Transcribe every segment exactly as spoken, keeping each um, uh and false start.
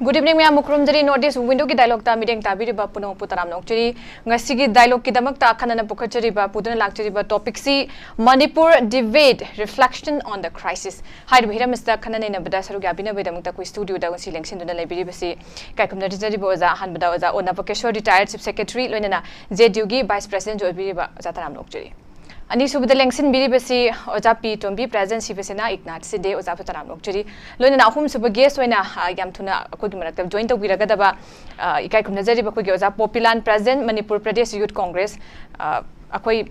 Good evening, ꯃꯌꯥꯝꯕꯨ ꯈꯨꯔꯨꯝꯖꯔꯤ꯫ North East Window ꯒꯤ dialogue ꯇ ꯃꯤꯠꯌꯦꯡ ꯇꯥꯕꯤꯔꯤꯕ ꯄꯨꯝꯅꯃꯛꯄꯨ ꯇꯔꯥꯝꯅ ꯑꯣꯛꯆꯔꯤ꯫ ꯉꯁꯤꯒꯤ dialogue ꯀꯤꯗꯃꯛꯇ ꯑꯈꯟꯅꯅ ꯄꯨꯈꯠꯆꯔꯤꯕ, ꯄꯨꯗꯨꯅ ꯂꯥꯛꯆꯔꯤꯕ topic ꯁꯤ Manipur debate, reflection on the crisis ꯍꯥꯏꯔꯤꯕ ꯍꯤꯔꯝ ꯑꯁꯤꯗ ꯈꯟꯅ ꯅꯩꯅꯕꯗ ꯁꯔꯨꯛ ꯌꯥꯕꯤꯅꯕꯒꯤꯗꯃꯛꯇ ꯑꯩꯈꯣꯏ studio ꯗ ꯉꯁꯤ ꯂꯦꯡꯁꯤꯟꯗꯨꯅ ꯂꯩꯕꯤꯔꯤꯕꯁꯤ ꯏꯀꯥꯏ ꯈꯨꯝꯅꯖꯔꯤꯕ ꯑꯣꯖꯥ ꯑꯍꯥꯟꯕꯗ ꯑꯣꯖꯥ ꯑꯣꯅꯥ ꯕꯀꯦꯁꯣꯔ, retired chief secretary, ꯂꯣꯏꯅꯅ J D U ꯒꯤ vice president ꯁꯨ ꯑꯣꯏꯕꯤꯔꯤꯕ ꯑꯣꯖꯥ, ꯇꯔꯥꯝꯅ ꯑꯣꯛꯆꯔꯤ꯫ ꯑꯅꯤꯁꯨꯕꯗ ꯂꯦꯡꯁꯤꯟꯕꯤꯔꯤꯕꯁꯤ ꯑꯣꯖꯥ ꯄꯤ ꯇꯣꯝꯕꯤ, president ꯁꯤꯕ ꯁꯦꯅꯥ ꯏꯒꯅꯥꯠ ꯁꯤꯗꯦ, ꯑꯣꯖꯥꯁꯨ ꯇꯔꯥꯝꯅ ꯑꯣꯛꯆꯔꯤ꯫ ꯂꯣꯏꯅꯅ ꯑꯍꯨꯝꯁꯨꯕ guest ꯑꯣꯏꯅ, ꯑ, ꯌꯥꯝ ꯊꯨꯅ ꯑꯩꯈꯣꯏꯒꯤ ꯃꯔꯛꯇ join ꯇꯧꯕꯤꯔꯒꯗꯕ, ꯑ, ꯏꯀꯥꯏ ꯈꯨꯝꯅꯖꯔꯤꯕ ꯑꯩꯈꯣꯏꯒꯤ ꯑꯣꯖꯥ ꯄꯣꯄꯤꯂꯥꯟ, president, Manipur Pradesh Youth Congress, ꯑ, ꯑꯩꯈꯣꯏ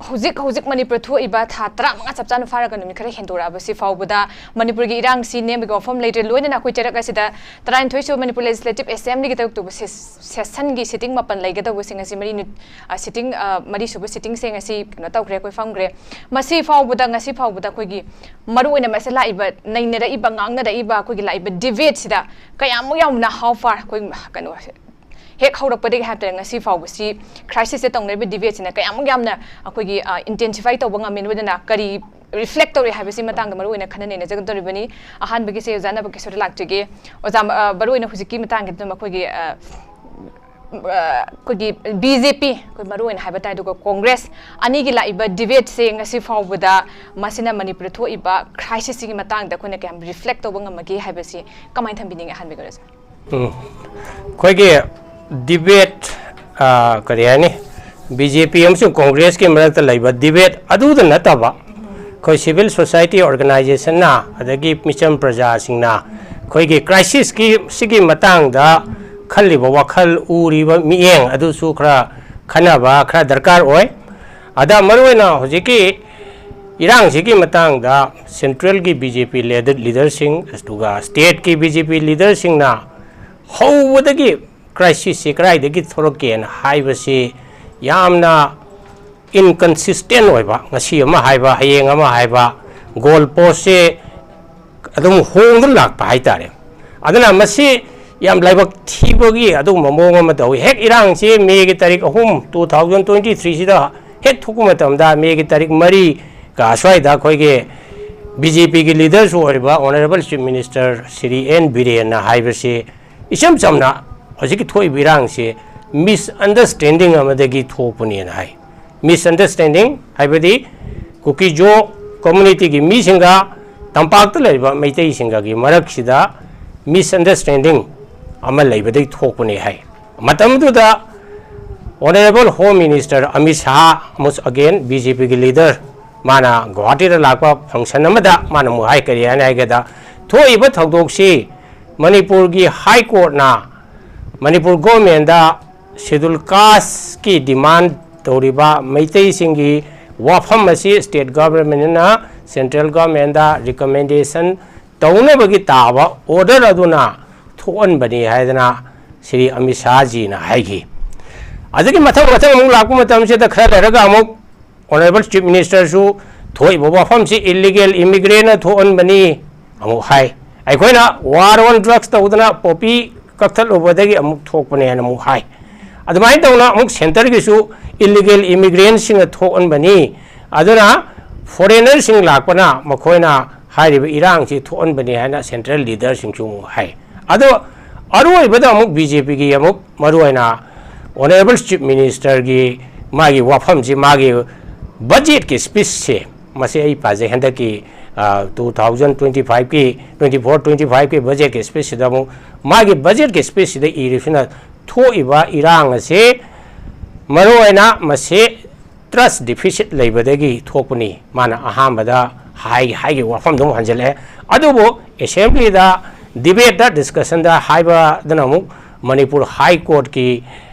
ꯍꯧꯖꯤꯛ ꯍꯧꯖꯤꯛ ꯃꯅꯤꯄꯨꯔ ꯊꯣꯛꯏꯕ ꯊꯥ ꯇꯔꯥꯃꯉꯥ ꯆꯞ ꯆꯥꯅ ꯐꯥꯔꯒ ꯅꯨꯃꯤꯠ ꯈꯔ ꯍꯦꯟꯗꯣꯔꯛꯑꯕꯁꯤ ꯐꯥꯎꯕꯗ ꯃꯅꯤꯄꯨꯔꯒꯤ ꯏꯔꯥꯡꯁꯤ ꯅꯦꯝꯕꯒꯤ ꯋꯥꯐꯝ ꯂꯩꯇ꯭ꯔꯦ꯫ ꯂꯣꯏꯅꯅ ꯑꯩꯈꯣꯏ ꯆꯩꯔꯛ ꯑꯁꯤꯗ ꯇꯔꯥꯅꯤꯊꯣꯏꯁꯨꯕ ꯃꯅꯤꯄꯨꯔ Legislative Assembly ꯒꯤ ꯇꯔꯨꯛꯇꯨꯕ ꯁꯦꯁ-, session ꯒꯤ sitting ꯃꯥꯄꯟ ꯂꯩꯒꯗꯧꯕꯁꯤꯡ ꯑꯁꯤ ꯃꯔꯤ ꯅꯨ-, ꯑ, sitting, ꯑ, ꯃꯔꯤꯁꯨꯕ sitting ꯁꯤꯡ ꯑꯁꯤ ꯀꯩꯅꯣ ꯇꯧꯈ꯭ꯔꯦ, ꯑꯩꯈꯣꯏ ꯐꯝꯈ꯭ꯔꯦ꯫ ꯃꯁꯤ ꯐꯥꯎꯕꯗ, ꯉꯁꯤ ꯐꯥꯎꯕꯗ ꯑꯩꯈꯣꯏꯒꯤ ꯃꯔꯨꯑꯣꯏꯅ ꯃꯁꯤ ꯂꯥꯛꯏꯕ, ꯅꯩꯅꯔꯛꯏꯕ, ꯉꯥꯡꯅꯔꯛꯏꯕ ꯑꯩꯈꯣꯏꯒꯤ ꯂꯥꯛꯏꯕ debate ꯁꯤꯗ ꯀꯌꯥꯃꯨꯛ ꯌꯥꯝꯅ, how far, ꯑꯩꯈꯣꯏ ꯀꯩꯅꯣ, ꯍꯦꯛ ꯍꯧꯔꯛꯄꯗꯒꯤ ꯍꯥꯏꯕ ꯇꯥꯔꯦ, ꯉꯁꯤ ꯐꯥꯎꯕꯁꯤ crisis ꯁꯦ ꯇꯧꯅꯔꯤꯕ debate ꯁꯤꯅ ꯀꯌꯥꯃꯨꯛ ꯌꯥꯝꯅ ꯑꯩꯈꯣꯏꯒꯤ, ꯑ, intensify ꯇꯧꯕ ꯉꯝꯃꯤ, ꯂꯣꯏꯅꯅ ꯀꯔꯤ reflect ꯇꯧꯔꯤ ꯍꯥꯏꯕꯁꯤ ꯃꯇꯥꯡꯗ ꯃꯔꯨꯑꯣꯏꯅ ꯈꯟꯅ ꯅꯩꯅꯖꯒꯗꯧꯔꯤꯕꯅꯤ꯫ ꯑꯍꯥꯟꯕꯒꯤꯁꯦ ꯑꯣꯖꯥ ꯅꯕꯀꯦꯁꯣꯔꯗ ꯂꯥꯛꯆꯒꯦ꯫ ꯑꯣꯖꯥ, ꯑ, ꯃꯔꯨꯑꯣꯏꯅ ꯍꯧꯖꯤꯛꯀꯤ ꯃꯇꯥꯡꯒꯤꯗ ꯑꯗꯨꯝ ꯑꯩꯈꯣꯏꯒꯤ, ꯑ, ꯑ, ꯑꯩꯈꯣꯏꯒꯤ B J P, ꯑꯩꯈꯣꯏ ꯃꯔꯨꯑꯣꯏꯅ ꯍꯥꯏꯕ ꯇꯥꯔꯦ, ꯑꯗꯨꯒ Congress ꯑꯅꯤꯒꯤ ꯂꯥꯛꯏꯕ debate ꯁꯦ ꯉꯁꯤ ꯐꯥꯎꯕꯗ ꯃꯁꯤꯅ ꯃꯅꯤꯄꯨꯔꯗ ꯊꯣꯛꯏꯕ crisis ꯁꯤꯒꯤ ꯃꯇꯥꯡꯗ ꯑꯩꯈꯣꯏꯅ ꯀꯌꯥꯝ reflect ꯇꯧꯕ ꯉꯝꯃꯒꯦ ꯍꯥꯏꯕꯁꯤ ꯀꯃꯥꯏꯅ ꯊꯝꯕꯤꯅꯤꯡꯉꯤ? ꯑꯍꯥꯟꯕꯒꯤ ꯑꯣꯏꯅ꯫ ꯎꯝ꯫ ꯑꯩꯈꯣꯏꯒꯤ debate, ꯑ, ꯀꯔꯤ ꯍꯥꯏꯅꯤ, B J P ꯑꯃꯁꯨꯡ Congress ꯀꯤ ꯃꯔꯛꯇ ꯂꯩꯕ debate ꯑꯗꯨꯗ ꯅꯠꯇꯕ, ꯑꯩꯈꯣꯏ civil society organization ꯅ, ꯑꯗꯒꯤ ꯃꯤꯆꯝ ꯄ꯭ꯔꯖꯥꯁꯤꯡꯅ ꯑꯩꯈꯣꯏꯒꯤ crisis ꯀꯤ, ꯁꯤꯒꯤ ꯃꯇꯥꯡꯗ ꯈꯜꯂꯤꯕ ꯋꯥꯈꯜ, ꯎꯔꯤꯕ ꯃꯤꯠꯌꯦꯡ ꯑꯗꯨꯁꯨ ꯈꯔ ꯈꯟꯅꯕ ꯈꯔ ꯗꯔꯀꯥꯔ ꯑꯣꯏ꯫ ꯑꯗ ꯃꯔꯨꯑꯣꯏꯅ ꯍꯧꯖꯤꯛꯀꯤ ꯏꯔꯥꯡꯁꯤꯒꯤ ꯃꯇꯥꯡꯗ central ꯒꯤ B J P leader, leader ꯁꯤꯡ, ꯑꯗꯨꯒ state ꯀꯤ B J P leader ꯁꯤꯡꯅ ꯍꯧꯕꯗꯒꯤ crisis ꯁꯤ ꯀꯗꯥꯏꯗꯒꯤ ꯊꯣꯛꯂꯛꯀꯦꯅ ꯍꯥꯏꯕꯁꯤ ꯌꯥꯝꯅ inconsistent ꯑꯣꯏꯕ, ꯉꯁꯤ ꯑꯃ ꯍꯥꯏꯕ, ꯍꯌꯦꯡ ꯑꯃ ꯍꯥꯏꯕ, goal post ꯁꯦ ꯑꯗꯨꯝ ꯍꯣꯡꯗꯨꯅ ꯂꯥꯛꯄ ꯍꯥꯏꯇꯥꯔꯦ꯫ ꯑꯗꯨꯅ ꯃꯁꯤ ꯌꯥꯝ ꯂꯥꯏꯕꯛ ꯊꯤꯕꯒꯤ ꯑꯗꯨꯒꯨꯝꯕ ꯃꯑꯣꯡ ꯑꯃ ꯇꯧꯏ꯫ ꯍꯦꯛ ꯏꯔꯥꯡꯁꯤ ꯃꯦꯒꯤ ꯇꯥꯔꯤꯛ ꯑꯍꯨꯝ, two thousand twenty three ꯁꯤꯗ ꯍꯦꯛ ꯊꯣꯛꯄ ꯃꯇꯝꯗ, ꯃꯦꯒꯤ ꯇꯥꯔꯤꯛ ꯃꯔꯤꯒ ꯑꯁ꯭ꯋꯥꯏꯗ ꯑꯩꯈꯣꯏꯒꯤ ꯕꯤ ꯖꯦ ꯄꯤꯒꯤ ꯂꯤꯗꯔꯁꯨ ꯑꯣꯏꯔꯤꯕ honourable chief minister Shri N ꯕꯤꯔꯦꯟꯅ ꯍꯥꯏꯕꯁꯤ ꯏꯆꯝ ꯆꯝꯅ ꯍꯧꯖꯤꯛꯀꯤ ꯊꯣꯛꯏꯕ ꯏꯔꯥꯡꯁꯤ ꯃꯤꯁꯑꯟꯗꯔꯁ꯭ꯇꯦꯟꯗꯤꯡ ꯑꯃꯗꯒꯤ ꯊꯣꯛꯄꯅꯦꯅ ꯍꯥꯏ꯫ ꯃꯤꯁꯑꯟꯗꯔꯁ꯭ꯇꯦꯟꯗꯤꯡ ꯍꯥꯏꯕꯗꯤ ꯀꯨꯀꯤꯖꯣ ꯀꯝꯃ꯭ꯌꯨꯅꯤꯇꯤꯒꯤ ꯃꯤꯁꯤꯡꯒ ꯇꯝꯄꯥꯛꯇ ꯂꯩꯔꯤꯕ ꯃꯩꯇꯩꯁꯤꯡꯒꯒꯤ ꯃꯔꯛꯁꯤꯗ ꯃꯤꯁꯑꯟꯗꯔꯁ꯭ꯇꯦꯟꯗꯤꯡ ꯑꯃ ꯂꯩꯕꯗꯒꯤ ꯊꯣꯛꯄꯅꯦ ꯍꯥꯏ꯫ ꯃꯇꯝꯗꯨꯗ honourable home minister Amit Shah ꯑꯃꯁꯨ ꯑꯒꯦꯟ ꯕꯤ ꯖꯦ ꯄꯤꯒꯤ ꯂꯤꯗꯔ, ꯃꯥꯅ ꯒꯨꯋꯥꯍꯥꯇꯤꯗ ꯂꯥꯛꯄ ꯐꯪꯁꯟ ꯑꯃꯗ ꯃꯥꯅ ꯑꯃꯨꯛ ꯍꯥꯏ, ꯀꯔꯤ ꯍꯥꯏꯅ ꯍꯥꯏꯒꯦꯗ, ꯊꯣꯛꯏꯕ ꯊꯧꯗꯣꯛꯁꯤ ꯃꯅꯤꯄꯨꯔꯒꯤ ꯍꯥꯏ ꯀꯣꯔꯠꯅ ꯃꯅꯤꯄꯨꯔ ꯒꯣꯔꯃꯦꯟꯗ ꯁꯦꯗꯨꯜ ꯀꯥꯁꯀꯤ ꯗꯤꯃꯥꯟ ꯇꯧꯔꯤꯕ ꯃꯩꯇꯩꯁꯤꯡꯒꯤ ꯋꯥꯐꯝ ꯑꯁꯤ ꯁ꯭ꯇꯦꯠ ꯒꯣꯔꯃꯦꯟꯅ ꯁꯦꯟꯇ꯭ꯔꯦꯜ ꯒꯣꯔꯃꯦꯟꯗ ꯔꯤꯀꯃꯦꯟꯗꯦꯁꯟ ꯇꯧꯅꯕꯒꯤ ꯇꯥꯕ ꯑꯣꯔꯗꯔ ꯑꯗꯨꯅ ꯊꯣꯛꯍꯟꯕꯅꯤ ꯍꯥꯏꯗꯅ ꯁ꯭ꯔꯤ ꯑꯃꯤꯠ ꯁꯥꯍꯖꯤꯅ ꯍꯥꯏꯈꯤ꯫ ꯑꯗꯨꯒꯤ ꯃꯊꯪ ꯃꯊꯪ ꯑꯃꯨꯛ ꯂꯥꯛꯄ ꯃꯇꯝꯁꯤꯗ ꯈꯔ ꯂꯩꯔꯒ ꯑꯃꯨꯛ ꯑꯣꯅꯔꯦꯕꯜ ꯆꯤꯐ ꯃꯤꯅꯤꯁꯇꯔꯁꯨ ꯊꯣꯛꯏꯕ ꯋꯥꯐꯝꯁꯤ ꯏꯜꯂꯤꯒꯦꯜ ꯏꯃꯤꯒ꯭ꯔꯦꯟꯅ ꯊꯣꯛꯍꯟꯕꯅꯤ ꯑꯃꯨꯛ ꯍꯥꯏ꯫ ꯑꯩꯈꯣꯏꯅ ꯋꯥꯔ ꯑꯣꯟ ꯗ꯭ꯔꯒꯁ ꯇꯧꯗꯅ ꯄꯣꯄꯤ ꯀꯛꯊꯠꯂꯨꯕꯗꯒꯤ ꯑꯃꯨꯛ ꯊꯣꯛꯄꯅꯦꯅ ꯑꯃꯨꯛ ꯍꯥꯏ꯫ ꯑꯗꯨꯃꯥꯏꯅ ꯇꯧꯅ ꯑꯃꯨꯛ ꯁꯦꯟꯇꯔꯒꯤꯁꯨ ꯏꯜꯂꯤꯒꯦꯜ ꯏꯃꯤꯒ꯭ꯔꯦꯟꯁꯤꯡꯅ ꯊꯣꯛꯍꯟꯕꯅꯤ, ꯑꯗꯨꯅ ꯐꯣꯔꯦꯅꯔꯁꯤꯡ ꯂꯥꯛꯄꯅ ꯃꯈꯣꯏꯅ ꯍꯥꯏꯔꯤꯕ ꯏꯔꯥꯡꯁꯤ ꯊꯣꯛꯍꯟꯕꯅꯤ ꯍꯥꯏꯅ ꯁꯦꯟꯇ꯭ꯔꯦꯜ ꯂꯤꯗꯔꯁꯤꯡꯁꯨ ꯑꯃꯨꯛ ꯍꯥꯏ꯫ ꯑꯗꯣ ꯑꯔꯣꯏꯕꯗ ꯑꯃꯨꯛ ꯕꯤ ꯖꯦ ꯄꯤꯒꯤ ꯑꯃꯨꯛ ꯃꯔꯨꯑꯣꯏꯅ ꯑꯣꯅꯔꯦꯕꯜ ꯆꯤꯐ ꯃꯤꯅꯤꯁꯇꯔꯒꯤ ꯃꯥꯒꯤ ꯋꯥꯐꯝꯁꯤ, ꯃꯥꯒꯤ ꯕꯖꯦꯠꯀꯤ ꯁ꯭ꯄꯤꯆꯁꯦ, ꯃꯁꯤ ꯑꯩ ꯄꯥꯖꯩ, ꯍꯟꯗꯛꯀꯤ two thousand twenty five ꯀꯤ, twenty four twenty five ꯀꯤ ꯕꯖꯦꯠꯀꯤ ꯁ꯭ꯄꯤꯆꯁꯤꯗ ꯑꯃꯨꯛ ꯃꯥꯒꯤ ꯕꯖꯦꯠꯀꯤ ꯁ꯭ꯄꯤꯆꯁꯤꯗ ꯏꯔꯤꯕꯁꯤꯅ ꯊꯣꯛꯏꯕ ꯏꯔꯥꯡ ꯑꯁꯤ ꯃꯔꯨꯑꯣꯏꯅ ꯃꯁꯤ ꯇ꯭ꯔꯁ ꯗꯤꯐꯤꯁꯤꯠ ꯂꯩꯕꯗꯒꯤ ꯊꯣꯛꯄꯅꯤ꯫ ꯃꯥꯅ ꯑꯍꯥꯟꯕꯗ ꯍꯥꯏ-, ꯍꯥꯏꯈꯤꯕ ꯋꯥꯐꯝꯗꯣ ꯑꯃꯨꯛ ꯍꯟꯖꯤꯜꯂꯛꯑꯦ꯫ ꯑꯗꯨꯕꯨ ꯑꯦꯁꯦꯝꯕ꯭ꯂꯤꯗ ꯗꯤꯕꯦꯠꯇ, ꯗꯤꯁꯀꯁꯟꯗ ꯍꯥꯏꯕꯗꯨꯅ ꯑꯃꯨꯛ ꯃꯅꯤꯄꯨꯔ ꯍꯥꯏ ꯀꯣꯔꯠꯀꯤ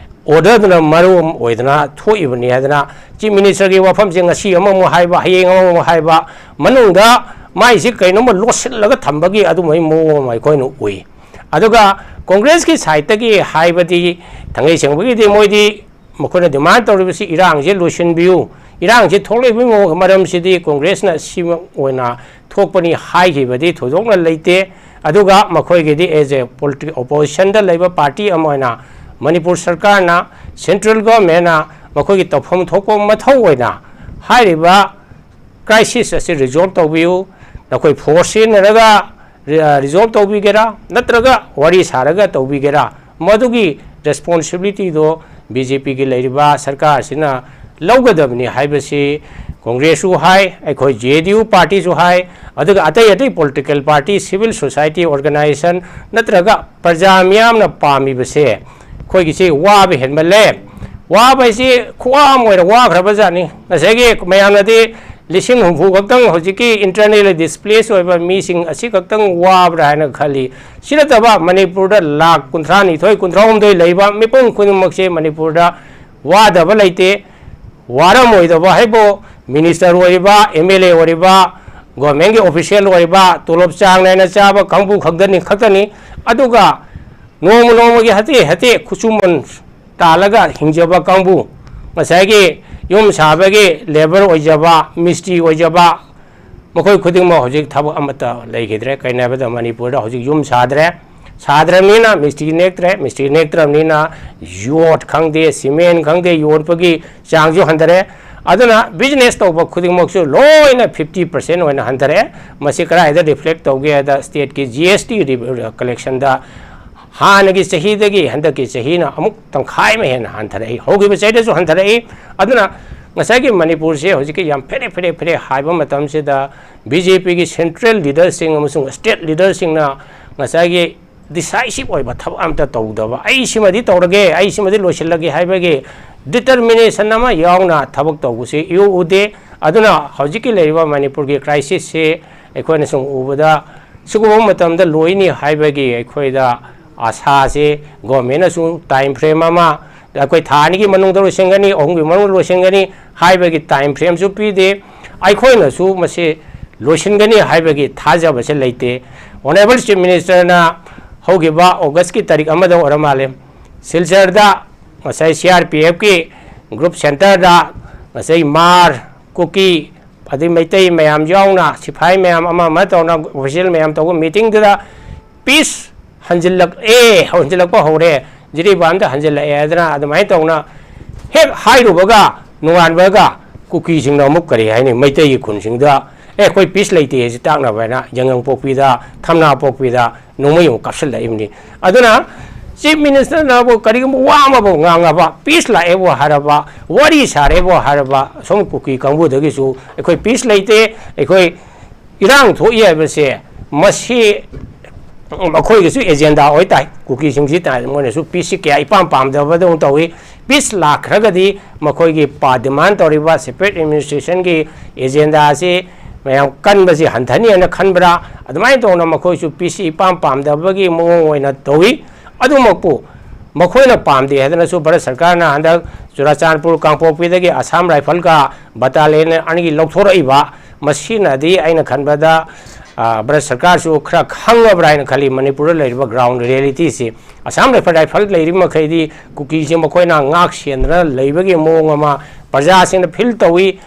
ꯑꯣꯔꯗꯔꯗꯨꯅ ꯃꯔꯝ ꯑꯣꯏꯗꯅ ꯊꯣꯛꯏꯕꯅꯤ ꯍꯥꯏꯗꯅ ꯆꯤꯐ ꯃꯤꯅꯤꯁꯇꯔꯒꯤ ꯋꯥꯐꯝꯁꯦ ꯉꯁꯤ ꯑꯃꯃꯨꯛ ꯍꯥꯏꯕ, ꯍꯌꯦꯡ ꯑꯃꯃꯨꯛ ꯍꯥꯏꯕ, ꯃꯅꯨꯡꯗ ꯃꯥꯏꯁꯤ ꯀꯩꯅꯣꯝꯃ ꯂꯣꯠꯁꯤꯜꯂꯒ ꯊꯝꯕꯒꯤ ꯑꯗꯨꯝꯕꯒꯤ ꯃꯑꯣꯡ ꯑꯃ ꯑꯩꯈꯣꯏꯅ ꯎꯏ꯫ ꯑꯗꯨꯒ ꯀꯣꯡꯒ꯭ꯔꯦꯁꯀꯤ ꯁꯥꯏꯠꯇꯒꯤ ꯍꯥꯏꯕꯗꯤ ꯊꯥꯡꯒꯩ ꯁꯦꯡꯕꯒꯤꯗꯤ ꯃꯣꯏꯗꯤ ꯃꯈꯣꯏꯅ ꯗꯤꯃꯥꯟ ꯇꯧꯔꯤꯕꯁꯤ ꯏꯔꯥꯡꯁꯦ ꯂꯣꯏꯁꯤꯟꯕꯤꯌꯨ, ꯏꯔꯥꯡꯁꯤ ꯊꯣꯛꯂꯛꯏꯕꯒꯤ ꯃꯔꯝꯁꯤꯗꯤ ꯀꯣꯡꯒ꯭ꯔꯦꯁꯅ ꯁꯤꯃ ꯑꯣꯏꯅ ꯊꯣꯛꯄꯅꯤ ꯍꯥꯏꯈꯤꯕꯗꯤ ꯊꯣꯏꯗꯣꯛꯅ ꯂꯩꯇꯦ꯫ ꯑꯗꯨꯒ ꯃꯈꯣꯏꯒꯤꯗꯤ as a politi-, oppositionꯗ ꯂꯩꯕ party ꯑꯃ ꯑꯣꯏꯅ ꯃꯅꯤꯄꯨꯔ ꯁꯔꯀꯥꯔꯅ, central governmentꯅ ꯃꯈꯣꯏꯒꯤ ꯇꯧꯐꯝ ꯊꯣꯛꯄ ꯃꯊꯧ ꯑꯣꯏꯅ ꯍꯥꯏꯔꯤꯕ crisis ꯑꯁꯤ resolve ꯇꯧꯕꯤꯌꯨ, ꯅꯈꯣꯏ force ꯁꯤꯖꯤꯟꯅꯔꯒ ꯔꯤ-, ꯑ, resolve ꯇꯧꯕꯤꯒꯦꯔꯥ, ꯅꯠꯇ꯭ꯔꯒ ꯋꯥꯔꯤ ꯁꯥꯔꯒ ꯇꯧꯕꯤꯒꯦꯔꯥ, ꯃꯗꯨꯒꯤ responsibilityꯗꯣ BJPꯒꯤ ꯂꯩꯔꯤꯕ ꯁꯔꯀꯥꯔꯁꯤꯅ ꯂꯧꯒꯗꯕꯅꯤ ꯍꯥꯏꯕꯁꯤ ꯀꯣꯡꯒ꯭ꯔꯦꯁꯁꯨ ꯍꯥꯏ, ꯑꯩꯈꯣꯏ JDU partyꯁꯨ ꯍꯥꯏ, ꯑꯗꯨꯒ ꯑꯇꯩ ꯑꯇꯩ political party, civil society organization ꯅꯠꯇ꯭ꯔꯒ ꯄ꯭ꯔꯖꯥ ꯃꯤꯌꯥꯝꯅ ꯄꯥꯝꯃꯤꯕꯁꯦ ꯑꯩꯈꯣꯏꯒꯤꯁꯤ ꯋꯥꯕ ꯍꯦꯟꯃꯜꯂꯦ꯫ ꯋꯥꯕ ꯍꯥꯏꯁꯤ ꯈꯨꯋꯥ ꯑꯃ ꯑꯣꯏꯅ ꯋꯥꯈ꯭ꯔꯕ ꯖꯥꯠꯅꯤ꯫ ꯉꯁꯥꯏꯒꯤ ꯃꯌꯥꯝꯅꯗꯤ ꯂꯤꯁꯤꯡ ꯍꯨꯝꯐꯨ ꯈꯛꯇꯪ ꯍꯧꯖꯤꯛꯀꯤ internally displaced ꯑꯣꯏꯕ ꯃꯤꯁꯤꯡ ꯑꯁꯤ ꯈꯛꯇꯪ ꯋꯥꯕ꯭ꯔꯥ ꯍꯥꯏꯅ ꯈꯜꯂꯤ꯫ ꯁꯤ ꯅꯠꯇꯕ ꯃꯅꯤꯄꯨꯔꯗ ꯂꯥꯈ ꯀꯨꯟꯊ꯭ꯔꯥ ꯅꯤꯊꯣꯏ, ꯀꯨꯟꯊ꯭ꯔꯥ ꯍꯨꯝꯗꯣꯏ ꯂꯩꯕ ꯃꯤꯄꯨꯝ ꯈꯨꯗꯤꯡꯃꯛꯁꯦ ꯃꯅꯤꯄꯨꯔꯗ ꯋꯥꯗꯕ ꯂꯩꯇꯦ꯫ ꯋꯥꯔꯝꯃꯣꯏꯗꯕ ꯍꯥꯏꯕꯨ minister ꯑꯣꯏꯔꯤꯕ, MLA ꯑꯣꯏꯔꯤꯕ, governmentꯀꯤ official ꯑꯣꯏꯔꯤꯕ, ꯇꯣꯂꯣꯞ ꯆꯥꯡ ꯅꯥꯏꯅ ꯆꯥꯕ ꯀꯥꯡꯕꯨ ꯈꯛꯇꯅꯤ, ꯈꯛꯇꯅꯤ꯫ ꯑꯗꯨꯒ ꯅꯣꯡꯃ ꯅꯣꯡꯃꯒꯤ ꯍꯥꯇꯦ ꯍꯥꯇꯦ ꯈꯨꯠꯁꯨꯃꯟ ꯇꯥꯜꯂꯒ ꯍꯤꯡꯖꯕ ꯀꯥꯡꯕꯨ, ꯉꯁꯥꯏꯒꯤ ꯌꯨꯝ ꯁꯥꯕꯒꯤ labour ꯑꯣꯏꯖꯕ, ꯃꯤꯁꯇ꯭ꯔꯤ ꯑꯣꯏꯖꯕ, ꯃꯈꯣꯏ ꯈꯨꯗꯤꯡꯃꯛ ꯍꯧꯖꯤꯛ ꯊꯕꯛ ꯑꯃꯠꯇ ꯂꯩꯈꯤꯗ꯭ꯔꯦ꯫ ꯀꯩꯅꯣ ꯍꯥꯏꯕꯗ ꯃꯅꯤꯄꯨꯔꯗ ꯍꯧꯖꯤꯛ ꯌꯨꯝ ꯁꯥꯗ꯭ꯔꯦ, ꯁꯥꯗ꯭ꯔꯕꯅꯤꯅ ꯃꯤꯁꯇ꯭ꯔꯤ ꯅꯦꯛꯇ꯭ꯔꯦ, ꯃꯤꯁꯇ꯭ꯔꯤ ꯅꯦꯛꯇ꯭ꯔꯕꯅꯤꯅ ꯌꯣꯠ ꯈꯪꯗꯦ, cement ꯈꯪꯗꯦ, ꯌꯣꯟꯕꯒꯤ ꯆꯥꯡꯁꯨ ꯍꯟꯊꯔꯦ꯫ ꯑꯗꯨꯅ business ꯇꯧꯕ ꯈꯨꯗꯤꯡꯃꯛꯁꯨ ꯂꯣꯏꯅ fifty percent ꯑꯣꯏꯅ ꯍꯟꯊꯔꯛꯑꯦ꯫ ꯃꯁꯤ ꯀꯗꯥꯏꯗ reflect ꯇꯧꯒꯦ ꯍꯥꯏꯗ stateꯀꯤ GST ꯔꯤ-, collectionꯗ ꯍꯥꯟꯅꯒꯤ ꯆꯍꯤꯗꯒꯤ ꯍꯟꯗꯛꯀꯤ ꯆꯍꯤꯅ ꯑꯃꯨꯛ ꯇꯪꯈꯥꯏ ꯑꯃ ꯍꯦꯟꯅ ꯍꯟꯊꯔꯛꯏ꯫ ꯍꯧꯈꯤꯕ ꯆꯍꯤꯗꯁꯨ ꯍꯟꯊꯔꯛꯏ꯫ ꯑꯗꯨꯅ ꯉꯁꯥꯏꯒꯤ ꯃꯅꯤꯄꯨꯔꯁꯦ ꯍꯧꯖꯤꯛꯀꯤ ꯌꯥꯝ ꯐꯦꯔꯦ ꯐꯦꯔꯦ ꯐꯦꯔꯦ ꯍꯥꯏꯕ ꯃꯇꯝꯁꯤꯗ BJPꯒꯤ central leaderꯁꯤꯡ ꯑꯃꯁꯨꯡ state leaderꯁꯤꯡꯅ ꯉꯁꯥꯏꯒꯤ decisive ꯑꯣꯏꯕ ꯊꯕꯛ ꯑꯝꯇ ꯇꯧꯗꯕ, "ꯑꯩ ꯁꯤꯃꯗꯤ ꯇꯧꯔꯒꯦ, ꯑꯩ ꯁꯤꯃꯗꯤ ꯂꯣꯏꯁꯤꯜꯂꯒꯦ" ꯍꯥꯏꯕꯒꯤ determination ꯑꯃ ꯌꯥꯎꯅ ꯊꯕꯛ ꯇꯧꯕꯁꯤ ꯏꯎ ꯎꯗꯦ꯫ ꯑꯗꯨꯅ ꯍꯧꯖꯤꯛꯀꯤ ꯂꯩꯔꯤꯕ ꯃꯅꯤꯄꯨꯔꯒꯤ crisisꯁꯤ ꯑꯩꯈꯣꯏꯅ ꯁꯨꯝ ꯎꯕꯗ ꯁꯤꯒꯨꯝꯕ ꯃꯇꯝꯗ ꯂꯣꯏꯅꯤ ꯍꯥꯏꯕꯒꯤ ꯑꯩꯈꯣꯏꯗ ꯑꯥꯁꯥꯁꯤ governmentꯅꯁꯨ time frame ꯑꯃ, ꯑꯩꯈꯣꯏ ꯊꯥ ꯑꯅꯤꯒꯤ ꯃꯅꯨꯡꯗ ꯂꯣꯏꯁꯤꯟꯒꯅꯤ, ꯑꯍꯨꯝꯒꯤ ꯃꯅꯨꯡꯗ ꯂꯣꯏꯁꯤꯟꯒꯅꯤ ꯍꯥꯏꯕꯒꯤ time frameꯁꯨ ꯄꯤꯗꯦ꯫ ꯑꯩꯈꯣꯏꯅꯁꯨ ꯃꯁꯤ ꯂꯣꯏꯁꯤꯟꯒꯅꯤ ꯍꯥꯏꯕꯒꯤ ꯊꯥꯖꯕꯁꯦ ꯂꯩꯇꯦ꯫ Honourable Chief Ministerꯅ ꯍꯧꯈꯤꯕ Augustꯀꯤ ꯇꯥꯔꯤꯛ ꯑꯃꯗ ꯑꯣꯏꯔ ꯃꯥꯜꯂꯦ, ꯁꯤꯜꯆꯔꯗ ꯉꯁꯥꯏ CRPFꯀꯤ group centreꯗ ꯉꯁꯥꯏ ꯃꯥꯔ, ꯀꯨꯀꯤ, ꯑꯗꯩ ꯃꯩꯇꯩ ꯃꯌꯥꯝ ꯌꯥꯎꯅ, ꯁꯤꯐꯥꯏ ꯃꯌꯥꯝ ꯑꯃ ꯑꯃ ꯇꯧꯅ, ꯑꯣꯐꯤꯁꯤꯌꯦꯜ ꯃꯌꯥꯝ ꯇꯧꯕ ꯃꯤꯇꯤꯡꯗꯨꯗ ꯄꯤꯁ ꯍꯟꯖꯤꯜꯂꯛꯑꯦ, ꯍꯟꯖꯤꯜꯂꯛꯄ ꯍꯧꯔꯦ, ꯖꯤꯔꯤꯕꯥꯝꯗ ꯍꯟꯖꯤꯜꯂꯛꯑꯦ ꯍꯥꯏꯗꯅ ꯑꯗꯨꯃꯥꯏꯅ ꯇꯧꯅ ꯍꯦꯛ ꯍꯥꯏꯔꯨꯕꯒ, ꯅꯣꯡꯉꯥꯟꯕꯒ ꯀꯨꯀꯤꯁꯤꯡꯅ ꯑꯃꯨꯛ, ꯀꯔꯤ ꯍꯥꯏꯅꯤ, ꯃꯩꯇꯩꯒꯤ ꯈꯨꯟꯁꯤꯡꯗ, "ꯑꯦ, ꯑꯩꯈꯣꯏ ꯄꯤꯁ ꯂꯩꯇꯦ" ꯍꯥꯏꯁꯤ ꯇꯥꯛꯅꯕ ꯍꯥꯏꯅ ꯌꯥꯏꯉꯪꯄꯣꯛꯄꯤꯗ, ꯊꯝꯅꯥꯄꯣꯛꯄꯤꯗ ꯅꯣꯡꯃꯩ ꯑꯃꯨꯛ ꯀꯥꯞꯁꯤꯜꯂꯛꯏꯕꯅꯤ꯫ ꯑꯗꯨꯅ ꯆꯤꯐ ꯃꯤꯅꯤꯁꯇꯔꯅꯕꯨ ꯀꯔꯤꯒꯨꯝꯕ ꯋꯥ ꯑꯃꯕꯨ ꯉꯥꯡꯉꯕ, ꯄꯤꯁ ꯂꯥꯛꯑꯦꯕꯨ ꯍꯥꯏꯔꯕ, ꯋꯥꯔꯤ ꯁꯥꯔꯦꯕꯨ ꯍꯥꯏꯔꯕ, ꯁꯣꯝ ꯀꯨꯀꯤ ꯀꯥꯡꯕꯨꯗꯒꯤꯁꯨ ꯑꯩꯈꯣꯏ ꯄꯤꯁ ꯂꯩꯇꯦ, ꯑꯩꯈꯣꯏ ꯏꯔꯥꯡ ꯊꯣꯛꯏ ꯍꯥꯏꯕꯁꯦ, ꯃꯁꯤ ꯃꯈꯣꯏꯒꯤꯁꯨ ꯑꯦꯖꯦꯟꯗꯥ ꯑꯣꯏ ꯇꯥꯏ꯫ ꯀꯨꯀꯤꯁꯤꯡꯁꯤ ꯇꯥꯏ, ꯃꯣꯏꯅꯁꯨ ꯄꯤꯁꯁꯤ ꯀꯌꯥ ꯏꯄꯥꯝ ꯄꯥꯝꯗꯕꯗꯧꯅ ꯇꯧꯏ꯫ ꯄꯤꯁ ꯂꯥꯛꯈ꯭ꯔꯒꯗꯤ ꯃꯈꯣꯏꯒꯤ ꯄꯥ-, ꯗꯤꯃꯥꯟ ꯇꯧꯔꯤꯕ ꯁꯦꯄꯔꯦꯠ ꯑꯦꯗꯃꯤꯅꯤꯁꯇ꯭ꯔꯦꯁꯟꯒꯤ ꯑꯦꯖꯦꯟꯗꯥꯁꯤ ꯃꯌꯥꯝ ꯀꯟꯕꯁꯤ ꯍꯟꯊꯅꯤ ꯍꯥꯏꯅ ꯈꯟꯕ꯭ꯔꯥ? ꯑꯗꯨꯃꯥꯏꯅ ꯇꯧꯅ ꯃꯈꯣꯏꯁꯨ ꯄꯤꯁꯁꯤ ꯏꯄꯥꯝ ꯄꯥꯝꯗꯕꯒꯤ ꯃꯑꯣꯡ ꯑꯣꯏꯅ ꯇꯧꯏ꯫ ꯑꯗꯨꯃꯛꯄꯨ ꯃꯈꯣꯏꯅ ꯄꯥꯝꯗꯦ ꯍꯥꯏꯗꯅꯁꯨ ꯚꯥꯔꯠ ꯁꯔꯀꯥꯔꯅ ꯍꯟꯗꯛ ꯆꯨꯔꯥꯆꯥꯟꯄꯨꯔ ꯀꯥꯡꯄꯣꯛꯄꯤꯗꯒꯤ ꯑꯁꯥꯝ ꯔꯥꯏꯐꯜꯒ ꯕꯇꯥꯂꯤꯌꯟ ꯑꯅꯤꯒꯤ ꯂꯧꯊꯣꯔꯛꯏꯕ, ꯃꯁꯤꯅꯗꯤ ꯑꯩꯅ ꯈꯟꯕꯗ, ꯑ, ꯚꯥꯔꯠ ꯁꯔꯀꯥꯔꯁꯨ ꯈꯔ ꯈꯪꯉꯕ꯭ꯔꯥ ꯍꯥꯏꯅ ꯈꯜꯂꯤ ꯃꯅꯤꯄꯨꯔꯗ ꯂꯩꯔꯤꯕ ꯒ꯭ꯔꯥꯎꯟ ꯔꯤꯌꯦꯂꯤꯇꯤꯁꯤ꯫ ꯑꯁꯥꯝ ꯔꯥꯏꯐꯜ, ꯔꯥꯏꯐꯜ ꯂꯩꯔꯤꯕ ꯃꯈꯩꯗꯤ ꯀꯨꯀꯤꯁꯦ ꯃꯈꯣꯏꯅ ꯉꯥꯛ ꯁꯦꯟꯗꯅ ꯂꯩꯕꯒꯤ ꯃꯑꯣꯡ ꯑꯃ ꯄ꯭ꯔꯖꯥꯁꯤꯡꯅ ꯐꯤꯜ ꯇꯧꯏ꯫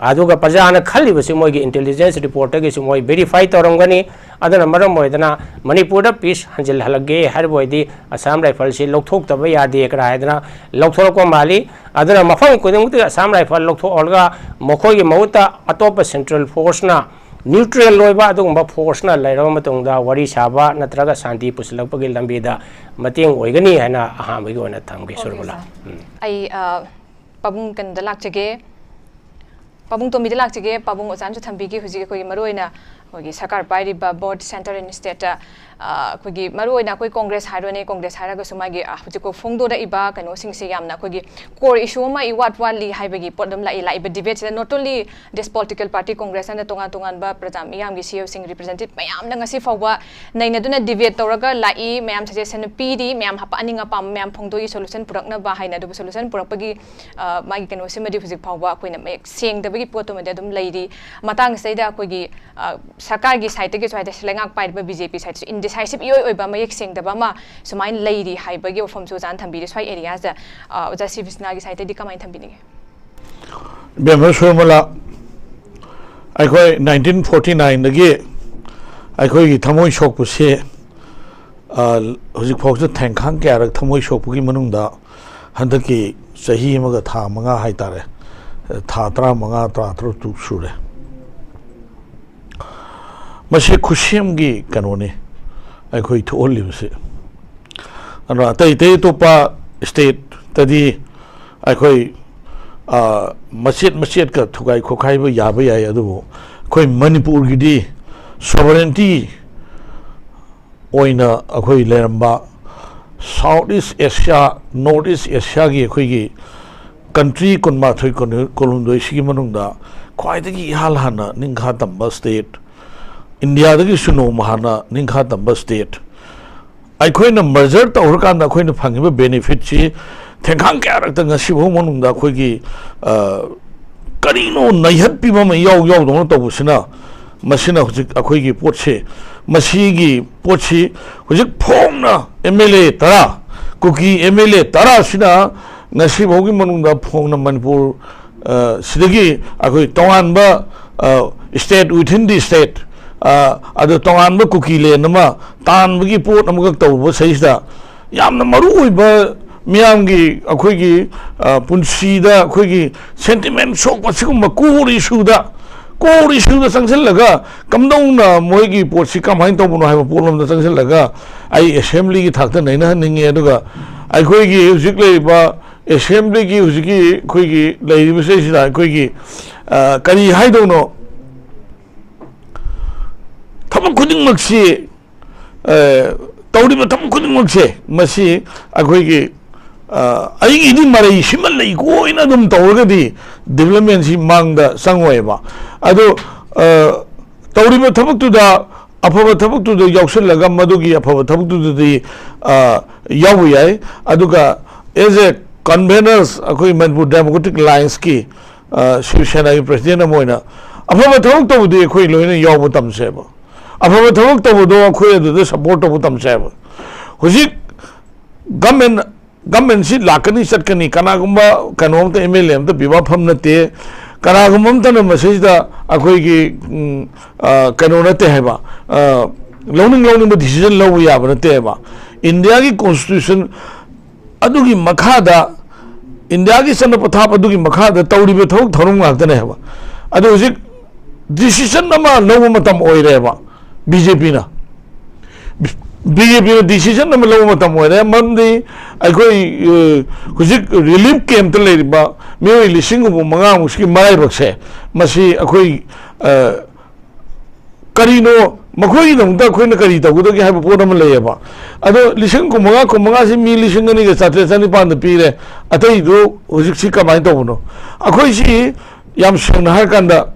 ꯑꯗꯨꯒ ꯄ꯭ꯔꯖꯥꯅ ꯈꯜꯂꯤꯕꯁꯤ ꯃꯣꯏꯒꯤ ꯏꯟꯇꯦꯂꯤꯖꯦꯟꯁ ꯔꯤꯄꯣꯔꯠꯇꯒꯤꯁꯨ ꯃꯣꯏ ꯚꯦꯔꯤꯐꯥꯏ ꯇꯧꯔꯝꯒꯅꯤ꯫ ꯑꯗꯨꯅ ꯃꯔꯝ ꯑꯣꯏꯗꯅ ꯃꯅꯤꯄꯨꯔꯗ ꯄꯤꯁ ꯍꯟꯖꯤꯜꯍꯜꯂꯒꯦ ꯍꯥꯏꯔꯕ ꯑꯣꯏꯗꯤ ꯑꯁꯥꯝ ꯔꯥꯏꯐꯜꯁꯤ ꯂꯧꯊꯣꯛꯇꯕ ꯌꯥꯗꯦ ꯀꯔꯥꯏꯗꯅ ꯂꯧꯊꯣꯔꯛꯄ ꯃꯥꯜꯂꯤ꯫ ꯑꯗꯨꯅ ꯃꯐꯝ ꯈꯨꯗꯤꯡꯃꯛꯇꯒꯤ ꯑꯁꯥꯝ ꯔꯥꯏꯐꯜ ꯂꯧꯊꯣꯛꯍꯜꯂꯒ ꯃꯈꯣꯏꯒꯤ ꯃꯍꯨꯠꯇ ꯑꯇꯣꯞꯄ ꯁꯦꯟꯇ꯭ꯔꯦꯜ ꯐꯣꯔꯁꯅ, ꯅ꯭ꯌꯨꯇ꯭ꯔꯦꯜ ꯑꯣꯏꯕ ꯑꯗꯨꯒꯨꯝꯕ ꯐꯣꯔꯁꯅ ꯂꯩꯔꯕ ꯃꯇꯨꯡꯗ ꯋꯥꯔꯤ ꯁꯥꯕ ꯅꯠꯇ꯭ꯔꯒ ꯁꯥꯟꯇꯤ ꯄꯨꯁꯤꯜꯂꯛꯄꯒꯤ ꯂꯝꯕꯤꯗ ꯃꯇꯦꯡ ꯑꯣꯏꯒꯅꯤ ꯍꯥꯏꯅ ꯑꯍꯥꯟꯕꯒꯤ ꯑꯣꯏꯅ ꯊꯝꯒꯦ꯫ ꯑꯣꯀꯦ, ꯁꯨꯔꯕꯂꯥ꯫ ꯁꯥꯔ꯫ ꯎꯝ꯫ ꯑꯩ, ꯑ, ꯄꯥꯕꯨꯡ ꯀꯩꯅꯣꯗ ꯂꯥꯛꯆꯒꯦ꯫ ꯄꯥꯕꯨꯡ ꯇꯣꯝꯕꯤꯗ ꯂꯥꯛꯆꯒꯦ꯫ ꯄꯥꯕꯨꯡ ꯑꯣꯖꯥꯅꯁꯨ ꯊꯝꯕꯤꯈꯤ꯫ ꯍꯧꯖꯤꯛ ꯑꯩꯈꯣꯏꯒꯤ ꯃꯔꯨꯑꯣꯏꯅ ꯑꯩꯈꯣꯏꯒꯤ ꯁꯔꯀꯥꯔ ꯄꯥꯏꯔꯤꯕ ꯕꯣꯠ ꯁꯦꯟꯇꯔ ꯑꯦꯟ ꯁ꯭ꯇꯦꯠꯇ, ꯑ, ꯑꯩꯈꯣꯏꯒꯤ ꯃꯔꯨꯑꯣꯏꯅ ꯑꯩꯈꯣꯏ ꯀꯣꯡꯒ꯭ꯔꯦꯁ ꯍꯥꯏꯔꯣꯅꯦ, ꯀꯣꯡꯒ꯭ꯔꯦꯁ ꯍꯥꯏꯔꯒꯁꯨ ꯃꯥꯒꯤ, ꯑ, ꯍꯧꯖꯤꯛꯐꯥꯎ ꯐꯣꯡꯗꯣꯔꯛꯏꯕ ꯀꯩꯅꯣꯁꯤꯡꯁꯦ ꯌꯥꯝꯅ ꯑꯩꯈꯣꯏꯒꯤ ꯀꯣꯔ ꯏꯁꯨ ꯑꯃ ꯏꯋꯥꯠ ꯋꯥꯠꯂꯤ ꯍꯥꯏꯕꯒꯤ ꯄꯣꯠ ꯑꯃ ꯂꯥꯛꯏ꯫ ꯂꯥꯛꯏꯕ ꯗꯤꯕꯦꯠꯁꯤꯗ not only this political party Congress ꯍꯥꯏꯅ ꯇꯣꯉꯥꯟ ꯇꯣꯉꯥꯟꯕ ꯄ꯭ꯔꯖꯥ ꯃꯤꯌꯥꯝꯒꯤ ꯁꯤ ꯏ ꯑꯣꯁꯤꯡ ꯔꯤꯄ꯭ꯔꯖꯦꯟꯇꯦꯇꯤꯚ ꯃꯌꯥꯝꯅ ꯉꯁꯤ ꯐꯥꯎꯕ ꯅꯩꯅꯗꯨꯅ ꯗꯤꯕꯦꯠ ꯇꯧꯔꯒ ꯂꯥꯛꯏ꯫ ꯃꯌꯥꯝ ꯁꯖꯦꯁꯟ ꯄꯤꯔꯤ, ꯃꯌꯥꯝ ꯑꯄꯥ-, ꯑꯅꯤꯡ ꯑꯄꯥꯝꯕ ꯃꯌꯥꯝ ꯐꯣꯡꯗꯣꯛꯏ, ꯁꯣꯂꯨꯁꯟ ꯄꯨꯔꯛꯅꯕ ꯍꯥꯏꯅ꯫ ꯑꯗꯨꯕꯨ ꯁꯣꯂꯨꯁꯟ ꯄꯨꯔꯛꯄꯒꯤ, ꯑ, ꯃꯥꯒꯤ ꯀꯩꯅꯣꯁꯤꯃꯗꯤ ꯍꯧꯖꯤꯛ ꯐꯥꯎꯕ ꯑꯩꯈꯣꯏꯅ ꯃꯌꯦꯛ ꯁꯦꯡꯗꯕꯒꯤ ꯄꯣꯠꯇꯨꯃꯗꯤ ꯑꯗꯨꯝ ꯂꯩꯔꯤ꯫ ꯃꯇꯥꯡꯁꯤꯗꯩꯗ ꯑꯩꯈꯣꯏꯒꯤ, ꯑ, ꯁꯔꯀꯥꯔꯒꯤ ꯁꯥꯏꯠꯇꯒꯤꯁꯨ ꯍꯥꯏꯇꯥꯔꯦ, ꯂꯩꯉꯥꯛ ꯄꯥꯏꯔꯤꯕ ꯕꯤ ꯖꯦ ꯄꯤ ꯁꯥꯏꯠꯇꯁꯨ ꯏꯟꯗꯤꯁꯥꯏꯁꯤꯞ ꯏꯑꯣꯏ ꯑꯣꯏꯕ, ꯃꯌꯦꯛ ꯁꯦꯡꯗꯕ ꯑꯃ ꯁꯨꯃꯥꯏꯅ ꯂꯩꯔꯤ ꯍꯥꯏꯕꯒꯤ ꯋꯥꯐꯝꯁꯨ ꯑꯣꯖꯥꯅ ꯊꯝꯕꯤꯔꯤ꯫ ꯁ꯭ꯋꯥꯏ ꯑꯦꯔꯤꯌꯥꯁꯤꯗ, ꯑ, ꯑꯣꯖꯥ ꯁꯤꯕꯤꯁꯅꯥꯒꯤ ꯁꯥꯏꯠꯇꯗꯤ ꯀꯃꯥꯏꯅ ꯊꯝꯕꯤꯅꯤꯡꯉꯤ? ꯏꯕꯦꯝꯃ ꯁꯨꯔꯃꯂꯥ, ꯑꯩꯈꯣꯏ ꯅꯥꯏꯟꯇꯤꯟ ꯐꯣꯔꯇꯤ ꯅꯥꯏꯟꯗꯒꯤ ꯑꯩꯈꯣꯏꯒꯤ ꯊꯃꯣꯏ ꯁꯣꯛꯄꯁꯦ, ꯑ, ꯍꯧꯖꯤꯛꯐꯥꯎꯁꯨ ꯊꯦꯡꯈꯥꯡ ꯀꯌꯥꯔꯛ ꯊꯃꯣꯏ ꯁꯣꯛꯄꯒꯤ ꯃꯅꯨꯡꯗ ꯍꯟꯗꯛꯀꯤ ꯆꯍꯤ ꯑꯃꯒ ꯊꯥ ꯃꯉꯥ ꯍꯥꯏꯇꯥꯔꯦ, ꯊꯥ ꯇꯔꯥꯃꯉꯥ, ꯇꯔꯥꯇꯔꯨꯛ ꯁꯨꯔꯦ꯫ ꯃꯁꯤ ꯈꯨꯠꯁꯦꯝꯒꯤ ꯀꯩꯅꯣꯅꯤ ꯑꯩꯈꯣꯏ ꯊꯣꯛꯍꯜꯂꯤꯕꯁꯤ꯫ ꯑꯗꯨꯅ ꯑꯇꯩ ꯑꯇꯩ ꯑꯇꯣꯞꯄ ꯁ꯭ꯇꯦꯠꯇꯗꯤ ꯑꯩꯈꯣꯏ, ꯑ, ꯃꯆꯦꯠ ꯃꯆꯦꯠꯀ ꯊꯨꯒꯥꯏ ꯈꯣꯠꯈꯥꯏꯕ ꯌꯥꯕ ꯌꯥꯏ, ꯑꯗꯨꯕꯨ ꯑꯩꯈꯣꯏ ꯃꯅꯤꯄꯨꯔꯒꯤꯗꯤ ꯁꯣꯚꯔꯦꯟꯇꯤ ꯑꯣꯏꯅ ꯑꯩꯈꯣꯏ ꯂꯩꯔꯝꯕ South East Asia, North East Asiaꯒꯤ ꯑꯩꯈꯣꯏꯒꯤ country ꯀꯨꯟꯃꯥꯊꯣꯏ, ꯀꯨꯟ-, ꯀꯨꯟꯍꯨꯝꯗꯣꯏꯁꯤꯒꯤ ꯃꯅꯨꯡꯗ ꯈ꯭ꯋꯥꯏꯗꯒꯤ ꯏꯍꯥꯟ ꯍꯥꯟꯅ ꯅꯤꯡꯈꯥ ꯇꯝꯕ state, ꯏꯟꯗꯤꯌꯥꯗꯒꯤꯁꯨ ꯅꯣꯡꯃ ꯍꯥꯟꯅ ꯅꯤꯡꯈꯥ ꯇꯝꯕ state, ꯑꯩꯈꯣꯏꯅ merger ꯇꯧꯔꯀꯥꯟꯗ ꯑꯩꯈꯣꯏꯅ ꯐꯪꯉꯤꯕ benefitꯁꯤ ꯊꯦꯡꯈꯥꯡ ꯀꯌꯥꯔꯛꯇ ꯉꯁꯤꯐꯥꯎ ꯃꯅꯨꯡꯗ ꯑꯩꯈꯣꯏꯒꯤ, ꯑ, ꯀꯔꯤꯅꯣ ꯅꯩꯍꯠꯄꯤꯕ ꯑꯃ ꯏꯌꯥꯎ ꯌꯥꯎꯗꯧꯅ ꯇꯧꯕꯁꯤꯅ, ꯃꯁꯤꯅ ꯍꯧꯖꯤꯛ ꯑꯩꯈꯣꯏꯒꯤ ꯄꯣꯠꯁꯦ, ꯃꯁꯤꯒꯤ ꯄꯣꯠꯁꯤ ꯍꯧꯖꯤꯛ ꯐꯣꯡꯅ M L A ꯇꯔꯥ, ꯀꯨꯀꯤ M L A ꯇꯔꯥꯁꯤꯅ ꯉꯁꯤꯐꯥꯎꯒꯤ ꯃꯅꯨꯡꯗ ꯐꯣꯡꯅ ꯃꯅꯤꯄꯨꯔ, ꯑ, ꯁꯤꯗꯒꯤ ꯑꯩꯈꯣꯏ ꯇꯣꯉꯥꯟꯕ, ꯑ, state within the state, ꯑ, ꯑꯗꯨ ꯇꯣꯉꯥꯟꯕ ꯀꯨꯀꯤ land ꯑꯃ ꯇꯥꯟꯕꯒꯤ ꯄꯣꯠ ꯑꯃꯈꯛ ꯇꯧꯕ ꯁꯩꯁꯤꯗ ꯌꯥꯝꯅ ꯃꯔꯨ ꯑꯣꯏꯕ ꯃꯤꯌꯥꯝꯒꯤ ꯑꯩꯈꯣꯏꯒꯤ, ꯑ, ꯄꯨꯟꯁꯤꯗ ꯑꯩꯈꯣꯏꯒꯤ sentiment ꯁꯣꯛꯄ ꯁꯤꯒꯨꯝꯕ core issueꯗ, core issueꯗ ꯆꯪꯁꯤꯜꯂꯒ ꯀꯝꯗꯧꯅ ꯃꯣꯏꯒꯤ ꯄꯣꯠꯁꯤ ꯀꯃꯥꯏꯅ ꯇꯧꯕꯅꯣ ꯍꯥꯏꯕ ꯄꯣꯠꯂꯣꯝꯗ ꯆꯪꯁꯤꯜꯂꯒ ꯑꯩ assemblyꯒꯤ ꯊꯥꯛꯇ ꯅꯩꯅꯍꯟꯅꯤꯡꯉꯤ꯫ ꯑꯗꯨꯒ ꯑꯩꯈꯣꯏꯒꯤ ꯍꯧꯖꯤꯛ ꯂꯩꯔꯤꯕ assemblyꯒꯤ ꯍꯧꯖꯤꯛꯀꯤ ꯑꯩꯈꯣꯏꯒꯤ ꯂꯩꯔꯤꯕꯁꯤꯗꯩꯁꯤꯗ ꯑꯩꯈꯣꯏꯒꯤ, ꯑ, ꯀꯔꯤ ꯍꯥꯏꯗꯧꯅꯣ, ꯊꯕꯛ ꯈꯨꯗꯤꯡꯃꯛꯁꯤ, ꯑ, ꯇꯧꯔꯤꯕ ꯊꯕꯛ ꯈꯨꯗꯤꯡꯃꯛꯁꯦ ꯃꯁꯤ ꯑꯩꯈꯣꯏꯒꯤ, ꯑ, ꯑꯩꯒꯤꯗꯤ ꯃꯔꯩ ꯁꯤꯃ ꯂꯩꯀꯣ ꯍꯥꯏꯅ ꯑꯗꯨꯝ ꯇꯧꯔꯒꯗꯤ developmentꯁꯤ ꯃꯥꯡꯗ ꯆꯪꯉꯣꯏꯕ꯫ ꯑꯗꯣ, ꯑ, ꯇꯧꯔꯤꯕ ꯊꯕꯛꯇꯨꯗ, ꯑꯐꯕ ꯊꯕꯛꯇꯨꯗ ꯌꯥꯎꯁꯤꯜꯂꯒ ꯃꯗꯨꯒꯤ ꯑꯐꯕ ꯊꯕꯛꯇꯨꯗꯗꯤ, ꯑ, ꯌꯥꯎꯕ ꯌꯥꯏ꯫ ꯑꯗꯨꯒ as a conveners ꯑꯩꯈꯣꯏ Manipur Democratic Allianceꯀꯤ, ꯑ, ꯁꯤꯕ ꯁꯦꯅꯥꯒꯤ president ꯑꯃ ꯑꯣꯏꯅ ꯑꯐꯕ ꯊꯕꯛ ꯇꯧꯕꯗꯤ ꯑꯩꯈꯣꯏ ꯂꯣꯏꯅ ꯌꯥꯎꯕ ꯇꯝꯁꯦꯕ꯫ ꯑꯐꯕ ꯊꯕꯛ ꯇꯧꯕꯗꯣ ꯑꯩꯈꯣꯏ ꯑꯗꯨꯗ support ꯇꯧꯕ ꯇꯝꯁꯦꯕ꯫ ꯍꯧꯖꯤꯛ government ꯒꯃꯦꯟꯁꯤ ꯂꯥꯛꯀꯅꯤ ꯆꯠꯀꯅꯤ, ꯀꯅꯥꯒꯨꯝꯕ ꯀꯩꯅꯣ ꯑꯝꯇ, ꯑꯦꯝ ꯑꯦꯜ ꯑꯦ ꯑꯝꯇ ꯄꯤꯕ ꯐꯝ ꯅꯠꯇꯦ, ꯀꯅꯥꯒꯨꯝꯕ ꯑꯝꯇꯅ ꯃꯁꯤꯗ ꯑꯩꯈꯣꯏꯒꯤ, ꯎꯝ, ꯑ, ꯀꯩꯅꯣ ꯅꯠꯇꯦ ꯍꯥꯏꯕ, ꯑ, ꯂꯧꯅꯤꯡ ꯂꯧꯅꯤꯡꯕ ꯗꯤꯁꯤꯖꯟ ꯂꯧꯕ ꯌꯥꯕ ꯅꯠꯇꯦ ꯍꯥꯏꯕ꯫ ꯏꯟꯗꯤꯌꯥꯒꯤ ꯀꯣꯟꯁꯇꯤꯇ꯭ꯌꯨꯁꯟ ꯑꯗꯨꯒꯤ ꯃꯈꯥꯗ, ꯏꯟꯗꯤꯌꯥꯒꯤ ꯆꯠꯅ ꯄꯊꯥꯞ ꯑꯗꯨꯒꯤ ꯃꯈꯥꯗ ꯇꯧꯔꯤꯕ ꯊꯕꯛ ꯊꯧꯔꯝ ꯉꯥꯛꯇꯅꯦ ꯍꯥꯏꯕ꯫ ꯑꯗꯣ ꯍꯧꯖꯤꯛ ꯗꯤꯁꯤꯖꯟ ꯑꯃ ꯂꯧꯕ ꯃꯇꯝ ꯑꯣꯏꯔꯦꯕ ꯕꯤ ꯖꯦ ꯄꯤꯅ꯫ ꯕꯤ ꯖꯦ ꯄꯤꯅ ꯗꯤꯁꯤꯖꯟ ꯑꯃ ꯂꯧꯕ ꯃꯇꯝ ꯑꯣꯏꯔꯦ, ꯃꯔꯝꯗꯤ ꯑꯩꯈꯣꯏ, ꯑ, ꯍꯧꯖꯤꯛ ꯔꯤꯂꯤꯐ ꯀꯦꯝꯞꯇ ꯂꯩꯔꯤꯕ ꯃꯤꯑꯣꯏ ꯂꯤꯁꯤꯡ ꯍꯨꯝꯐꯨ ꯃꯉꯥꯃꯨꯛꯀꯤ ꯃꯔꯥꯏꯕꯛꯁꯦ, ꯃꯁꯤ ꯑꯩꯈꯣꯏ, ꯑ, ꯀꯔꯤꯅꯣ, ꯃꯈꯣꯏꯒꯤꯗꯃꯛꯇ ꯑꯩꯈꯣꯏꯅ ꯀꯔꯤ ꯇꯧꯒꯗꯒꯦ ꯍꯥꯏꯕ ꯄꯣꯠ ꯑꯃ ꯂꯩꯌꯦꯕ꯫ ꯑꯗꯣ ꯂꯤꯁꯤꯡ ꯀꯨꯟꯃꯉꯥ, ꯀꯨꯟꯃꯉꯥꯁꯤ ꯃꯤ ꯂꯤꯁꯤꯡ ꯑꯅꯤꯒ ꯆꯥꯇ꯭ꯔꯦꯠ ꯆꯅꯤꯄꯥꯟꯗ ꯄꯤꯔꯦ, ꯑꯇꯩꯗꯨ ꯍꯧꯖꯤꯛꯁꯤ ꯀꯃꯥꯏꯅ ꯇꯧꯕꯅꯣ? ꯑꯩꯈꯣꯏꯁꯤ ꯌꯥꯝ ꯁꯦꯡꯅ ꯍꯥꯏꯔꯀꯥꯟꯗ,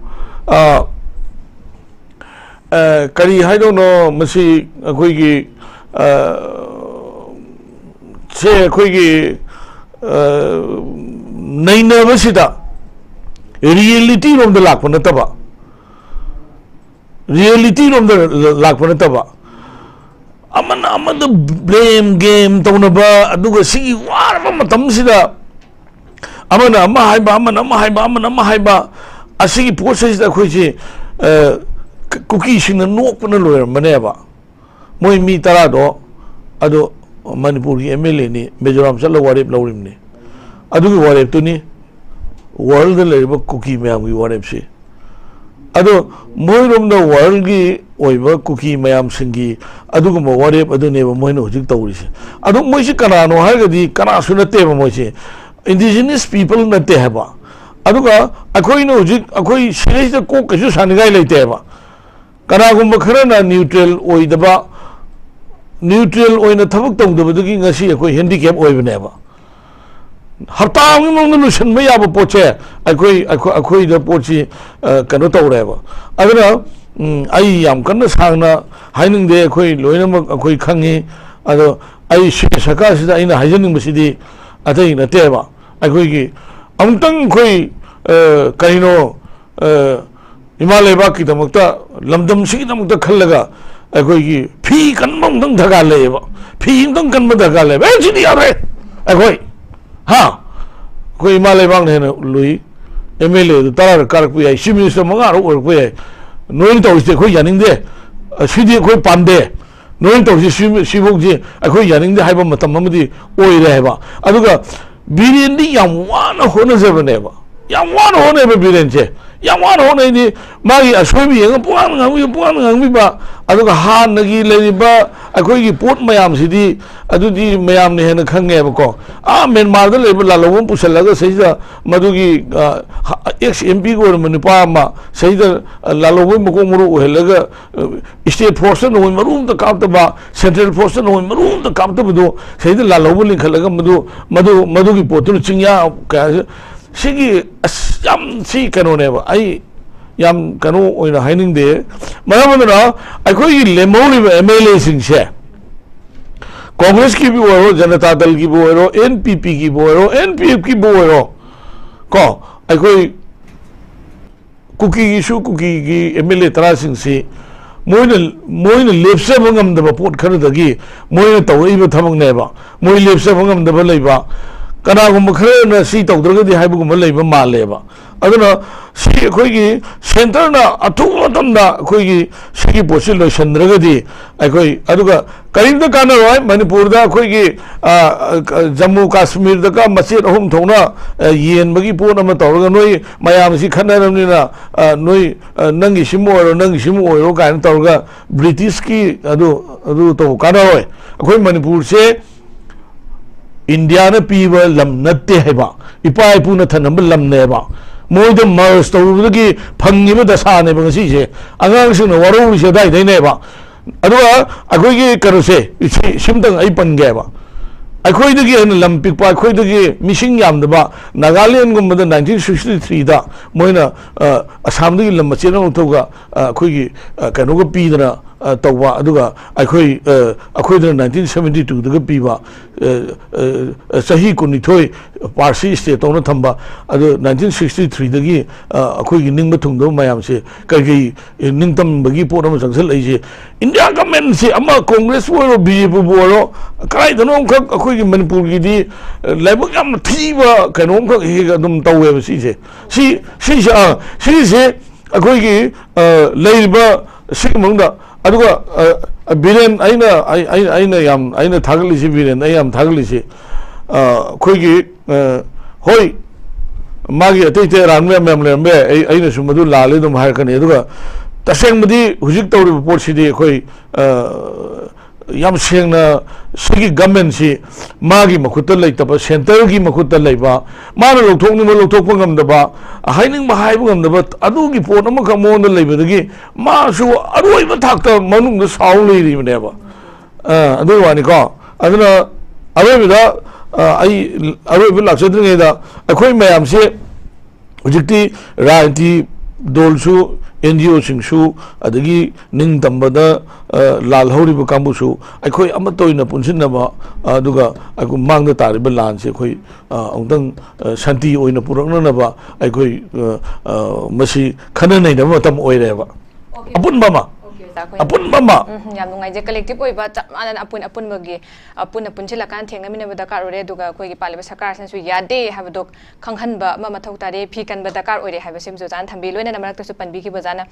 ꯑ, ꯑ, ꯀꯔꯤ ꯍꯥꯏꯗꯧꯅꯣ, ꯃꯁꯤ ꯑꯩꯈꯣꯏꯒꯤ, ꯑ, ꯁꯦ ꯑꯩꯈꯣꯏꯒꯤ, ꯑ, ꯅꯩꯅꯕꯁꯤꯗ ꯔꯤꯌꯦꯂꯤꯇꯤ ꯂꯣꯝꯗ ꯂꯥꯛꯄ ꯅꯠꯇꯕ, ꯔꯤꯌꯦꯂꯤꯇꯤ ꯂꯣꯝꯗ ꯂꯥꯛꯄ ꯅꯠꯇꯕ, ꯑꯃꯅ ꯑꯃꯗ ꯕ꯭ꯂꯦꯝ ꯒꯦꯝ ꯇꯧꯅꯕ, ꯑꯗꯨꯒ ꯁꯤꯒꯤ ꯋꯥꯔꯕ ꯃꯇꯝꯁꯤꯗ ꯑꯃꯅ ꯑꯃ ꯍꯥꯏꯕ, ꯑꯃꯅ ꯑꯃ ꯍꯥꯏꯕ, ꯑꯃꯅ ꯑꯃ ꯍꯥꯏꯕ, ꯑꯁꯤꯒꯤ ꯄꯣꯠꯁꯤꯗ ꯑꯩꯈꯣꯏꯁꯤ, ꯑ, ꯀ-, ꯀꯨꯀꯤꯁꯤꯡꯅ ꯅꯣꯛꯄꯅ ꯂꯣꯏꯔꯝꯕꯅꯦꯕ꯫ ꯃꯣꯏ ꯃꯤ ꯇꯔꯥꯗꯣ, ꯑꯗꯣ ꯃꯅꯤꯄꯨꯔꯒꯤ ꯑꯦꯝ ꯑꯦꯜ ꯑꯦꯅꯤ, ꯃꯤꯖꯣꯔꯥꯝ ꯆꯠꯂꯒ ꯋꯥꯔꯦꯞ ꯂꯧꯔꯤꯕꯅꯤ꯫ ꯑꯗꯨꯒꯤ ꯋꯥꯔꯦꯞꯇꯨꯅꯤ ꯋꯥꯔꯜꯗ ꯂꯩꯔꯤꯕ ꯀꯨꯀꯤ ꯃꯌꯥꯝꯒꯤ ꯋꯥꯔꯦꯞꯁꯤ꯫ ꯑꯗꯣ ꯃꯣꯏꯔꯣꯝꯗ ꯋꯥꯔꯜꯒꯤ ꯑꯣꯏꯕ ꯀꯨꯀꯤ ꯃꯌꯥꯝꯁꯤꯡꯒꯤ ꯑꯗꯨꯒꯨꯝꯕ ꯋꯥꯔꯦꯞ ꯑꯗꯨꯅꯦꯕ ꯃꯣꯏꯅ ꯍꯧꯖꯤꯛ ꯇꯧꯔꯤꯁꯦ꯫ ꯑꯗꯣ ꯃꯣꯏꯁꯤ ꯀꯅꯥꯅꯣ ꯍꯥꯏꯔꯒꯗꯤ ꯀꯅꯥꯁꯨ ꯅꯠꯇꯦꯕ, ꯃꯣꯏꯁꯦ indigenous people ꯅꯠꯇꯦ ꯍꯥꯏꯕ꯫ ꯑꯗꯨꯒ ꯑꯩꯈꯣꯏꯅ ꯍꯧꯖꯤꯛ ꯑꯩꯈꯣꯏ ꯁꯤꯗꯩꯁꯤꯗ ꯀꯣꯛ ꯀꯩꯁꯨ ꯁꯥꯅꯤꯡꯉꯥꯏ ꯂꯩꯇꯦꯕ꯫ ꯀꯅꯥꯒꯨꯝꯕ ꯈꯔꯅ ꯅ꯭ꯌꯨꯇ꯭ꯔꯦꯜ ꯑꯣꯏꯗꯕ, ꯅ꯭ꯌꯨꯇ꯭ꯔꯦꯜ ꯑꯣꯏꯅ ꯊꯕꯛ ꯇꯧꯗꯕꯗꯒꯤ ꯉꯁꯤ ꯑꯩꯈꯣꯏ ꯍꯦꯟꯗꯤꯀꯦꯞ ꯑꯣꯏꯕꯅꯦꯕ꯫ ꯍꯞꯇꯥ ꯑꯃꯒꯤ ꯃꯅꯨꯡꯗ ꯂꯣꯏꯁꯤꯟꯕ ꯌꯥꯕ ꯄꯣꯠꯁꯦ ꯑꯩꯈꯣꯏ, ꯑꯩꯈꯣꯏ, ꯑꯩꯈꯣꯏꯗ ꯄꯣꯠꯁꯤ, ꯑ, ꯀꯩꯅꯣ ꯇꯧꯔꯦꯕ꯫ ꯑꯗꯨꯅ, ꯎꯝ, ꯑꯩ ꯌꯥꯝ ꯀꯟꯅ ꯁꯥꯡꯅ ꯍꯥꯏꯅꯤꯡꯗꯦ, ꯑꯩꯈꯣꯏ ꯂꯣꯏꯅꯃꯛ ꯑꯩꯈꯣꯏ ꯈꯪꯉꯤ꯫ ꯑꯗꯣ ꯑꯩ ꯁꯤꯒꯤ ꯁꯔꯀꯥꯔꯁꯤꯗ ꯑꯩꯅ ꯍꯥꯏꯖꯅꯤꯡꯕꯁꯤꯗꯤ ꯑꯇꯩ ꯅꯠꯇꯦꯕ, ꯑꯩꯈꯣꯏꯒꯤ ꯑꯃꯨꯛꯇꯪ ꯑꯩꯈꯣꯏ, ꯑ, ꯀꯔꯤꯅꯣ, ꯑ, ꯏꯃꯥ ꯂꯩꯕꯥꯛꯀꯤꯗꯃꯛꯇ, ꯂꯝꯗꯝꯁꯤꯒꯤꯗꯃꯛꯇ ꯈꯜꯂꯒ ꯑꯩꯈꯣꯏꯒꯤ ꯐꯤ ꯀꯟꯕ ꯑꯃꯨꯛꯇꯪ ꯗꯔꯀꯥꯔ ꯂꯩꯌꯦꯕ꯫ ꯐꯤ ꯑꯃꯨꯛꯇꯪ ꯀꯟꯕ ꯗꯔꯀꯥꯔ ꯂꯩꯌꯦꯕ꯫ "ꯑꯦ, ꯁꯤꯗꯤ ꯌꯥꯔꯣꯏ, ꯑꯩꯈꯣꯏ, ꯍꯥ, ꯑꯩꯈꯣꯏ ꯏꯃꯥ ꯂꯩꯕꯥꯛꯅ ꯍꯦꯟꯅ ꯂꯨꯏ꯫ ꯑꯦꯝ ꯑꯦꯜ ꯑꯦꯗꯨ ꯇꯔꯥꯔꯛ ꯀꯥꯔꯛꯄ ꯌꯥꯏ, ꯆꯤꯐ ꯃꯤꯅꯤꯁꯇꯔ ꯃꯉꯥꯔꯛ ꯑꯣꯏꯔꯛꯄ ꯌꯥꯏ꯫ ꯅꯣꯏꯅ ꯇꯧꯔꯤꯁꯤꯗꯤ ꯑꯩꯈꯣꯏ ꯌꯥꯅꯤꯡꯗꯦ, ꯁꯤꯗꯤ ꯑꯩꯈꯣꯏ ꯄꯥꯝꯗꯦ, ꯅꯣꯏꯅ ꯇꯧꯔꯤꯁꯤ ꯁꯤ-, ꯁꯤꯐꯧꯁꯤ ꯑꯩꯈꯣꯏ ꯌꯥꯅꯤꯡꯗꯦ ꯍꯥꯏꯕ ꯃꯇꯝ ꯑꯃꯗꯤ ꯑꯣꯏꯔꯦ ꯍꯥꯏꯕ꯫ ꯑꯗꯨꯒ ꯕꯤꯔꯦꯟꯗꯤ ꯌꯥꯝ ꯋꯥꯅ ꯍꯣꯠꯅꯖꯕꯅꯦꯕ, ꯌꯥꯝ ꯋꯥꯅ ꯍꯣꯠꯅꯩꯕ ꯕꯤꯔꯦꯟꯁꯦ, ꯌꯥꯝ ꯋꯥꯅ ꯍꯣꯠꯅꯩꯗꯤ꯫ ꯃꯥꯒꯤ ꯑꯁꯣꯏꯕ ꯌꯦꯡꯉꯒ ꯄꯨꯡꯉꯥꯡ ꯉꯥꯡꯕꯤꯕ, ꯄꯨꯡꯉꯥꯡ ꯉꯥꯡꯕꯤꯕ꯫ ꯑꯗꯨꯒ ꯍꯥꯟꯅꯒꯤ ꯂꯩꯔꯤꯕ ꯑꯩꯈꯣꯏꯒꯤ ꯄꯣꯠ ꯃꯌꯥꯝꯁꯤꯗꯤ, ꯑꯗꯨꯗꯤ ꯃꯌꯥꯝꯅ ꯍꯦꯟꯅ ꯈꯪꯉꯦꯕꯀꯣ꯫ ꯑꯥ ꯃ꯭ꯌꯥꯟꯃꯥꯔꯗ ꯂꯩꯕ ꯂꯥꯜꯍꯧꯕ ꯑꯃ ꯄꯨꯁꯜꯂꯒ ꯁꯤꯗ ꯃꯗꯨꯒꯤ, ꯑ, ꯑꯦꯛꯁ ꯑꯦꯝ ꯄꯤꯒ ꯑꯣꯏꯔꯝꯕ ꯅꯨꯄꯥ ꯑꯃ ꯁꯤꯗ, ꯑ, ꯂꯥꯜꯍꯧꯕꯒꯤ ꯃꯀꯣꯛ ꯃꯔꯨ ꯑꯣꯏꯍꯜꯂꯒ, ꯑ, ꯏꯁꯇꯦꯠ ꯐꯣꯔꯁꯇ ꯅꯣꯡꯃꯩ ꯃꯔꯨ ꯑꯝꯇ ꯀꯥꯞꯇꯕ, ꯁꯦꯟꯇ꯭ꯔꯦꯜ ꯐꯣꯔꯁꯇ ꯅꯣꯡꯃꯩ ꯃꯔꯨ ꯑꯝꯇ ꯀꯥꯞꯇꯕꯗꯣ ꯁꯤꯗ ꯂꯥꯜꯍꯧꯕ ꯂꯤꯡꯈꯠꯂꯒ ꯃꯗꯨ, ꯃꯗꯨ, ꯃꯗꯨꯒꯤ ꯄꯣꯠꯇꯨꯅ ꯆꯤꯡꯌꯥ ꯀꯌꯥ ꯁꯤꯒꯤ, ꯑꯁ, ꯌꯥꯝ ꯁꯤ ꯀꯩꯅꯣꯅꯦꯕ, ꯑꯩ ꯌꯥꯝ ꯀꯩꯅꯣ ꯑꯣꯏꯅ ꯍꯥꯏꯅꯤꯡꯗꯦ꯫ ꯃꯔꯝ ꯑꯗꯨꯅ ꯑꯩꯈꯣꯏꯒꯤ ꯂꯦꯝꯍꯧꯔꯤꯕ ꯑꯦꯝ ꯑꯦꯜ ꯑꯦꯁꯤꯡꯁꯦ, ꯀꯣꯡꯒ꯭ꯔꯦꯁꯀꯤꯕꯨ ꯑꯣꯏꯔꯣ, ꯖꯅꯇꯥ ꯗꯜꯒꯤꯕꯨ ꯑꯣꯏꯔꯣ, ꯑꯦꯟ ꯄꯤ ꯄꯤꯒꯤꯕꯨ ꯑꯣꯏꯔꯣ, ꯑꯦꯟ ꯄꯤ ꯑꯦꯐꯀꯤꯕꯨ ꯑꯣꯏꯔꯣ, ꯀꯣ, ꯑꯩꯈꯣꯏ ꯀꯨꯀꯤꯒꯤꯁꯨ, ꯀꯨꯀꯤꯒꯤ ꯑꯦꯝ ꯑꯦꯜ ꯑꯦ ꯇꯔꯥꯁꯤꯡꯁꯤ ꯃꯣꯏꯅ, ꯃꯣꯏꯅ ꯂꯦꯞꯆꯕ ꯉꯝꯗꯕ ꯄꯣꯠ ꯈꯔꯗꯒꯤ ꯃꯣꯏꯅ ꯇꯧꯔꯛꯏꯕ ꯊꯕꯛꯅꯦꯕ꯫ ꯃꯣꯏ ꯂꯦꯞꯆꯕ ꯉꯝꯗꯕ ꯂꯩꯕ, ꯀꯅꯥꯒꯨꯝꯕ ꯈꯔꯅ ꯁꯤ ꯇꯧꯗ꯭ꯔꯒꯗꯤ ꯍꯥꯏꯕꯒꯨꯝꯕ ꯂꯩꯕ ꯃꯥꯜꯂꯦꯕ꯫ ꯑꯗꯨꯅ ꯁꯤ ꯑꯩꯈꯣꯏꯒꯤ ꯁꯦꯟꯇꯔꯅ ꯑꯊꯨꯕ ꯃꯇꯝꯗ ꯑꯩꯈꯣꯏꯒꯤ ꯁꯤꯒꯤ ꯄꯣꯠꯁꯤ ꯂꯣꯏꯁꯤꯟꯗ꯭ꯔꯒꯗꯤ, ꯑꯩꯈꯣꯏ, ꯑꯗꯨꯒ ꯀꯔꯤꯝꯇ ꯀꯥꯟꯅꯔꯣꯏ꯫ ꯃꯅꯤꯄꯨꯔꯗ ꯑꯩꯈꯣꯏꯒꯤ, ꯑ, ꯑ, ꯖꯝꯃꯨ ꯀꯥꯁꯃꯤꯔꯗꯒ ꯃꯆꯦꯠ ꯑꯍꯨꯝ ꯊꯣꯛꯅ, ꯑ, ꯌꯦꯟꯕꯒꯤ ꯄꯣꯠ ꯑꯃ ꯇꯧꯔꯒ ꯅꯣꯏ ꯃꯌꯥꯝꯁꯤ ꯈꯠꯅꯔꯕꯅꯤꯅ, ꯑ, ꯅꯣꯏ, ꯑ, ꯅꯪꯒꯤ ꯁꯤꯃ ꯑꯣꯏꯔꯣ, ꯅꯪꯒꯤ ꯁꯤꯃ ꯑꯣꯏꯔꯣ ꯀꯥꯏꯅ ꯇꯧꯔꯒ ꯕ꯭ꯔꯤꯇꯤꯁꯀꯤ ꯑꯗꯨ, ꯑꯗꯨ ꯇꯧꯕ ꯀꯥꯟꯅꯔꯣꯏ꯫ ꯑꯩꯈꯣꯏ ꯃꯅꯤꯄꯨꯔꯁꯦ ꯏꯟꯗꯤꯌꯥꯅ ꯄꯤꯕ ꯂꯝ ꯅꯠꯇꯦ ꯍꯥꯏꯕ, ꯏꯄꯥ ꯏꯄꯨꯅ ꯊꯝꯂꯝꯕ ꯂꯝꯅꯦꯕ꯫ ꯃꯣꯏꯗ ꯃꯔꯁ ꯇꯧꯔꯨꯕꯗꯒꯤ ꯐꯪꯉꯤꯕ ꯗꯁꯥꯅꯦꯕ ꯉꯁꯤꯁꯦ꯫ ꯑꯉꯥꯡꯁꯤꯡꯅ ꯋꯥꯔꯧꯔꯤꯁꯦ ꯑꯗꯨꯋꯥꯏꯗꯩꯅꯦꯕ꯫ ꯑꯗꯨꯒ ꯑꯩꯈꯣꯏꯒꯤ ꯀꯩꯅꯣꯁꯦ, ꯁꯤ, ꯁꯤꯝꯇꯪ ꯑꯩ ꯄꯟꯒꯦꯕ꯫ ꯑꯩꯈꯣꯏꯗꯒꯤ ꯍꯦꯟꯅ ꯂꯝ ꯄꯤꯛꯄ, ꯑꯩꯈꯣꯏꯗꯒꯤ ꯃꯤꯁꯤꯡ ꯌꯥꯝꯗꯕ ꯅꯥꯒꯥꯂꯦꯟꯒꯨꯝꯕꯗ ꯅꯥꯏꯟꯇꯤꯟ ꯁꯤꯛꯁꯇꯤ ꯊ꯭ꯔꯤꯗ ꯃꯣꯏꯅ, ꯑ, ꯑꯁꯥꯝꯗꯒꯤ ꯂꯝ ꯃꯆꯦꯠ ꯑꯃ ꯂꯧꯊꯣꯛꯑꯒ, ꯑ, ꯑꯩꯈꯣꯏꯒꯤ, ꯑ, ꯀꯩꯅꯣꯒ ꯄꯤꯗꯅ, ꯑ, ꯇꯧꯕ, ꯑꯗꯨꯒ ꯑꯩꯈꯣꯏ, ꯑ, ꯑꯩꯈꯣꯏꯗꯅ ꯅꯥꯏꯟꯇꯤꯟ ꯁꯕꯦꯟꯇꯤ ꯇꯨꯗꯒ ꯄꯤꯕ, ꯑ, ꯑ, ꯆꯍꯤ ꯀꯨꯟꯅꯤꯊꯣꯏ ꯄꯥꯔꯁꯤ ꯁ꯭ꯇꯦ ꯇꯧꯅ ꯊꯝꯕ, ꯑꯗꯨ ꯅꯥꯏꯟꯇꯤꯟ ꯁꯤꯛꯁꯇꯤ ꯊ꯭ꯔꯤꯗꯒꯤ, ꯑ, ꯑꯩꯈꯣꯏꯒꯤ ꯅꯤꯡꯕ ꯊꯨꯡꯗꯕ ꯃꯌꯥꯝꯁꯦ ꯀꯔꯤ ꯀꯔꯤ, ꯑ, ꯅꯤꯡꯇꯝꯕꯒꯤ ꯄꯣꯠ ꯑꯃ ꯆꯪꯁꯤꯜꯂꯛꯏꯁꯦ? ꯏꯟꯗꯤꯌꯥ ꯒꯃꯦꯟꯁꯦ, ꯑꯃ ꯀꯣꯡꯒ꯭ꯔꯦꯁꯄꯨ ꯑꯣꯏꯔꯣ, ꯕꯤ ꯖꯦ ꯄꯤꯕꯨ ꯑꯣꯏꯔꯣ, ꯀꯗꯥꯏꯗꯅꯣ ꯑꯃꯈꯛ ꯑꯩꯈꯣꯏꯒꯤ ꯃꯅꯤꯄꯨꯔꯒꯤꯗꯤ, ꯑ, ꯂꯥꯏꯕꯛ ꯌꯥꯝꯅ ꯊꯤꯕ ꯀꯩꯅꯣꯝꯈꯛ ꯍꯦꯛ ꯍꯦꯛ ꯑꯗꯨꯝ ꯇꯧꯋꯦꯕ ꯁꯤꯁꯦ꯫ ꯁꯤ, ꯁꯤꯁꯦ, ꯑ, ꯁꯤꯁꯦ ꯑꯩꯈꯣꯏꯒꯤ, ꯑ, ꯂꯩꯔꯤꯕ ꯁꯤꯒꯤ ꯃꯅꯨꯡꯗ, ꯑꯗꯨꯒ, ꯑ, ꯕꯤꯔꯦꯟ, ꯑꯩꯅ, ꯑꯩ-, ꯑꯩ-, ꯑꯩꯅ ꯌꯥꯝ, ꯑꯩꯅ ꯊꯥꯒꯠꯂꯤꯁꯤ, ꯕꯤꯔꯦꯟ, ꯑꯩ ꯌꯥꯝ ꯊꯥꯒꯠꯂꯤꯁꯤ, ꯑ, ꯑꯩꯈꯣꯏꯒꯤ, ꯑ, ꯍꯣꯏ, ꯃꯥꯒꯤ ꯑꯇꯩ ꯑꯇꯩ ꯑꯔꯥꯟꯕ ꯃꯌꯥꯝ, ꯃꯌꯥꯝ ꯂꯩꯔꯝꯕ ꯌꯥꯏ, ꯑꯩ, ꯑꯩꯅꯁꯨ ꯃꯗꯨ ꯂꯥꯜꯂꯦ ꯑꯗꯨꯝ ꯍꯥꯏꯔꯛꯀꯅꯤ꯫ ꯑꯗꯨꯒ ꯇꯁꯦꯡꯕꯗꯤ ꯍꯧꯖꯤꯛ ꯇꯧꯔꯤꯕ ꯄꯣꯠꯁꯤꯗꯤ ꯑꯩꯈꯣꯏ, ꯑ, ꯌꯥꯝ ꯁꯦꯡꯅ ꯁꯤꯒꯤ ꯒꯃꯦꯟꯁꯤ ꯃꯥꯒꯤ ꯃꯈꯨꯠꯇ ꯂꯩꯇꯕ, ꯁꯦꯟꯇꯔꯒꯤ ꯃꯈꯨꯠꯇ ꯂꯩꯕ, ꯃꯥꯅ ꯂꯧꯊꯣꯛꯅꯤꯡꯕ ꯂꯧꯊꯣꯛꯄ ꯉꯝꯗꯕ, ꯍꯥꯏꯅꯤꯡꯕ ꯍꯥꯏꯕ ꯉꯝꯗꯕ, ꯑꯗꯨꯒꯤ ꯄꯣꯠ ꯑꯃꯈꯛ ꯃꯉꯣꯟꯗ ꯂꯩꯕꯗꯒꯤ ꯃꯥꯁꯨ ꯑꯔꯣꯏꯕ ꯊꯥꯛꯇ ꯃꯅꯨꯡꯗ ꯁꯥꯎ ꯂꯩꯔꯤꯕꯅꯦꯕ꯫ ꯑ, ꯑꯗꯨꯒꯤ ꯋꯥꯅꯤꯀꯣ꯫ ꯑꯗꯨꯅ ꯑꯔꯣꯏꯕꯗ, ꯑ, ꯑꯩ ꯑꯔꯣꯏꯕ ꯂꯥꯛꯆꯗ꯭ꯔꯤꯉꯩꯗ ꯑꯩꯈꯣꯏ ꯃꯌꯥꯝꯁꯦ ꯍꯧꯖꯤꯛꯇꯤ ꯔꯥꯖꯅꯤꯇꯤ ꯗꯣꯜꯁꯨ, ꯑꯦꯟ ꯖꯤ ꯑꯣꯁꯤꯡꯁꯨ, ꯑꯗꯒꯤ ꯅꯤꯡꯇꯝꯕꯗ, ꯑ, ꯂꯥꯜꯍꯧꯔꯤꯕ ꯀꯥꯡꯕꯨꯁꯨ ꯑꯩꯈꯣꯏ ꯑꯃꯠꯇ ꯑꯣꯏꯅ ꯄꯨꯟꯁꯤꯟꯅꯕ, ꯑꯗꯨꯒ ꯑꯩꯈꯣꯏ ꯃꯥꯡꯗ ꯇꯥꯔꯤꯕ ꯂꯥꯟꯁꯦ ꯑꯩꯈꯣꯏ, ꯑ, ꯑꯃꯨꯛꯇꯪ, ꯑ, ꯁꯥꯟꯇꯤ ꯑꯣꯏꯅ ꯄꯨꯔꯛꯅꯅꯕ ꯑꯩꯈꯣꯏ, ꯑ, ꯑ, ꯃꯁꯤ ꯈꯟꯅ ꯅꯩꯅꯕ ꯃꯇꯝ ꯑꯣꯏꯔꯦꯕ꯫ ꯑꯣꯀꯦ꯫ ꯑꯄꯨꯟꯕ ꯑꯃ, ꯑꯣꯀꯦ, ꯑꯣꯖꯥ, ꯑꯩꯈꯣꯏꯅ ꯑꯄꯨꯟꯕ ꯑꯃ꯫ ꯎꯝ, ꯌꯥꯝ ꯅꯨꯡꯉꯥꯏꯖꯩ꯫ ꯀꯂꯦꯛꯇꯤꯞ ꯑꯣꯏꯕ, ꯆꯞ ꯃꯥꯟꯅꯅ ꯑꯄꯨꯟ ꯑꯄꯨꯟꯕꯒꯤ, ꯑ, ꯄꯨꯟꯅ ꯄꯨꯟꯁꯤꯜꯂꯀꯥꯟꯗ ꯊꯦꯡꯅꯃꯤꯟꯅꯕ ꯗꯔꯀꯥꯔ ꯑꯣꯏꯔꯦ꯫ ꯑꯗꯨꯒ ꯑꯩꯈꯣꯏꯒꯤ ꯄꯥꯜꯂꯤꯕ ꯁꯔꯀꯥꯔꯁꯤꯅꯁꯨ ꯌꯥꯗꯦ ꯍꯥꯏꯕꯗꯣ ꯈꯪꯍꯟꯕ ꯑꯃ ꯃꯊꯧ ꯇꯥꯔꯦ꯫ ꯐꯤ ꯀꯟꯕ ꯗꯔꯀꯥꯔ ꯑꯣꯏꯔꯦ ꯍꯥꯏꯕꯁꯤꯃꯁꯨ ꯑꯣꯖꯥꯅ ꯊꯝꯕꯤ꯫ ꯂꯣꯏꯅꯅ ꯃꯔꯛꯇꯁꯨ ꯄꯟꯕꯤꯈꯤꯕ ꯑꯣꯖꯥꯅ,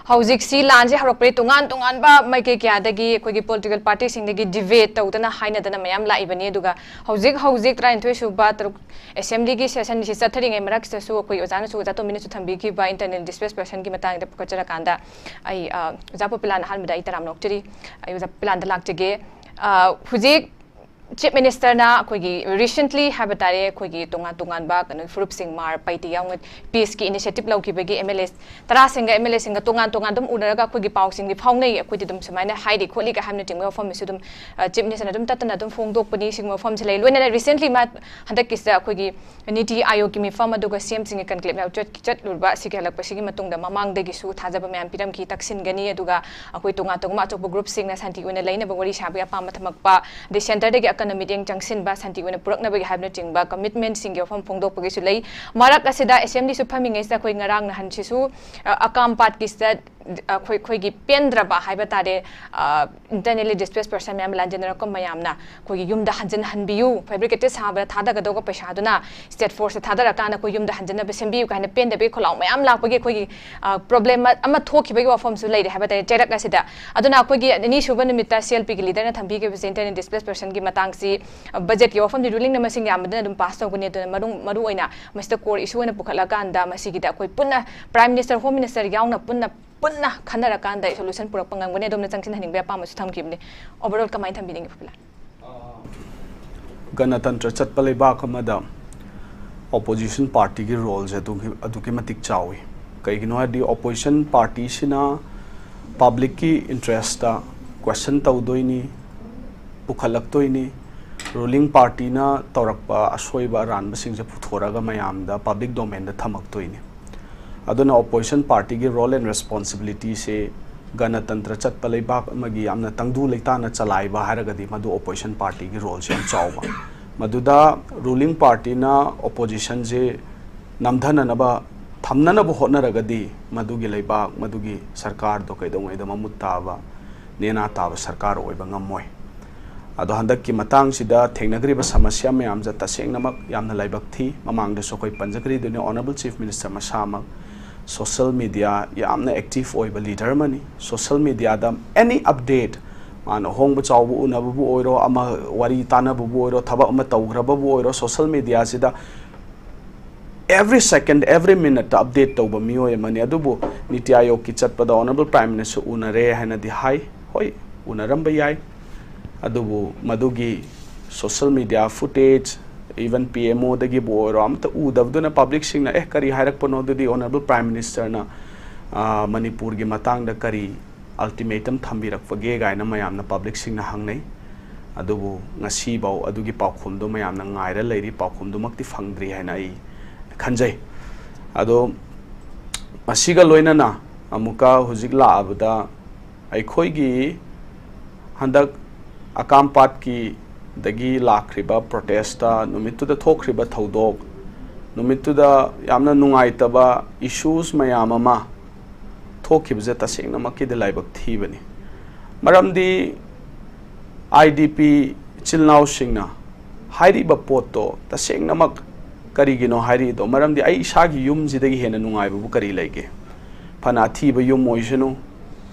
ꯍꯧꯖꯤꯛꯁꯤ ꯂꯥꯟꯁꯦ ꯍꯧꯔꯛꯄꯗꯒꯤ ꯇꯣꯉꯥꯟ ꯇꯣꯉꯥꯟꯕ ꯃꯥꯏꯀꯩ ꯀꯌꯥꯗꯒꯤ ꯑꯩꯈꯣꯏꯒꯤ ꯄꯣꯂꯤꯇꯤꯀꯦꯜ ꯄꯥꯔꯇꯤꯁꯤꯡꯗꯒꯤ ꯗꯤꯕꯦꯠ ꯇꯧꯗꯅ ꯍꯥꯏꯅꯗꯅ ꯃꯌꯥꯝ ꯂꯥꯛꯏꯕꯅꯤ꯫ ꯑꯗꯨꯒ ꯍꯧꯖꯤꯛ ꯍꯧꯖꯤꯛ ꯇꯔꯥꯅꯤꯊꯣꯏ ꯁꯨꯕ ꯇꯔꯨꯛ ꯑꯦꯁꯦꯝꯕ꯭ꯂꯤꯒꯤ ꯁꯦꯁꯟꯁꯤ ꯆꯠꯊꯔꯤꯉꯩ ꯃꯔꯛꯁꯤꯗꯁꯨ ꯑꯩꯈꯣꯏ ꯑꯣꯖꯥꯅꯁꯨ, ꯑꯣꯖꯥ ꯇꯣꯝꯕꯤꯅꯁꯨ ꯊꯝꯕꯤꯈꯤꯕ ꯏꯟꯇꯔꯅꯦꯜ ꯗꯤꯁꯄ꯭ꯂꯦꯁ ꯄꯔꯁꯟꯒꯤ ꯃꯇꯥꯡꯗ ꯄꯨꯈꯠꯆꯔꯀꯥꯟꯗ ꯑꯩ, ꯑ, ꯑꯣꯖꯥ ꯄꯣꯄꯤꯂꯥꯅ ꯑꯍꯥꯟꯕꯗ ꯑꯩ ꯇꯔꯥꯝꯅ ꯑꯣꯛꯆꯔꯤ꯫ ꯑꯩ ꯑꯣꯖꯥ ꯄꯣꯄꯤꯂꯥꯗ ꯂꯥꯛꯆꯒꯦ꯫ ꯑ, ꯍꯧꯖꯤꯛ Chief Minister ꯅ ꯑꯩꯈꯣꯏꯒꯤ recently ꯍꯥꯏꯕ ꯇꯥꯔꯦ, ꯑꯩꯈꯣꯏꯒꯤ ꯇꯣꯉꯥꯟ ꯇꯣꯉꯥꯟꯕ ꯀꯩꯅꯣ ꯐꯨꯔꯨꯞꯁꯤꯡ ꯃꯥꯔ ꯄꯩꯇ ꯌꯥꯎꯅ peace ꯀꯤ initiative ꯂꯧꯈꯤꯕꯒꯤ M L A ꯇꯔꯥꯁꯤꯡꯒ M L A ꯁꯤꯡꯒ ꯇꯣꯉꯥꯟ ꯇꯣꯉꯥꯟ ꯑꯗꯨꯝ ꯎꯅꯔꯒ ꯑꯩꯈꯣꯏꯒꯤ ꯄꯥꯎꯁꯤꯡꯗꯤ ꯐꯥꯎꯅꯩ, ꯑꯩꯈꯣꯏꯗꯤ ꯑꯗꯨꯝ ꯁꯨꯃꯥꯏꯅ ꯍꯥꯏꯔꯤ ꯈꯣꯠꯂꯤꯒ ꯍꯥꯏꯕꯅꯆꯤꯡꯕ ꯋꯥꯐꯝꯁꯤꯁꯨ ꯑꯗꯨꯝ, ꯑ, Chief Minister ꯅ ꯑꯗꯨꯝ ꯇꯠꯇꯅ ꯑꯗꯨꯝ ꯐꯣꯡꯗꯣꯛꯄꯅꯤ꯫ ꯁꯤꯒꯨꯝꯕ ꯋꯥꯐꯝꯁꯤ ꯂꯩ꯫ ꯂꯣꯏꯅꯅ recently ꯃꯥ ꯍꯟꯗꯛꯀꯤꯁꯤꯗ ꯑꯩꯈꯣꯏꯒꯤ ꯅꯤꯇꯤ ꯑꯥꯌꯣꯒꯀꯤ ꯃꯤꯐꯝ ꯑꯗꯨꯒ C M ꯁꯤꯡꯒꯤ conclave ꯌꯥꯎ ꯆꯠ-, ꯆꯠꯂꯨꯕ ꯑꯁꯤꯒꯤ ꯍꯜꯂꯛꯄꯁꯤꯒꯤ ꯃꯇꯨꯡꯗ ꯃꯃꯥꯡꯗꯒꯤꯁꯨ ꯊꯥꯖꯕ ꯃꯌꯥꯝ ꯄꯤꯔꯝꯈꯤ, ꯇꯛꯁꯤꯟꯒꯅꯤ, ꯑꯗꯨꯒ ꯑꯩꯈꯣꯏ ꯇꯣꯉꯥꯟ ꯇꯣꯉꯥꯟꯕ ꯑꯆꯧꯕ group ꯁꯤꯡꯅ ꯁꯥꯟꯇꯤ ꯑꯣꯏꯅ ꯂꯩꯅꯕ ꯋꯥꯔꯤ ꯁꯥꯕꯒꯤ ꯑꯄꯥꯝꯕ ꯊꯝꯃꯛꯄ, ꯑꯗꯩ centre ꯗꯒꯤ ꯑꯀꯟꯕ ꯃꯤꯠꯌꯦꯡ ꯆꯪꯁꯤꯟꯕ, ꯁꯥꯟꯇꯤ ꯑꯣꯏꯅ ꯄꯨꯔꯛꯅꯕꯒꯤ ꯍꯥꯏꯕꯅꯆꯤꯡꯕ commitment ꯁꯤꯡꯒꯤ ꯋꯥꯐꯝ ꯐꯣꯡꯗꯣꯛꯄꯒꯤꯁꯨ ꯂꯩ꯫ ꯃꯔꯛ ꯑꯁꯤꯗ assembly ꯁꯨ ꯐꯝꯃꯤꯉꯩꯁꯤꯗ ꯑꯩꯈꯣꯏ ꯉꯔꯥꯡ ꯅꯍꯥꯟꯁꯤꯁꯨ, ꯑ, ꯑꯀꯥꯝ ꯄꯥꯠꯀꯤꯁꯤꯗ ꯑꯩꯈꯣꯏ, ꯑꯩꯈꯣꯏꯒꯤ ꯄꯦꯟꯗ꯭ꯔꯕ ꯍꯥꯏꯕ ꯇꯥꯔꯦ, ꯑ, internally displaced person ꯃꯌꯥꯝ ꯂꯥꯟꯖꯦꯟꯅꯔꯛꯄ ꯃꯌꯥꯝꯅ ꯑꯩꯈꯣꯏꯒꯤ ꯌꯨꯝꯗ ꯍꯟꯖꯤꯟꯍꯟꯕꯤꯌꯨ, fabricated ꯁꯥꯕꯗ ꯊꯥꯗꯒꯗꯧꯕ ꯄꯩꯁꯥꯗꯨꯅ state force ꯇ ꯊꯥꯗꯔꯀꯥꯟꯗ ꯑꯩꯈꯣꯏ ꯌꯨꯝꯗ ꯍꯟꯖꯤꯟꯅꯕ ꯁꯦꯝꯕꯤꯌꯨ ꯀꯥꯏꯅ ꯄꯦꯟꯗꯕꯒꯤ ꯈꯣꯜꯂꯥꯎ ꯃꯌꯥꯝ ꯂꯥꯛꯄꯒꯤ ꯑꯩꯈꯣꯏꯒꯤ, ꯑ, problem ꯑꯃ ꯊꯣꯛꯈꯤꯕꯒꯤ ꯋꯥꯐꯝꯁꯨ ꯂꯩꯔꯦ ꯍꯥꯏꯕ ꯇꯥꯔꯦ ꯆꯩꯔꯛ ꯑꯁꯤꯗ꯫ ꯑꯗꯨꯅ ꯑꯩꯈꯣꯏꯒꯤ ꯑꯅꯤꯁꯨꯕ ꯅꯨꯃꯤꯠꯇ C L P ꯒꯤ leader ꯅ ꯊꯝꯕꯤꯈꯤꯕꯁꯦ internally displaced person ꯒꯤ ꯃꯇꯥꯡꯁꯤ, ꯑ, budget ꯀꯤ ꯋꯥꯐꯝꯗꯤ ruling ꯅ ꯃꯁꯤꯡ ꯌꯥꯝꯕꯗꯨꯅ ꯑꯗꯨꯝ pass ꯇꯧꯒꯅꯤ꯫ ꯑꯗꯨꯅ ꯃꯔꯨ-, ꯃꯔꯨ ꯑꯣꯏꯅ ꯃꯁꯤꯗ core issue ꯑꯣꯏꯅ ꯄꯨꯈꯠꯂꯀꯥꯟꯗ ꯃꯁꯤꯒꯤꯗ ꯑꯩꯈꯣꯏ ꯄꯨꯟꯅ Prime Minister, Home Minister ꯌꯥꯎꯅ ꯄꯨꯟꯅ ꯄꯨꯟꯅ ꯈꯟꯅꯔꯀꯥꯟꯗ solution ꯄꯨꯔꯛꯄ ꯉꯝꯒꯅꯤ꯫ ꯑꯗꯣꯝꯅ ꯆꯪꯁꯤꯟꯍꯟꯅꯤꯡꯕ ꯑꯄꯥꯝꯕꯁꯨ ꯊꯝꯈꯤꯕꯅꯤ꯫ Overall ꯀꯃꯥꯏꯅ ꯊꯝꯕꯤꯅꯤꯡꯉꯤ, ꯄꯣꯄꯨꯂꯔ? ꯒꯅꯇꯟꯇ꯭ꯔ ꯆꯠꯄ ꯂꯩꯕꯥꯛ ꯑꯃꯗ opposition party ꯒꯤ role ꯁꯦ ꯑꯗꯨꯛꯀꯤ, ꯑꯗꯨꯛꯀꯤ ꯃꯇꯤꯛ ꯆꯥꯎꯏ꯫ ꯀꯩꯒꯤꯅꯣ ꯍꯥꯏꯔꯗꯤ opposition party ꯁꯤꯅ public ꯀꯤ interest ꯇ question ꯇꯧꯗꯣꯏꯅꯤ, ꯄꯨꯈꯠꯂꯛꯇꯣꯏꯅꯤ꯫ Ruling party ꯅ ꯇꯧꯔꯛꯄ ꯑꯁꯣꯏꯕ ꯑꯔꯥꯟꯕꯁꯤꯡꯁꯦ ꯄꯨꯊꯣꯔꯛꯑꯒ ꯃꯌꯥꯝꯗ public domain ꯗ ꯊꯝꯃꯛꯇꯣꯏꯅꯤ꯫ ꯑꯗꯨꯅ opposition party ꯒꯤ role and responsibility ꯁꯦ ꯒꯅꯇꯟꯇ꯭ꯔ ꯆꯠꯄ ꯂꯩꯕꯥꯛ ꯑꯃꯒꯤ ꯌꯥꯝꯅ ꯇꯪꯗꯨ ꯂꯩꯇꯥꯅ ꯆꯂꯥꯏꯕ ꯍꯥꯏꯔꯒꯗꯤ ꯃꯗꯨ opposition party ꯒꯤ role ꯁꯦ ꯌꯥꯝ ꯆꯥꯎꯕ꯫ ꯃꯗꯨꯗ ruling party ꯅ opposition ꯁꯦ ꯅꯝꯊꯅꯅꯕ, ꯊꯝꯅꯅꯕ ꯍꯣꯠꯅꯔꯒꯗꯤ ꯃꯗꯨꯒꯤ ꯂꯩꯕꯥꯛ, ꯃꯗꯨꯒꯤ ꯁꯔꯀꯥꯔꯗꯣ ꯀꯩꯗꯧꯉꯩꯗ ꯃꯃꯨꯠ ꯇꯥꯕ, ꯅꯦꯅꯥ ꯇꯥꯕ ꯁꯔꯀꯥꯔ ꯑꯣꯏꯕ ꯉꯝꯃꯣꯏ꯫ ꯑꯗꯣ ꯍꯟꯗꯛꯀꯤ ꯃꯇꯥꯡꯁꯤꯗ ꯊꯦꯡꯅꯈ꯭ꯔꯤꯕ ꯁꯃꯁ꯭ꯌꯥ ꯃꯌꯥꯝꯁꯦ ꯇꯁꯦꯡꯅꯃꯛ ꯌꯥꯝꯅ ꯂꯥꯏꯕꯛ ꯊꯤ꯫ ꯃꯃꯥꯡꯗꯁꯨ ꯑꯩꯈꯣꯏ ꯄꯟꯖꯈ꯭ꯔꯤꯗꯨꯅꯤ, Honourable Chief Minister ꯃꯁꯥꯃꯛ social media ꯌꯥꯝꯅ active ꯑꯣꯏꯕ leader ꯑꯃꯅꯤ꯫ Social media ꯗ any update, ꯃꯥꯅ ꯑꯍꯣꯡꯕ ꯆꯥꯎꯕ ꯎꯅꯕꯕꯨ ꯑꯣꯏꯔꯣ, ꯑꯃ ꯋꯥꯔꯤ ꯇꯥꯟꯅꯕꯕꯨ ꯑꯣꯏꯔꯣ, ꯊꯕꯛ ꯑꯃ ꯇꯧꯈ꯭ꯔꯕꯕꯨ ꯑꯣꯏꯔꯣ, social media ꯁꯤꯗ every second, every minute ꯇ update ꯇꯧꯕ ꯃꯤꯑꯣꯏ ꯑꯃꯅꯤ꯫ ꯑꯗꯨꯕꯨ ꯅꯤꯇꯤ ꯑꯥꯌꯣꯒꯀꯤ ꯆꯠꯄꯗ Honourable Prime Minister ꯎꯅꯔꯦ ꯍꯥꯏꯅꯗꯤ ꯍꯥꯏ꯫ ꯍꯣꯏ, ꯎꯅꯔꯝꯕ ꯌꯥꯏ꯫ ꯑꯗꯨꯕꯨ ꯃꯗꯨꯒꯤ social media footage, even P M O ꯗꯒꯤꯕꯨ ꯑꯣꯏꯔꯣ, ꯑꯝꯇ ꯎꯗꯕꯗꯨꯅ ꯄꯕ꯭ꯂꯤꯛꯁꯤꯡꯅ, "ꯑꯦ, ꯀꯔꯤ ꯍꯥꯏꯔꯛꯄꯅꯣ? ꯑꯗꯨꯗꯤ ꯑꯣꯅꯔꯦꯕꯜ ꯄ꯭ꯔꯥꯏꯝ ꯃꯤꯅꯤꯁꯇꯔꯅ, ꯑ, ꯃꯅꯤꯄꯨꯔꯒꯤ ꯃꯇꯥꯡꯗ ꯀꯔꯤ ꯑꯜꯇꯤꯃꯦꯇꯝ ꯊꯝꯕꯤꯔꯛꯄꯒꯦ?" ꯀꯥꯏꯅ ꯃꯌꯥꯝꯅ, ꯄꯕ꯭ꯂꯤꯛꯁꯤꯡꯅ ꯍꯪꯅꯩ꯫ ꯑꯗꯨꯕꯨ ꯉꯁꯤꯐꯥꯎ ꯑꯗꯨꯒꯤ ꯄꯥꯎꯈꯨꯝꯗꯣ ꯃꯌꯥꯝꯅ ꯉꯥꯏꯔ ꯂꯩꯔꯤ, ꯄꯥꯎꯈꯨꯝꯗꯨꯃꯛꯇꯤ ꯐꯪꯗ꯭ꯔꯤ ꯍꯥꯏꯅ ꯑꯩ ꯈꯟꯖꯩ꯫ ꯑꯗꯣ ꯃꯁꯤꯒ ꯂꯣꯏꯅꯅ ꯑꯃꯨꯛꯀ ꯍꯧꯖꯤꯛ ꯂꯥꯛꯑꯕꯗ ꯑꯩꯈꯣꯏꯒꯤ ꯍꯟꯗꯛ ꯑꯀꯥꯝꯄꯥꯠꯀꯤ ꯗꯒꯤ ꯂꯥꯛꯈ꯭ꯔꯤꯕ ꯄ꯭ꯔꯣꯇꯦꯁꯇ, ꯅꯨꯃꯤꯠꯇꯨꯗ ꯊꯣꯛꯈ꯭ꯔꯤꯕ ꯊꯧꯗꯣꯛ, ꯅꯨꯃꯤꯠꯇꯨꯗ ꯌꯥꯝꯅ ꯅꯨꯡꯉꯥꯏꯇꯕ ꯏꯁꯨꯁ ꯃꯌꯥꯝ ꯑꯃ ꯊꯣꯛꯈꯤꯕꯁꯦ ꯇꯁꯦꯡꯅꯃꯛꯀꯤꯗꯤ ꯂꯥꯏꯕꯛ ꯊꯤꯕꯅꯤ꯫ ꯃꯔꯝꯗꯤ I D P ꯏꯆꯤꯜ ꯏꯅꯥꯎꯁꯤꯡꯅ ꯍꯥꯏꯔꯤꯕ ꯄꯣꯠꯇꯣ ꯇꯁꯦꯡꯅꯃꯛ ꯀꯔꯤꯒꯤꯅꯣ ꯍꯥꯏꯔꯤꯗꯣ? ꯃꯔꯝꯗꯤ ꯑꯩ ꯏꯁꯥꯒꯤ ꯌꯨꯝꯁꯤꯗꯒꯤ ꯍꯦꯟꯅ ꯅꯨꯡꯉꯥꯏꯕꯕꯨ ꯀꯔꯤ ꯂꯩꯒꯦ? ꯐꯅ ꯑꯊꯤꯕ ꯌꯨꯝ ꯑꯣꯏꯁꯅꯨ,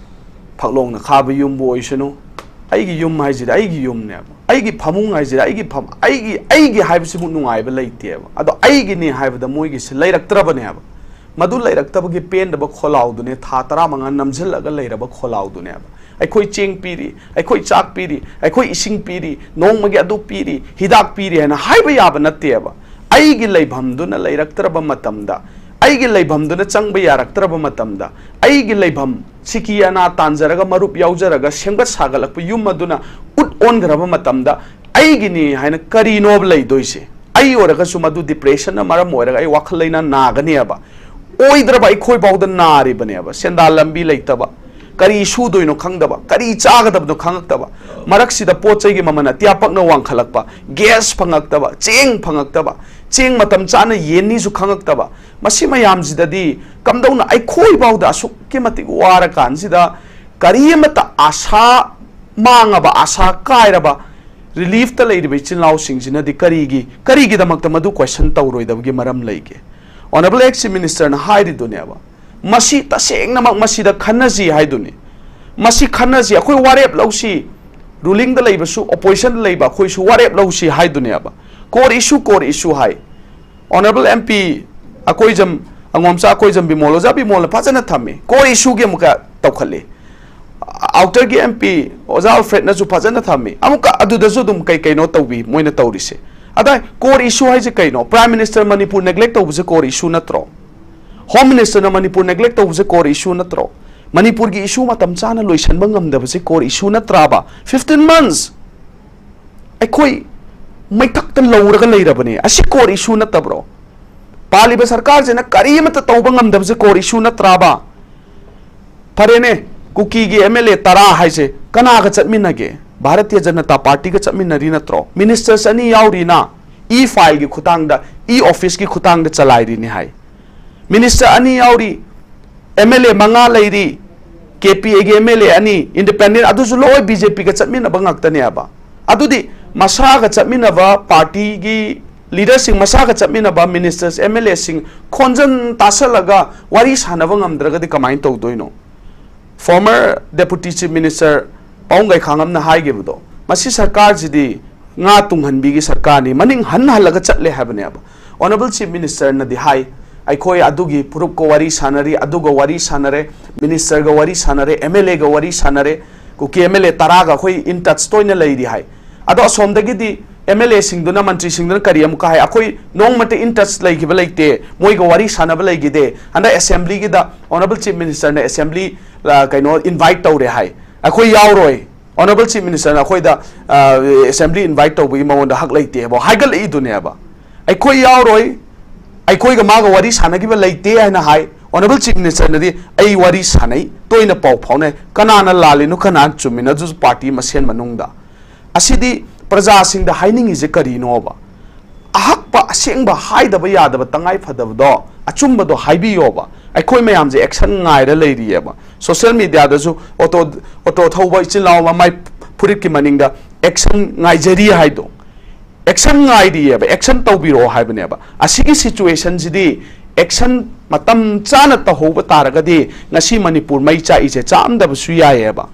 ꯐꯛꯂꯣꯡꯅ ꯈꯥꯕ ꯌꯨꯝꯕꯨ ꯑꯣꯏꯁꯅꯨ, ꯑꯩꯒꯤ ꯌꯨꯝ ꯍꯥꯏꯁꯤꯗꯤ ꯑꯩꯒꯤ ꯌꯨꯝꯅꯦꯕ, ꯑꯩꯒꯤ ꯐꯃꯨꯡ ꯍꯥꯏꯁꯤꯗꯤ ꯑꯩꯒꯤ ꯐꯝ-, ꯑꯩꯒꯤ, ꯑꯩꯒꯤ ꯍꯥꯏꯕꯁꯤꯃꯨꯛ ꯅꯨꯡꯉꯥꯏꯕ ꯂꯩꯇꯦꯕ꯫ ꯑꯗꯣ ꯑꯩꯒꯤꯅꯤ ꯍꯥꯏꯕꯗ ꯃꯣꯏꯒꯤꯁꯤ ꯂꯩꯔꯛꯇ꯭ꯔꯕꯅꯦꯕ꯫ ꯃꯗꯨ ꯂꯩꯔꯛꯇꯕꯒꯤ ꯄꯦꯟꯗꯕ ꯈꯣꯜꯂꯥꯎꯗꯨꯅꯦ ꯊꯥ ꯇꯔꯥꯃꯉꯥ ꯅꯝꯁꯤꯜꯂꯒ ꯂꯩꯔꯕ ꯈꯣꯜꯂꯥꯎꯗꯨꯅꯦꯕ꯫ ꯑꯩꯈꯣꯏ ꯆꯦꯡ ꯄꯤꯔꯤ, ꯑꯩꯈꯣꯏ ꯆꯥꯛ ꯄꯤꯔꯤ, ꯑꯩꯈꯣꯏ ꯏꯁꯤꯡ ꯄꯤꯔꯤ, ꯅꯣꯡꯃꯒꯤ ꯑꯗꯨ ꯄꯤꯔꯤ, ꯍꯤꯗꯥꯛ ꯄꯤꯔꯤ ꯍꯥꯏꯅ ꯍꯥꯏꯕ ꯌꯥꯕ ꯅꯠꯇꯦꯕ꯫ ꯑꯩꯒꯤ ꯂꯩꯐꯝꯗꯨꯅ ꯂꯩꯔꯛꯇ꯭ꯔꯕ ꯃꯇꯝꯗ, ꯑꯩꯒꯤ ꯂꯩꯐꯝꯗꯨꯅ ꯆꯪꯕ ꯌꯥꯔꯛꯇ꯭ꯔꯕ ꯃꯇꯝꯗ, ꯑꯩꯒꯤ ꯂꯩꯐꯝ ꯁꯤꯀꯤ ꯑꯅꯥ ꯇꯥꯟꯖꯔꯒ, ꯃꯔꯨꯞ ꯌꯥꯎꯖꯔꯒ ꯁꯦꯝꯒꯠ ꯁꯥꯒꯠꯂꯛꯄ ꯌꯨꯝ ꯑꯗꯨꯅ ꯎꯠ ꯑꯣꯟꯈ꯭ꯔꯕ ꯃꯇꯝꯗ, ꯑꯩꯒꯤꯅꯤ ꯍꯥꯏꯅ ꯀꯔꯤꯅꯣꯕ ꯂꯩꯗꯣꯏꯁꯦ? ꯑꯩ ꯑꯣꯏꯔꯒꯁꯨ ꯃꯗꯨ ꯗꯤꯄ꯭ꯔꯦꯁꯟꯅ ꯃꯔꯝ ꯑꯣꯏꯔꯒ ꯑꯩ ꯋꯥꯈꯜ ꯂꯩꯅꯥ ꯅꯥꯒꯅꯦꯕ꯫ ꯑꯣꯏꯗ꯭ꯔꯕ ꯑꯩꯈꯣꯏꯐꯥꯎꯗ ꯅꯥꯔꯤꯕꯅꯦꯕ꯫ ꯁꯦꯟꯗꯥꯟ ꯂꯝꯕꯤ ꯂꯩꯇꯕ, ꯀꯔꯤ ꯁꯨꯗꯣꯏꯅꯣ ꯈꯪꯗꯕ, ꯀꯔꯤ ꯆꯥꯒꯗꯕꯅꯣ ꯈꯪꯉꯛꯇꯕ, ꯃꯔꯛꯁꯤꯗ ꯄꯣꯠ ꯆꯩꯒꯤ ꯃꯃꯜ ꯑꯇꯤꯌꯥ ꯄꯛꯅ ꯋꯥꯡꯈꯠꯂꯛꯄ, ꯒ꯭ꯌꯥꯁ ꯐꯪꯉꯛꯇꯕ, ꯆꯦꯡ ꯐꯪꯉꯛꯇꯕ, ꯆꯦꯡ ꯃꯇꯝ ꯆꯥꯅ ꯌꯦꯟꯅꯤꯁꯨ ꯈꯪꯉꯛꯇꯕ, ꯃꯁꯤ ꯃꯌꯥꯝꯁꯤꯗꯗꯤ ꯀꯝꯗꯧꯅ ꯑꯩꯈꯣꯏꯐꯥꯎꯗ ꯑꯁꯨꯛꯀꯤ ꯃꯇꯤꯛ ꯋꯥꯔꯀꯥꯟꯁꯤꯗ ꯀꯔꯤ ꯑꯃꯠꯇ ꯑꯥꯁꯥ ꯃꯥꯡꯉꯕ, ꯑꯥꯁꯥ ꯀꯥꯏꯔꯕ, ꯔꯤꯂꯤꯐꯇ ꯂꯩꯔꯤꯕ ꯏꯆꯤꯜ ꯏꯅꯥꯎꯁꯤꯡꯁꯤꯅꯗꯤ ꯀꯔꯤꯒꯤ, ꯀꯔꯤꯒꯤꯗꯃꯛꯇ ꯃꯗꯨ ꯀꯣꯏꯁꯟ ꯇꯧꯔꯣꯏꯗꯕꯒꯤ ꯃꯔꯝ ꯂꯩꯒꯦ? ꯑꯣꯅꯔꯦꯕꯜ ꯑꯦꯛꯁ ꯆꯤꯐ ꯃꯤꯅꯤꯁꯇꯔꯅ ꯍꯥꯏꯔꯤꯗꯨꯅꯦꯕ, ꯃꯁꯤ ꯇꯁꯦꯡꯅꯃꯛ ꯃꯁꯤꯗ ꯈꯟꯅꯁꯤ ꯍꯥꯏꯗꯨꯅꯤ꯫ ꯃꯁꯤ ꯈꯟꯅꯁꯤ, ꯑꯩꯈꯣꯏ ꯋꯥꯔꯦꯞ ꯂꯧꯁꯤ, ꯔꯨꯂꯤꯡꯗ ꯂꯩꯕꯁꯨ, ꯑꯣꯄꯣꯖꯤꯁꯟꯗ ꯂꯩꯕ ꯑꯩꯈꯣꯏꯁꯨ ꯋꯥꯔꯦꯞ ꯂꯧꯁꯤ ꯍꯥꯏꯗꯨꯅꯦꯕ꯫ Core issue, core issue ꯍꯥꯏ꯫ Honourable M P Akoijam, ꯑꯉꯣꯝꯆꯥ Akoijam Bimol, ꯑꯣꯖꯥ ꯕꯤꯃꯣꯜꯅ ꯐꯖꯅ ꯊꯝꯃꯤ꯫ Core issue ꯒꯤ ꯑꯃꯨꯛꯀ ꯇꯧꯈꯠꯂꯤ꯫ ꯑꯥꯎꯇꯔꯒꯤ ꯑꯦꯝ ꯄꯤ ꯑꯣꯖꯥ ꯑꯜꯐ꯭ꯔꯦꯗꯅꯁꯨ ꯐꯖꯅ ꯊꯝꯃꯤ꯫ ꯑꯃꯨꯛꯀ ꯑꯗꯨꯗꯁꯨ ꯑꯗꯨꯝ ꯀꯩ ꯀꯩꯅꯣ ꯇꯧꯕꯤ ꯃꯣꯏꯅ ꯇꯧꯔꯤꯁꯦ꯫ ꯑꯗ core issue ꯍꯥꯏꯁꯦ ꯀꯩꯅꯣ? Prime Minister ꯃꯅꯤꯄꯨꯔ neglect ꯇꯧꯕꯁꯦ core issue ꯅꯠꯇ꯭ꯔꯣ? Home Minister ꯅ ꯃꯅꯤꯄꯨꯔ neglect ꯇꯧꯕꯁꯦ core issue ꯅꯠꯇ꯭ꯔꯣ? ꯃꯅꯤꯄꯨꯔꯒꯤ issue ꯃꯇꯝ ꯆꯥꯅ ꯂꯣꯏꯁꯤꯟꯕ ꯉꯝꯗꯕꯁꯦ core issue ꯅꯠꯇ꯭ꯔꯥꯕ? Fifteen months ꯑꯩꯈꯣꯏ ꯃꯩꯊꯛꯇ ꯂꯧꯔꯒ ꯂꯩꯔꯕꯅꯦ꯫ ꯑꯁꯤ core issue ꯅꯠꯇꯕ꯭ꯔꯣ? ꯄꯥꯜꯂꯤꯕ ꯁꯔꯀꯥꯔꯁꯤꯅ ꯀꯔꯤ ꯑꯃꯠꯇ ꯇꯧꯕ ꯉꯝꯗꯕꯁꯦ core issue ꯅꯠꯇ꯭ꯔꯥꯕ? ꯐꯔꯦꯅꯦ, ꯀꯨꯀꯤꯒꯤ ꯑꯦꯝ ꯑꯦꯜ ꯑꯦ ꯇꯔꯥ ꯍꯥꯏꯁꯦ ꯀꯅꯥꯒ ꯆꯠꯃꯤꯟꯅꯒꯦ? ꯚꯥꯔꯇꯤꯌ ꯖꯅꯇꯥ ꯄꯥꯔꯇꯤꯒ ꯆꯠꯃꯤꯟꯅꯔꯤ ꯅꯠꯇ꯭ꯔꯣ? Ministers ꯑꯅꯤ ꯌꯥꯎꯔꯤꯅ, e-file ꯒꯤ ꯈꯨꯊꯥꯡꯗ, e-office ꯀꯤ ꯈꯨꯊꯥꯡꯗ ꯆꯂꯥꯏꯔꯤꯅꯤ ꯍꯥꯏ꯫ Minister ꯑꯅꯤ ꯌꯥꯎꯔꯤ, ꯑꯦꯝ ꯑꯦꯜ ꯑꯦ ꯃꯉꯥ ꯂꯩꯔꯤ, ꯀꯦ ꯄꯤ ꯑꯦꯒꯤ ꯑꯦꯝ ꯑꯦꯜ ꯑꯦ ꯑꯅꯤ, independent, ꯑꯗꯨꯁꯨ ꯂꯣꯏ ꯕꯤ ꯖꯦ ꯄꯤꯒ ꯆꯠꯃꯤꯟꯅꯕ ꯉꯥꯛꯇꯅꯦꯕ꯫ ꯑꯗꯨꯗꯤ ꯃꯁꯥꯒ ꯆꯠꯃꯤꯟꯅꯕ ꯄꯥꯔꯇꯤꯒꯤ leader ꯁꯤꯡ, ꯃꯁꯥꯒ ꯆꯠꯃꯤꯟꯅꯕ ministers, ꯑꯦꯝ ꯑꯦꯜ ꯑꯦ ꯁꯤꯡ ꯈꯣꯟꯖꯟ ꯇꯥꯁꯜꯂꯒ ꯋꯥꯔꯤ ꯁꯥꯟꯅꯕ ꯉꯝꯗ꯭ꯔꯒꯗꯤ ꯀꯃꯥꯏꯅ ꯇꯧꯗꯣꯏꯅꯣ? Former Deputy Chief Minister ꯄꯥꯕꯨꯡ ꯒꯩꯈꯥꯉꯝꯅ ꯍꯥꯏꯈꯤꯕꯗꯣ, ꯃꯁꯤ ꯁꯔꯀꯥꯔꯁꯤꯗꯤ ꯉꯥ ꯇꯨꯡꯍꯟꯕꯤꯒꯤ ꯁꯔꯀꯥꯔꯅꯤ, ꯃꯅꯤꯡ ꯍꯟ ꯍꯜꯂꯒ ꯆꯠꯂꯦ ꯍꯥꯏꯕꯅꯦꯕ꯫ Honourable Chief Minister ꯅꯗꯤ ꯍꯥꯏ, ꯑꯩꯈꯣꯏ ꯑꯗꯨꯒꯤ ꯐꯨꯔꯨꯞꯀ ꯋꯥꯔꯤ ꯁꯥꯟꯅꯔꯤ, ꯑꯗꯨꯒ ꯋꯥꯔꯤ ꯁꯥꯟꯅꯔꯦ, minister ꯒ ꯋꯥꯔꯤ ꯁꯥꯟꯅꯔꯦ, ꯑꯦꯝ ꯑꯦꯜ ꯑꯦꯒ ꯋꯥꯔꯤ ꯁꯥꯟꯅꯔꯦ, ꯀꯨꯀꯤ ꯑꯦꯝ ꯑꯦꯜ ꯑꯦ ꯇꯔꯥꯒ ꯑꯩꯈꯣꯏ in touch ꯇꯣꯏꯅ ꯂꯩꯔꯤ ꯍꯥꯏ꯫ ꯑꯗꯣ ꯑꯁꯣꯝꯗꯒꯤꯗꯤ ꯑꯦꯝ ꯑꯦꯜ ꯑꯦ ꯁꯤꯡꯗꯨꯅ, ꯃꯟꯇ꯭ꯔꯤꯁꯤꯡꯗꯨꯅ ꯀꯔꯤ ꯑꯃꯨꯛꯀ ꯍꯥꯏ? ꯑꯩꯈꯣꯏ ꯅꯣꯡꯃꯇ in touch ꯂꯩꯈꯤꯕ ꯂꯩꯇꯦ, ꯃꯣꯏꯒ ꯋꯥꯔꯤ ꯁꯥꯟꯅꯕ ꯂꯩꯈꯤꯗꯦ꯫ ꯍꯟꯗꯛ assembly ꯒꯤꯗ Honourable Chief Minister ꯅ assembly, ꯑ, ꯀꯩꯅꯣ, invite ꯇꯧꯔꯦ ꯍꯥꯏ, ꯑꯩꯈꯣꯏ ꯌꯥꯎꯔꯣꯏ꯫ Honourable Chief Minister ꯅ ꯑꯩꯈꯣꯏꯗ, ꯑ, assembly invite ꯇꯧꯕꯒꯤ ꯃꯉꯣꯟꯗ ꯍꯛ ꯂꯩꯇꯦꯕ ꯍꯥꯏꯒꯠꯂꯛꯏꯗꯨꯅꯦꯕ꯫ ꯑꯩꯈꯣꯏ ꯌꯥꯎꯔꯣꯏ, ꯑꯩꯈꯣꯏꯒ ꯃꯥꯒ ꯋꯥꯔꯤ ꯁꯥꯟꯅꯈꯤꯕ ꯂꯩꯇꯦ ꯍꯥꯏꯅ ꯍꯥꯏ꯫ Honourable Chief Minister ꯅꯗꯤ ꯑꯩ ꯋꯥꯔꯤ ꯁꯥꯟꯅꯩ, ꯇꯣꯏꯅ ꯄꯥꯎ ꯐꯥꯎꯅꯩ, ꯀꯅꯥꯅ ꯂꯥꯜꯂꯤꯅꯣ, ꯀꯅꯥꯅ ꯆꯨꯝꯃꯤꯅꯣ, ꯑꯗꯨꯁꯨ ꯄꯥꯔꯇꯤ ꯃꯁꯦꯟ ꯃꯅꯨꯡꯗ꯫ ꯑꯁꯤꯗꯤ ꯄ꯭ꯔꯖꯥꯁꯤꯡꯗ ꯍꯥꯏꯅꯤꯡꯉꯤꯁꯦ ꯀꯔꯤꯅꯣꯕ? ꯑꯍꯛꯄ, ꯑꯁꯦꯡꯕ, ꯍꯥꯏꯗꯕ ꯌꯥꯗꯕ, ꯇꯉꯥꯏ ꯐꯗꯕꯗꯣ, ꯑꯆꯨꯝꯕꯗꯣ ꯍꯥꯏꯕꯤꯌꯣꯕ꯫ ꯑꯩꯈꯣꯏ ꯃꯌꯥꯝꯁꯦ action ꯉꯥꯏꯔ ꯂꯩꯔꯤꯌꯦꯕ꯫ Social media ꯗꯁꯨ ꯑꯣꯇꯣ, ꯑꯣꯇꯣ ꯊꯧꯕ ꯏꯆꯤꯜ ꯏꯅꯥꯎ ꯑꯃ ꯃꯥꯏ ꯐꯨꯔꯤꯠꯀꯤ ꯃꯅꯤꯡꯗ action ꯉꯥꯏꯖꯔꯤ ꯍꯥꯏꯗꯣ, action ꯉꯥꯏꯔꯤꯑꯕ, action ꯇꯧꯕꯤꯔꯛꯑꯣ ꯍꯥꯏꯕꯅꯦꯕ꯫ ꯑꯁꯤꯒꯤ situation ꯁꯤꯗꯤ action ꯃꯇꯝ ꯆꯥꯅ ꯇꯧꯍꯧꯕ ꯇꯥꯔꯒꯗꯤ ꯉꯁꯤ ꯃꯅꯤꯄꯨꯔ ꯃꯩ ꯆꯥꯛꯏꯁꯦ ꯆꯥꯛꯑꯝꯗꯕꯁꯨ ꯌꯥꯏꯑꯕ꯫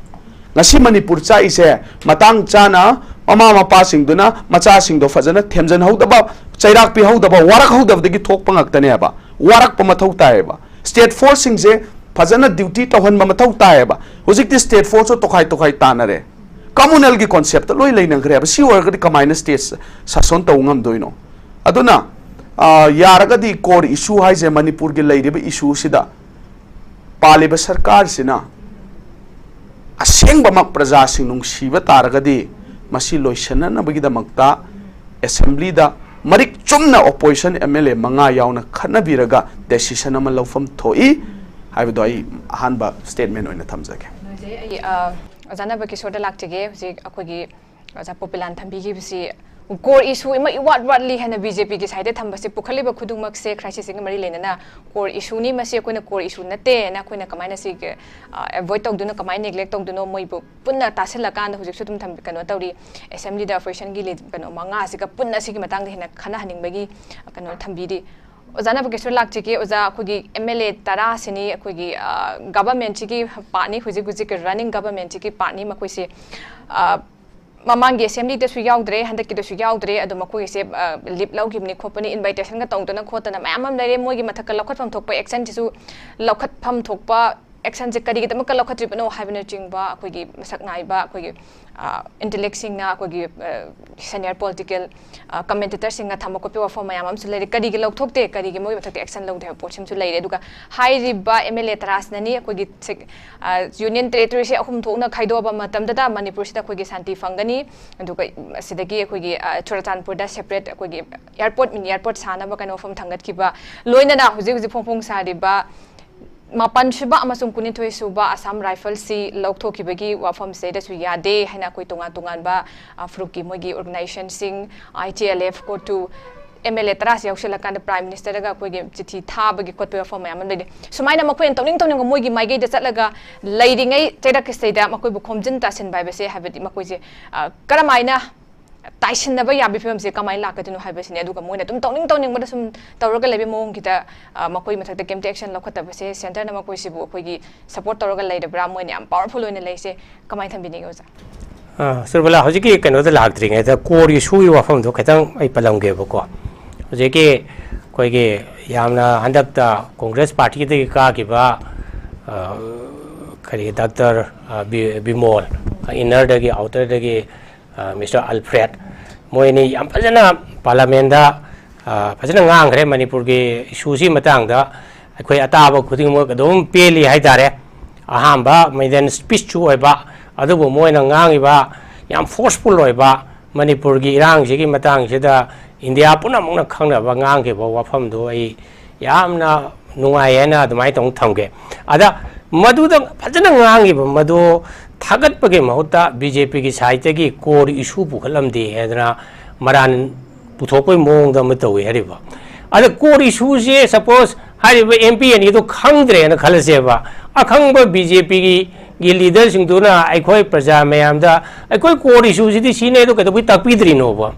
ꯉꯁꯤ ꯃꯅꯤꯄꯨꯔ ꯆꯥꯛꯏꯁꯦ ꯃꯇꯥꯡ ꯆꯥꯅ ꯃꯃꯥ ꯃꯄꯥꯁꯤꯡꯗꯨꯅ ꯃꯆꯥꯁꯤꯡꯗꯣ ꯐꯖꯅ ꯊꯦꯝꯖꯤꯟꯍꯧꯗꯕ, ꯆꯩꯔꯥꯛ ꯄꯤꯍꯧꯗꯕ, ꯋꯥꯔꯛꯍꯧꯗꯕꯗꯒꯤ ꯊꯣꯛꯄ ꯉꯥꯛꯇꯅꯦꯕ꯫ ꯋꯥꯔꯛꯄ ꯃꯊꯧ ꯇꯥꯏꯌꯦꯕ꯫ State force ꯁꯤꯡꯁꯦ ꯐꯖꯅ duty ꯇꯧꯍꯟꯕ ꯃꯊꯧ ꯇꯥꯏꯌꯦꯕ꯫ ꯍꯧꯖꯤꯛꯇꯤ state force ꯇꯣꯈꯥꯏ ꯇꯣꯈꯥꯏ ꯇꯥꯅꯔꯦ꯫ Communal ꯒꯤ concept ꯇ ꯂꯣꯏ ꯂꯩꯅꯈ꯭ꯔꯦꯕ꯫ ꯁꯤ ꯑꯣꯏꯔꯒꯗꯤ ꯀꯃꯥꯏꯅ state ꯁꯥꯁꯣꯟ ꯇꯧꯕ ꯉꯝꯗꯣꯏꯅꯣ? ꯑꯗꯨꯅ, ꯑ, ꯌꯥꯔꯒꯗꯤ core issue ꯍꯥꯏꯁꯦ, ꯃꯅꯤꯄꯨꯔꯒꯤ ꯂꯩꯔꯤꯕ issue ꯁꯤꯗ ꯄꯥꯜꯂꯤꯕ ꯁꯔꯀꯥꯔꯁꯤꯅ ꯑꯁꯦꯡꯕꯃꯛ ꯄ꯭ꯔꯖꯥꯁꯤꯡ ꯅꯨꯡꯁꯤꯕ ꯇꯥꯔꯒꯗꯤ, ꯃꯁꯤ ꯂꯣꯏꯁꯤꯟꯅꯅꯕꯒꯤꯗꯃꯛꯇ assembly ꯗ ꯃꯔꯤꯛ ꯆꯨꯝꯅ opposition M L A ꯃꯉꯥ ꯌꯥꯎꯅ ꯈꯟꯅꯕꯤꯔꯒ decision ꯑꯃ ꯂꯧꯐꯝ ꯊꯣꯛꯏ ꯍꯥꯏꯕꯗꯣ ꯑꯩ ꯑꯍꯥꯟꯕ statement ꯑꯣꯏꯅ ꯊꯝꯖꯒꯦ꯫ ꯅꯨꯡꯉꯥꯏꯖꯩ꯫ ꯑꯩ, ꯑ, ꯑꯣꯖꯥ ꯅꯕꯀꯤꯁꯣꯔꯗ ꯂꯥꯛꯆꯒꯦ꯫ ꯍꯧꯖꯤꯛ ꯑꯩꯈꯣꯏꯒꯤ ꯑꯣꯖꯥ ꯄꯣꯄꯤꯂꯥꯟ ꯊꯝꯕꯤꯈꯤꯕꯁꯤ core issue ꯑꯃ ꯏꯋꯥꯠ ꯋꯥꯠꯂꯤ ꯍꯥꯏꯅ B J P ꯒꯤ side ꯗ ꯊꯝꯕꯁꯤ, ꯄꯨꯈꯠꯂꯤꯕ ꯈꯨꯗꯤꯡꯃꯛꯁꯦ crisis ꯁꯤꯒ ꯃꯔꯤ ꯂꯩꯅꯅ core issue ꯅꯤ, ꯃꯁꯤ ꯑꯩꯈꯣꯏꯅ core issue ꯅꯠꯇꯦꯅ ꯑꯩꯈꯣꯏꯅ ꯀꯃꯥꯏꯅ ꯁꯤꯒꯤ, ꯑ, avoid ꯇꯧꯗꯣꯏꯅꯣ, ꯀꯃꯥꯏꯅ neglect ꯇꯧꯗꯣꯏꯅꯣ, ꯃꯣꯏꯕꯨ ꯄꯨꯟꯅ ꯇꯥꯁꯤꯜꯂꯀꯥꯟꯗ ꯍꯧꯖꯤꯛꯁꯨ ꯑꯗꯨꯝ ꯊꯝ-, ꯀꯩꯅꯣ ꯇꯧꯔꯤ, assembly ꯗ opposition ꯒꯤ lead-, ꯀꯩꯅꯣ ꯃꯉꯥꯁꯤꯒ ꯄꯨꯟꯅ ꯁꯤꯒꯤ ꯃꯇꯥꯡꯗ ꯍꯦꯟꯅ ꯈꯟꯅꯍꯟꯅꯤꯡꯕꯒꯤ, ꯑ, ꯀꯩꯅꯣ ꯊꯝꯕꯤꯔꯤ꯫ ꯑꯣꯖꯥ ꯅꯕꯀꯤꯁꯣꯔ ꯂꯥꯛꯆꯒꯦ꯫ ꯑꯣꯖꯥ, ꯑꯩꯈꯣꯏꯒꯤ M L A ꯇꯔꯥꯁꯤꯅꯤ ꯑꯩꯈꯣꯏꯒꯤ, ꯑ, government ꯁꯤꯒꯤ part ꯅꯤ, ꯍꯧꯖꯤꯛ ꯍꯧꯖꯤꯛꯀꯤ running government ꯁꯤꯒꯤ part ꯅꯤ ꯃꯈꯣꯏꯁꯦ꯫ ꯑ, ꯃꯃꯥꯡꯒꯤ assembly ꯗꯁꯨ ꯌꯥꯎꯗ꯭ꯔꯦ, ꯍꯟꯗꯛꯀꯤꯗꯁꯨ ꯌꯥꯎꯗ꯭ꯔꯦ, ꯑꯗꯣ ꯃꯈꯣꯏꯒꯤꯁꯦ, ꯑ, leave ꯂꯧꯈꯤꯕꯅꯤ ꯈꯣꯠꯄꯅꯤ, invitation ꯒ ꯇꯧꯗꯅ ꯈꯣꯠꯇꯅ ꯃꯌꯥꯝ ꯑꯃ ꯂꯩꯔꯦ꯫ ꯃꯣꯏꯒꯤ ꯃꯊꯛꯇ ꯂꯧꯈꯠꯐꯝ ꯊꯣꯛꯄ action ꯁꯤꯁꯨ ꯂꯧꯈꯠꯐꯝ ꯊꯣꯛꯄ action ꯁꯦ ꯀꯔꯤꯒꯤꯗꯃꯛꯇ ꯂꯧꯈꯠꯇ꯭ꯔꯤꯕꯅꯣ ꯍꯥꯏꯕꯅꯆꯤꯡꯕ ꯑꯩꯈꯣꯏꯒꯤ ꯃꯁꯛ ꯅꯥꯏꯕ ꯑꯩꯈꯣꯏꯒꯤ, ꯑ, intellect ꯁꯤꯡꯅ, ꯑꯩꯈꯣꯏꯒꯤ, ꯑ, senior political, ꯑ, commentator ꯁꯤꯡꯅ ꯊꯝꯕ ꯈꯣꯠꯄ ꯋꯥꯐꯝ ꯃꯌꯥꯝ ꯑꯃꯁꯨ ꯂꯩꯔꯦ꯫ ꯀꯔꯤꯒꯤ ꯂꯧꯊꯣꯛꯇꯦ, ꯀꯔꯤꯒꯤ ꯃꯣꯏꯒꯤ ꯃꯊꯛꯇ action ꯂꯧꯗꯦ ꯍꯥꯏꯕ ꯄꯣꯠꯁꯤꯃꯁꯨ ꯂꯩꯔꯦ꯫ ꯑꯗꯨꯒ ꯍꯥꯏꯔꯤꯕ M L A ꯇꯔꯥꯁꯤꯅꯅꯤ ꯑꯩꯈꯣꯏꯒꯤ sec-, ꯑ, union territory ꯁꯦ ꯑꯍꯨꯝ ꯊꯣꯛꯅ ꯈꯥꯏꯗꯣꯛꯑꯕ ꯃꯇꯝꯗꯗ ꯃꯅꯤꯄꯨꯔꯁꯤꯗ ꯑꯩꯈꯣꯏꯒꯤ ꯁꯥꯟꯇꯤ ꯐꯪꯒꯅꯤ꯫ ꯑꯗꯨꯒ ꯑꯁꯤꯗꯒꯤ ꯑꯩꯈꯣꯏꯒꯤ, ꯑ, ꯆꯨꯔꯆꯥꯟꯄꯨꯔꯗ separate ꯑꯩꯈꯣꯏꯒꯤ airport, mini airport ꯁꯥꯅꯕ ꯀꯩꯅꯣ ꯋꯥꯐꯝ ꯊꯥꯡꯒꯠꯈꯤꯕ, ꯂꯣꯏꯅꯅ ꯍꯧꯖꯤꯛ ꯍꯧꯖꯤꯛ ꯐꯣꯡ ꯐꯣꯡ ꯁꯥꯔꯤꯕ ꯃꯥꯄꯟ ꯁꯨꯕ ꯑꯃꯁꯨꯡ ꯀꯨꯟꯅꯤꯊꯣꯏ ꯁꯨꯕ Assam Rifles ꯁꯤ ꯂꯧꯊꯣꯛꯈꯤꯕꯒꯤ ꯋꯥꯐꯝꯁꯤꯗꯁꯨ ꯌꯥꯗꯦ ꯍꯥꯏꯅ ꯑꯩꯈꯣꯏ ꯇꯣꯉꯥꯟ ꯇꯣꯉꯥꯟꯕ, ꯑ, ꯐꯨꯔꯨꯞꯀꯤ ꯃꯣꯏꯒꯤ organization ꯁꯤꯡ, I T L F, COTU, M L A ꯇꯔꯥꯁꯤ ꯌꯥꯎꯁꯤꯜꯂꯛꯀꯥꯟꯗ Prime Minister ꯗꯒ ꯑꯩꯈꯣꯏꯒꯤ ꯆꯤꯊꯤ ꯊꯥꯕꯒꯤ ꯈꯣꯠꯄꯒꯤ ꯋꯥꯐꯝ ꯃꯌꯥꯝ ꯑꯃ ꯂꯩꯔꯤ꯫ ꯁꯨꯃꯥꯏꯅ ꯃꯈꯣꯏꯅ ꯇꯧꯅꯤꯡ ꯇꯧꯅꯤꯡꯕ ꯃꯣꯏꯒꯤ ꯃꯥꯏꯀꯩꯗ ꯆꯠꯂꯒ ꯂꯩꯔꯤꯉꯩ ꯆꯩꯔꯛꯁꯤꯗꯩꯗ ꯃꯈꯣꯏꯕꯨ ꯈꯣꯝꯖꯤꯟ ꯇꯥꯁꯤꯟꯕ ꯍꯥꯏꯕꯁꯦ, ꯍꯥꯏꯕꯗꯤ ꯃꯈꯣꯏꯁꯦ, ꯑ, ꯀꯔꯝꯍꯥꯏꯅ ꯇꯥꯏꯁꯤꯟꯅꯕ ꯌꯥꯕꯒꯤ ꯐꯤꯕꯝꯁꯦ ꯀꯃꯥꯏꯅ ꯂꯥꯛꯀꯗꯣꯏꯅꯣ ꯍꯥꯏꯕꯁꯤꯅꯤ꯫ ꯑꯗꯨꯒ ꯃꯣꯏꯅ ꯑꯗꯨꯝ ꯇꯧꯅꯤꯡ ꯇꯧꯅꯤꯡꯕꯗ ꯁꯨꯝ ꯇꯧꯔꯒ ꯂꯩꯕꯒꯤ ꯃꯑꯣꯡꯒꯤꯗ, ꯑ, ꯃꯈꯣꯏ ꯃꯊꯛꯇ ꯀꯩꯝꯇ action ꯂꯧꯈꯠꯇꯕꯁꯦ, centre ꯅ ꯃꯈꯣꯏꯁꯤꯕꯨ ꯑꯩꯈꯣꯏꯒꯤ support ꯇꯧꯔꯒ ꯂꯩꯔꯕ꯭ꯔꯥ, ꯃꯣꯏꯅ ꯌꯥꯝ powerful ꯑꯣꯏꯅ ꯂꯩꯁꯦ, ꯀꯃꯥꯏꯅ ꯊꯝꯕꯤꯅꯤꯡꯉꯤ ꯑꯣꯖꯥ? ꯑ, ꯁꯨꯔꯕꯂꯥ, ꯍꯧꯖꯤꯛꯀꯤ ꯀꯩꯅꯣꯗ ꯂꯥꯛꯇ꯭ꯔꯤꯉꯩꯗ core issue ꯒꯤ ꯋꯥꯐꯝꯗꯣ ꯈꯤꯇꯪ ꯑꯩ ꯄꯜꯂꯝꯒꯦꯕꯀꯣ꯫ ꯍꯧꯖꯤꯛꯀꯤ ꯑꯩꯈꯣꯏꯒꯤ ꯌꯥꯝꯅ ꯍꯟꯗꯛꯇ Congress party ꯗꯒꯤ ꯀꯥꯈꯤꯕ ꯑ, ꯀꯔꯤ, ꯗꯥꯛꯇꯔ, ꯑ, ꯕꯤ-, ꯕꯤꯃꯣꯜ, ꯑ, ꯏꯟꯅꯔꯗꯒꯤ, ꯑꯥꯎꯇꯔꯗꯒꯤ, ꯑ, ꯃꯤꯁꯇꯔ ꯑꯜꯐ꯭ꯔꯦꯗ, ꯃꯣꯏ ꯑꯅꯤ ꯌꯥꯝ ꯐꯖꯅ ꯄꯥꯔꯂꯥꯃꯦꯟꯗ, ꯑ, ꯐꯖꯅ ꯉꯥꯡꯈ꯭ꯔꯦ꯫ ꯃꯅꯤꯄꯨꯔꯒꯤ ꯏꯁꯨꯁꯤ ꯃꯇꯥꯡꯗ ꯑꯩꯈꯣꯏ ꯑꯇꯥꯕ ꯈꯨꯗꯤꯡꯃꯛ ꯑꯗꯨꯝ ꯄꯦꯜꯂꯤ ꯍꯥꯏꯇꯥꯔꯦ꯫ ꯑꯍꯥꯟꯕ ꯃꯦꯗꯟ ꯁ꯭ꯄꯤꯆꯁꯨ ꯑꯣꯏꯕ, ꯑꯗꯨꯕꯨ ꯃꯣꯏꯅ ꯉꯥꯡꯉꯤꯕ ꯌꯥꯝ ꯐꯣꯔꯁꯐꯨꯜ ꯑꯣꯏꯕ, ꯃꯅꯤꯄꯨꯔꯒꯤ ꯏꯔꯥꯡꯁꯤꯒꯤ ꯃꯇꯥꯡꯁꯤꯗ ꯏꯟꯗꯤꯌꯥ ꯄꯨꯝꯅꯃꯛꯅ ꯈꯪꯅꯕ ꯉꯥꯡꯈꯤꯕ ꯋꯥꯐꯝꯗꯣ ꯑꯩ ꯌꯥꯝꯅ ꯅꯨꯡꯉꯥꯏ ꯍꯥꯏꯅ ꯑꯗꯨꯃꯥꯏꯅ ꯇꯧꯅ ꯊꯝꯒꯦ꯫ ꯑꯗ ꯃꯗꯨꯗ ꯐꯖꯅ ꯉꯥꯡꯉꯤꯕ ꯃꯗꯨ ꯊꯥꯒꯠꯄꯒꯤ ꯃꯍꯨꯠꯇ ꯕꯤ ꯖꯦ ꯄꯤꯒꯤ ꯁꯥꯏꯠꯇꯒꯤ ꯀꯣꯔ ꯏꯁꯨ ꯄꯨꯈꯠꯂꯝꯗꯦ ꯍꯥꯏꯗꯅ ꯃꯔꯥꯟ ꯄꯨꯊꯣꯛꯄꯒꯤ ꯃꯑꯣꯡꯗ ꯑꯃ ꯇꯧꯏ ꯍꯥꯏꯔꯤꯕ꯫ ꯑꯗ ꯀꯣꯔ ꯏꯁꯨꯁꯦ, ꯁꯄꯣꯁ, ꯍꯥꯏꯔꯤꯕ ꯑꯦꯝ ꯄꯤ ꯑꯅꯤꯗꯣ ꯈꯪꯗ꯭ꯔꯦꯅ ꯈꯜꯂꯁꯦꯕ, ꯑꯈꯪꯕ ꯕꯤ ꯖꯦ ꯄꯤꯒꯤ ꯒꯤ ꯂꯤꯗꯔꯁꯤꯡꯗꯨꯅ ꯑꯩꯈꯣꯏ ꯄ꯭ꯔꯖꯥ ꯃꯌꯥꯝꯗ ꯑꯩꯈꯣꯏ ꯀꯣꯔ ꯏꯁꯨꯁꯤꯗꯤ ꯁꯤꯅꯦ ꯑꯗꯣ ꯀꯩꯗꯧꯕꯩ ꯇꯥꯛꯄꯤꯗ꯭ꯔꯤꯅꯣꯕ?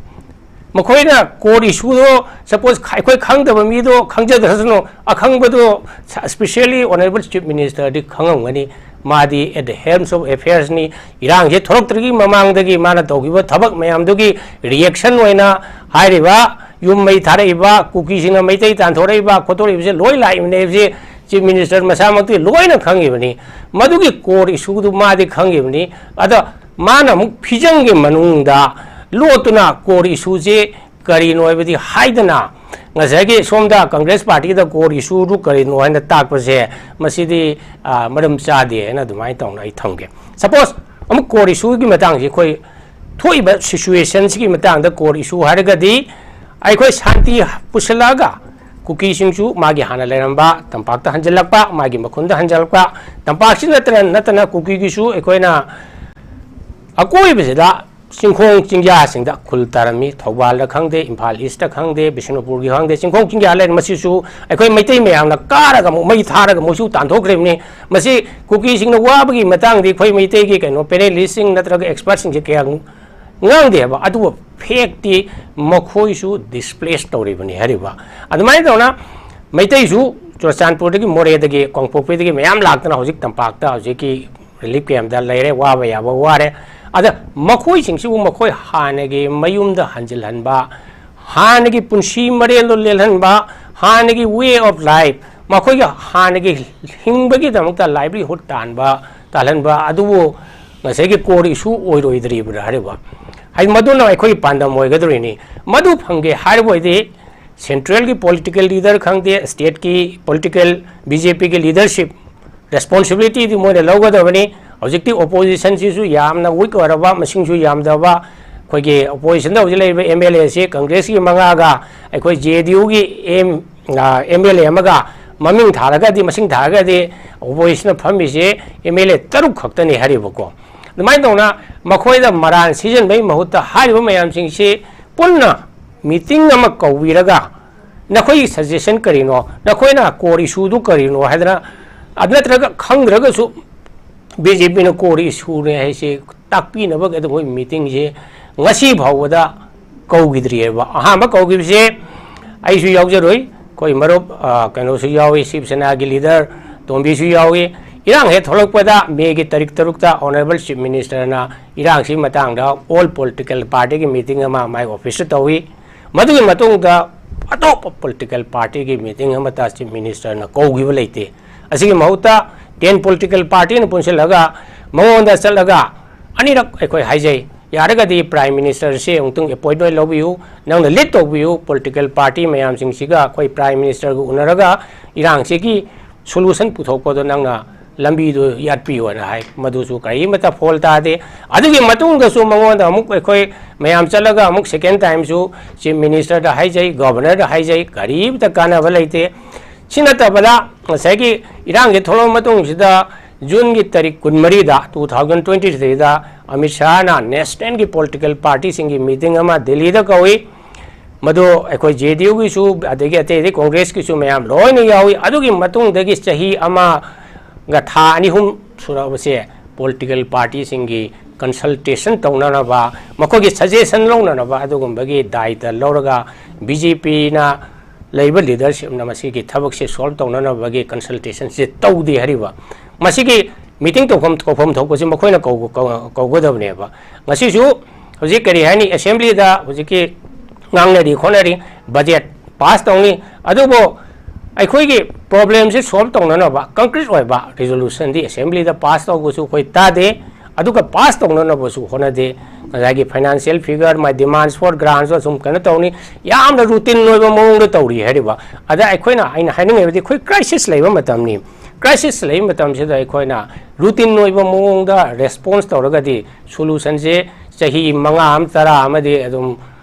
ꯃꯈꯣꯏꯅ ꯀꯣꯔ ꯏꯁꯨꯗꯣ, ꯁꯄꯣꯁ, ꯑꯩꯈꯣꯏ ꯈꯪꯗꯕ ꯃꯤꯗꯣ ꯈꯪꯖꯗ꯭ꯔꯁꯅꯨ, ꯑꯈꯪꯕꯗꯣ, especially Honourable Chief Ministerꯗꯤ ꯈꯪꯉꯝꯒꯅꯤ꯫ ꯃꯥꯗꯤ at the helms of affairsꯅꯤ꯫ ꯏꯔꯥꯡꯁꯦ ꯊꯣꯔꯛꯇ꯭ꯔꯤꯉꯩ ꯃꯃꯥꯡꯗꯒꯤ ꯃꯥꯅ ꯇꯧꯈꯤꯕ ꯊꯕꯛ ꯃꯌꯥꯝꯗꯨꯒꯤ reaction ꯑꯣꯏꯅ ꯍꯥꯏꯔꯤꯕ ꯌꯨꯝ ꯃꯩ ꯊꯥꯔꯛꯏꯕ, ꯀꯨꯀꯤꯁꯤꯡꯅ ꯃꯩꯇꯩ ꯇꯥꯟꯊꯣꯔꯛꯏꯕ ꯈꯣꯠꯇꯣꯔꯛꯏꯕꯁꯦ ꯂꯣꯏ ꯂꯥꯛꯏꯕꯅꯦ ꯍꯥꯏꯕꯁꯦ Chief Minister ꯃꯁꯥꯃꯛꯇꯤ ꯂꯣꯏꯅ ꯈꯪꯉꯤꯕꯅꯤ꯫ ꯃꯗꯨꯒꯤ ꯀꯣꯔ ꯏꯁꯨꯗꯨ ꯃꯥꯗꯤ ꯈꯪꯉꯤꯕꯅꯤ꯫ ꯑꯗ ꯃꯥꯅ ꯑꯃꯨꯛ ꯐꯤꯖꯪꯒꯤ ꯃꯅꯨꯡꯗ ꯂꯣꯠꯇꯨꯅ ꯀꯣꯔ ꯏꯁꯨꯁꯦ ꯀꯔꯤꯅꯣ ꯍꯥꯏꯕꯗꯤ ꯍꯥꯏꯗꯅ, ꯉꯁꯥꯏꯒꯤ ꯁꯣꯝꯗ ꯀꯪꯒ꯭ꯔꯦꯁ ꯄꯥꯔꯇꯤꯗ ꯀꯣꯔ ꯏꯁꯨꯗꯨ ꯀꯔꯤꯅꯣ ꯍꯥꯏꯅ ꯇꯥꯛꯄꯁꯦ, ꯃꯁꯤꯗꯤ, ꯑ, ꯃꯔꯝ ꯆꯥꯗꯦ ꯍꯥꯏꯅ ꯑꯗꯨꯃꯥꯏꯅ ꯇꯧꯅ ꯑꯩ ꯊꯝꯒꯦ꯫ ꯁꯄꯣꯁ, ꯑꯃꯨꯛ ꯀꯣꯔ ꯏꯁꯨꯒꯤ ꯃꯇꯥꯡꯁꯤ ꯑꯩꯈꯣꯏ ꯊꯣꯛꯏꯕ ꯁꯤꯆꯨꯋꯦꯁꯟꯁꯤꯒꯤ ꯃꯇꯥꯡꯗ ꯀꯣꯔ ꯏꯁꯨ ꯍꯥꯏꯔꯒꯗꯤ, ꯑꯩꯈꯣꯏ ꯁꯥꯟꯇꯤ ꯄꯨꯁꯤꯜꯂꯛꯑꯒ ꯀꯨꯀꯤꯁꯤꯡꯁꯨ ꯃꯥꯒꯤ ꯍꯥꯟꯅ ꯂꯩꯔꯝꯕ ꯇꯝꯄꯥꯛꯇ ꯍꯟꯖꯤꯜꯂꯛꯄ, ꯃꯥꯒꯤ ꯃꯈꯨꯟꯗ ꯍꯟꯖꯤꯜꯂꯛꯄ, ꯇꯝꯄꯥꯛꯁꯤ ꯅꯠꯇꯅ, ꯅꯠꯇꯅ ꯀꯨꯀꯤꯒꯤꯁꯨ ꯑꯩꯈꯣꯏꯅ ꯑꯀꯣꯏꯕꯁꯤꯗ ꯆꯤꯡꯈꯣꯡ ꯆꯤꯡꯌꯥꯁꯤꯡꯗ ꯈꯨꯜ ꯇꯥꯔꯝꯃꯤ꯫ ꯊꯧꯕꯥꯜꯗ ꯈꯪꯗꯦ, ꯏꯝꯐꯥꯜ ꯏꯁꯇ ꯈꯪꯗꯦ, ꯕꯤꯁꯅꯨꯄꯨꯔꯒꯤ ꯈꯪꯗꯦ, ꯆꯤꯡꯈꯣꯡ ꯆꯤꯡꯌꯥ ꯂꯩꯔꯦ꯫ ꯃꯁꯤꯁꯨ ꯑꯩꯈꯣꯏ ꯃꯩꯇꯩ ꯃꯌꯥꯝꯅ ꯀꯥꯔꯒ ꯑꯃꯨꯛ ꯃꯩ ꯊꯥꯔꯒ ꯃꯣꯏꯁꯨ ꯇꯥꯟꯊꯣꯛꯈ꯭ꯔꯤꯕꯅꯤ꯫ ꯃꯁꯤ ꯀꯨꯀꯤꯁꯤꯡꯅ ꯋꯥꯕꯒꯤ ꯃꯇꯥꯡꯗꯤ ꯑꯩꯈꯣꯏ ꯃꯩꯇꯩꯒꯤ ꯀꯩꯅꯣ ꯄꯦꯅꯦꯂꯤꯁꯁꯤꯡ ꯅꯠꯇ꯭ꯔꯒ ꯑꯦꯛꯁꯄꯔꯠꯁꯤꯡꯁꯦ ꯀꯌꯥ ꯉꯥꯡꯗꯦ ꯍꯥꯏꯕ, ꯑꯗꯨꯕꯨ ꯐꯦꯛꯇꯤ ꯃꯈꯣꯏꯁꯨ ꯗꯤꯁꯄ꯭ꯂꯦꯁ ꯇꯧꯔꯤꯕꯅꯤ ꯍꯥꯏꯔꯤꯕ꯫ ꯑꯗꯨꯃꯥꯏꯅ ꯇꯧꯅ ꯃꯩꯇꯩꯁꯨ ꯆꯨꯔꯆꯥꯟꯄꯨꯔꯗꯒꯤ, ꯃꯣꯔꯦꯗꯒꯤ, ꯀꯥꯡꯄꯣꯛꯄꯤꯗꯒꯤ ꯃꯌꯥꯝ ꯂꯥꯛꯇꯅ ꯍꯧꯖꯤꯛ ꯇꯝꯄꯥꯛꯇ ꯍꯧꯖꯤꯛꯀꯤ ꯔꯤꯂꯤꯐ ꯀꯦꯝꯞꯇ ꯂꯩꯔꯦ, ꯋꯥꯕ ꯌꯥꯕ ꯋꯥꯔꯦ꯫ ꯑꯗ ꯃꯈꯣꯏꯁꯤꯡꯁꯤꯕꯨ ꯃꯈꯣꯏ ꯍꯥꯟꯅꯒꯤ ꯃꯌꯨꯝꯗ ꯍꯟꯖꯤꯜꯍꯟꯕ, ꯍꯥꯟꯅꯒꯤ ꯄꯨꯟꯁꯤ ꯃꯔꯦꯜꯗꯣ ꯂꯦꯜꯍꯟꯕ, ꯍꯥꯟꯅꯒꯤ way of life, ꯃꯈꯣꯏꯒꯤ ꯍꯥꯟꯅꯒꯤ ꯍꯤꯡꯕꯒꯤꯗꯃꯛꯇ livelihood ꯇꯥꯟꯕ, ꯇꯥꯜꯍꯟꯕ ꯑꯗꯨꯕꯨ ꯉꯁꯥꯏꯒꯤ core issue ꯑꯣꯏꯔꯣꯏꯗ꯭ꯔꯤꯕ꯭ꯔꯥ ꯍꯥꯏꯔꯤꯕ? ꯍꯥꯏꯗꯤ ꯃꯗꯨꯅ ꯑꯩꯈꯣꯏꯒꯤ ꯄꯥꯟꯗꯝ ꯑꯣꯏꯒꯗꯧꯔꯤꯅꯤ꯫ ꯃꯗꯨ ꯐꯪꯒꯦ ꯍꯥꯏꯔꯕ ꯑꯣꯏꯗꯤ central ꯒꯤ political leader ꯈꯪꯗꯦ, state ꯀꯤ political, B J P ꯒꯤ leadership responsibility ꯗꯤ ꯃꯣꯏꯅ ꯂꯧꯒꯗꯕꯅꯤ꯫ ꯍꯧꯖꯤꯛꯇꯤ opposition ꯁꯤꯁꯨ ꯌꯥꯝꯅ weak ꯑꯣꯏꯔꯕ, ꯃꯁꯤꯡꯁꯨ ꯌꯥꯝꯗꯕ, ꯑꯩꯈꯣꯏꯒꯤ opposition ꯗ ꯍꯧꯖꯤꯛ ꯂꯩꯔꯤꯕ M L A ꯁꯤ Congress ꯀꯤ ꯃꯉꯥꯒ ꯑꯩꯈꯣꯏ J D U ꯒꯤ M, ꯑ, M L A ꯑꯃꯒ ꯃꯃꯤꯡ ꯊꯥꯔꯒꯗꯤ, ꯃꯁꯤꯡ ꯊꯥꯔꯒꯗꯤ opposition the ꯐꯝꯃꯤꯁꯦ M L A ꯇꯔꯨꯛ ꯈꯛꯇꯅꯤ ꯍꯥꯏꯔꯤꯕꯀꯣ꯫ ꯑꯗꯨꯃꯥꯏꯅ ꯇꯧꯅ ꯃꯈꯣꯏꯗ ꯃꯔꯥꯟ ꯁꯤꯖꯤꯟꯕꯒꯤ ꯃꯍꯨꯠꯇ ꯍꯥꯏꯔꯤꯕ ꯃꯌꯥꯝꯁꯤꯡꯁꯤ ꯄꯨꯟꯅ meeting ꯑꯃ ꯀꯧꯕꯤꯔꯒ, "ꯅꯈꯣꯏꯒꯤ suggestion ꯀꯔꯤꯅꯣ? ꯅꯈꯣꯏꯅ core issue ꯗꯨ ꯀꯔꯤꯅꯣ?" ꯍꯥꯏꯗꯅ, ꯑꯗꯨ ꯅꯠꯇ꯭ꯔꯒ ꯈꯪꯗ꯭ꯔꯒꯁꯨ B J P ꯅ core issue ꯅꯦ ꯍꯥꯏꯁꯦ ꯇꯥꯛꯄꯤꯅꯕ ꯀꯩꯗꯧꯕ meeting ꯁꯦ ꯉꯁꯤ ꯐꯥꯎꯕꯗ ꯀꯧꯈꯤꯗ꯭ꯔꯤꯑꯕ꯫ ꯑꯍꯥꯟꯕ ꯀꯧꯈꯤꯕꯁꯦ ꯑꯩꯁꯨ ꯌꯥꯎꯖꯔꯨꯏ, ꯑꯩꯈꯣꯏ ꯃꯔꯨꯞ, ꯑ, ꯀꯩꯅꯣꯁꯨ ꯌꯥꯎꯏ, ꯁꯤꯕ ꯁꯦꯅꯥꯒꯤ leader ꯇꯣꯝꯕꯤꯁꯨ ꯌꯥꯎꯏ꯫ ꯏꯔꯥꯡ ꯍꯦꯛ ꯊꯣꯛꯂꯛꯄꯗ May ꯒꯤ ꯇꯥꯔꯤꯛ ꯇꯔꯨꯛꯇ Honourable Chief Minister ꯅ ꯏꯔꯥꯡꯁꯤꯒꯤ ꯃꯇꯥꯡꯗ all political party ꯒꯤ meeting ꯑꯃ ꯃꯥꯒꯤ office ꯇ ꯇꯧꯏ꯫ ꯃꯗꯨꯒꯤ ꯃꯇꯨꯡꯗ ꯑꯇꯣꯞꯄ political party ꯒꯤ meeting ꯑꯃꯠꯇ Chief Minister ꯅ ꯀꯧꯈꯤꯕ ꯂꯩꯇꯦ꯫ ꯑꯁꯤꯒꯤ ꯃꯍꯨꯠꯇ ten political party ꯅ ꯄꯨꯟꯁꯤꯜꯂꯒ ꯃꯉꯣꯟꯗ ꯆꯠꯂꯒ ꯑꯅꯤꯔꯛ ꯑꯩꯈꯣꯏ ꯍꯥꯏꯖꯩ, "ꯌꯥꯔꯒꯗꯤ Prime Minister ꯁꯦ ꯑꯃꯨꯛꯇꯪ appointment ꯂꯧꯕꯤꯌꯨ, ꯅꯪꯅ lead ꯇꯧꯕꯤꯌꯨ, political party ꯃꯌꯥꯝꯁꯤꯡꯁꯤꯒ ꯑꯩꯈꯣꯏ Prime Minister ꯒ ꯎꯅꯔꯒ ꯏꯔꯥꯡꯁꯤꯒꯤ solution ꯄꯨꯊꯣꯛꯄꯗꯣ ꯅꯪꯅ ꯂꯝꯕꯤꯗꯨ ꯌꯥꯠꯄꯤꯌꯣꯅ" ꯍꯥꯏ꯫ ꯃꯗꯨꯁꯨ ꯀꯔꯤꯃꯠꯇ ꯐꯣꯜ ꯇꯥꯗꯦ꯫ ꯑꯗꯨꯒꯤ ꯃꯇꯨꯡꯗꯁꯨ ꯃꯉꯣꯟꯗ ꯑꯃꯨꯛ ꯑꯩꯈꯣꯏ ꯃꯌꯥꯝ ꯆꯠꯂꯒ ꯑꯃꯨꯛ second time ꯁꯨ Chief Minister ꯗ ꯍꯥꯏꯖꯩ, Governor ꯗ ꯍꯥꯏꯖꯩ, ꯀꯔꯤꯃꯠꯇ ꯀꯥꯟꯅꯕ ꯂꯩꯇꯦ꯫ ꯁꯤ ꯅꯠꯇꯕꯗ ꯉꯁꯥꯏꯒꯤ ꯏꯔꯥꯡꯁꯦ ꯊꯣꯛꯂꯛꯑ ꯃꯇꯨꯡꯁꯤꯗ June ꯒꯤ ꯇꯥꯔꯤꯛ ꯀꯨꯟꯃꯔꯤꯗ, two thousand twenty three ꯗ ꯑꯃꯤꯠ ꯁꯥꯍꯅ national ꯒꯤ political party ꯁꯤꯡꯒꯤ meeting ꯑꯃ ꯗꯤꯜꯂꯤꯗ ꯀꯧꯏ꯫ ꯃꯗꯨ ꯑꯩꯈꯣꯏ J D U ꯒꯤꯁꯨ, ꯑꯗꯒꯤ ꯑꯇꯩ ꯑꯇꯩ Congress ꯀꯤꯁꯨ ꯃꯌꯥꯝ ꯂꯣꯏꯅ ꯌꯥꯎꯏ꯫ ꯑꯗꯨꯒꯤ ꯃꯇꯨꯡꯗꯒꯤ ꯆꯍꯤ ꯑꯃꯒ ꯊꯥ ꯑꯅꯤ ꯑꯍꯨꯝ ꯁꯨꯔꯛꯑꯕꯁꯦ political party ꯁꯤꯡꯒꯤ consultation ꯇꯧꯅꯅꯕ, ꯃꯈꯣꯏꯒꯤ suggestion ꯂꯧꯅꯅꯕ ꯑꯗꯨꯒꯨꯝꯕꯒꯤ ꯗꯥꯏꯇ ꯂꯧꯔꯒ B J P ꯅ ꯂꯩꯕ leadership ꯅ ꯃꯁꯤꯒꯤ ꯊꯕꯛꯁꯦ solve ꯇꯧꯅꯅꯕꯒꯤ consultation ꯁꯦ ꯇꯧꯗꯦ ꯍꯥꯏꯔꯤꯕ꯫ ꯃꯁꯤꯒꯤ meeting ꯇꯧꯐꯝ, ꯇꯧꯐꯝ ꯊꯣꯛꯄꯁꯤ ꯃꯈꯣꯏꯅ ꯀꯧ-, ꯀꯧ-, ꯀꯧꯒꯗꯕꯅꯦꯕ꯫ ꯉꯁꯤꯁꯨ ꯍꯧꯖꯤꯛ ꯀꯔꯤ ꯍꯥꯏꯅꯤ, assembly ꯗ ꯍꯧꯖꯤꯛꯀꯤ ꯉꯥꯡꯅꯔꯤ ꯈꯣꯠꯅꯔꯤ, budget pass ꯇꯧꯅꯤ, ꯑꯗꯨꯕꯨ ꯑꯩꯈꯣꯏꯒꯤ ꯄ꯭ꯔꯣꯕ꯭ꯂꯦꯝꯁꯤ ꯁꯣꯜꯕ ꯇꯧꯅꯅꯕ ꯀꯟꯀ꯭ꯔꯤꯠ ꯑꯣꯏꯕ ꯔꯤꯖꯣꯂꯨꯁꯟꯗꯤ ꯑꯦꯁꯦꯝꯕ꯭ꯂꯤꯗ ꯄꯥꯁ ꯇꯧꯕꯁꯨ ꯑꯩꯈꯣꯏ ꯇꯥꯗꯦ, ꯑꯗꯨꯒ ꯄꯥꯁ ꯇꯧꯅꯅꯕꯁꯨ ꯍꯣꯠꯅꯗꯦ꯫ ꯉꯁꯥꯏꯒꯤ financial figure, my demands for grants ꯑꯁꯨꯝ ꯀꯩꯅꯣ ꯇꯧꯅꯤ, ꯌꯥꯝꯅ ꯔꯨꯇꯤꯟ ꯑꯣꯏꯕ ꯃꯑꯣꯡꯗ ꯇꯧꯔꯤ ꯍꯥꯏꯔꯤꯕ꯫ ꯑꯗ ꯑꯩꯈꯣꯏꯅ, ꯑꯩꯅ ꯍꯥꯏꯅꯤꯡꯉꯤꯕꯗꯤ ꯑꯩꯈꯣꯏ ꯀ꯭ꯔꯥꯏꯁꯤꯁ ꯂꯩꯕ ꯃꯇꯝꯅꯤ꯫ ꯀ꯭ꯔꯥꯏꯁꯤꯁ ꯂꯩꯕ ꯃꯇꯝꯁꯤꯗ ꯑꯩꯈꯣꯏꯅ ꯔꯨꯇꯤꯟ ꯑꯣꯏꯕ ꯃꯑꯣꯡꯗ ꯔꯦꯁꯄꯣꯟꯁ ꯇꯧꯔꯒꯗꯤ ꯁꯣꯂꯨꯁꯟꯁꯦ ꯆꯍꯤ ꯃꯉꯥ ꯑꯃ, ꯇꯔꯥ ꯑꯃꯗꯤ ꯑꯗꯨꯝ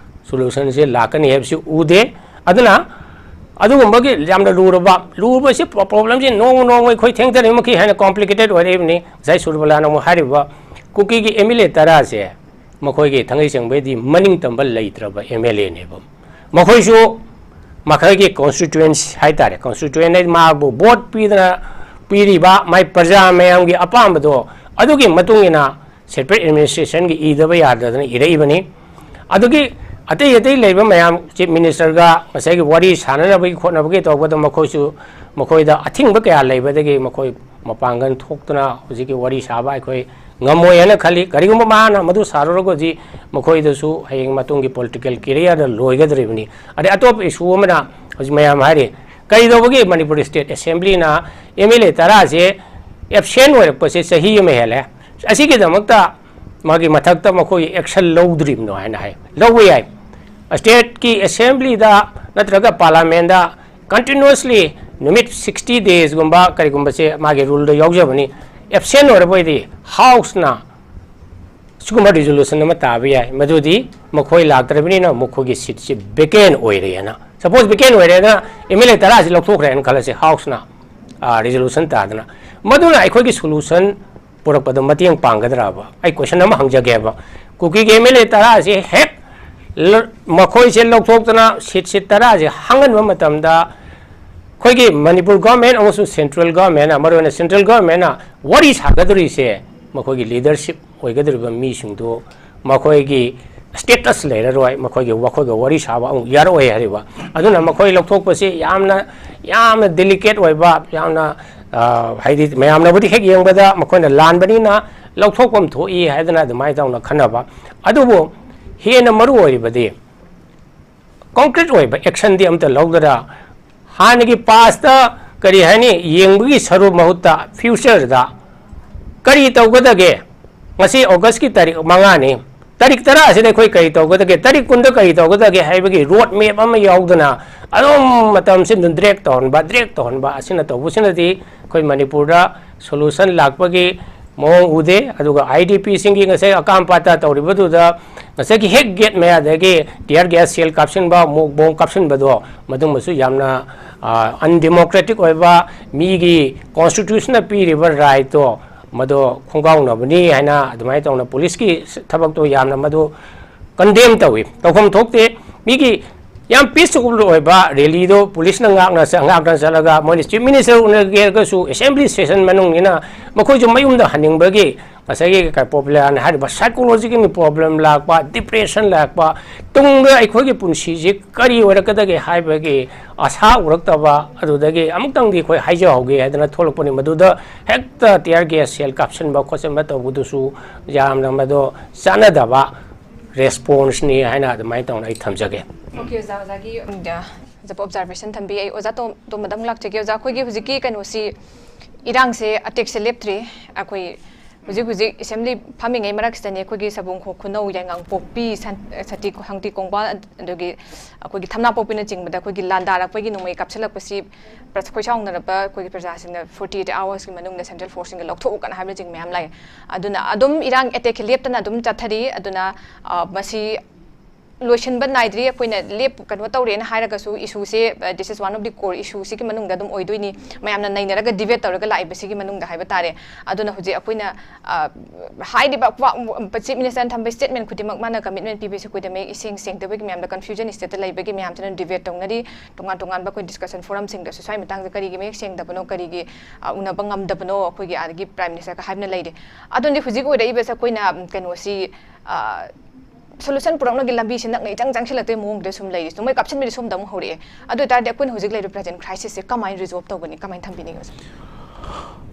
ꯁꯣꯂꯨꯁꯟꯁꯦ ꯂꯥꯛꯀꯅꯤ ꯍꯥꯏꯕꯁꯤ ꯎꯗꯦ꯫ ꯑꯗꯨꯅ ꯑꯗꯨꯒꯨꯝꯕꯒꯤ ꯌꯥꯝꯅ ꯂꯨꯔꯕ, ꯂꯨꯕꯁꯤ ꯄ꯭ꯔꯣ-, ꯄ꯭ꯔꯣꯕ꯭ꯂꯦꯝꯁꯤ ꯅꯣꯡꯃ ꯅꯣꯡꯃ ꯑꯩꯈꯣꯏ ꯊꯦꯡꯊꯔꯤꯃꯈꯩ ꯍꯦꯟꯅ ꯀꯣꯝꯄ꯭ꯂꯤꯀꯦꯇꯦꯠ ꯑꯣꯏꯔꯛꯏꯕꯅꯤ꯫ ꯉꯁꯥꯏ ꯁꯨꯔꯕꯂꯥꯅ ꯑꯃꯨꯛ ꯍꯥꯏꯔꯤꯕ ꯀꯨꯀꯤꯒꯤ ꯑꯦꯝ ꯑꯦꯜ ꯑꯦ ꯇꯔꯥꯁꯦ ꯃꯈꯣꯏꯒꯤ ꯊꯥꯡꯒꯩ ꯁꯦꯡꯕꯩꯗꯤ ꯃꯅꯤꯡ ꯇꯝꯕ ꯂꯩꯇ꯭ꯔꯕ ꯑꯦꯝ ꯑꯦꯜ ꯑꯦꯅꯦꯕ꯫ ꯃꯈꯣꯏꯁꯨ ꯃꯈꯣꯏꯒꯤ ꯀꯣꯟꯁꯇꯤꯇ꯭ꯌꯨꯋꯦꯟꯁꯤ ꯍꯥꯏ ꯇꯥꯔꯦ, ꯀꯣꯟꯁꯇꯤꯇ꯭ꯌꯨꯋꯦꯟ ꯍꯥꯏꯗꯤ ꯃꯥꯕꯨ ꯚꯣꯠ ꯄꯤꯗꯅ ꯄꯤꯔꯤꯕ ꯃꯥꯏ ꯄ꯭ꯔꯖꯥ ꯃꯌꯥꯝꯒꯤ ꯑꯄꯥꯝꯕꯗꯣ ꯑꯗꯨꯒꯤ ꯃꯇꯨꯡ ꯏꯟꯅ ꯁꯦꯄꯔꯦꯠ ꯑꯦꯗꯃꯤꯅꯤꯁꯇ꯭ꯔꯦꯁꯟꯒꯤ ꯏꯗꯕ ꯌꯥꯗꯗꯅ ꯏꯔꯛꯏꯕꯅꯤ꯫ ꯑꯗꯨꯒꯤ ꯑꯇꯩ ꯑꯇꯩ ꯂꯩꯕ ꯃꯌꯥꯝ ꯆꯤꯐ ꯃꯤꯅꯤꯁꯇꯔꯒ ꯉꯁꯥꯏꯒꯤ ꯋꯥꯔꯤ ꯁꯥꯟꯅꯅꯕꯒꯤ ꯈꯣꯠꯅꯕꯒꯤ ꯇꯧꯕꯗ ꯃꯈꯣꯏꯁꯨ, ꯃꯈꯣꯏꯗ ꯑꯊꯤꯡꯕ ꯀꯌꯥ ꯂꯩꯕꯗꯒꯤ ꯃꯈꯣꯏ ꯃꯄꯥꯡꯒꯜ ꯊꯣꯛꯇꯨꯅ ꯍꯧꯖꯤꯛꯀꯤ ꯋꯥꯔꯤ ꯁꯥꯕ ꯑꯩꯈꯣꯏ ꯉꯝꯃꯣꯏ ꯍꯥꯏꯅ ꯈꯜꯂꯤ꯫ ꯀꯔꯤꯒꯨꯝꯕ ꯃꯥꯅ ꯃꯗꯨ ꯁꯥꯔꯨꯔꯒꯗꯤ ꯃꯈꯣꯏꯗꯁꯨ ꯍꯌꯦꯡ ꯃꯇꯨꯡꯒꯤ ꯄꯣꯂꯤꯇꯤꯀꯦꯜ ꯀꯦꯔꯤꯌꯔꯗ ꯂꯣꯏꯒꯗꯧꯔꯤꯕꯅꯤ꯫ ꯑꯗꯩ ꯑꯇꯣꯞꯄ ꯏꯁꯨ ꯑꯃꯅ ꯍꯧꯖꯤꯛ ꯃꯌꯥꯝ ꯍꯥꯏꯔꯤ, ꯀꯩꯗꯧꯕꯒꯤ ꯃꯅꯤꯄꯨꯔ ꯁ꯭ꯇꯦꯠ ꯑꯦꯁꯦꯝꯕ꯭ꯂꯤꯅ ꯑꯦꯝ ꯑꯦꯜ ꯑꯦ ꯇꯔꯥꯁꯦ ꯑꯦꯕꯁꯦꯟ ꯑꯣꯏꯔꯛꯄꯁꯦ ꯆꯍꯤ ꯑꯃ ꯍꯦꯜꯂꯦ, ꯑꯁꯤꯒꯤꯗꯃꯛꯇ ꯃꯥꯒꯤ ꯃꯊꯛꯇ ꯃꯈꯣꯏ ꯑꯦꯛꯁꯟ ꯂꯧꯗ꯭ꯔꯤꯕꯅꯣ ꯍꯥꯏꯅ ꯍꯥꯏ꯫ ꯂꯧꯕ ꯌꯥꯏ꯫ ꯁ꯭ꯇꯦꯠꯀꯤ ꯑꯦꯁꯦꯝꯕ꯭ꯂꯤꯗ ꯅꯠꯇ꯭ꯔꯒ ꯄꯥꯔꯂꯥꯃꯦꯟꯗ ꯀꯟꯇꯤꯅ꯭ꯌꯨꯁꯂꯤ ꯅꯨꯃꯤꯠ ꯁꯤꯛꯁꯇꯤ ꯗꯦꯖꯒꯨꯝꯕ ꯀꯔꯤꯒꯨꯝꯕꯁꯦ ꯃꯥꯒꯤ ꯔꯨꯜꯗ ꯌꯥꯎꯖꯕꯅꯤ꯫ ꯑꯦꯕꯁꯦꯟ ꯑꯣꯏꯔꯕ ꯑꯣꯏꯗꯤ ꯍꯥꯎꯁꯅ ꯁꯤꯒꯨꯝꯕ ꯔꯤꯖꯣꯂꯨꯁꯟ ꯑꯃ ꯇꯥꯕ ꯌꯥꯏ, ꯃꯗꯨꯗꯤ ꯃꯈꯣꯏ ꯂꯥꯛꯇ꯭ꯔꯕꯅꯤꯅ ꯃꯈꯣꯏꯒꯤ ꯁꯤꯠꯁꯤ ꯚꯦꯀꯦꯟ ꯑꯣꯏꯔꯦꯅ꯫ ꯁꯄꯣꯁ ꯚꯦꯀꯦꯟ ꯑꯣꯏꯔꯦꯅ ꯑꯦꯝ ꯑꯦꯜ ꯑꯦ ꯇꯔꯥꯁꯤ ꯂꯧꯊꯣꯛꯈ꯭ꯔꯦꯅ ꯈꯜꯂꯁꯤ ꯍꯥꯎꯁꯅ, ꯑ, ꯔꯤꯖꯣꯂꯨꯁꯟ ꯇꯥꯗꯅ, ꯃꯗꯨꯅ ꯑꯩꯈꯣꯏꯒꯤ ꯁꯣꯂꯨꯁꯟ ꯄꯨꯔꯛꯄꯗ ꯃꯇꯦꯡ ꯄꯥꯡꯒꯗ꯭ꯔꯕ? ꯑꯩ ꯀꯣꯏꯁꯟ ꯑꯃ ꯍꯪꯖꯒꯦꯕ꯫ ꯀꯨꯀꯤꯒꯤ ꯑꯦꯝ ꯑꯦꯜ ꯑꯦ ꯇꯔꯥꯁꯤ ꯍꯦꯛ ꯂ-, ꯃꯈꯣꯏꯁꯦ ꯂꯧꯊꯣꯛꯇꯅ ꯁꯤꯠ, ꯁꯤꯠ ꯇꯔꯥꯁꯦ ꯍꯥꯡꯍꯟꯕ ꯃꯇꯝꯗ ꯑꯩꯈꯣꯏꯒꯤ ꯃꯅꯤꯄꯨꯔ ꯒꯣꯔꯃꯦꯟ ꯑꯃꯁꯨꯡ ꯁꯦꯟꯇ꯭ꯔꯦꯜ ꯒꯣꯔꯃꯦꯟꯅ, ꯃꯔꯨꯑꯣꯏꯅ ꯁꯦꯟꯇ꯭ꯔꯦꯜ ꯒꯣꯔꯃꯦꯟꯅ ꯋꯥꯔꯤ ꯁꯥꯒꯗꯧꯔꯤꯁꯦ ꯃꯈꯣꯏꯒꯤ ꯂꯤꯗꯔꯁꯤꯞ ꯑꯣꯏꯒꯗꯧꯔꯤꯕ ꯃꯤꯁꯤꯡꯗꯨ ꯃꯈꯣꯏꯒꯤ ꯁ꯭ꯇꯦꯇꯁ ꯂꯩꯔꯔꯣꯏ, ꯃꯈꯣꯏꯒꯤ, ꯃꯈꯣꯏꯒ ꯋꯥꯔꯤ ꯁꯥꯕ ꯑꯃꯨꯛ ꯌꯥꯔꯛꯑꯣꯏ ꯍꯥꯏꯔꯤꯕ꯫ ꯑꯗꯨꯅ ꯃꯈꯣꯏ ꯂꯧꯊꯣꯛꯄꯁꯤ ꯌꯥꯝꯅ, ꯌꯥꯝꯅ ꯗꯦꯂꯤꯀꯦꯠ ꯑꯣꯏꯕ, ꯌꯥꯝꯅ, ꯑ, ꯍꯥꯏꯗꯤ ꯃꯌꯥꯝꯅꯕꯨꯗꯤ ꯍꯦꯛ ꯌꯦꯡꯕꯗ ꯃꯈꯣꯏꯅ ꯂꯥꯟꯕꯅꯤꯅ ꯂꯧꯊꯣꯛꯐꯝ ꯊꯣꯛꯏ ꯍꯥꯏꯗꯅ ꯑꯗꯨꯃꯥꯏꯅ ꯇꯧꯅ ꯈꯟꯅꯕ꯫ ꯑꯗꯨꯕꯨ ꯍꯦꯟꯅ ꯃꯔꯨ ꯑꯣꯏꯔꯤꯕꯗꯤ ꯀꯣꯟꯀ꯭ꯔꯤꯠ ꯑꯣꯏꯕ ꯑꯦꯛꯁꯟꯗꯤ ꯑꯝꯇ ꯂꯧꯗꯅ ꯍꯥꯟꯅꯒꯤ ꯄꯥꯁꯇ ꯀꯔꯤ ꯍꯥꯏꯅꯤ, ꯌꯦꯡꯕꯒꯤ ꯁꯔꯨꯛ ꯃꯍꯨꯠꯇ ꯐ꯭ꯌꯨꯆꯔꯗ ꯀꯔꯤ ꯇꯧꯒꯗꯒꯦ? ꯉꯁꯤ ꯑꯣꯒꯁꯀꯤ ꯇꯥꯔꯤꯛ ꯃꯉꯥꯅꯤ, ꯇꯥꯔꯤꯛ ꯇꯔꯥ ꯑꯁꯤꯗ ꯑꯩꯈꯣꯏ ꯀꯔꯤ ꯇꯧꯒꯗꯒꯦ, ꯇꯥꯔꯤꯛ ꯀꯨꯟꯗ ꯀꯔꯤ ꯇꯧꯒꯗꯒꯦ ꯍꯥꯏꯕꯒꯤ ꯔꯣꯗ ꯃꯦꯞ ꯑꯃ ꯌꯥꯎꯗꯅ ꯑꯗꯨꯝ ꯃꯇꯝꯁꯤ ꯑꯗꯨꯝ ꯗ꯭ꯔꯦꯛ ꯇꯧꯍꯟꯕ, ꯗ꯭ꯔꯦꯛ ꯇꯧꯍꯟꯕ ꯑꯁꯤꯅ ꯇꯧꯕꯁꯤꯅꯗꯤ ꯑꯩꯈꯣꯏ ꯃꯅꯤꯄꯨꯔꯗ ꯁꯣꯂꯨꯁꯟ ꯂꯥꯛꯄꯒꯤ ꯃꯑꯣꯡ ꯎꯗꯦ꯫ ꯑꯗꯨꯒ ꯑꯥꯏ ꯗꯤ ꯄꯤꯁꯤꯡꯒꯤ ꯉꯁꯥꯏ ꯑꯀꯥꯝ ꯄꯥꯇꯥ ꯇꯧꯔꯤꯕꯗꯨꯗ ꯉꯁꯥꯏꯒꯤ ꯍꯦꯛ ꯒꯦꯠ ꯃꯌꯥꯗꯒꯤ ꯇꯤꯌꯔ ꯒ꯭ꯌꯥꯁ ꯁꯦꯜ ꯀꯥꯞꯁꯤꯟꯕ, ꯃꯣꯛ ꯕꯣꯝ ꯀꯥꯞꯁꯤꯟꯕꯗꯣ, ꯃꯗꯨꯃꯁꯨ ꯌꯥꯝꯅ ꯑꯟꯗꯦꯃꯣꯀ꯭ꯔꯦꯇꯤꯛ ꯑꯣꯏꯕ, ꯃꯤꯒꯤ ꯀꯣꯟꯁꯇꯤꯇ꯭ꯌꯨꯁꯟꯅ ꯄꯤꯔꯤꯕ ꯔꯥꯏꯠꯇꯣ ꯃꯗꯣ ꯈꯣꯡꯒꯥꯎꯅꯕꯅꯤ ꯍꯥꯏꯅ ꯑꯗꯨꯃꯥꯏꯅ ꯇꯧꯅ ꯄꯨꯂꯤꯁꯀꯤ ꯊꯕꯛꯇꯣ ꯌꯥꯝꯅ ꯃꯗꯨ ꯀꯟꯗꯦꯝ ꯇꯧꯏ, ꯇꯧꯐꯝ ꯊꯣꯛꯇꯦ꯫ ꯃꯤꯒꯤ ꯌꯥꯝ ꯄꯤꯁꯐꯨꯜ ꯑꯣꯏꯕ ꯔꯦꯂꯤꯗꯣ ꯄꯨꯂꯤꯁꯅ ꯉꯥꯛꯅ ꯆ-, ꯉꯥꯛꯅ ꯆꯠꯂꯒ ꯃꯣꯏꯅ ꯆꯤꯐ ꯃꯤꯅꯤꯁꯇꯔ ꯎꯅꯒꯦꯔꯒꯁꯨ ꯑꯦꯁꯦꯝꯕ꯭ꯂꯤ ꯁꯦꯁꯟ ꯃꯅꯨꯡꯅꯤꯅ ꯃꯈꯣꯏꯁꯨ ꯃꯌꯨꯝꯗ ꯍꯟꯅꯤꯡꯕꯒꯤ ꯉꯁꯥꯏꯒꯤ ꯀ-, ꯄꯣꯄꯨꯂꯔꯅ ꯍꯥꯏꯔꯤꯕ ꯁꯥꯏꯀꯣꯂꯣꯖꯤꯀꯦꯜ ꯄ꯭ꯔꯣꯕ꯭ꯂꯦꯝ ꯂꯥꯛꯄ, ꯗꯤꯄ꯭ꯔꯦꯁꯟ ꯂꯥꯛꯄ, ꯇꯨꯡꯗ ꯑꯩꯈꯣꯏꯒꯤ ꯄꯨꯟꯁꯤꯁꯤ ꯀꯔꯤ ꯑꯣꯏꯔꯛꯀꯗꯒꯦ ꯍꯥꯏꯕꯒꯤ ꯑꯁꯥ ꯎꯔꯛꯇꯕ, ꯑꯗꯨꯗꯒꯤ ꯑꯃꯨꯛꯇꯪꯗꯤ ꯑꯩꯈꯣꯏ ꯍꯥꯏꯖꯍꯧꯒꯦ ꯍꯥꯏꯗꯅ ꯊꯣꯛꯂꯛꯄꯅꯤ꯫ ꯃꯗꯨꯗ ꯍꯦꯛꯇ ꯇꯤꯌꯔ ꯒ꯭ꯌꯥꯁ ꯁꯦꯜ ꯀꯥꯞꯁꯤꯟꯕ ꯈꯣꯠꯆꯤꯟꯕ ꯇꯧꯕꯗꯨꯁꯨ ꯌꯥꯝꯅ ꯃꯗꯣ ꯆꯥꯟꯅꯗꯕ ꯔꯦꯁꯄꯣꯟꯁꯅꯤ ꯍꯥꯏꯅ ꯑꯗꯨꯃꯥꯏꯅ ꯇꯧꯅ ꯑꯩ ꯊꯝꯖꯒꯦ꯫ ꯑꯣꯀꯦ, ꯑꯣꯖꯥ, ꯑꯣꯖꯥꯒꯤ, ꯎꯝ, ꯑꯣꯖꯥ ꯑꯣꯕꯖꯥꯔꯕꯦꯁꯟ ꯊꯝꯕꯤ꯫ ꯑꯩ ꯑꯣꯖꯥ ꯇꯣꯝ-, ꯇꯣꯝꯕꯗ ꯑꯃꯨꯛ ꯂꯥꯛꯆꯒꯦ꯫ ꯑꯣꯖꯥ, ꯑꯩꯈꯣꯏꯒꯤ ꯍꯧꯖꯤꯛꯀꯤ ꯀꯩꯅꯣꯁꯤ, ꯏꯔꯥꯡꯁꯦ, ꯑꯦꯇꯦꯛꯁꯦ ꯂꯦꯞꯇ꯭ꯔꯤ꯫ ꯑꯩꯈꯣꯏ ꯍꯧꯖꯤꯛ ꯍꯧꯖꯤꯛ ꯑꯦꯁꯦꯝꯕ꯭ꯂꯤ ꯐꯝꯃꯤꯉꯩ ꯃꯔꯛꯁꯤꯗꯅꯤ ꯑꯩꯈꯣꯏꯒꯤ ꯁꯕꯨꯡ ꯈꯣ-, ꯈꯨꯅꯧ, ꯌꯥꯏꯉꯪꯄꯣꯛꯄꯤ, ꯁꯟ-, ꯁꯇꯤ-, ꯍꯪꯇꯤ ꯀꯣꯡꯕꯥꯜ, ꯑꯗꯒꯤ ꯑꯩꯈꯣꯏꯒꯤ ꯊꯝꯅꯥꯄꯣꯛꯄꯤꯅꯆꯤꯡꯕꯗ ꯑꯩꯈꯣꯏꯒꯤ ꯂꯥꯟꯗꯥꯔꯛꯄꯒꯤ ꯅꯣꯡꯃꯩ ꯀꯥꯞꯁꯤꯜꯂꯛꯄꯁꯤ ꯄ꯭ꯔ-, ꯈꯣꯏꯁꯥꯎꯅꯔꯕ ꯑꯩꯈꯣꯏꯒꯤ ꯄ꯭ꯔꯖꯥꯁꯤꯡꯅ forty eight hours ꯀꯤ ꯃꯅꯨꯡꯗ ꯁꯦꯟꯇ꯭ꯔꯦꯜ ꯐꯣꯔꯁꯁꯤꯡꯒ ꯂꯧꯊꯣꯛꯎ ꯀꯥꯏꯅ ꯍꯥꯏꯕꯅꯆꯤꯡꯕ ꯃꯌꯥꯝ ꯂꯥꯛꯑꯦ꯫ ꯑꯗꯨꯅ ꯑꯗꯨꯝ ꯏꯔꯥꯡ ꯑꯦꯇꯦꯛꯁꯦ ꯂꯦꯞꯇꯅ ꯑꯗꯨꯝ ꯆꯠꯊꯔꯤ꯫ ꯑꯗꯨꯅ, ꯑ, ꯃꯁꯤ ꯂꯣꯏꯁꯤꯟꯕ ꯅꯥꯏꯗ꯭ꯔꯤ꯫ ꯑꯩꯈꯣꯏꯅ ꯂꯦꯞ-, ꯀꯩꯅꯣ ꯇꯧꯔꯦꯅ ꯍꯥꯏꯔꯒꯁꯨ, ꯏꯁꯨꯁꯦ, ꯑ, this is one of the core issue ꯁꯤꯒꯤ ꯃꯅꯨꯡꯗ ꯑꯗꯨꯝ ꯑꯣꯏꯗꯣꯏꯅꯤ꯫ ꯃꯌꯥꯝꯅ ꯅꯩꯅꯔꯒ ꯗꯤꯕꯦꯠ ꯇꯧꯔꯒ ꯂꯥꯛꯏꯕꯁꯤꯒꯤ ꯃꯅꯨꯡꯗ ꯍꯥꯏꯕ ꯇꯥꯔꯦ꯫ ꯑꯗꯨꯅ ꯍꯧꯖꯤꯛ ꯑꯩꯈꯣꯏꯅ, ꯑ, ꯍꯥꯏꯔꯤꯕ ꯋꯥ-, ꯆꯤꯐ ꯃꯤꯅꯤꯁꯇꯔꯅ ꯊꯝꯕ ꯁ꯭ꯇꯦꯠꯃꯦꯟ ꯈꯨꯗꯤꯡꯃꯛ ꯃꯥꯅ ꯀꯃꯤꯠꯃꯦꯟ ꯄꯤꯕꯁꯦ ꯑꯩꯈꯣꯏꯗ ꯃꯌꯦꯛ ꯏꯁꯦꯡ ꯁꯦꯡꯗꯕꯒꯤ ꯃꯌꯥꯝꯗ ꯀꯟꯐ꯭ꯌꯨꯖꯟ ꯁ꯭ꯇꯦꯠꯇ ꯂꯩꯕꯒꯤ ꯃꯌꯥꯝꯁꯤꯅ ꯗꯤꯕꯦꯠ ꯇꯧꯅꯔꯤ꯫ ꯇꯣꯉꯥꯟ ꯇꯣꯉꯥꯟꯕ ꯑꯩꯈꯣꯏ ꯗꯤꯁꯀꯁꯟ ꯐꯣꯔꯝꯁꯤꯡꯗꯁꯨ ꯁ꯭ꯋꯥꯏ ꯃꯇꯥꯡꯗ ꯀꯔꯤꯒꯤ ꯃꯌꯦꯛ ꯁꯦꯡꯗꯕꯅꯣ, ꯀꯔꯤꯒꯤ, ꯑ, ꯎꯅꯕ ꯉꯝꯗꯕꯅꯣ, ꯑꯩꯈꯣꯏꯒꯤ ꯑꯥꯗꯒꯤ ꯄ꯭ꯔꯥꯏꯝ ꯃꯤꯅꯤꯁꯇꯔꯒ ꯍꯥꯏꯗꯅ ꯂꯩꯔꯤ꯫ ꯑꯗꯨꯅꯗꯤ ꯍꯧꯖꯤꯛ ꯑꯣꯏꯔꯛꯏꯕꯁꯦ ꯑꯩꯈꯣꯏꯅ, ꯎꯝ, ꯀꯩꯅꯣꯁꯤ, ꯑ, ꯁꯣꯂꯨꯁꯟ ꯄꯨꯔꯛꯅꯕꯒꯤ ꯂꯝꯕꯤꯁꯤ ꯅꯛꯅ ꯏꯆꯪ ꯆꯪꯁꯤꯜꯂꯛꯇꯣꯏ ꯃꯑꯣꯡꯗ ꯁꯨꯝ ꯂꯩꯔꯤ꯫ ꯁꯨꯝ ꯃꯣꯏ ꯀꯥꯞꯁꯤꯟꯕꯤꯗꯤ ꯁꯣꯝꯗ ꯑꯃꯨꯛ ꯍꯧꯔꯛꯑꯦ꯫ ꯑꯗꯨ ꯑꯣꯏꯇꯥꯔꯗꯤ ꯑꯩꯈꯣꯏꯅ ꯍꯧꯖꯤꯛ ꯂꯩꯔꯤꯕ ꯄ꯭ꯔꯖꯦꯟ ꯀ꯭ꯔꯥꯏꯁꯤꯁꯁꯦ ꯀꯃꯥꯏꯅ ꯔꯤꯖꯣꯜꯕ ꯇꯧꯒꯅꯤ, ꯀꯃꯥꯏꯅ ꯊꯝꯕꯤꯅꯤꯡꯉꯤ, ꯑꯣꯖꯥ?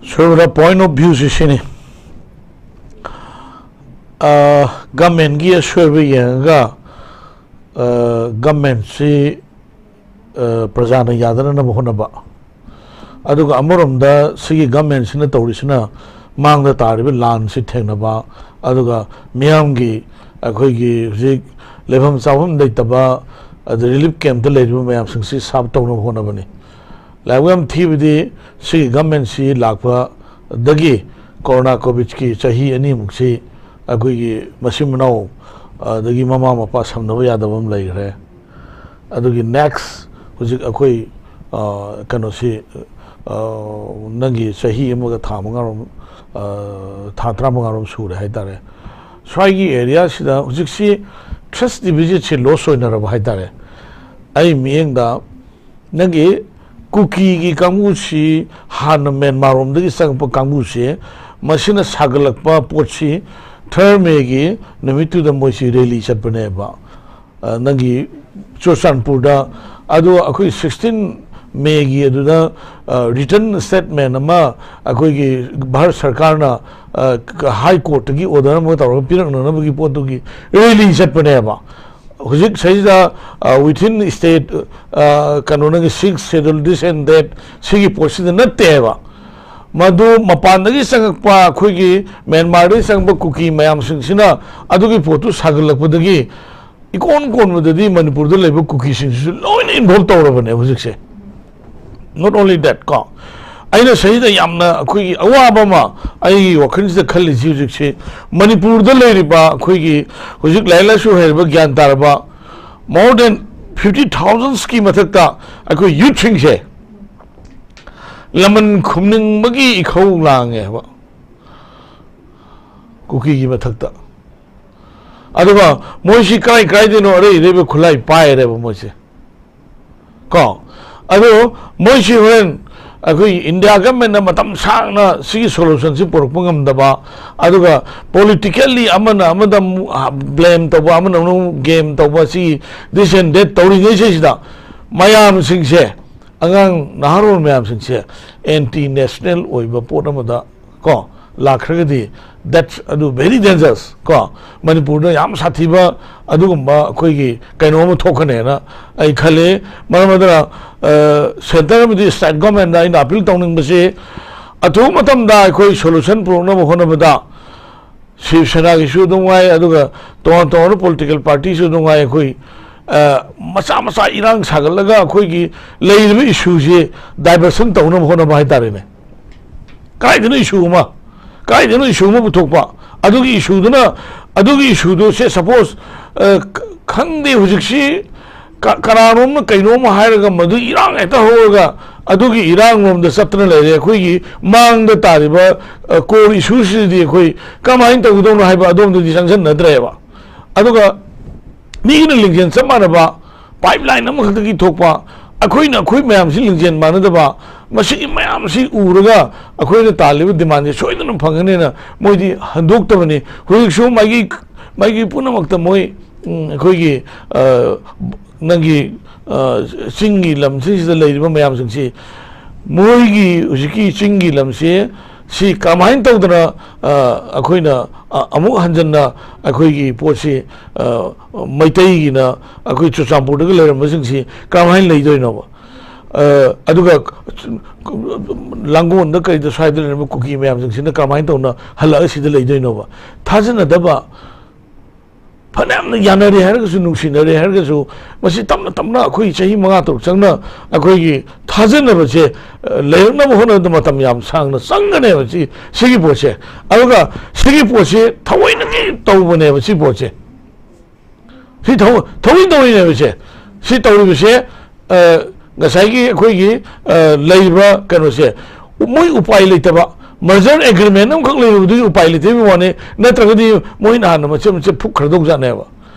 ꯁꯣꯏꯕꯗ ꯄꯣꯏꯟ ꯑꯣꯐ ꯚ꯭ꯌꯨꯁꯤ ꯁꯤꯅꯤ꯫ ꯑ, ꯒꯃꯦꯟꯒꯤ ꯑꯁꯣꯏꯕ ꯌꯦꯡꯉꯒ, ꯑ, ꯒꯃꯦꯟꯁꯤ ꯄ꯭ꯔꯖꯥꯅ ꯌꯥꯗꯅꯅꯕ ꯍꯣꯠꯅꯕ, ꯑꯗꯨꯒ ꯑꯃꯔꯣꯝꯗ ꯁꯤꯒꯤ ꯒꯃꯦꯟꯁꯤꯅ ꯇꯧꯔꯤꯁꯤꯅ ꯃꯥꯡꯗ ꯇꯥꯔꯤꯕ ꯂꯥꯟꯁꯤ ꯊꯦꯡꯅꯕ, ꯑꯗꯨꯒ ꯃꯤꯌꯥꯝꯒꯤ, ꯑꯩꯈꯣꯏꯒꯤ ꯍꯧꯖꯤꯛ ꯂꯩꯐꯝ ꯆꯥꯐꯝ ꯂꯩꯇꯕ, ꯑꯗ ꯔꯤꯂꯤꯐ ꯀꯦꯝꯞꯇ ꯂꯩꯔꯤꯕ ꯃꯌꯥꯝꯁꯤꯡꯁꯤ ꯁꯥꯐ ꯇꯧꯅꯕ ꯍꯣꯠꯅꯕꯅꯤ꯫ ꯂꯥꯏꯕꯛ ꯌꯥꯝ ꯊꯤꯕꯗꯤ ꯁꯤꯒꯤ ꯒꯃꯦꯟꯁꯤ ꯂꯥꯛꯄꯗꯒꯤ ꯀꯣꯔꯣꯅꯥ ꯀꯣꯚꯤꯗꯀꯤ ꯆꯍꯤ ꯑꯅꯤꯃꯨꯛꯁꯤ ꯑꯩꯈꯣꯏꯒꯤ ꯃꯆꯤꯟ ꯃꯅꯥꯎ, ꯑꯗꯒꯤ ꯃꯃꯥ ꯃꯄꯥ ꯁꯝꯅꯕ ꯌꯥꯗꯕ ꯑꯃ ꯂꯩꯈ꯭ꯔꯦ꯫ ꯑꯗꯨꯒꯤ ꯅꯦꯛꯁ ꯍꯧꯖꯤꯛ ꯑꯩꯈꯣꯏ, ꯑ, ꯀꯩꯅꯣꯁꯤ, ꯑ, ꯅꯪꯒꯤ ꯆꯍꯤ ꯑꯃꯒ ꯊꯥ ꯃꯉꯥꯔꯣꯝ, ꯑ, ꯊꯥ ꯇꯔꯥꯃꯉꯥꯔꯣꯝ ꯁꯨꯔꯦ ꯍꯥꯏꯇꯥꯔꯦ꯫ ꯁ꯭ꯋꯥꯏꯒꯤ ꯑꯦꯔꯤꯌꯥꯁꯤꯗ ꯍꯧꯖꯤꯛꯁꯤ ꯇ꯭ꯔꯁ ꯗꯤꯐꯤꯁꯤꯠꯁꯤ ꯂꯣꯁ ꯑꯣꯏꯅꯔꯕ ꯍꯥꯏꯇꯥꯔꯦ꯫ ꯑꯩ ꯃꯤꯠꯌꯦꯡꯗ ꯅꯪꯒꯤ ꯀꯨꯀꯤꯒꯤ ꯀꯥꯡꯕꯨꯁꯤ ꯍꯥꯟꯅ ꯃ꯭ꯌꯥꯟꯃꯥꯔꯔꯣꯝꯗꯒꯤ ꯆꯪꯉꯛꯄ ꯀꯥꯡꯕꯨꯁꯤ, ꯃꯁꯤꯅ ꯁꯥꯒꯠꯂꯛꯄ ꯄꯣꯠꯁꯤ ꯊꯔꯗ ꯃꯦꯒꯤ ꯅꯨꯃꯤꯠꯇꯨꯗ ꯃꯣꯏꯁꯤ ꯔꯦꯂꯤ ꯆꯠꯄꯅꯦꯕ꯫ ꯑ, ꯅꯪꯒꯤ ꯆꯨꯔꯆꯥꯟꯄꯨꯔꯗ, ꯑꯗꯣ ꯑꯩꯈꯣꯏ ꯁꯤꯛꯁꯇꯤꯟ ꯃꯦꯒꯤ ꯑꯗꯨꯗ, ꯑ, ꯔꯤꯇꯟ ꯁ꯭ꯇꯦꯠꯃꯦꯟ ꯑꯃ ꯑꯩꯈꯣꯏꯒꯤ ꯚꯥꯔꯠ ꯁꯔꯀꯥꯔꯅ, ꯑ, ꯍꯥꯏ ꯀꯣꯔꯠꯇꯒꯤ ꯑꯣꯔꯗꯔ ꯑꯃ ꯇꯧꯔꯒ ꯄꯤꯔꯛꯅꯅꯕꯒꯤ ꯄꯣꯠꯇꯨꯒꯤ ꯔꯦꯂꯤ ꯆꯠꯄꯅꯦꯕ꯫ ꯍꯧꯖꯤꯛ ꯁꯤꯗꯩꯁꯤꯗ, ꯑ, within state, ꯑ, ꯀꯩꯅꯣ, ꯅꯪꯒꯤ sixth schedule, this and that, ꯁꯤꯒꯤ ꯄꯣꯠꯁꯤꯗ ꯅꯠꯇꯦꯕ꯫ ꯃꯗꯨ ꯃꯄꯥꯟꯗꯒꯤ ꯆꯪꯉꯛꯄ ꯑꯩꯈꯣꯏꯒꯤ ꯃ꯭ꯌꯥꯟꯃꯥꯔꯗꯒꯤ ꯆꯪꯉꯛꯄ ꯀꯨꯀꯤ ꯃꯌꯥꯝꯁꯤꯡꯁꯤꯅ ꯑꯗꯨꯒꯤ ꯄꯣꯠꯇꯨ ꯁꯥꯒꯠꯂꯛꯄꯗꯒꯤ ꯏꯀꯣꯟ ꯀꯣꯟꯕꯗꯗꯤ ꯃꯅꯤꯄꯨꯔꯗ ꯂꯩꯕ ꯀꯨꯀꯤꯁꯤꯡꯁꯤꯁꯨ ꯂꯣꯏꯅ ꯏꯟꯚꯣꯜꯕ ꯇꯧꯔꯕꯅꯦ ꯍꯧꯖꯤꯛꯁꯦ꯫ Not only that, ꯀꯣ, ꯑꯩꯅ ꯁꯤꯗꯩꯗ ꯌꯥꯝꯅ ꯑꯩꯈꯣꯏꯒꯤ ꯑꯋꯥꯕ ꯑꯃ ꯑꯩꯒꯤ ꯋꯥꯈꯜꯁꯤꯗ ꯈꯜꯂꯤꯁꯤ ꯍꯧꯖꯤꯛꯁꯤ, ꯃꯅꯤꯄꯨꯔꯗ ꯂꯩꯔꯤꯕ ꯑꯩꯈꯣꯏꯒꯤ ꯍꯧꯖꯤꯛ ꯂꯥꯏꯔꯤꯛ ꯂꯥꯏꯁꯨ ꯍꯩꯔꯕ, ꯒ꯭ꯌꯥꯟ ꯇꯥꯔꯕ more than fifty thousandsꯀꯤ ꯃꯊꯛꯇ ꯑꯩꯈꯣꯏ ꯌꯨꯠꯁꯤꯡꯁꯦ ꯂꯃꯟ ꯈꯨꯝꯅꯤꯡꯕꯒꯤ ꯏꯈꯧ ꯂꯥꯡꯉꯦꯕ ꯀꯨꯀꯤꯒꯤ ꯃꯊꯛꯇ꯫ ꯑꯗꯨꯒ ꯃꯣꯏꯁꯤ ꯀꯔꯥꯏ ꯀꯔꯥꯏꯗꯩꯅꯣ ꯑꯔꯩ ꯑꯔꯩꯕ ꯈꯨꯠꯂꯥꯏ ꯄꯥꯏꯔꯦꯕ ꯃꯣꯏꯁꯦ, ꯀꯣ꯫ ꯑꯗꯨ ꯃꯣꯏꯁꯤ ꯍꯣꯔꯦꯟ ꯑꯩꯈꯣꯏ ꯏꯟꯗꯤꯌꯥ ꯒꯃꯦꯟꯅ ꯃꯇꯝ ꯁꯥꯡꯅ ꯁꯤꯒꯤ ꯁꯣꯂꯨꯁꯟꯁꯤ ꯄꯨꯔꯛꯄ ꯉꯝꯗꯕ, ꯑꯗꯨꯒ ꯄꯣꯂꯤꯇꯤꯀꯦꯜꯂꯤ ꯑꯃꯅ ꯑꯃꯗ ꯕ꯭ꯂꯦꯝ ꯇꯧꯕ, ꯑꯃꯅ ꯑꯃꯅ ꯒꯦꯝ ꯇꯧꯕ, ꯁꯤꯒꯤ this and that ꯇꯧꯔꯤꯉꯩꯁꯤꯗ ꯃꯌꯥꯝꯁꯤꯡꯁꯦ, ꯑꯉꯥꯡ ꯅꯍꯥꯔꯣꯜ ꯃꯌꯥꯝꯁꯤꯡꯁꯦ ꯑꯦꯟꯇꯤ ꯅꯦꯁꯅꯦꯜ ꯑꯣꯏꯕ ꯄꯣꯠ ꯑꯃꯗ, ꯀꯣ, ꯂꯥꯛꯈ꯭ꯔꯒꯗꯤ That's ꯑꯗꯨ very dangerous ꯀꯣ, ꯃꯅꯤꯄꯨꯔꯗ ꯌꯥꯝ ꯁꯥꯊꯤꯕ ꯑꯗꯨꯒꯨꯝꯕ ꯑꯩꯈꯣꯏꯒꯤ ꯀꯩꯅꯣ ꯑꯃ ꯊꯣꯛꯀꯅꯦꯅ ꯑꯩ ꯈꯜꯂꯤ꯫ ꯃꯔꯝ ꯑꯗꯨꯅ ꯁꯦꯟꯇꯔ ꯑꯃꯗꯤ ꯁ꯭ꯇꯦꯠ ꯒꯣꯔꯃꯦꯟꯗ ꯑꯩꯅ ꯑꯄꯤꯜ ꯇꯧꯅꯤꯡꯕꯁꯤ, ꯑꯊꯨꯕ ꯃꯇꯝꯗ ꯑꯩꯈꯣꯏ ꯁꯣꯂꯨꯁꯟ ꯄꯨꯔꯛꯅꯕ ꯍꯣꯠꯅꯕꯗ ꯁꯤꯕ ꯁꯦꯅꯥꯒꯤꯁꯨ ꯑꯗꯨꯝ ꯉꯥꯏ, ꯑꯗꯨꯒ ꯇꯣꯉꯥꯟ ꯇꯣꯉꯥꯟꯕ ꯄꯣꯂꯤꯇꯤꯀꯦꯜ ꯄꯥꯔꯇꯤꯁꯨ ꯑꯗꯨꯝ ꯉꯥꯏ, ꯑꯩꯈꯣꯏ ꯃꯆꯥ ꯃꯆꯥ ꯏꯔꯥꯡ ꯁꯥꯒꯠꯂꯒ ꯑꯩꯈꯣꯏꯒꯤ ꯂꯩꯔꯤꯕ ꯏꯁꯨꯁꯤ ꯗꯥꯏꯚꯔꯁꯟ ꯇꯧꯅꯕ ꯍꯣꯠꯅꯕ ꯍꯥꯏꯇꯥꯔꯦꯅꯦ꯫ ꯀꯥꯏꯗꯅꯣ ꯏꯁꯨ ꯑꯃ, ꯀꯥꯏꯗꯅꯣ ꯏꯁꯨ ꯑꯃ ꯄꯨꯊꯣꯛꯄ, ꯑꯗꯨꯒꯤ ꯏꯁꯨꯗꯨꯅ, ꯑꯗꯨꯒꯤ ꯏꯁꯨꯗꯨ ꯁꯦ ꯁꯄꯣꯁ ꯈꯪꯗꯦ ꯍꯧꯖꯤꯛꯁꯤ ꯀꯅꯥꯅꯣꯝꯅ ꯀꯩꯅꯣꯝ ꯍꯥꯏꯔꯒ ꯃꯗꯨ ꯏꯔꯥꯡ ꯍꯦꯛꯇ ꯍꯧꯔꯒ ꯑꯗꯨꯒꯤ ꯏꯔꯥꯡ ꯂꯣꯝꯗ ꯆꯠꯇꯅ ꯂꯩꯔꯦ꯫ ꯑꯩꯈꯣꯏꯒꯤ ꯃꯥꯡꯗ ꯇꯥꯔꯤꯕ ꯀꯣꯔ ꯏꯁꯨꯁꯤꯗꯤ ꯑꯩꯈꯣꯏ ꯀꯃꯥꯏꯅ ꯇꯧꯒꯗꯧꯅꯣ ꯍꯥꯏꯕ ꯑꯗꯣꯝꯗꯗꯤ ꯆꯪꯁꯤꯟꯅꯗ꯭ꯔꯦꯕ꯫ ꯑꯗꯨꯒ ꯃꯤꯒꯤꯅ ꯂꯤꯡꯖꯦꯜ ꯆꯞ ꯃꯥꯟꯅꯕ ꯄꯥꯏꯞ ꯂꯥꯏꯟ ꯑꯃꯈꯛꯇꯒꯤ ꯊꯣꯛꯄ, ꯑꯩꯈꯣꯏꯅ ꯑꯩꯈꯣꯏ ꯃꯌꯥꯝꯁꯤ ꯂꯤꯡꯖꯦꯜ ꯃꯥꯟꯅꯗꯕ, ꯃꯁꯤꯒꯤ ꯃꯌꯥꯝꯁꯤ ꯎꯔꯒ ꯑꯩꯈꯣꯏꯅ ꯇꯥꯜꯂꯤꯕ ꯗꯤꯃꯥꯟꯁꯦ ꯁꯣꯏꯗꯅ ꯐꯪꯒꯅꯦꯅ ꯃꯣꯏꯗꯤ ꯍꯟꯗꯣꯛꯇꯕꯅꯤ꯫ ꯍꯧꯖꯤꯛꯁꯨ ꯃꯥꯒꯤ ꯃꯥꯒꯤ ꯄꯨꯝꯅꯃꯛꯇ ꯃꯣꯏ, ꯎꯝ, ꯑꯩꯈꯣꯏꯒꯤ ꯅꯪꯒꯤ ꯆꯤꯡꯒꯤ ꯂꯝꯁꯤꯡꯁꯤꯗ ꯂꯩꯔꯤꯕ ꯃꯌꯥꯝꯁꯤꯡꯁꯤ, ꯃꯣꯏꯒꯤ ꯍꯧꯖꯤꯛꯀꯤ ꯆꯤꯡꯒꯤ ꯂꯝꯁꯤ ꯁꯤ ꯀꯃꯥꯏꯅ ꯇꯧꯗꯅ ꯑꯩꯈꯣꯏꯅ ꯑꯃꯨꯛ ꯍꯟꯖꯟꯅ ꯑꯩꯈꯣꯏꯒꯤ ꯄꯣꯠꯁꯤ ꯃꯩꯇꯩꯒꯤꯅ ꯑꯩꯈꯣꯏ ꯆꯨꯔꯆꯥꯟꯄꯨꯔꯗꯒ ꯂꯩꯔꯝꯕꯁꯤꯡꯁꯤ ꯀꯃꯥꯏꯅ ꯂꯩꯗꯣꯏꯅꯣꯕ? ꯑꯗꯨꯒ ꯂꯥꯡꯒꯣꯜꯗ ꯀꯩꯗ ꯁ꯭ꯋꯥꯏꯗ ꯂꯩꯔꯝꯕ ꯀꯨꯀꯤ ꯃꯌꯥꯝꯁꯤꯡꯁꯤꯅ ꯀꯃꯥꯏꯅ ꯇꯧꯅ ꯍꯜꯂꯛꯑꯒ ꯁꯤꯗ ꯂꯩꯗꯣꯏꯅꯣꯕ? ꯊꯥꯖꯅꯗꯕ, ꯐꯅꯌꯥꯝꯅ ꯌꯥꯅꯔꯦ ꯍꯥꯏꯔꯒꯁꯨ, ꯅꯨꯡꯁꯤꯅꯔꯦ ꯍꯥꯏꯔꯒꯁꯨ, ꯃꯁꯤ ꯇꯞꯅ ꯇꯞꯅ ꯑꯩꯈꯣꯏ ꯆꯍꯤ ꯃꯉꯥ ꯇꯔꯨꯛ ꯆꯪꯅ ꯑꯩꯈꯣꯏꯒꯤ ꯊꯥꯖꯅꯕꯁꯦ ꯂꯩꯔꯛꯅꯕ ꯍꯣꯠꯅꯕꯗ ꯃꯇꯝ ꯌꯥꯝ ꯁꯥꯡꯅ ꯆꯪꯒꯅꯦꯕ ꯁꯤ, ꯁꯤꯒꯤ ꯄꯣꯠꯁꯦ꯫ ꯑꯗꯨꯒ ꯁꯤꯒꯤ ꯄꯣꯠꯁꯦ ꯊꯑꯣꯏꯅꯒꯤ ꯇꯧꯕꯅꯦꯕ ꯁꯤ ꯄꯣꯠꯁꯦ꯫ ꯁꯤ ꯊꯑꯣꯏ ꯊꯑꯣꯏ ꯇꯧꯔꯤꯅꯦꯕ ꯁꯦ꯫ ꯁꯤ ꯇꯧꯔꯤꯕꯁꯦ ꯉꯁꯥꯏꯒꯤ ꯑꯩꯈꯣꯏꯒꯤ ꯂꯩꯔꯤꯕ ꯀꯩꯅꯣꯁꯦ, ꯃꯣꯏ ꯎꯄꯥꯏ ꯂꯩꯇꯕ, ꯃꯔꯖꯔ ꯑꯦꯒ꯭ꯔꯤꯃꯦꯟ ꯑꯃꯈꯛ ꯂꯩꯔꯨꯕꯗꯨꯒꯤ ꯎꯄꯥꯏ ꯂꯩꯇꯕꯒꯤ ꯋꯥꯅꯤ꯫ ꯅꯠꯇ꯭ꯔꯒꯗꯤ ꯃꯣꯏꯅ ꯍꯥꯟꯅ ꯃꯆꯦꯠ ꯃꯆꯦꯠ ꯐꯨꯛꯈ꯭ꯔꯗꯧꯖꯥꯠꯅꯦꯕ꯫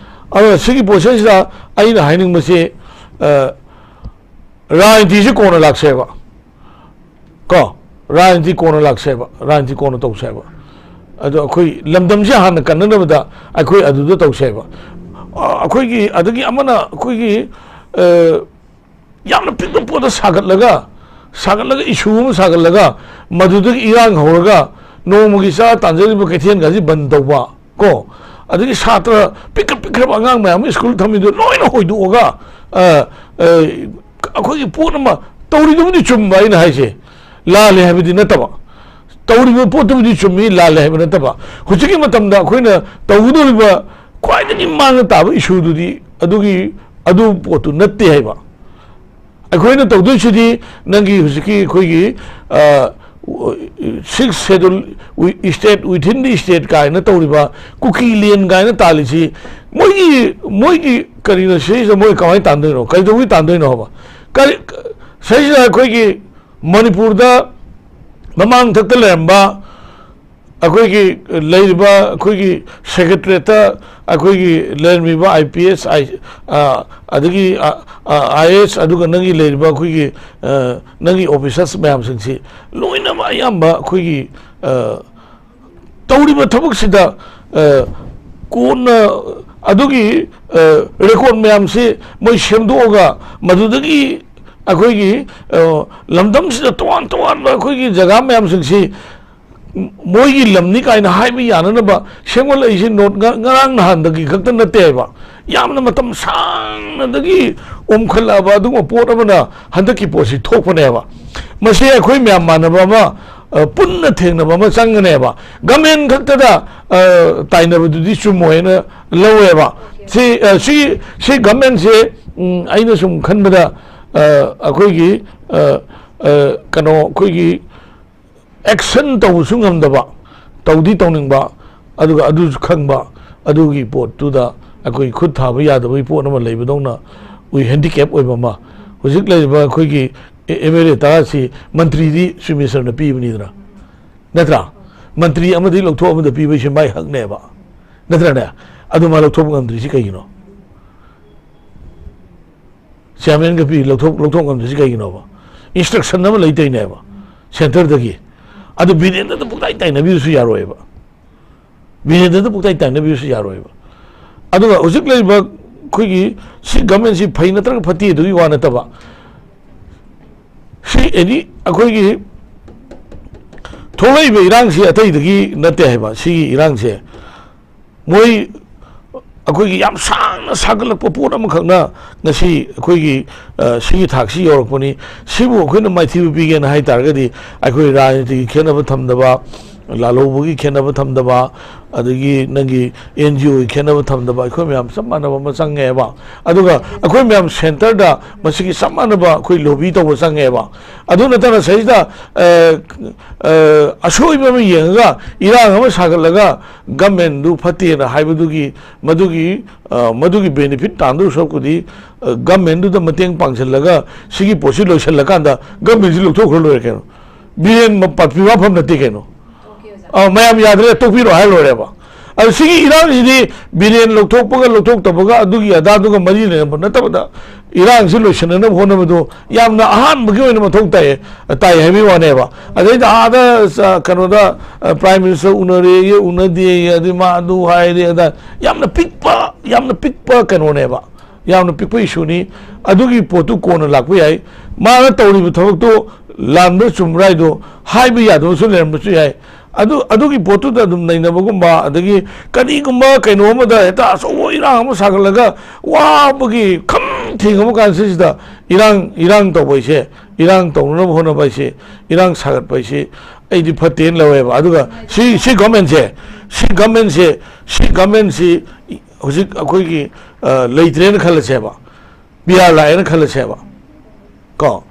ꯑꯗꯨꯅ ꯁꯤꯒꯤ ꯄ꯭ꯔꯣꯁꯦꯁꯁꯤꯗ ꯑꯩꯅ ꯍꯥꯏꯅꯤꯡꯕꯁꯤ, ꯔꯥꯖꯅꯤꯇꯤꯁꯤ ꯀꯣꯟꯅ ꯂꯥꯛꯁꯦꯕ꯫ ꯀꯣ, ꯔꯥꯖꯅꯤꯇꯤ ꯀꯣꯟꯅ ꯂꯥꯛꯁꯦꯕ, ꯔꯥꯖꯅꯤꯇꯤ ꯀꯣꯟꯅ ꯇꯧꯁꯦꯕ꯫ ꯑꯗꯣ ꯑꯩꯈꯣꯏ ꯂꯝꯗꯝꯁꯦ ꯍꯥꯟꯅ ꯀꯟꯅꯅꯕꯗ ꯑꯩꯈꯣꯏ ꯑꯗꯨꯗ ꯇꯧꯁꯦꯕ꯫ ꯑꯩꯈꯣꯏꯒꯤ ꯑꯗꯒꯤ ꯑꯃꯅ ꯑꯩꯈꯣꯏꯒꯤ ꯌꯥꯝꯅ ꯄꯤꯛꯄ ꯄꯣꯠꯇ ꯁꯥꯒꯠꯂꯒ, ꯁꯥꯒꯠꯂꯒ ꯏꯁꯨ ꯑꯃ ꯁꯥꯒꯠꯂꯒ, ꯃꯗꯨꯗꯒꯤ ꯏꯔꯥꯡ ꯍꯧꯔꯒ ꯅꯣꯡꯃꯒꯤ ꯆꯥ ꯇꯥꯟꯖꯔꯤꯕ ꯀꯩꯊꯦꯜꯒꯁꯤ ꯕꯟ ꯇꯧꯕ, ꯀꯣ, ꯑꯗꯒꯤ ꯁꯥꯇ꯭ꯔ ꯄꯤꯛꯈ꯭ꯔ ꯄꯤꯛꯈ꯭ꯔꯕ ꯑꯉꯥꯡ ꯃꯌꯥꯝ ꯑꯃ ꯁ꯭ꯀꯨꯜ ꯊꯝꯃꯤꯗꯣ ꯂꯣꯏꯅ ꯍꯣꯏꯗꯣꯛꯑꯒ, ꯑ, ꯑ, ꯑꯩꯈꯣꯏꯒꯤ ꯄꯣꯠ ꯑꯃ ꯇꯧꯔꯤꯗꯨꯕꯨꯗꯤ ꯆꯨꯝꯕ, ꯑꯩꯅ ꯍꯥꯏꯁꯦ ꯂꯥꯜꯂꯦ ꯍꯥꯏꯕꯗꯤ ꯅꯠꯇꯕ, ꯇꯧꯔꯤꯕ ꯄꯣꯠꯇꯨꯕꯨꯗꯤ ꯆꯨꯝꯃꯤ, ꯂꯥꯜꯂꯦ ꯍꯥꯏꯕ ꯅꯠꯇꯕ꯫ ꯍꯧꯖꯤꯛꯀꯤ ꯃꯇꯝꯗ ꯑꯩꯈꯣꯏꯅ ꯇꯧꯒꯗꯧꯔꯤꯕ ꯈ꯭ꯋꯥꯏꯗꯒꯤ ꯃꯥꯡꯗ ꯇꯥꯕ ꯏꯁꯨꯗꯨꯗꯤ ꯑꯗꯨꯒꯤ, ꯑꯗꯨ ꯄꯣꯠꯇꯨ ꯅꯠꯇꯦ ꯍꯥꯏꯕ꯫ ꯑꯩꯈꯣꯏꯅ ꯇꯧꯗꯣꯏꯁꯤꯗꯤ ꯅꯪꯒꯤ ꯍꯧꯖꯤꯛꯀꯤ ꯑꯩꯈꯣꯏꯒꯤ, ꯑ, Sixth Schedule wi-, state within the state ꯀꯥꯏꯅ ꯇꯧꯔꯤꯕ, ꯀꯨꯀꯤ ꯂꯦꯟ ꯀꯥꯏꯅ ꯇꯥꯜꯂꯤꯁꯤ, ꯃꯣꯏꯒꯤ, ꯃꯣꯏꯒꯤ ꯀꯔꯤꯅꯣ ꯁꯤꯗꯩꯁꯤꯗ ꯃꯣꯏ ꯀꯃꯥꯏꯅ ꯇꯥꯟꯗꯣꯏꯅꯣ? ꯀꯩꯗꯧꯕꯒꯤ ꯇꯥꯟꯗꯣꯏꯅꯣ ꯍꯥꯏꯕ? ꯀꯔꯤ, ꯁꯤꯗꯩꯁꯤꯗ ꯑꯩꯈꯣꯏꯒꯤ ꯃꯅꯤꯄꯨꯔꯗ ꯃꯃꯥꯡ ꯊꯛꯇ ꯂꯩꯔꯝꯕ ꯑꯩꯈꯣꯏꯒꯤ ꯂꯩꯔꯤꯕ ꯑꯩꯈꯣꯏꯒꯤ ꯁꯦꯀ꯭ꯔꯦꯇꯔꯤꯌꯦꯠꯇ ꯑꯩꯈꯣꯏꯒꯤ ꯂꯩꯔꯝꯃꯤꯕ IPS, ꯑꯥꯏ-, ꯑ, ꯑꯗꯒꯤ, ꯑ, ꯑ, IAS, ꯑꯗꯨꯒ ꯅꯪꯒꯤ ꯂꯩꯔꯤꯕ ꯑꯩꯈꯣꯏꯒꯤ, ꯑ, ꯅꯪꯒꯤ officers ꯃꯌꯥꯝꯁꯤꯡꯁꯤ ꯂꯣꯏꯅꯃꯛ ꯑꯌꯥꯝꯕ ꯑꯩꯈꯣꯏꯒꯤ, ꯑ, ꯇꯧꯔꯤꯕ ꯊꯕꯛꯁꯤꯗ, ꯑ, ꯀꯣꯟꯅ ꯑꯗꯨꯒꯤ, ꯑ, record ꯃꯌꯥꯝꯁꯤ ꯃꯣꯏ ꯁꯦꯝꯗꯣꯛꯑꯒ ꯃꯗꯨꯗꯒꯤ ꯑꯩꯈꯣꯏꯒꯤ, ꯑ, ꯂꯝꯗꯝꯁꯤꯗ ꯇꯣꯉꯥꯟ ꯇꯣꯉꯥꯟꯕ ꯑꯩꯈꯣꯏꯒꯤ ꯖꯒꯥ ꯃꯌꯥꯝꯁꯤꯡꯁꯤ ꯃꯣꯏꯒꯤ ꯂꯝꯅꯤ ꯀꯥꯏꯅ ꯍꯥꯏꯕ ꯌꯥꯅꯅꯕ ꯁꯦꯝꯒꯠꯂꯛꯏꯁꯦ ꯅꯣꯠ ꯉ-, ꯉꯔꯥꯡ ꯅꯍꯥꯟꯗꯒꯤ ꯈꯛꯇ ꯅꯠꯇꯦ ꯍꯥꯏꯕ꯫ ꯌꯥꯝꯅ ꯃꯇꯝ ꯁꯥꯡꯅꯗꯒꯤ ꯑꯣꯝꯈꯠꯂꯛꯑꯕ ꯑꯗꯨꯒꯨꯝꯕ ꯄꯣꯠ ꯑꯃꯅ ꯍꯟꯗꯛꯀꯤ ꯄꯣꯠꯁꯤ ꯊꯣꯛꯄꯅꯦꯕ꯫ ꯃꯁꯤ ꯑꯩꯈꯣꯏ ꯃꯌꯥꯝ ꯃꯥꯟꯅꯕ ꯑꯃ, ꯑ, ꯄꯨꯟꯅ ꯊꯦꯡꯅꯕ ꯑꯃ ꯆꯪꯒꯅꯦꯕ꯫ Government ꯈꯛꯇꯗ, ꯑ, ꯇꯥꯏꯅꯕꯗꯨꯗꯤ ꯆꯨꯝꯃꯣꯏꯅ ꯂꯧꯋꯦꯕ꯫ ꯁꯤ, ꯑ, ꯁꯤ, ꯁꯤ governmentꯁꯦ, ꯎꯝ, ꯑꯩꯅ ꯁꯨꯝ ꯈꯟꯕꯗ, ꯑ, ꯑꯩꯈꯣꯏꯒꯤ, ꯑ, ꯑ, ꯀꯩꯅꯣ, ꯑꯩꯈꯣꯏꯒꯤ action ꯇꯧꯕꯁꯨ ꯉꯝꯗꯕ, ꯇꯧꯗꯤ ꯇꯧꯅꯤꯡꯕ, ꯑꯗꯨꯒ ꯑꯗꯨꯁꯨ ꯈꯪꯕ, ꯑꯗꯨꯒꯤ ꯄꯣꯠꯇꯨꯗ ꯑꯩꯈꯣꯏ ꯈꯨꯠ ꯊꯥꯕ ꯌꯥꯗꯕꯒꯤ ꯄꯣꯠ ꯑꯃ ꯂꯩꯕꯗꯧꯅ, we handicap ꯑꯣꯏꯕ ꯑꯃ꯫ ꯍꯧꯖꯤꯛ ꯂꯩꯔꯤꯕ ꯑꯩꯈꯣꯏꯒꯤ MLA ꯇꯔꯥꯁꯤ ꯃꯟꯇ꯭ꯔꯤꯗꯤ Chief Ministerꯅ ꯄꯤꯕꯅꯤꯗꯅ, ꯅꯠꯇ꯭ꯔꯥ? ꯃꯟꯇ꯭ꯔꯤ ꯑꯃꯗꯒꯤ ꯂꯧꯊꯣꯛ ꯑꯃꯗ ꯄꯤꯕꯁꯤ ꯃꯥꯏ ꯍꯛꯅꯦꯕ, ꯅꯠꯇ꯭ꯔꯅꯦ? ꯑꯗꯨ ꯃꯥ ꯂꯧꯊꯣꯛꯄ ꯉꯝꯗ꯭ꯔꯤꯁꯤ ꯀꯩꯒꯤꯅꯣ? Chairmanꯒ ꯄꯤ, ꯂꯧꯊꯣꯛ, ꯂꯧꯊꯣꯛ ꯉꯝꯗ꯭ꯔꯤꯁꯤ ꯀꯩꯒꯤꯅꯣꯕ? Instruction ꯑꯃ ꯂꯩ ꯇꯧꯔꯤꯅꯦꯕ centreꯗꯒꯤ꯫ ꯑꯗꯨ ꯕꯤꯔꯦꯟꯗ꯭ꯔꯗ ꯄꯨꯡꯇꯥꯏ ꯇꯥꯏꯅꯕꯤꯕꯁꯨ ꯌꯥꯔꯣꯏꯕ꯫ ꯕꯤꯔꯦꯟꯗ꯭ꯔꯗ ꯄꯨꯡꯇꯥꯏ ꯇꯥꯏꯅꯕꯤꯕꯁꯨ ꯌꯥꯔꯣꯏꯕ꯫ ꯑꯗꯨꯒ ꯍꯧꯖꯤꯛ ꯂꯩꯔꯤꯕ ꯑꯩꯈꯣꯏꯒꯤ ꯁꯤ governmentꯁꯤ ꯐꯩ ꯅꯠꯇ꯭ꯔꯒ ꯐꯠꯇꯦ ꯑꯗꯨꯒꯤ ꯋꯥ ꯅꯠꯇꯕ, ꯁꯤ ꯑꯦꯅꯤ ꯑꯩꯈꯣꯏꯒꯤ ꯊꯣꯛꯂꯛꯏꯕ ꯏꯔꯥꯡꯁꯤ ꯑꯇꯩꯗꯒꯤ ꯅꯠꯇꯦ ꯍꯥꯏꯕ꯫ ꯁꯤꯒꯤ ꯏꯔꯥꯡꯁꯦ ꯃꯣꯏ ꯑꯩꯈꯣꯏꯒꯤ ꯌꯥꯝ ꯁꯥꯡꯅ ꯁꯥꯒꯠꯂꯛꯄ ꯄꯣꯠ ꯑꯃꯈꯛꯅ ꯉꯁꯤ ꯑꯩꯈꯣꯏꯒꯤ, ꯑ, ꯁꯤꯒꯤ ꯊꯥꯛꯁꯤ ꯌꯧꯔꯛꯄꯅꯤ꯫ ꯁꯤꯕꯨ ꯑꯩꯈꯣꯏꯅ ꯃꯥꯏꯊꯤꯕ ꯄꯤꯒꯦꯅ ꯍꯥꯏ ꯇꯥꯔꯒꯗꯤ, ꯑꯩꯈꯣꯏ ꯔꯥꯖꯅꯤꯇꯤꯒꯤ ꯈꯦꯠꯅꯕ ꯊꯝꯗꯕ, ꯂꯥꯜꯍꯧꯕꯒꯤ ꯈꯦꯠꯅꯕ ꯊꯝꯗꯕ, ꯑꯗꯒꯤ ꯅꯪꯒꯤ ꯑꯦꯟ ꯖꯤ ꯑꯣꯒꯤ ꯈꯦꯠꯅꯕ ꯊꯝꯗꯕ, ꯑꯩꯈꯣꯏ ꯃꯌꯥꯝ ꯆꯞ ꯃꯥꯟꯅꯕ ꯑꯃ ꯆꯪꯉꯦꯕ꯫ ꯑꯗꯨꯒ ꯑꯩꯈꯣꯏ ꯃꯌꯥꯝ ꯁꯦꯟꯇꯔꯗ ꯃꯁꯤꯒꯤ ꯆꯞ ꯃꯥꯟꯅꯕ ꯑꯩꯈꯣꯏ ꯂꯣꯕꯤ ꯇꯧꯕ ꯆꯪꯉꯦꯕ꯫ ꯑꯗꯨ ꯅꯠꯇꯅ ꯁꯤꯗꯩꯁꯤꯗ, ꯑ, ꯑ, ꯑꯁꯣꯏꯕ ꯑꯃ ꯌꯦꯡꯉꯒ ꯏꯔꯥꯡ ꯑꯃ ꯁꯥꯒꯠꯂꯒ ꯒꯃꯦꯟꯗꯨ ꯐꯠꯇꯦꯅ ꯍꯥꯏꯕꯗꯨꯒꯤ, ꯃꯗꯨꯒꯤ, ꯑ, ꯃꯗꯨꯒꯤ ꯕꯦꯅꯤꯐꯤꯠ ꯇꯥꯟꯗꯧ ꯁꯔꯨꯛꯄꯨꯗꯤ, ꯑ, ꯒꯃꯦꯟꯗꯨꯗ ꯃꯇꯦꯡ ꯄꯥꯡꯁꯤꯜꯂꯒ ꯁꯤꯒꯤ ꯄꯣꯠꯁꯤ ꯂꯣꯏꯁꯤꯜꯂꯀꯥꯟꯗ ꯒꯃꯦꯟꯁꯤ ꯂꯧꯊꯣꯛꯈ꯭ꯔ ꯂꯣꯏꯔꯦ ꯀꯩꯅꯣ꯫ ꯕꯤꯔꯦꯟ ꯃ-, ꯄꯥꯠꯄꯤ ꯋꯥꯐꯝ ꯅꯠꯇꯦ ꯀꯩꯅꯣ꯫ ꯑ, ꯃꯌꯥꯝ ꯌꯥꯗ꯭ꯔꯦ, ꯇꯣꯛꯄꯤꯔꯣ ꯍꯥꯏ ꯂꯣꯏꯔꯦꯕ꯫ ꯑꯗꯨ ꯁꯤꯒꯤ ꯏꯔꯥꯡꯁꯤꯗꯤ ꯕꯤꯔꯦꯟ ꯂꯧꯊꯣꯛꯄꯒ ꯂꯧꯊꯣꯛꯇꯕꯒ ꯑꯗꯨꯒꯤ ꯑꯗꯥꯗꯨꯒ ꯃꯔꯤ ꯂꯩꯅꯕ ꯅꯠꯇꯕꯗ, ꯏꯔꯥꯡꯁꯤ ꯂꯣꯏꯁꯤꯟꯅꯅꯕ ꯍꯣꯠꯅꯕꯗꯣ ꯌꯥꯝꯅ ꯑꯍꯥꯟꯕꯒꯤ ꯑꯣꯏꯅ ꯃꯊꯧ ꯇꯥꯏ, ꯇꯥꯏ ꯍꯥꯏꯕꯒꯤ ꯋꯥꯅꯦꯕ꯫ ꯑꯗꯩꯗ ꯑꯥꯗ, ꯑ, ꯀꯩꯅꯣꯗ, ꯑ, ꯄ꯭ꯔꯥꯏꯝ ꯃꯤꯅꯤꯁꯇꯔ ꯎꯅꯔꯦꯌꯦ, ꯎꯅꯗꯦꯌꯦ, ꯑꯗꯩ ꯃꯥ ꯑꯗꯨ ꯍꯥꯏꯔꯦ, ꯑꯗ ꯌꯥꯝꯅ ꯄꯤꯛꯄ, ꯌꯥꯝꯅ ꯄꯤꯛꯄ ꯀꯩꯅꯣꯅꯦꯕ, ꯌꯥꯝꯅ ꯄꯤꯛꯄ ꯏꯁꯨꯅꯤ꯫ ꯑꯗꯨꯒꯤ ꯄꯣꯠꯇꯨ ꯀꯣꯟꯅ ꯂꯥꯛꯄ ꯌꯥꯏ꯫ ꯃꯥꯅ ꯇꯧꯔꯤꯕ ꯊꯕꯛꯇꯣ ꯂꯥꯟꯕ ꯆꯨꯝꯕ꯭ꯔꯥ ꯍꯥꯏꯗꯣ ꯍꯥꯏꯕ ꯌꯥꯗꯕꯁꯨ ꯂꯩꯔꯝꯕꯁꯨ ꯌꯥꯏ꯫ ꯑꯗꯨ, ꯑꯗꯨꯒꯤ ꯄꯣꯠꯇꯨꯗ ꯑꯗꯨꯝ ꯅꯩꯅꯕꯒꯨꯝꯕ, ꯑꯗꯒꯤ ꯀꯔꯤꯒꯨꯝꯕ ꯀꯩꯅꯣ ꯑꯃꯗ ꯍꯦꯛꯇ ꯑꯆꯧꯕ ꯏꯔꯥꯡ ꯑꯃ ꯁꯥꯒꯠꯂꯒ ꯋꯥꯕꯒꯤ ꯈꯝ ꯊꯦꯡꯉꯕ ꯀꯥꯟꯁꯤꯗ ꯏꯔꯥꯡ, ꯏꯔꯥꯡ ꯇꯧꯕ ꯍꯥꯏꯁꯦ, ꯏꯔꯥꯡ ꯇꯧꯅꯅꯕ ꯍꯣꯠꯅꯕ ꯍꯥꯏꯁꯦ, ꯏꯔꯥꯡ ꯁꯥꯒꯠꯄ ꯍꯥꯏꯁꯦ ꯑꯩꯗꯤ ꯐꯠꯇꯦꯅ ꯂꯧꯋꯦꯕ꯫ ꯑꯗꯨꯒ ꯁꯤ, ꯁꯤ ꯒꯚꯔꯟꯃꯦꯟꯁꯦ, ꯁꯤ ꯒꯚꯔꯟꯃꯦꯟꯁꯦ, ꯁꯤ ꯒꯚꯔꯟꯃꯦꯟꯁꯤ ꯍꯧꯖꯤꯛ ꯑꯩꯈꯣꯏꯒꯤ, ꯑ, ꯂꯩꯇ꯭ꯔꯦꯅ ꯈꯜꯂꯁꯦꯕ, ꯄꯤ ꯑꯥꯔ ꯂꯥꯛꯑꯦꯅ ꯈꯜꯂꯁꯦꯕ, ꯀꯣ,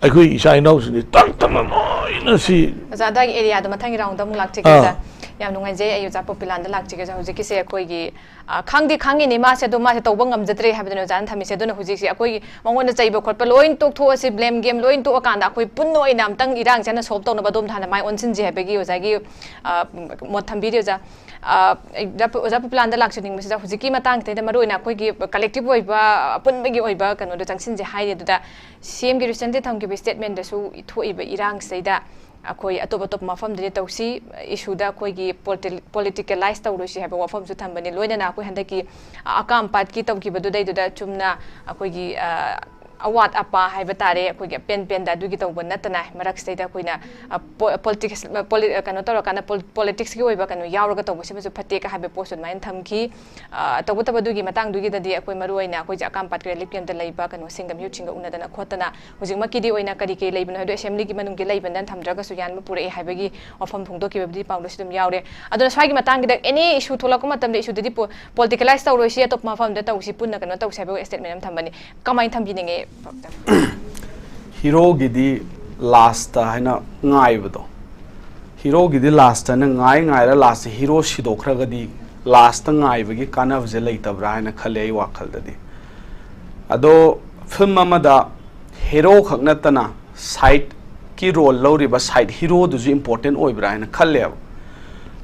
ꯑꯩꯈꯣꯏ ꯏꯆꯥ ꯏꯅꯥꯎꯁꯤꯡꯁꯦ ꯇꯞ ꯇꯞꯅ ꯂꯣꯏꯅ ꯁꯤ ꯑꯣꯖꯥ, ꯑꯗꯥꯏꯒꯤ ꯑꯦꯔꯤꯌꯥꯗꯣ ꯃꯊꯪꯒꯤ ꯔꯥꯎꯟꯗ ꯑꯃꯨꯛ ꯂꯥꯛꯆꯒꯦ, ꯑꯥ꯫ ꯑꯣꯖꯥ꯫ ꯌꯥꯝ ꯅꯨꯡꯉꯥꯏꯖꯩ꯫ ꯑꯩ ꯑꯣꯖꯥ ꯄꯣꯄꯤꯂꯥꯟꯗ ꯂꯥꯛꯆꯒꯦ, ꯑꯣꯖꯥ꯫ ꯍꯧꯖꯤꯛꯀꯤꯁꯦ ꯑꯩꯈꯣꯏꯒꯤ, ꯑ, ꯈꯪꯗꯤ ꯈꯪꯉꯤꯅꯤ ꯃꯥꯁꯦ, ꯑꯗꯣ ꯃꯥꯁꯦ ꯇꯧꯕ ꯉꯝꯖꯗ꯭ꯔꯦ ꯍꯥꯏꯕꯗꯨꯅꯦ ꯑꯣꯖꯥꯅ ꯊꯝꯃꯤꯁꯦ꯫ ꯑꯗꯨꯅ ꯍꯧꯖꯤꯛꯁꯦ ꯑꯩꯈꯣꯏꯒꯤ ꯃꯉꯣꯟꯗ ꯆꯩꯕ ꯈꯣꯠꯄ ꯂꯣꯏ ꯇꯣꯛꯊꯣꯛꯑꯁꯤ, ꯕ꯭ꯂꯦꯝ ꯒꯦꯝ ꯂꯣꯏ ꯇꯣꯛꯑꯀꯥꯟꯗ ꯑꯩꯈꯣꯏ ꯄꯨꯟꯅ ꯑꯣꯏꯅ ꯑꯝꯇꯪ ꯏꯔꯥꯡꯁꯦ ꯍꯥꯟꯅ ꯁꯣꯜꯕ ꯇꯧꯅꯕ ꯑꯗꯣꯝꯗ ꯍꯥꯟꯅ ꯃꯥꯏ ꯑꯣꯟꯁꯤꯟꯁꯤ ꯍꯥꯏꯕꯒꯤ ꯑꯣꯖꯥꯒꯤ, ꯑ, ꯃꯣꯠ ꯊꯝꯕꯤꯔꯤ, ꯑꯣꯖꯥ꯫ ꯑ, ꯑꯣꯖꯥ ꯄꯨ-, ꯑꯣꯖꯥ ꯄꯨꯄꯤꯂꯥꯟꯗ ꯂꯥꯛꯆꯅꯤꯡꯕꯁꯤꯗ ꯍꯧꯖꯤꯛꯀꯤ ꯃꯇꯥꯡꯁꯤꯗꯩꯗ ꯃꯔꯨꯑꯣꯏꯅ ꯑꯩꯈꯣꯏꯒꯤ ꯀꯂꯦꯛꯇꯤꯚ ꯑꯣꯏꯕ, ꯑꯄꯨꯟꯕꯒꯤ ꯑꯣꯏꯕ ꯀꯩꯅꯣꯗꯣ ꯆꯪꯁꯤꯟꯁꯦ ꯍꯥꯏꯔꯤ꯫ ꯑꯗꯨꯗ ꯁꯤ ꯑꯦꯝꯒꯤ ꯔꯤꯁꯦꯟꯠꯂꯤ ꯊꯝꯈꯤꯕ ꯁ꯭ꯇꯦꯠꯃꯦꯟꯗꯁꯨ ꯊꯣꯛꯏꯕ ꯏꯔꯥꯡꯁꯤꯗꯩꯗ ꯑꯩꯈꯣꯏ ꯑꯇꯣꯞ ꯑꯇꯣꯞꯄ ꯃꯐꯝꯗꯗꯤ ꯇꯧꯁꯤ, ꯏꯁꯨꯗ ꯑꯩꯈꯣꯏꯒꯤ ꯄꯣꯂꯤꯇꯤ-, ꯄꯣꯂꯤꯇꯤꯀꯦꯂꯥꯏꯁ ꯇꯧꯔꯣꯏꯁꯤ ꯍꯥꯏꯕ ꯋꯥꯐꯝꯁꯨ ꯊꯝꯕꯅꯤ꯫ ꯂꯣꯏꯅꯅ ꯑꯩꯈꯣꯏ ꯍꯟꯗꯛꯀꯤ, ꯑ, ꯑꯀꯥꯝ ꯄꯥꯠꯀꯤ ꯇꯧꯈꯤꯕꯗꯨꯗꯩꯗꯨꯗ ꯆꯨꯝꯅ ꯑꯩꯈꯣꯏꯒꯤ, ꯑ, ꯑꯋꯥꯠ ꯑꯄꯥ ꯍꯥꯏꯕ ꯇꯥꯔꯦ, ꯑꯩꯈꯣꯏꯒꯤ ꯑꯄꯦꯟ ꯄꯦꯟꯗ ꯑꯗꯨꯒꯤ ꯇꯧꯕ ꯅꯠꯇꯅ, ꯃꯔꯛꯁꯤꯗꯩꯗ ꯑꯩꯈꯣꯏꯅ, ꯑ, ꯄꯣ-, politics, ꯑ, ꯄꯣꯂꯤ-, ꯑ, ꯀꯩꯅꯣ ꯇꯧꯔꯀꯥꯟꯗ ꯄꯣꯜ-, politicsꯀꯤ ꯑꯣꯏꯕ ꯀꯩꯅꯣ ꯌꯥꯎꯔꯒ ꯇꯧꯕꯁꯤꯃꯁꯨ ꯐꯠꯇꯦ ꯀ ꯍꯥꯏꯕ ꯄꯣꯠꯁꯨ ꯑꯗꯨꯃꯥꯏꯅ ꯊꯝꯈꯤ꯫ ꯑ, ꯇꯧꯕꯇꯕꯨ ꯑꯗꯨꯒꯤ ꯃꯇꯥꯡꯗꯨꯒꯤꯗꯗꯤ ꯑꯩꯈꯣꯏ ꯃꯔꯨ ꯑꯣꯏꯅ ꯑꯩꯈꯣꯏ ꯖꯥꯀꯥꯝ ꯄꯥꯠ relief campꯇ ꯂꯩꯕ ꯀꯩꯅꯣꯁꯤꯡꯒ, ꯃꯤꯍꯨꯠꯁꯤꯡꯒ ꯎꯅꯗꯅ ꯈꯣꯠꯇꯅ ꯍꯧꯖꯤꯛꯃꯛꯀꯤꯗꯤ ꯑꯣꯏꯅ ꯀꯔꯤ ꯀꯔꯤ ꯂꯩꯕꯅꯣ ꯍꯥꯏꯕꯗꯣ assemblyꯒꯤ ꯃꯅꯨꯡꯒꯤ ꯂꯩꯕꯅ ꯊꯝꯗ꯭ꯔꯒꯁꯨ ꯌꯥꯟꯕ ꯄꯨꯔꯛꯑꯦ ꯍꯥꯏꯕꯒꯤ ꯋꯥꯐꯝ ꯐꯣꯡꯗꯣꯛꯈꯤꯕꯕꯨꯗꯤ ꯄꯥꯎꯗꯁꯨ ꯑꯗꯨꯝ ꯌꯥꯎꯔꯦ꯫ ꯑꯗꯨꯅ ꯁ꯭ꯋꯥꯏꯒꯤ ꯃꯇꯥꯡꯒꯤꯗ any issue ꯊꯣꯛꯂꯛꯄ ꯃꯇꯝꯗ issueꯗꯗꯤ ꯄꯣ-, politicalize ꯇꯧꯔꯣꯏꯁꯤ, ꯑꯇꯣꯞꯄ ꯃꯐꯝꯗ ꯇꯧꯁꯤ, ꯄꯨꯟꯅ ꯀꯩꯅꯣ ꯇꯧꯁꯤ ꯍꯥꯏꯕꯒꯤ statement ꯑꯃ ꯊꯝꯕꯅꯤ꯫ ꯀꯃꯥꯏꯅ ꯊꯝꯕꯤꯅꯤꯡꯉꯤ? ꯍꯤꯔꯣꯒꯤꯗꯤ last ꯍꯥꯏꯅ ꯉꯥꯏꯕꯗꯣ, ꯍꯤꯔꯣꯒꯤꯗꯤ last ꯍꯥꯏꯅ ꯉꯥꯏ ꯉꯥꯏꯔ last hero ꯁꯤꯗꯣꯛꯈ꯭ꯔꯒꯗꯤ last ꯉꯥꯏꯕꯒꯤ ꯀꯥꯟꯅꯕꯁꯦ ꯂꯩꯇꯕ꯭ꯔꯥ ꯍꯥꯏꯅ ꯈꯜꯂꯦ ꯑꯩ ꯋꯥꯈꯜꯗꯗꯤ꯫ ꯑꯗꯣ film ꯑꯃꯗ hero ꯈꯛ ꯅꯠꯇꯅ sideꯀꯤ role ꯂꯧꯔꯤꯕ side heroꯗꯨꯁꯨ important ꯑꯣꯏꯕ꯭ꯔꯥ ꯍꯥꯏꯅ ꯈꯜꯂꯦꯕ꯫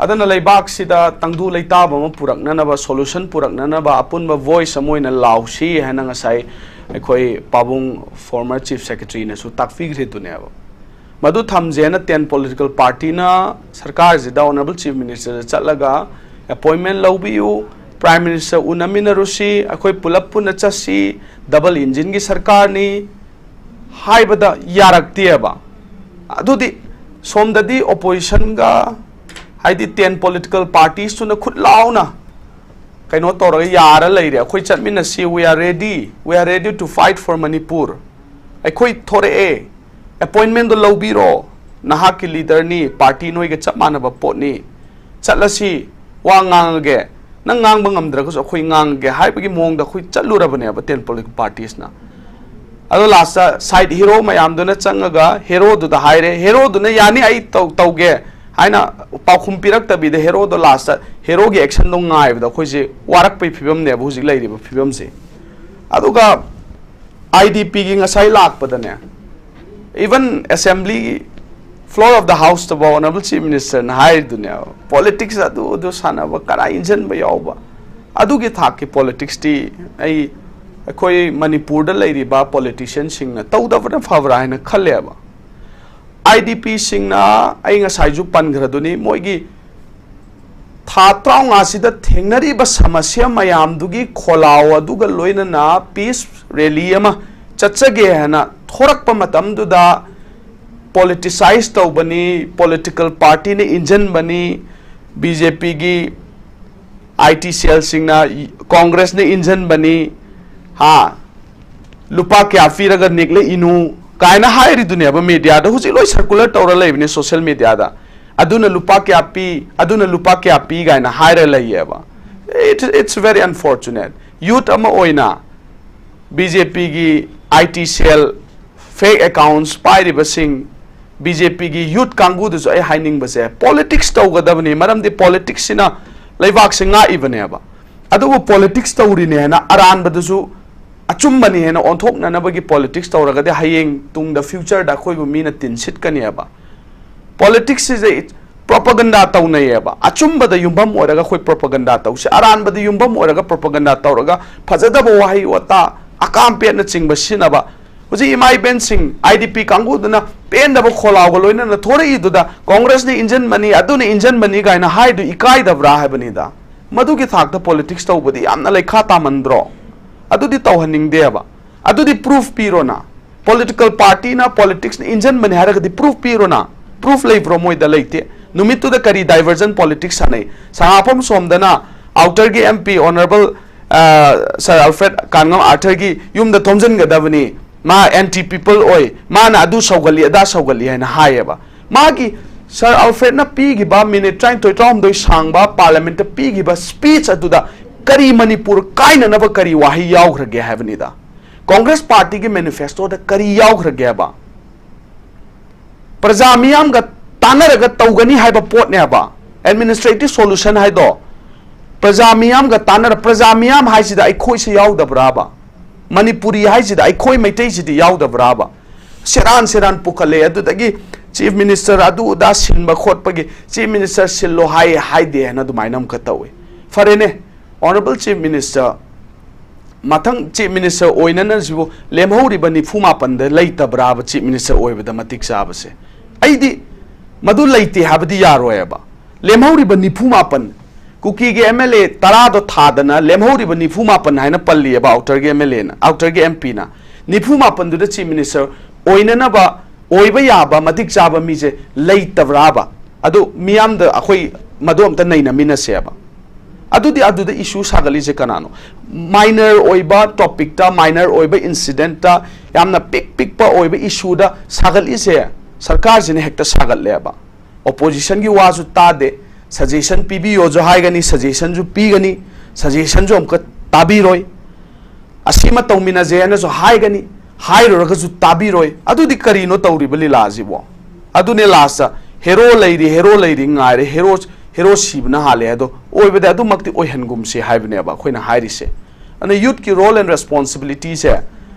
ꯑꯗꯨꯅ ꯂꯩꯕꯥꯛꯁꯤꯗ ꯇꯪꯗꯨ ꯂꯩꯇꯥꯕ ꯑꯃ ꯄꯨꯔꯛꯅꯅꯕ, solution ꯄꯨꯔꯛꯅꯅꯕ ꯑꯄꯨꯟꯕ voice ꯑꯃ ꯑꯣꯏꯅ ꯂꯥꯎꯁꯤ ꯍꯥꯏꯅ ꯉꯁꯥꯏ ꯑꯩꯈꯣꯏ ꯄꯥꯕꯨꯡ former Chief Secretaryꯅꯁꯨ ꯇꯥꯛꯄꯤꯈ꯭ꯔꯤꯗꯨꯅꯦꯕ꯫ ꯃꯗꯨ ꯊꯝꯖꯦꯅ ten political partyꯅ ꯁꯔꯀꯥꯔꯁꯤꯗ Honourable Chief Ministerꯗ ꯆꯠꯂꯒ appointment ꯂꯧꯕꯤꯌꯨ, Prime Minister ꯎꯅꯃꯤꯟꯅꯔꯨꯁꯤ, ꯑꯩꯈꯣꯏ ꯄꯨꯂꯞ ꯄꯨꯟꯅ ꯆꯠꯁꯤ, double engineꯒꯤ ꯁꯔꯀꯥꯔꯅꯤ ꯍꯥꯏꯕꯗ ꯌꯥꯔꯛꯇꯦꯕ꯫ ꯑꯗꯨꯗꯤ ꯁꯣꯝꯗꯗꯤ oppositionꯒ, ꯍꯥꯏꯗꯤ ten political partiesꯇꯨꯅ ꯈꯨꯠ ꯂꯥꯎꯅ ꯀꯩꯅꯣ ꯇꯧꯔꯒ ꯌꯥꯔ ꯂꯩꯔꯦ, ꯑꯩꯈꯣꯏ ꯆꯠꯃꯤꯟꯅꯁꯤ, we are ready, we are ready to fight for Manipur, ꯑꯩꯈꯣꯏ ꯊꯣꯔꯛꯑꯦ, appointmentꯗꯣ ꯂꯧꯕꯤꯔꯣ, ꯅꯍꯥꯛꯀꯤ leaderꯅꯤ, party ꯅꯣꯏꯒ ꯆꯞ ꯃꯥꯟꯅꯕ ꯄꯣꯠꯅꯤ, ꯆꯠꯂꯁꯤ, ꯋꯥ ꯉꯥꯡꯉꯒꯦ, ꯅꯪ ꯉꯥꯡꯕ ꯉꯝꯗ꯭ꯔꯒꯁꯨ ꯑꯩꯈꯣꯏ ꯉꯥꯡꯉꯒꯦ ꯍꯥꯏꯕꯒꯤ ꯃꯑꯣꯡꯗ ꯑꯩꯈꯣꯏ ꯆꯠꯂꯨꯔꯕꯅꯦꯕ ten political partiesꯅ꯫ ꯑꯗꯣ lastꯇ side hero ꯃꯌꯥꯝꯗꯨꯅ ꯆꯪꯉꯒ heroꯗꯨꯗ ꯍꯥꯏꯔꯦ, heroꯗꯨꯅ ꯌꯥꯅꯤ, ꯑꯩ ꯇꯧ-, ꯇꯧꯒꯦ ꯍꯥꯏꯅ ꯄꯥꯎꯈꯨꯝ ꯄꯤꯔꯛꯇꯕꯤꯗ heroꯗꯣ lastꯇ heroꯒꯤ actionꯗꯣ ꯉꯥꯏꯕꯗ ꯑꯩꯈꯣꯏꯁꯦ ꯋꯥꯔꯛꯄꯒꯤ ꯐꯤꯕꯝꯅꯦꯕ ꯍꯧꯖꯤꯛ ꯂꯩꯔꯤꯕ ꯐꯤꯕꯝꯁꯦ꯫ ꯑꯗꯨꯒ IDPꯒꯤ ꯉꯁꯥꯏ ꯂꯥꯛꯄꯗꯅꯦ, even assembly floor of the houseꯇꯐꯥꯎ Honourable Chief Ministerꯅ ꯍꯥꯏꯔꯤꯗꯨꯅꯦꯕ, politics ꯑꯗꯨ ꯑꯗꯨ ꯁꯥꯟꯅꯕ, ꯀꯅꯥ ꯏꯟꯁꯤꯟꯕ ꯌꯥꯎꯕ, ꯑꯗꯨꯒꯤ ꯊꯥꯛꯀꯤ politicsꯇꯤ ꯑꯩ, ꯑꯩꯈꯣꯏ ꯃꯅꯤꯄꯨꯔꯗ ꯂꯩꯔꯤꯕ politicianꯁꯤꯡꯅ ꯇꯧꯗꯕꯅ ꯐꯕ꯭ꯔꯥ ꯍꯥꯏꯅ ꯈꯜꯂꯦꯕ꯫ IDPꯁꯤꯡꯅ, ꯑꯩ ꯉꯁꯥꯏꯁꯨ ꯄꯟꯈ꯭ꯔꯗꯨꯅꯤ, ꯃꯣꯏꯒꯤ ꯊꯥ ꯇꯔꯥꯃꯉꯥꯁꯤꯗ ꯊꯦꯡꯅꯔꯤꯕ ꯁꯃꯁ꯭ꯌꯥ ꯃꯌꯥꯝꯗꯨꯒꯤ ꯈꯣꯜꯂꯥꯎ ꯑꯗꯨꯒ ꯂꯣꯏꯅꯅ peace rally ꯑꯃ ꯆꯠꯆꯒꯦ ꯍꯥꯏꯅ ꯊꯣꯔꯛꯄ ꯃꯇꯝꯗꯨꯗ politicise ꯇꯧꯕꯅꯤ, political partyꯅ ꯏꯟꯖꯟꯕꯅꯤ, BJPꯒꯤ IT cellꯁꯤꯡꯅ, Congressꯅ ꯏꯟꯖꯟꯕꯅꯤ, ꯍꯥ, ꯂꯨꯄꯥ ꯀꯌꯥ ꯄꯤꯔꯒ ꯅꯤꯛꯂꯛꯏꯅꯣ ꯀꯥꯏꯅ ꯍꯥꯏꯔꯤꯗꯨꯅꯦꯕ mediaꯗ꯫ ꯍꯧꯖꯤꯛ ꯂꯣꯏ circular ꯇꯧꯔ ꯂꯩꯕꯅꯦ social mediaꯗ꯫ ꯑꯗꯨꯅ ꯂꯨꯄꯥ ꯀꯌꯥ ꯄꯤ, ꯑꯗꯨꯅ ꯂꯨꯄꯥ ꯀꯌꯥ ꯄꯤ ꯀꯥꯏꯅ ꯍꯥꯏꯔ ꯂꯩꯌꯦꯕ꯫ It, it's very unfortunate꯫ Youth ꯑꯃ ꯑꯣꯏꯅ BJPꯒꯤ IT cell, fake accounts ꯄꯥꯏꯔꯤꯕꯁꯤꯡ, BJPꯒꯤ youth ꯀꯥꯡꯕꯨꯗꯨꯁꯨ ꯑꯩ ꯍꯥꯏꯅꯤꯡꯕꯁꯦ, politics ꯇꯧꯒꯗꯕꯅꯤ꯫ ꯃꯔꯝꯗꯤ politicꯁꯁꯤꯅ ꯂꯩꯕꯥꯛꯁꯦ ꯉꯥꯛꯏꯕꯅꯦꯕ꯫ ꯑꯗꯨꯕꯨ politics ꯇꯧꯔꯤꯅꯦꯅ ꯑꯔꯥꯟꯕꯗꯨꯁꯨ ꯑꯆꯨꯝꯕꯅꯤ ꯍꯥꯏꯅ ꯑꯣꯟꯊꯣꯛꯅꯅꯕꯒꯤ politics ꯇꯧꯔꯒꯗꯤ ꯍꯌꯦꯡ ꯇꯨꯡꯗ futureꯗ ꯑꯩꯈꯣꯏꯕꯨ ꯃꯤꯅ ꯇꯤꯟꯁꯤꯠꯀꯅꯦꯕ꯫ Politicsꯁꯤꯁꯦ propaganda ꯇꯧꯅꯩꯌꯦꯕ꯫ ꯑꯆꯨꯝꯕꯗ ꯌꯨꯝꯐꯝ ꯑꯣꯏꯔꯒ ꯑꯩꯈꯣꯏ propaganda ꯇꯧꯁꯦ, ꯑꯔꯥꯟꯕꯗ ꯌꯨꯝꯐꯝ ꯑꯣꯏꯔꯒ propaganda ꯇꯧꯔꯒ ꯐꯖꯗꯕ ꯋꯥꯍꯩ ꯋꯥꯇꯥ, ꯑꯀꯥꯝ ꯄꯦꯠꯅꯆꯤꯡꯕ ꯁꯤꯖꯤꯟꯅꯕ꯫ ꯍꯧꯖꯤꯛ ꯏꯃꯥ ꯏꯕꯦꯟꯁꯤꯡ, IDP ꯀꯥꯡꯕꯨꯗꯨꯅ ꯄꯦꯟꯗꯕ ꯈꯣꯜꯂꯥꯎꯒ ꯂꯣꯏꯅꯅ ꯊꯣꯔꯛꯏꯗꯨꯗ Congressꯅ ꯏꯟꯖꯟꯕꯅꯤ, ꯑꯗꯨꯅ ꯏꯟꯖꯟꯕꯅꯤ ꯀꯥꯏꯅ ꯍꯥꯏꯗꯨ ꯏꯀꯥꯏꯗꯕ꯭ꯔꯥ ꯍꯥꯏꯕꯅꯤꯗ꯫ ꯃꯗꯨꯒꯤ ꯊꯥꯛꯇ politics ꯇꯧꯕꯗꯤ ꯌꯥꯝꯅ ꯂꯩꯈꯥ ꯇꯥꯃꯟꯗ꯭ꯔꯣ? ꯑꯗꯨꯗꯤ ꯇꯧꯍꯟꯅꯤꯡꯗꯦꯕ꯫ ꯑꯗꯨꯗꯤ proof ꯄꯤꯔꯣꯅ꯫ Political partyꯅ politicsꯅ ꯏꯟꯖꯟꯕꯅꯤ ꯍꯥꯏꯔꯒꯗꯤ proof ꯄꯤꯔꯣꯅ꯫ Proof ꯂꯩꯕ꯭ꯔꯣ ꯃꯣꯏꯗ? ꯂꯩꯇꯦ꯫ ꯅꯨꯃꯤꯠꯇꯨꯗ ꯀꯔꯤ diversion politics ꯁꯥꯟꯅꯩ? ꯁꯉꯥꯐꯝ ꯁꯣꯝꯗꯅ outerꯒꯤ MP Honourable, ꯑ, Sir Alfred ꯀꯥꯟꯉꯝ Arthurꯒꯤ ꯌꯨꯝꯗ ꯊꯣꯝꯖꯤꯟꯒꯗꯕꯅꯤ, ꯃꯥ anti people ꯑꯣꯏ, ꯃꯥꯅ ꯑꯗꯨ ꯁꯧꯒꯠꯂꯤ, ꯑꯗꯥ ꯁꯧꯒꯠꯂꯤ ꯍꯥꯏꯅ ꯍꯥꯏꯌꯦꯕ꯫ ꯃꯥꯒꯤ Sir Alfredꯅ ꯄꯤꯈꯤꯕ minute ꯇꯔꯥꯅꯤꯊꯣꯏ ꯇꯔꯥꯍꯨꯝꯗꯣꯏ ꯁꯥꯡꯕ parliamentꯇ ꯄꯤꯈꯤꯕ speech ꯑꯗꯨꯗ ꯀꯔꯤ ꯃꯅꯤꯄꯨꯔ ꯀꯥꯏꯅꯅꯕ ꯀꯔꯤ ꯋꯥꯍꯩ ꯌꯥꯎꯈ꯭ꯔꯒꯦ ꯍꯥꯏꯕꯅꯤꯗ꯫ Congress partyꯒꯤ manifestoꯗ ꯀꯔꯤ ꯌꯥꯎꯈ꯭ꯔꯒꯦꯕ? ꯄ꯭ꯔꯖꯥ ꯃꯤꯌꯥꯝꯒ ꯇꯥꯟꯅꯔꯒ ꯇꯧꯒꯅꯤ ꯍꯥꯏꯕ ꯄꯣꯠꯅꯦꯕ꯫ Administrative solution ꯍꯥꯏꯗꯣ ꯄ꯭ꯔꯖꯥ ꯃꯤꯌꯥꯝꯒ ꯇꯥꯟꯅꯔ, ꯄ꯭ꯔꯖꯥ ꯃꯤꯌꯥꯝ ꯍꯥꯏꯁꯤꯗ ꯑꯩꯈꯣꯏꯁꯦ ꯌꯥꯎꯗꯕ꯭ꯔꯥꯕ? ꯃꯅꯤꯄꯨꯔꯤ ꯍꯥꯏꯁꯤꯗ, ꯑꯩꯈꯣꯏ ꯃꯩꯇꯩꯁꯤꯗꯤ ꯌꯥꯎꯗꯕ꯭ꯔꯥꯕ? ꯁꯦꯔꯥꯟ ꯁꯦꯔꯥꯟ ꯄꯨꯈꯠꯂꯦ꯫ ꯑꯗꯨꯗꯒꯤ Chief Minister ꯑꯗꯨ ꯑꯗꯥ ꯁꯤꯟꯕ ꯈꯣꯠꯄꯒꯤ Chief Minister ꯁꯤꯜꯂꯣ ꯍꯥꯏꯌꯦ ꯍꯥꯏꯗꯦ ꯍꯥꯏꯅ ꯑꯗꯨꯃꯥꯏꯅ ꯑꯃꯨꯛꯀ ꯇꯧꯏ꯫ ꯐꯔꯦꯅꯦ, Honourable Chief Minister, ꯃꯊꯪ Chief Minister ꯑꯣꯏꯅꯅ ꯁꯤꯕꯨ ꯂꯦꯝꯍꯧꯔꯤꯕ ꯅꯤꯐꯨ ꯃꯥꯄꯟꯗ ꯂꯩꯇꯕ꯭ꯔꯥꯕ Chief Minister ꯑꯣꯏꯕꯗ ꯃꯇꯤꯛ ꯆꯥꯕꯁꯦ? ꯑꯩꯗꯤ ꯃꯗꯨ ꯂꯩꯇꯦ ꯍꯥꯏꯕꯗꯤ ꯌꯥꯔꯣꯏꯕ꯫ ꯂꯦꯝꯍꯧꯔꯤꯕ ꯅꯤꯐꯨ ꯃꯥꯄꯟ, ꯀꯨꯀꯤꯒꯤ MLA ꯇꯔꯥꯗꯣ ꯊꯥꯗꯅ ꯂꯦꯝꯍꯧꯔꯤꯕ ꯅꯤꯐꯨ ꯃꯥꯄꯟ ꯍꯥꯏꯅ ꯄꯜꯂꯤꯑꯕ outerꯒꯤ MLAꯅ, outerꯒꯤ MPꯅ꯫ ꯅꯤꯐꯨ ꯃꯥꯄꯟꯗꯨꯗ Chief Minister ꯑꯣꯏꯅꯅꯕ, ꯑꯣꯏꯕ ꯌꯥꯕ ꯃꯇꯤꯛ ꯆꯥꯕ ꯃꯤꯁꯦ ꯂꯩꯇꯕ꯭ꯔꯥꯕ? ꯑꯗꯨ ꯃꯤꯌꯥꯝꯗ ꯑꯩꯈꯣꯏ ꯃꯗꯨ ꯑꯝꯇ ꯅꯩꯅꯃꯤꯟꯅꯁꯦꯕ꯫ ꯑꯗꯨꯗꯤ ꯑꯗꯨꯗ issue ꯁꯥꯒꯠꯂꯤꯁꯦ ꯀꯅꯥꯅꯣ? Minor ꯑꯣꯏꯕ topicꯇ, minor ꯑꯣꯏꯕ incidentꯇ, ꯌꯥꯝꯅ ꯄꯤꯛ ꯄꯤꯛꯄ ꯑꯣꯏꯕ issueꯗ ꯁꯥꯒꯠꯂꯤꯁꯦ ꯁꯔꯀꯥꯔꯁꯤꯅ ꯍꯦꯛꯇ ꯁꯥꯒꯠꯂꯦꯕ꯫ Oppositionꯒꯤ ꯋꯥꯁꯨ ꯇꯥꯗꯦ, suggestion ꯄꯤꯕꯤꯌꯣꯁꯨ ꯍꯥꯏꯒꯅꯤ, suggestionꯁꯨ ꯄꯤꯒꯅꯤ, suggestionꯁꯨ ꯑꯃꯨꯛꯀ ꯇꯥꯕꯤꯔꯣꯏ꯫ ꯑꯁꯤꯃ ꯇꯧꯃꯤꯟꯅꯁꯦ ꯍꯥꯏꯅꯁꯨ ꯍꯥꯏꯒꯅꯤ, ꯍꯥꯏꯔꯨꯔꯒꯁꯨ ꯇꯥꯕꯤꯔꯣꯏ꯫ ꯑꯗꯨꯗꯤ ꯀꯔꯤꯅꯣ ꯇꯧꯔꯤꯕ ꯂꯤꯂꯥꯁꯤꯕꯣ? ꯑꯗꯨꯅꯦ lastꯇ hero ꯂꯩꯔꯤ, hero ꯂꯩꯔꯤ ꯉꯥꯏꯔꯦ, hero, hero ꯁꯤꯕꯅ ꯍꯥꯜꯂꯦ꯫ ꯑꯗꯣ ꯑꯣꯏꯕꯗꯤ ꯑꯗꯨꯃꯛꯇꯤ ꯑꯣꯏꯍꯟꯒꯨꯝꯁꯤ ꯍꯥꯏꯕꯅꯦꯕ ꯑꯩꯈꯣꯏꯅ ꯍꯥꯏꯔꯤꯁꯦ꯫ ꯑꯗꯨꯅ youthꯀꯤ role and responsibilityꯁꯦ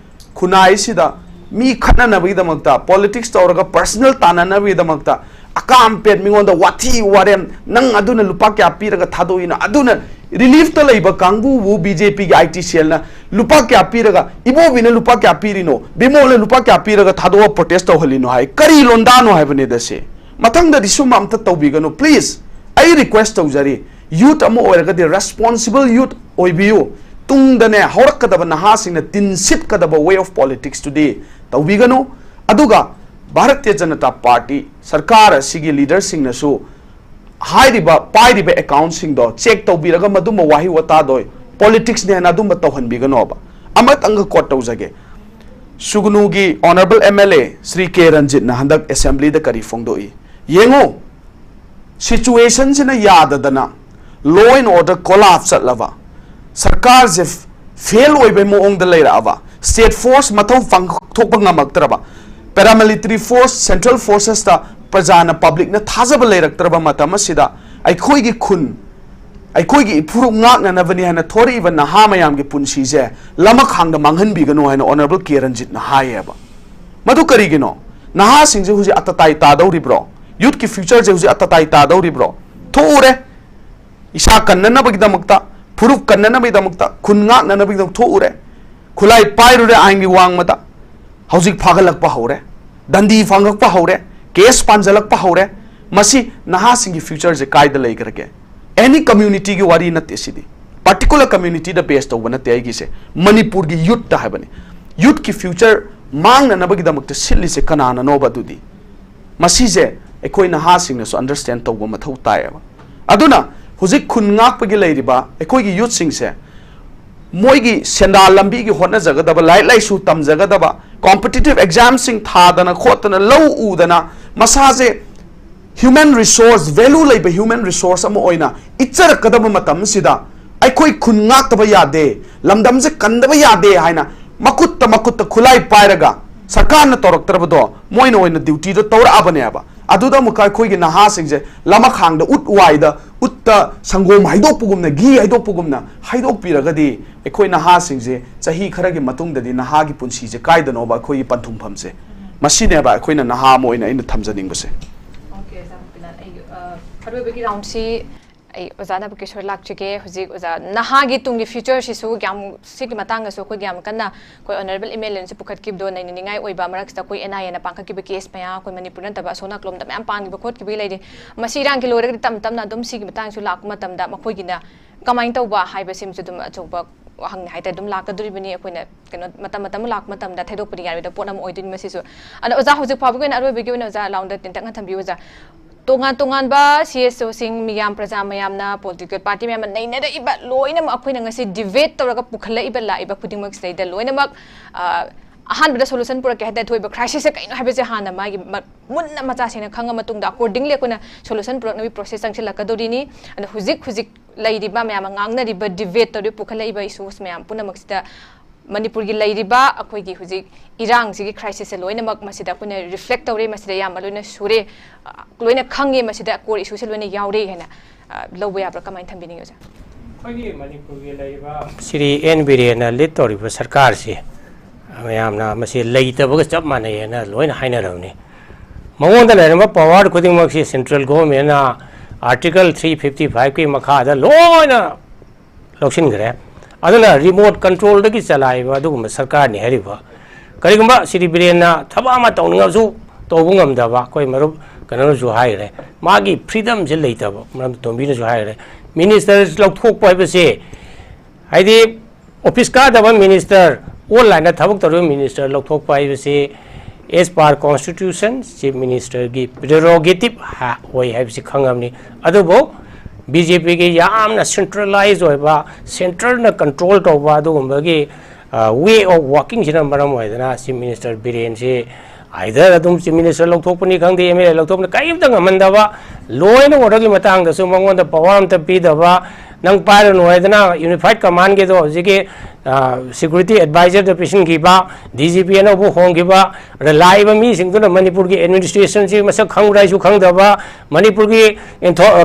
ꯈꯨꯟꯅꯥꯏꯁꯤꯗ ꯃꯤ ꯈꯠꯅꯅꯕꯒꯤꯗꯃꯛꯇ, politics ꯇꯧꯔꯒ personal ꯇꯥꯟꯅꯅꯕꯒꯤꯗꯃꯛꯇ, ꯑꯀꯥꯝꯄꯦꯠ ꯃꯤꯉꯣꯟꯗ ꯋꯥꯊꯤ ꯋꯥꯔꯦꯝ, "ꯅꯪ ꯑꯗꯨꯅ ꯂꯨꯄꯥ ꯀꯌꯥ ꯄꯤꯔꯒ ꯊꯥꯗꯣꯛꯏꯅꯣ?" ꯑꯗꯨꯅ reliefꯇ ꯂꯩꯕ ꯀꯥꯡꯕꯨꯕꯨ BJPꯒꯤ ITCLꯅ ꯂꯨꯄꯥ ꯀꯌꯥ ꯄꯤꯔꯒ, "ꯏꯕꯣꯕꯤꯅ ꯂꯨꯄꯥ ꯀꯌꯥ ꯄꯤꯔꯤꯅꯣ? ꯕꯤꯃꯣꯜꯅ ꯂꯨꯄꯥ ꯀꯌꯥ ꯄꯤꯔꯒ ꯊꯥꯗꯣꯛꯑ protest ꯇꯧꯍꯜꯂꯤꯅꯣ?" ꯍꯥꯏ꯫ ꯀꯔꯤ ꯂꯣꯟꯗꯥꯅꯣ ꯍꯥꯏꯕꯅꯤꯗ ꯁꯤ꯫ ꯃꯊꯪꯗꯗꯤ ꯁꯨꯝꯕ ꯑꯝꯇ ꯇꯧꯕꯤꯒꯅꯨ please꯫ ꯑꯩ request ꯇꯧꯖꯔꯤ, youth ꯑꯃ ꯑꯣꯏꯔꯒꯗꯤ responsible youth ꯑꯣꯏꯕꯤꯌꯨ꯫ ꯇꯨꯡꯗꯅꯦ ꯍꯧꯔꯛꯀꯗꯕ ꯅꯍꯥꯁꯤꯡꯅ ꯇꯤꯟ ꯁꯤꯠꯀꯗꯕ way of politicsꯇꯨꯗꯤ ꯇꯧꯕꯤꯒꯅꯨ꯫ ꯑꯗꯨꯒ ꯚꯥꯔꯇꯤꯌ ꯖꯅꯇꯥ ꯄꯥꯔꯇꯤ ꯁꯔꯀꯥꯔ ꯑꯁꯤꯒꯤ leaderꯁꯤꯡꯅꯁꯨ ꯍꯥꯏꯔꯤꯕ, ꯄꯥꯏꯔꯤꯕ accountꯁꯤꯡꯗꯣ check ꯇꯧꯕꯤꯔꯒ ꯃꯗꯨꯝꯕ ꯋꯥꯍꯩ ꯋꯥꯇꯥꯗꯣ politicsꯅꯦ ꯍꯥꯏꯅ ꯑꯗꯨꯝꯕ ꯇꯧꯍꯟꯕꯤꯒꯅꯣꯕ꯫ ꯑꯃꯇꯪꯒ quote ꯇꯧꯖꯒꯦ꯫ ꯁꯨꯒꯅꯨꯒꯤ honourable MLA ꯁ꯭ꯔꯤ ꯀꯦ ꯔꯟꯖꯤꯠꯅ ꯍꯟꯗꯛ assemblyꯗ ꯀꯔꯤ ꯐꯣꯡꯗꯣꯛꯏ? ꯌꯦꯡꯉꯨ, situationꯁꯤꯅ ꯌꯥꯗꯗꯅ law and order collapse ꯆꯠꯂꯕ, ꯁꯔꯀꯥꯔꯁꯦ fail ꯑꯣꯏꯕꯩ ꯃꯑꯣꯡꯗ ꯂꯩꯔꯛꯑꯕ, state force ꯃꯊꯧ ꯄꯥꯡꯊꯣꯛꯄ ꯉꯝꯃꯛꯇ꯭ꯔꯕ, paramilitary force, central forcesꯇ ꯄ꯭ꯔꯖꯥꯅ, publicꯅ ꯊꯥꯖꯕ ꯂꯩꯔꯛꯇ꯭ꯔꯕ ꯃꯇꯝ ꯑꯁꯤꯗ ꯑꯩꯈꯣꯏꯒꯤ ꯈꯨꯟ, ꯑꯩꯈꯣꯏꯒꯤ ꯏꯐꯨꯔꯨꯞ ꯉꯥꯛꯅꯅꯕꯅꯤ ꯍꯥꯏꯅ ꯊꯣꯔꯛꯏꯕ ꯅꯍꯥ ꯃꯌꯥꯝꯒꯤ ꯄꯨꯟꯁꯤꯁꯦ ꯂꯃꯈꯥꯡꯗ ꯃꯥꯡꯍꯟꯕꯤꯒꯅꯨ ꯍꯥꯏꯅ honourable ꯀꯦ ꯔꯟꯖꯤꯠꯅ ꯍꯥꯏꯌꯦꯕ꯫ ꯃꯗꯨ ꯀꯔꯤꯒꯤꯅꯣ? ꯅꯍꯥꯁꯤꯡꯁꯦ ꯍꯧꯖꯤꯛ ꯑꯇꯇꯥꯏ ꯇꯥꯗꯧꯔꯤꯕ꯭ꯔꯣ? Youthꯀꯤ futureꯁꯦ ꯍꯧꯖꯤꯛ ꯑꯇꯇꯥꯏ ꯇꯥꯗꯧꯔꯤꯕ꯭ꯔꯣ? ꯊꯣꯛꯎꯔꯦ꯫ ꯏꯁꯥ ꯀꯟꯅꯅꯕꯒꯤꯗꯃꯛꯇ, ꯐꯨꯔꯨꯞ ꯀꯟꯅꯅꯕꯒꯤꯗꯃꯛꯇ, ꯈꯨꯟ ꯉꯥꯛꯅꯅꯕꯒꯤꯗꯃꯛ ꯊꯣꯛꯎꯔꯦ꯫ ꯈꯨꯠꯂꯥꯏ ꯄꯥꯏꯔꯨꯔꯦ ꯑꯥꯏꯟꯒꯤ ꯋꯥꯡꯃꯗ꯫ ꯍꯧꯖꯤꯛ ꯐꯥꯒꯠꯂꯛꯄ ꯍꯧꯔꯦ꯫ ꯗꯟꯗꯤ ꯐꯪꯉꯛꯄ ꯍꯧꯔꯦ꯫ Case ꯄꯥꯟꯖꯜꯂꯛꯄ ꯍꯧꯔꯦ꯫ ꯃꯁꯤ ꯅꯍꯥꯁꯤꯡꯒꯤ futureꯁꯦ ꯀꯥꯏꯗ ꯂꯩꯈ꯭ꯔꯒꯦ? Any communityꯒꯤ ꯋꯥꯔꯤ ꯅꯠꯇꯦ ꯁꯤꯗꯤ꯫ Particular communityꯗ base ꯇꯧꯕ ꯅꯠꯇꯦ ꯑꯩꯒꯤꯁꯦ꯫ ꯃꯅꯤꯄꯨꯔꯒꯤ youthꯇ ꯍꯥꯏꯕꯅꯤ꯫ ꯌꯨꯠꯀꯤ ꯐ꯭ꯌꯨꯆꯔ ꯃꯥꯡꯅꯅꯕꯒꯤꯗꯃꯛꯇ ꯁꯤꯜꯂꯤꯁꯦ ꯀꯅꯥꯅꯅꯣꯕ? ꯑꯗꯨꯗꯤ ꯃꯁꯤꯁꯦ ꯑꯩꯈꯣꯏ ꯅꯍꯥꯁꯤꯡꯅꯁꯨ ꯑꯟꯗꯔꯁ꯭ꯇꯦꯟ ꯇꯧꯕ ꯃꯊꯧ ꯇꯥꯏꯌꯦꯕ꯫ ꯑꯗꯨꯅ ꯍꯧꯖꯤꯛ ꯈꯨꯟ ꯉꯥꯛꯄꯒꯤ ꯂꯩꯔꯤꯕ ꯑꯩꯈꯣꯏꯒꯤ ꯌꯨꯠꯁꯤꯡꯁꯦ ꯃꯣꯏꯒꯤ ꯁꯦꯟꯗꯥꯟ ꯂꯝꯕꯤꯒꯤ ꯍꯣꯠꯅꯖꯒꯗꯕ, ꯂꯥꯏꯔꯤꯛ ꯂꯥꯏꯁꯨ ꯇꯝꯖꯒꯗꯕ, ꯀꯣꯝꯄꯤꯇꯤꯇꯤꯚ ꯑꯦꯛꯖꯥꯝꯁꯤꯡ ꯊꯥꯗꯅ ꯈꯣꯠꯇꯅ, ꯂꯧ ꯎꯗꯅ, ꯃꯁꯥꯁꯦ ꯍ꯭ꯌꯨꯃꯦꯟ ꯔꯤꯁꯣꯔꯁ, ꯚꯦꯂꯨ ꯂꯩꯕ ꯍ꯭ꯌꯨꯃꯦꯟ ꯔꯤꯁꯣꯔꯁ ꯑꯃ ꯑꯣꯏꯅ ꯏꯠꯆꯔꯛꯀꯗꯕ ꯃꯇꯝꯁꯤꯗ ꯑꯩꯈꯣꯏ ꯈꯨꯟ ꯉꯥꯛꯇꯕ ꯌꯥꯗꯦ, ꯂꯝꯗꯝꯁꯦ ꯀꯟꯗꯕ ꯌꯥꯗꯦ ꯍꯥꯏꯅ ꯃꯈꯨꯠꯇ, ꯃꯈꯨꯠꯇ ꯈꯨꯠꯂꯥꯏ ꯄꯥꯏꯔꯒ ꯁꯔꯀꯥꯔꯅ ꯇꯧꯔꯛꯇ꯭ꯔꯕꯗꯣ ꯃꯣꯏꯅ ꯑꯣꯏꯅ ꯗ꯭ꯌꯨꯇꯤꯗꯣ ꯇꯧꯔꯛꯑꯕꯅꯦꯕ꯫ ꯑꯗꯨꯗ ꯑꯃꯨꯛꯀ ꯑꯩꯈꯣꯏꯒꯤ ꯅꯍꯥꯁꯤꯡꯁꯦ ꯂꯃꯈꯥꯡꯗ ꯎꯠ ꯋꯥꯏꯗ, ꯎꯠꯇ ꯁꯪꯒꯣꯝ ꯍꯩꯗꯣꯛꯄꯒꯨꯝꯅ, ꯘꯤ ꯍꯩꯗꯣꯛꯄꯒꯨꯝꯅ ꯍꯩꯗꯣꯛꯄꯤꯔꯒꯗꯤ ꯑꯩꯈꯣꯏ ꯅꯍꯥꯁꯤꯡꯁꯦ ꯆꯍꯤ ꯈꯔꯒꯤ ꯃꯇꯨꯡꯗꯗꯤ ꯅꯍꯥꯒꯤ ꯄꯨꯟꯁꯤꯁꯦ ꯀꯥꯏꯗꯅꯣꯕ ꯑꯩꯈꯣꯏꯒꯤ ꯄꯟꯊꯨꯡꯐꯝꯁꯦ꯫ ꯃꯁꯤꯅꯦꯕ ꯑꯩꯈꯣꯏꯅ ꯅꯍꯥ ꯑꯃ ꯑꯣꯏꯅ ꯑꯩꯅ ꯊꯝꯖꯅꯤꯡꯕꯁꯦ꯫ ꯑꯣꯀꯦ, ꯑꯣꯖꯥ ꯃꯣꯇꯤꯂꯥꯜ, ꯑꯩ, ꯑ, ꯑꯔꯣꯏꯕꯒꯤ ꯔꯥꯎꯟꯁꯤ ꯑꯩ ꯑꯣꯖꯥ ꯅꯥꯕꯀꯦꯁꯣꯔ ꯂꯥꯛꯆꯒꯦ꯫ ꯍꯧꯖꯤꯛ ꯑꯣꯖꯥ, ꯅꯍꯥꯒꯤ ꯇꯨꯡꯒꯤ ꯐ꯭ꯌꯨꯆꯔꯁꯤꯁꯨ ꯌꯥꯝ, ꯁꯤꯒꯤ ꯃꯇꯥꯡꯗꯁꯨ ꯑꯩꯈꯣꯏꯒꯤ ꯌꯥꯝ ꯀꯟꯅ ꯑꯩꯈꯣꯏ ꯑꯣꯅꯔꯦꯕꯜ ꯑꯦꯝ ꯑꯦꯜ ꯑꯦꯅꯁꯨ ꯄꯨꯈꯠꯈꯤꯕꯗꯣ ꯅꯩꯅꯅꯤꯡꯉꯥꯏ ꯑꯣꯏꯕ꯫ ꯃꯔꯛꯁꯤꯗ ꯑꯩꯈꯣꯏ ꯑꯦꯟ ꯑꯥꯏ ꯑꯦꯅ ꯄꯥꯡꯈꯠꯈꯤꯕ ꯀꯦꯁ ꯃꯌꯥꯝ ꯑꯩꯈꯣꯏ ꯃꯅꯤꯄꯨꯔ ꯅꯠꯇꯕ ꯑꯁꯣꯝ ꯅꯥꯀꯜꯂꯣꯝꯗ ꯃꯌꯥꯝ ꯄꯥꯟꯈꯤꯕ ꯈꯣꯠꯈꯤꯕꯒꯤ ꯂꯩꯔꯤ꯫ ꯃꯁꯤ ꯏꯔꯥꯡꯒꯤ ꯂꯣꯏꯔꯒꯗꯤ ꯇꯞꯅ ꯇꯞꯅ ꯑꯗꯨꯝ ꯁꯤꯒꯤ ꯃꯇꯥꯡꯁꯨ ꯂꯥꯛꯄ ꯃꯇꯝꯗ ꯃꯈꯣꯏꯒꯤꯅ ꯀꯃꯥꯏꯅ ꯇꯧꯕ ꯍꯥꯏꯕꯁꯤꯃꯁꯨ ꯑꯗꯨꯝ ꯑꯆꯧꯕ ꯋꯥꯍꯪꯅꯤ ꯍꯥꯏꯇꯥꯔꯦ, ꯑꯗꯨꯝ ꯂꯥꯛꯀꯗꯣꯔꯤꯕꯅꯤ꯫ ꯑꯩꯈꯣꯏꯅ ꯀꯩꯅꯣ, ꯃꯇꯝ ꯃꯇꯝ ꯂꯥꯛꯄ ꯃꯇꯝꯗ ꯊꯩꯗꯣꯛꯄꯗꯤ ꯌꯥꯔꯣꯏꯗꯕ ꯄꯣꯠ ꯑꯃ ꯑꯣꯏꯗꯣꯏꯅꯤ ꯃꯁꯤꯁꯨ꯫ ꯑꯗꯣ ꯑꯣꯖꯥ, ꯍꯧꯖꯤꯛ ꯐꯥꯎꯕꯒꯤ ꯑꯣꯏꯅ ꯑꯔꯣꯏꯕꯒꯤ ꯑꯣꯏꯅ ꯑꯣꯖꯥ ꯂꯥꯎꯟꯗ ꯇꯦꯟꯇꯛꯅ ꯊꯝꯕꯤꯌꯨ ꯑꯣꯖꯥ꯫ ꯇꯣꯉꯥꯟ ꯇꯣꯉꯥꯟꯕ ꯁꯤ ꯑꯦꯁ ꯑꯣꯁꯤꯡ, ꯃꯤꯌꯥꯝ, ꯄ꯭ꯔꯖꯥ ꯃꯌꯥꯝꯅ, ꯄꯣꯂꯤꯇꯤꯀꯦꯜ ꯄꯥꯔꯇꯤ ꯃꯌꯥꯝꯅ ꯅꯩꯅꯔꯛꯏꯕ ꯂꯣꯏꯅꯃꯛ ꯑꯩꯈꯣꯏꯅ ꯉꯁꯤ ꯗꯤꯕꯦꯠ ꯇꯧꯔꯒ ꯄꯨꯈꯠꯂꯛꯏꯕ, ꯂꯥꯛꯏꯕ ꯈꯨꯗꯤꯡꯃꯛꯁꯤꯗꯩꯗ ꯂꯣꯏꯅꯃꯛ, ꯑ, ꯑꯍꯥꯟꯕꯗ ꯁꯣꯂꯨꯁꯟ ꯄꯨꯔꯛꯀꯦ ꯍꯥꯏ ꯇꯥꯔꯗꯤ ꯊꯣꯛꯏꯕ ꯀ꯭ꯔꯥꯏꯁꯤꯁꯁꯦ ꯀꯩꯅꯣ ꯍꯥꯏꯕꯁꯦ ꯍꯥꯟꯅ ꯃꯥꯒꯤ ꯃ-, ꯃꯨꯟꯅ ꯃꯆꯥ ꯁꯦꯡꯅ ꯈꯪꯉ ꯃꯇꯨꯡꯗ ꯑꯀꯣꯔꯗꯤꯡꯂꯤ ꯑꯩꯈꯣꯏꯅ ꯁꯣꯂꯨꯁꯟ ꯄꯨꯔꯛꯅꯕꯒꯤ ꯄ꯭ꯔꯣꯁꯦꯁ ꯆꯪꯁꯤꯜꯂꯛꯀꯗꯧꯔꯤꯅꯤ꯫ ꯑꯗꯣ ꯍꯧꯖꯤꯛ ꯍꯧꯖꯤꯛ ꯂꯩꯔꯤꯕ ꯃꯌꯥꯝ ꯑꯃ ꯉꯥꯡꯅꯔꯤꯕ, ꯗꯤꯕꯦꯠ ꯇꯧꯔꯤꯕ, ꯄꯨꯈꯠꯂꯛꯏꯕ ꯏꯁꯨꯁ ꯃꯌꯥꯝ ꯄꯨꯝꯅꯃꯛꯁꯤꯗ ꯃꯅꯤꯄꯨꯔꯒꯤ ꯂꯩꯔꯤꯕ ꯑꯩꯈꯣꯏꯒꯤ ꯍꯧꯖꯤꯛ ꯏꯔꯥꯡꯁꯤꯒꯤ ꯀ꯭ꯔꯥꯏꯁꯤꯁꯁꯦ ꯂꯣꯏꯅꯃꯛ ꯃꯁꯤꯗ ꯑꯩꯈꯣꯏꯅ ꯔꯤꯐ꯭ꯂꯦꯛ ꯇꯧꯔꯦ, ꯃꯁꯤꯗ ꯑꯌꯥꯝꯕ ꯂꯣꯏꯅ ꯁꯨꯔꯦ, ꯑ, ꯂꯣꯏꯅ ꯈꯪꯉꯦ, ꯃꯁꯤꯗ ꯀꯣꯔ ꯏꯁꯨꯁꯦ ꯂꯣꯏꯅ ꯌꯥꯎꯔꯦ ꯍꯥꯏꯅ, ꯑ, ꯂꯧꯕ ꯌꯥꯕ꯭ꯔꯥ? ꯀꯃꯥꯏꯅ ꯊꯝꯕꯤꯅꯤꯡꯉꯤ ꯑꯣꯖꯥ? ꯑꯩꯈꯣꯏꯒꯤ ꯃꯅꯤꯄꯨꯔꯒꯤ ꯂꯩꯔꯤꯕ ꯁ꯭ꯔꯤ ꯑꯦꯟ ꯕꯤꯔꯦꯟꯅ ꯂꯤꯗ ꯇꯧꯔꯤꯕ ꯁꯔꯀꯥꯔꯁꯤ ꯃꯌꯥꯝꯅ ꯃꯁꯤ ꯂꯩꯇꯕꯒ ꯆꯞ ꯃꯥꯟꯅꯩ ꯍꯥꯏꯅ ꯂꯣꯏꯅ ꯍꯥꯏꯅꯔꯕꯅꯤ꯫ ꯃꯉꯣꯟꯗ ꯂꯩꯔꯝꯕ ꯄꯋꯥꯔ ꯈꯨꯗꯤꯡꯃꯛꯁꯤ ꯁꯦꯟꯇ꯭ꯔꯦꯜ ꯒꯣꯚꯔꯟꯃꯦꯟꯅ ꯑꯥꯔꯇꯤꯀꯜ ꯊ꯭ꯔꯤ ꯐꯤꯐꯇꯤ ꯐꯥꯏꯚꯀꯤ ꯃꯈꯥꯗ ꯂꯣꯏꯅ ꯂꯧꯁꯤꯟꯈ꯭ꯔꯦ꯫ ꯑꯗꯨꯅ ꯔꯤꯃꯣꯠ ꯀꯟꯇ꯭ꯔꯣꯜꯗꯒꯤ ꯆꯂꯥꯏꯕ ꯑꯗꯨꯒꯨꯝꯕ ꯁꯔꯀꯥꯔꯅꯤ ꯍꯥꯏꯔꯤꯕ꯫ ꯀꯔꯤꯒꯨꯝꯕ ꯁ꯭ꯔꯤ ꯕꯤꯔꯦꯟꯅ ꯊꯕꯛ ꯑꯃ ꯇꯧꯅꯤꯡꯉꯁꯨ ꯇꯧꯕ ꯉꯝꯗꯕ ꯑꯩꯈꯣꯏ ꯃꯔꯨꯞ ꯀꯩꯅꯣꯅꯁꯨ ꯍꯥꯏꯈ꯭ꯔꯦ, ꯃꯥꯒꯤ ꯐ꯭ꯔꯤꯗꯝꯁꯦ ꯂꯩꯇꯕ, ꯃꯔꯝ ꯇꯣꯝꯕꯤꯅꯁꯨ ꯍꯥꯏꯈ꯭ꯔꯦ꯫ ꯃꯤꯅꯤꯁꯇꯔ ꯂꯧꯊꯣꯛꯄ ꯍꯥꯏꯕꯁꯦ, ꯍꯥꯏꯗꯤ, ꯑꯣꯐꯤꯁ ꯀꯥꯗꯕ ꯃꯤꯅꯤꯁꯇꯔ, ꯑꯣꯟꯂꯥꯏꯟꯗ ꯊꯕꯛ ꯇꯧꯔꯤꯕ ꯃꯤꯅꯤꯁꯇꯔ ꯂꯧꯊꯣꯛꯄ ꯍꯥꯏꯕꯁꯤ as per constitution chief ministerꯒꯤ prerogative ꯑꯣꯏ ꯍꯥꯏꯕꯁꯤ ꯈꯪꯉꯕꯅꯤ꯫ ꯑꯗꯨꯕꯨ BJPꯒꯤ ꯌꯥꯝꯅ centralized ꯑꯣꯏꯕ, centreꯅ control ꯇꯧꯕ ꯑꯗꯨꯒꯨꯝꯕꯒꯤ way of workingꯁꯤꯅ ꯃꯔꯝ ꯑꯣꯏꯗꯅ chief minister ꯕꯤꯔꯦꯟꯁꯤ either ꯑꯗꯨꯝ chief minister ꯂꯧꯊꯣꯛꯄꯅꯤ ꯈꯪꯗꯦ, MLA ꯂꯧꯊꯣꯛꯄꯅꯤ, ꯀꯔꯤꯝꯇ ꯉꯝꯍꯟꯗꯕ, law and orderꯒꯤ ꯃꯇꯥꯡꯗꯁꯨ ꯃꯉꯣꯟꯗ power ꯑꯝꯇ ꯄꯤꯗꯕ, ꯅꯪ ꯄꯥꯏꯔꯨꯅꯨ ꯍꯥꯏꯗꯅ unified commandꯒꯤꯗꯣ ꯍꯧꯖꯤꯛꯀꯤ security advisorꯗ ꯄꯤꯁꯤꯟꯈꯤꯕ, DGP ꯑꯅꯧꯕ ꯍꯣꯡꯈꯤꯕ, ꯂꯥꯛꯏꯕ ꯃꯤꯁꯤꯡꯗꯨꯅ ꯃꯅꯤꯄꯨꯔꯒꯤ administrationꯁꯤ ꯃꯁꯛ ꯈꯪꯕ꯭ꯔꯥ ꯍꯥꯏꯁꯨ ꯈꯪꯗꯕ, ꯃꯅꯤꯄꯨꯔꯒꯤ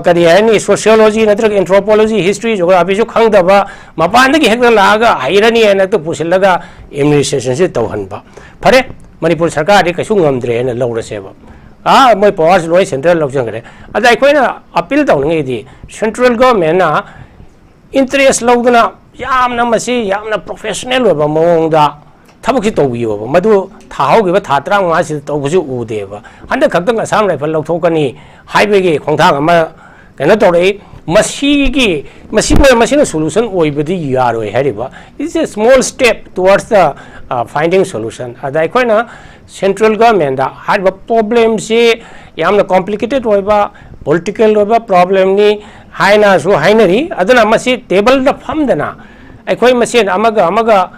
ꯀꯔꯤ ꯍꯥꯏꯅꯤ, sociology ꯅꯠꯇ꯭ꯔꯒ anthropology, history, geographyꯁꯨ ꯈꯪꯗꯕ, ꯃꯄꯥꯟꯗꯒꯤ ꯍꯦꯛꯇ ꯂꯥꯛꯑꯒ ꯍꯩꯔꯅꯤ ꯍꯥꯏꯅ ꯍꯦꯛꯇ ꯄꯨꯁꯤꯜꯂꯒ administrationꯁꯤ ꯇꯧꯍꯟꯕ꯫ ꯐꯔꯦ, ꯃꯅꯤꯄꯨꯔ ꯁꯔꯀꯥꯔꯗꯤ ꯀꯩꯁꯨ ꯉꯝꯗ꯭ꯔꯦ ꯍꯥꯏꯅ ꯂꯧꯔꯁꯦꯕ꯫ ꯑꯥ, ꯃꯣꯏ powerꯁꯤ ꯂꯣꯏ centreꯅ ꯂꯧꯁꯤꯟꯈ꯭ꯔꯦ꯫ ꯑꯗ ꯑꯩꯈꯣꯏꯅ appeal ꯇꯧꯅꯤꯡꯉꯤꯗꯤ central governmentꯅ interest ꯂꯧꯗꯨꯅ ꯌꯥꯝꯅ ꯃꯁꯤ ꯌꯥꯝꯅ professional ꯑꯣꯏꯕ ꯃꯑꯣꯡꯗ ꯊꯕꯛꯁꯤ ꯇꯧꯕꯤꯌꯣꯕ꯫ ꯃꯗꯨ ꯊꯥ ꯍꯧꯈꯤꯕ ꯊꯥ ꯇꯔꯥꯃꯉꯥꯁꯤꯗ ꯇꯧꯕꯁꯨ ꯎꯗꯦꯕ꯫ ꯍꯟꯗꯛ ꯈꯛꯇꯪ Assam Rifles ꯂꯧꯊꯣꯛꯀꯅꯤ ꯍꯥꯏꯕꯒꯤ ꯈꯣꯡꯊꯥꯡ ꯑꯃ ꯀꯩꯅꯣ ꯇꯧꯔꯛꯏ꯫ ꯃꯁꯤꯒꯤ, ꯃꯁꯤꯅ, ꯃꯁꯤꯅ solution ꯑꯣꯏꯕꯗꯤ ꯌꯥꯔꯣꯏ ꯍꯥꯏꯔꯤꯕ꯫ It's a small step towards the finding solution꯫ ꯑꯗ ꯑꯩꯈꯣꯏꯅ central governmentꯇ ꯍꯥꯏꯔꯤꯕ problemꯁꯤ ꯌꯥꯝꯅ complicated ꯑꯣꯏꯕ, political ꯑꯣꯏꯕ problemꯅꯤ ꯍꯥꯏꯅꯁꯨ ꯍꯥꯏꯅꯔꯤ꯫ ꯑꯗꯨꯅ ꯃꯁꯤ tableꯗ ꯐꯝꯗꯅ ꯑꯩꯈꯣꯏ ꯃꯁꯦꯟ ꯑꯃꯒ ꯑꯃꯒ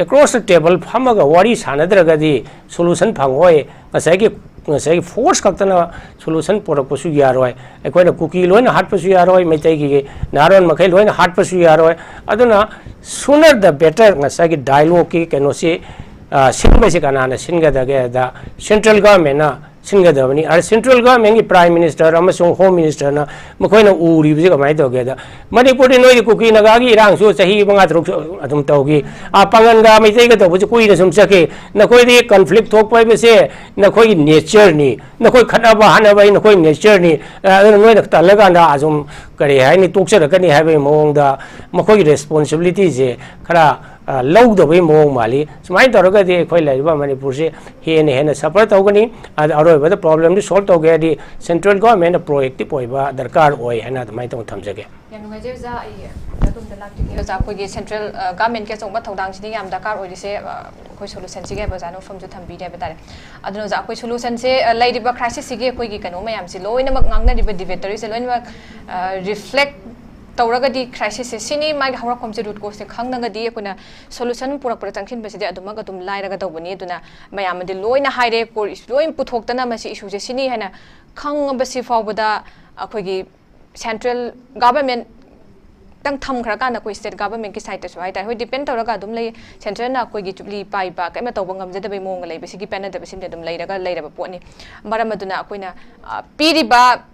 across the table ꯐꯝꯃꯒ ꯋꯥꯔꯤ ꯁꯥꯟꯅꯗ꯭ꯔꯒꯗꯤ solution ꯐꯪꯉꯣꯏ꯫ ꯉꯁꯥꯏꯒꯤ, ꯉꯁꯥꯏꯒꯤ force ꯈꯛꯇꯅ solution ꯄꯨꯔꯛꯄꯁꯨ ꯌꯥꯔꯣꯏ꯫ ꯑꯩꯈꯣꯏꯅ ꯀꯨꯀꯤ ꯂꯣꯏꯅ ꯍꯥꯠꯄꯁꯨ ꯌꯥꯔꯣꯏ, ꯃꯩꯇꯩꯒꯤ ꯅꯍꯥꯔꯣꯟ ꯃꯈꯩ ꯂꯣꯏꯅ ꯍꯥꯠꯄꯁꯨ ꯌꯥꯔꯣꯏ꯫ ꯑꯗꯨꯅ sooner the better ꯉꯁꯥꯏꯒꯤ dialogueꯀꯤ ꯀꯩꯅꯣꯁꯤ, ꯑ, ꯁꯤꯟꯕꯁꯤ ꯀꯅꯥꯅ ꯁꯤꯟꯒꯗꯒꯦꯗ central governmentꯅ ꯁꯤꯟꯒꯗꯕꯅꯤ꯫ ꯑꯗ central governmentꯀꯤ prime minister ꯑꯃꯁꯨꯡ home ministerꯅ ꯃꯈꯣꯏꯅ ꯎꯔꯤꯕꯁꯤ ꯀꯃꯥꯏꯅ ꯇꯧꯒꯦꯗ, ꯃꯅꯤꯄꯨꯔꯗꯤ ꯅꯣꯏꯒꯤ ꯀꯨꯀꯤ ꯅꯥꯒꯥꯒꯤ ꯏꯔꯥꯡꯁꯨ ꯆꯍꯤ ꯃꯉꯥ ꯇꯔꯨꯛ ꯑꯗꯨꯝ ꯇꯧꯈꯤ꯫ ꯑ, ꯄꯥꯡꯒꯟꯒ ꯃꯩꯇꯩꯒ ꯇꯧꯕꯁꯤ ꯀꯨꯏꯅ ꯁꯨꯝ ꯆꯠꯈꯤ꯫ ꯅꯈꯣꯏꯗꯤ conflict ꯊꯣꯛꯄ ꯍꯥꯏꯕꯁꯦ ꯅꯈꯣꯏꯒꯤ natureꯅꯤ, ꯅꯈꯣꯏ ꯈꯠꯅꯕ ꯍꯥꯠꯅꯕ ꯍꯥꯏ ꯅꯈꯣꯏ natureꯅꯤ꯫ ꯑ, ꯑꯗꯨꯅ ꯅꯣꯏꯅ ꯇꯜꯂꯀꯥꯟꯗ ꯑꯁꯨꯝ ꯀꯔꯤ ꯍꯥꯏꯅꯤ, ꯇꯣꯛꯆꯔꯛꯀꯅꯤ ꯍꯥꯏꯕꯒꯤ ꯃꯑꯣꯡꯗ ꯃꯈꯣꯏꯒꯤ responsibilityꯁꯦ ꯈꯔ, ꯑ, ꯂꯧꯗꯕꯒꯤ ꯃꯑꯣꯡ ꯃꯥꯜꯂꯤ꯫ ꯁꯨꯃꯥꯏꯅ ꯇꯧꯔꯒꯗꯤ ꯑꯩꯈꯣꯏ ꯂꯩꯔꯤꯕ ꯃꯅꯤꯄꯨꯔꯁꯤ ꯍꯦꯟꯅ ꯍꯦꯟꯅ suffer ꯇꯧꯒꯅꯤ꯫ ꯑꯗ ꯑꯔꯣꯏꯕꯗ problemꯗꯨ solve ꯇꯧꯒꯦ ꯍꯥꯏꯔꯗꯤ central governmentꯅ proactive ꯑꯣꯏꯕ ꯗꯔꯀꯥꯔ ꯑꯣꯏ ꯍꯥꯏꯅ ꯑꯗꯨꯃꯥꯏꯅ ꯇꯧꯅ ꯊꯝꯖꯒꯦ꯫ ꯌꯥꯝ ꯅꯨꯡꯉꯥꯏꯖꯩ ꯑꯣꯖꯥ, ꯑꯩ ꯑꯣꯖꯥ, ꯑꯩꯈꯣꯏꯒꯤ ꯁꯦꯟꯇ꯭ꯔꯦꯜ ꯒꯚꯔꯟꯃꯦꯟꯠꯀꯤ ꯑꯆꯧꯕ ꯊꯧꯗꯥꯡꯁꯤꯗ ꯌꯥꯝ ꯗꯔꯀꯥꯔ ꯑꯣꯏꯔꯤꯁꯦ, ꯑ, ꯑꯩꯈꯣꯏ ꯁꯣꯂꯨꯁꯟꯁꯤꯒꯤ ꯍꯥꯏꯕ ꯑꯣꯖꯥꯅ ꯋꯥꯐꯝꯁꯨ ꯊꯝꯕꯤꯔꯦ ꯍꯥꯏꯕ ꯇꯥꯔꯦ꯫ ꯑꯗꯨꯅ ꯑꯣꯖꯥ, ꯑꯩꯈꯣꯏ ꯁꯣꯂꯨꯁꯟꯁꯦ, ꯑ, ꯂꯩꯔꯤꯕ ꯀ꯭ꯔꯥꯏꯁꯤꯁꯁꯤꯒꯤ ꯑꯩꯈꯣꯏꯒꯤ ꯀꯩꯅꯣ ꯃꯌꯥꯝꯁꯦ ꯂꯣꯏꯅꯃꯛ, ꯉꯥꯡꯅꯔꯤꯕ ꯗꯤꯕꯦꯠ ꯇꯧꯔꯤꯁꯦ ꯂꯣꯏꯅꯃꯛ ꯔꯤꯐ꯭ꯂꯦꯛ ꯇꯧꯔꯒꯗꯤ, ꯀ꯭ꯔꯥꯏꯁꯤꯁꯁꯦ ꯁꯤꯅꯤ, ꯃꯥꯒꯤ ꯍꯧꯔꯛꯐꯝꯁꯦ, ꯔꯨꯠ ꯀꯣꯁꯁꯦ ꯈꯪꯉꯒꯗꯤ ꯑꯩꯈꯣꯏꯅ ꯁꯣꯂꯨꯁꯟ ꯄꯨꯔꯛꯄꯗ ꯆꯪꯁꯤꯟꯕꯁꯤꯗꯤ ꯑꯗꯨꯃꯛ ꯑꯗꯨꯝ ꯂꯥꯏꯔꯒꯗꯧꯕꯅꯤ꯫ ꯑꯗꯨꯅ ꯃꯌꯥꯝ ꯑꯗꯤ ꯂꯣꯏꯅ ꯍꯥꯏꯔꯦ, ꯀꯣꯔ ꯏꯁꯨ ꯂꯣꯏ ꯄꯨꯊꯣꯛꯇꯅ ꯃꯁꯤ ꯏꯁꯨꯁꯦ ꯁꯤꯅꯤ ꯍꯥꯏꯅ ꯈꯪꯉꯕꯁꯤ ꯐꯥꯎꯕꯗ ꯑꯩꯈꯣꯏꯒꯤ ꯁꯦꯟꯇ꯭ꯔꯦꯜ ꯒꯚꯔꯟꯃꯦꯟꯠ ꯇꯪ ꯊꯝꯈ꯭ꯔꯀꯥꯟꯗ ꯑꯩꯈꯣꯏ ꯁ꯭ꯇꯦꯠ ꯒꯚꯔꯟꯃꯦꯟꯠꯀꯤ ꯁꯥꯏꯠꯇꯁꯨ ꯍꯥꯏꯇꯥꯔꯦ, ꯍꯣꯏ, ꯗꯤꯄꯦꯟ ꯇꯧꯔꯒ ꯑꯗꯨꯝ ꯂꯩ꯫ ꯁꯦꯟꯇ꯭ꯔꯦꯜꯅ ꯑꯩꯈꯣꯏꯒꯤ ꯆꯨꯞꯂꯤ ꯄꯥꯏꯕ, ꯀꯔꯤꯝꯇ ꯇꯧꯕ ꯉꯝꯖꯗꯕꯒꯤ ꯃꯑꯣꯡꯗ ꯂꯩꯕꯁꯤꯒꯤ ꯄꯦꯟꯅꯗꯕꯁꯤꯃꯗꯤ ꯑꯗꯨꯝ ꯂꯩꯔꯒ ꯂꯩꯔꯕ ꯄꯣꯠꯅꯤ꯫ ꯃꯔꯝ ꯑꯗꯨꯅ ꯑꯩꯈꯣꯏꯅ, ꯑ, ꯄꯤꯔꯤꯕ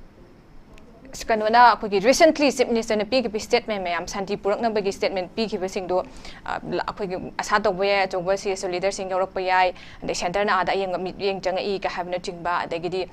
ꯀꯩꯅꯣꯅ, ꯑꯩꯈꯣꯏꯒꯤ ꯔꯤꯁꯦꯟꯠꯂꯤ ꯆꯤꯐ ꯃꯤꯅꯤꯁꯇꯔꯅ ꯄꯤꯈꯤꯕ ꯁ꯭ꯇꯦꯠꯃꯦꯟ ꯃꯌꯥꯝ, ꯁꯥꯟꯇꯤ ꯄꯨꯔꯛꯅꯕꯒꯤ ꯁ꯭ꯇꯦꯠꯃꯦꯟ ꯄꯤꯈꯤꯕꯁꯤꯡꯗꯣ, ꯑ, ꯑꯩꯈꯣꯏꯒꯤ ꯑꯁꯥ ꯇꯧꯕ ꯌꯥꯏ, ꯑꯆꯧꯕ ꯁꯤ ꯑꯦꯁ ꯑꯣ ꯂꯤꯗꯔꯁꯤꯡ ꯌꯥꯎꯔꯛꯄ ꯌꯥꯏ, ꯑꯗꯩ ꯁꯦꯟꯇꯔꯅ ꯑꯥꯗ ꯑꯌꯦꯡꯕ ꯃꯤꯠꯌꯦꯡ ꯆꯪꯉꯛꯏꯒ ꯍꯥꯏꯕꯅꯆꯤꯡꯕ, ꯑꯗꯒꯤꯗꯤ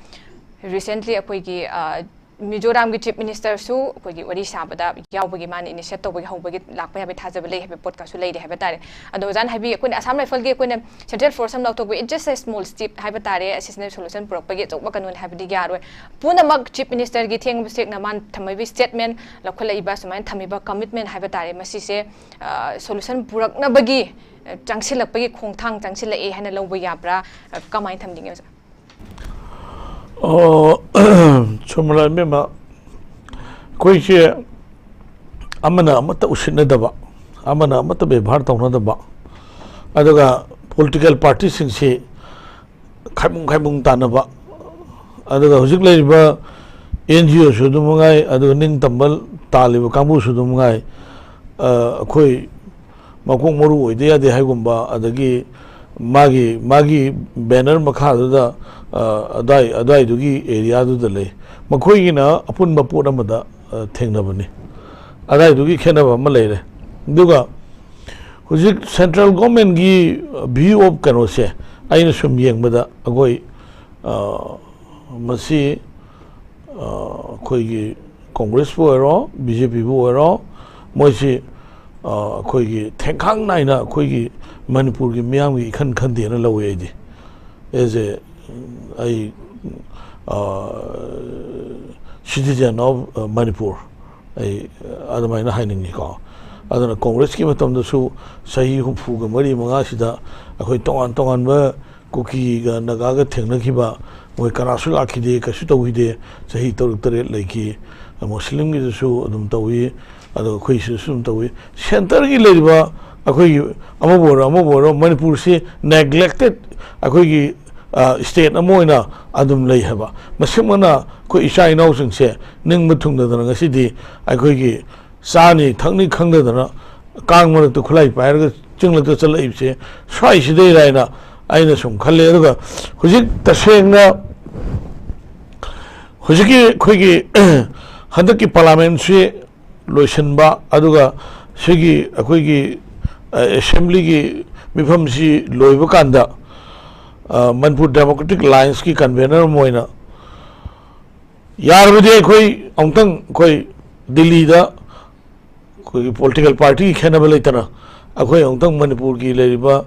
ꯔꯤꯁꯦꯟꯠꯂꯤ ꯑꯩꯈꯣꯏꯒꯤ, ꯑ, ꯃꯤꯖꯣꯔꯥꯝꯒꯤ ꯆꯤꯐ ꯃꯤꯅꯤꯁꯇꯔꯁꯨ ꯑꯩꯈꯣꯏꯒꯤ ꯋꯥꯔꯤ ꯁꯥꯕꯗ ꯌꯥꯎꯕꯒꯤ, ꯃꯥꯅ ꯏꯅꯤꯁꯤꯌꯦꯠ ꯇꯧꯕꯒꯤ ꯍꯧꯕꯒꯤ ꯂꯥꯛꯄ ꯌꯥꯕꯒꯤ ꯊꯥꯖꯕ ꯂꯩ ꯍꯥꯏꯕ ꯄꯣꯠꯀꯁꯨ ꯂꯩꯔꯦ ꯍꯥꯏꯕ ꯇꯥꯔꯦ꯫ ꯑꯗꯣ ꯑꯣꯖꯥꯅ ꯍꯥꯏꯕꯤ, ꯑꯩꯈꯣꯏꯅ ꯑꯁꯥꯝ ꯔꯥꯏꯐꯜꯒꯤ ꯑꯩꯈꯣꯏꯅ ꯁꯦꯟꯇ꯭ꯔꯦꯜ ꯐꯣꯔꯁ ꯑꯃ ꯂꯧꯊꯣꯛꯄ, it's just a small step ꯍꯥꯏꯕ ꯇꯥꯔꯦ, ꯑꯁꯤꯁꯤꯅ ꯁꯣꯂꯨꯁꯟ ꯄꯨꯔꯛꯄꯒꯤ ꯑꯆꯧꯕ ꯀꯩꯅꯣꯅꯤ ꯍꯥꯏꯕꯗꯤ ꯌꯥꯔꯣꯏ꯫ ꯄꯨꯝꯅꯃꯛ ꯆꯤꯐ ꯃꯤꯅꯤꯁꯇꯔꯒꯤ ꯊꯦꯡꯕ ꯊꯦꯡꯅ ꯃꯥꯅ ꯊꯝꯃꯤꯕ ꯁ꯭ꯇꯦꯠꯃꯦꯟ, ꯂꯧꯈꯠꯂꯛꯏꯕ ꯁꯨꯃꯥꯏꯅ ꯊꯝꯃꯤꯕ ꯀꯃꯤꯠꯃꯦꯟ ꯍꯥꯏꯕ ꯇꯥꯔꯦ, ꯃꯁꯤꯁꯦ, ꯑ, ꯁꯣꯂꯨꯁꯟ ꯄꯨꯔꯛꯅꯕꯒꯤ, ꯑ, ꯆꯪꯁꯤꯜꯂꯛꯄꯒꯤ ꯈꯣꯡꯊꯥꯡ ꯆꯪꯁꯤꯜꯂꯛꯑꯦ ꯍꯥꯏꯅ ꯂꯧꯕ ꯌꯥꯕ꯭ꯔꯥ? ꯑ, ꯀꯃꯥꯏꯅ ꯊꯝꯕꯤꯒꯦ ꯑꯣꯖꯥ? ꯑꯣ, ꯁꯣꯃꯣꯂꯥ ꯏꯕꯦꯝꯃ, ꯑꯩꯈꯣꯏꯁꯦ ꯑꯃꯅ ꯑꯃꯠꯇ ꯎꯁꯤꯠꯅꯗꯕ, ꯑꯃꯅ ꯑꯃꯠꯇ ꯕꯦꯕꯥꯔ ꯇꯧꯅꯗꯕ, ꯑꯗꯨꯒ ꯄꯣꯂꯤꯇꯤꯀꯦꯜ ꯄꯥꯔꯇꯤꯁꯤꯡꯁꯤ ꯈꯥꯏꯕꯨꯡ ꯈꯥꯏꯕꯨꯡ ꯇꯥꯟꯅꯕ, ꯑꯗꯨꯒ ꯍꯧꯖꯤꯛ ꯂꯩꯔꯤꯕ ꯑꯦꯟ ꯖꯤ ꯑꯣꯁꯨ ꯑꯗꯨꯝ ꯃꯉꯥꯏ, ꯑꯗꯨꯒ ꯅꯤꯡꯇꯝꯕ ꯇꯥꯜꯂꯤꯕ ꯀꯥꯡꯕꯨꯁꯨ ꯑꯗꯨꯝ ꯃꯉꯥꯏ, ꯑ, ꯑꯩꯈꯣꯏ ꯃꯀꯣꯛ ꯃꯔꯨ ꯑꯣꯏꯗ ꯌꯥꯗꯦ ꯍꯥꯏꯒꯨꯝꯕ, ꯑꯗꯒꯤ ꯃꯥꯒꯤ, ꯃꯥꯒꯤ ꯕꯦꯅꯔ ꯃꯈꯥꯗꯨꯗ, ꯑ, ꯑꯗꯥꯏ-, ꯑꯗꯥꯏꯗꯨꯒꯤ ꯑꯦꯔꯤꯌꯥꯗꯨꯗ ꯂꯩ꯫ ꯃꯈꯣꯏꯒꯤꯅ ꯑꯄꯨꯟꯕ ꯄꯣꯠ ꯑꯃꯗ, ꯑ, ꯊꯦꯡꯅꯕꯅꯤ꯫ ꯑꯗꯥꯏꯗꯨꯒꯤ ꯈꯦꯠꯅꯕ ꯑꯃ ꯂꯩꯔꯦ꯫ ꯑꯗꯨꯒ ꯍꯧꯖꯤꯛ ꯁꯦꯟꯇ꯭ꯔꯦꯜ ꯒꯣꯔꯃꯦꯟꯒꯤ view of ꯀꯩꯅꯣꯁꯦ ꯑꯩꯅ ꯁꯨꯝ ꯌꯦꯡꯕꯗ, ꯑꯩꯈꯣꯏ, ꯑ, ꯃꯁꯤ, ꯑ, ꯑꯩꯈꯣꯏꯒꯤ ꯀꯣꯡꯒ꯭ꯔꯦꯁꯄꯨ ꯑꯣꯏꯔꯣ, ꯕꯤ ꯖꯦ ꯄꯤꯕꯨ ꯑꯣꯏꯔꯣ, ꯃꯣꯏꯁꯤ, ꯑ, ꯑꯩꯈꯣꯏꯒꯤ ꯊꯦꯡꯈꯥꯡ ꯅꯥꯏꯅ ꯑꯩꯈꯣꯏꯒꯤ ꯃꯅꯤꯄꯨꯔꯒꯤ ꯃꯤꯌꯥꯝꯒꯤ ꯏꯈꯟ ꯈꯟꯗꯦꯅ ꯂꯧꯋꯤ ꯑꯩꯗꯤ꯫ As a, ꯑꯩ, ꯑ, citizen of, ꯑ, ꯃꯅꯤꯄꯨꯔ꯫ ꯑꯩ ꯑꯗꯨꯃꯥꯏꯅ ꯍꯥꯏꯅꯤꯡꯉꯤꯀꯣ꯫ ꯑꯗꯨꯅ ꯀꯣꯡꯒ꯭ꯔꯦꯁꯀꯤ ꯃꯇꯝꯗꯁꯨ ꯆꯍꯤ ꯍꯨꯝꯐꯨꯒ ꯃꯔꯤ ꯃꯉꯥꯁꯤꯗ ꯑꯩꯈꯣꯏ ꯇꯣꯉꯥꯟ ꯇꯣꯉꯥꯟꯕ ꯀꯨꯀꯤꯒ ꯅꯥꯒꯥꯒ ꯊꯦꯡꯅꯈꯤꯕ, ꯃꯣꯏ ꯀꯅꯥꯁꯨ ꯂꯥꯛꯈꯤꯗꯦ, ꯀꯩꯁꯨ ꯇꯧꯈꯤꯗꯦ꯫ ꯆꯍꯤ ꯇꯔꯨꯛ ꯇꯔꯦꯠ ꯂꯩꯈꯤ꯫ ꯃꯨꯁꯂꯤꯝꯒꯤꯗꯁꯨ ꯑꯗꯨꯝ ꯇꯧꯏ, ꯑꯗꯨꯒ ꯑꯩꯈꯣꯏ ꯁꯤꯗꯁꯨ ꯑꯗꯨꯝ ꯇꯧꯏ꯫ ꯁꯦꯟꯇꯔꯒꯤ ꯂꯩꯔꯤꯕ ꯑꯩꯈꯣꯏꯒꯤ ꯑꯃꯕꯨ ꯑꯣꯏꯔꯣ, ꯑꯃꯕꯨ ꯑꯣꯏꯔꯣ, ꯃꯅꯤꯄꯨꯔꯁꯤ ꯅꯦꯒ꯭ꯂꯦꯛꯇꯦꯠ ꯑꯩꯈꯣꯏꯒꯤ ꯁ꯭ꯇꯦꯠ ꯑꯃ ꯑꯣꯏꯅ ꯑꯗꯨꯝ ꯂꯩ ꯍꯥꯏꯕ꯫ ꯃꯁꯤꯃꯛꯅ ꯑꯩꯈꯣꯏ ꯏꯆꯥ ꯏꯅꯥꯎꯁꯤꯡꯁꯦ ꯅꯤꯡꯕ ꯊꯨꯡꯗꯗꯅ ꯉꯁꯤꯗꯤ ꯑꯩꯈꯣꯏꯒꯤ ꯆꯥꯅꯤ ꯊꯛꯅꯤ ꯈꯪꯗꯗꯅ ꯀꯥꯡ ꯃꯔꯛꯇ ꯈꯨꯠꯂꯥꯏ ꯄꯥꯏꯔꯒ ꯆꯤꯡꯂꯛꯇ ꯆꯠꯂꯛꯏꯕꯁꯦ ꯁ꯭ꯋꯥꯏꯁꯤꯗꯩꯔ ꯍꯥꯏꯅ ꯑꯩꯅ ꯁꯨꯝ ꯈꯜꯂꯦ꯫ ꯑꯗꯨꯒ ꯍꯧꯖꯤꯛ ꯇꯁꯦꯡꯅ ꯍꯧꯖꯤꯛꯀꯤ ꯑꯩꯈꯣꯏꯒꯤ ꯍꯟꯗꯛꯀꯤ ꯄꯥꯔꯂꯥꯃꯦꯟꯁꯤ ꯂꯣꯏꯁꯤꯟꯕ, ꯑꯗꯨꯒ ꯁꯤꯒꯤ ꯑꯩꯈꯣꯏꯒꯤ, ꯑ, ꯑꯦꯁꯦꯝꯕ꯭ꯂꯤꯒꯤ ꯃꯤꯐꯝꯁꯤ ꯂꯣꯏꯕ ꯀꯥꯟꯗ, ꯑ, ꯃꯅꯤꯄꯨꯔ ꯗꯦꯃꯣꯀ꯭ꯔꯦꯇꯤꯛ ꯑꯦꯂꯥꯏꯟꯁꯀꯤ ꯀꯟꯚꯦꯅꯔ ꯑꯃ ꯑꯣꯏꯅ ꯌꯥꯔꯕꯗꯤ ꯑꯩꯈꯣꯏ ꯑꯃꯨꯛꯇꯪ ꯑꯩꯈꯣꯏ ꯗꯤꯜꯂꯤꯗ ꯑꯩꯈꯣꯏꯒꯤ ꯄꯣꯂꯤꯇꯤꯀꯦꯜ ꯄꯥꯔꯇꯤꯒꯤ ꯈꯦꯠꯅꯕ ꯂꯩꯇꯅ ꯑꯩꯈꯣꯏ ꯑꯃꯨꯛꯇꯪ ꯃꯅꯤꯄꯨꯔꯒꯤ ꯂꯩꯔꯤꯕ,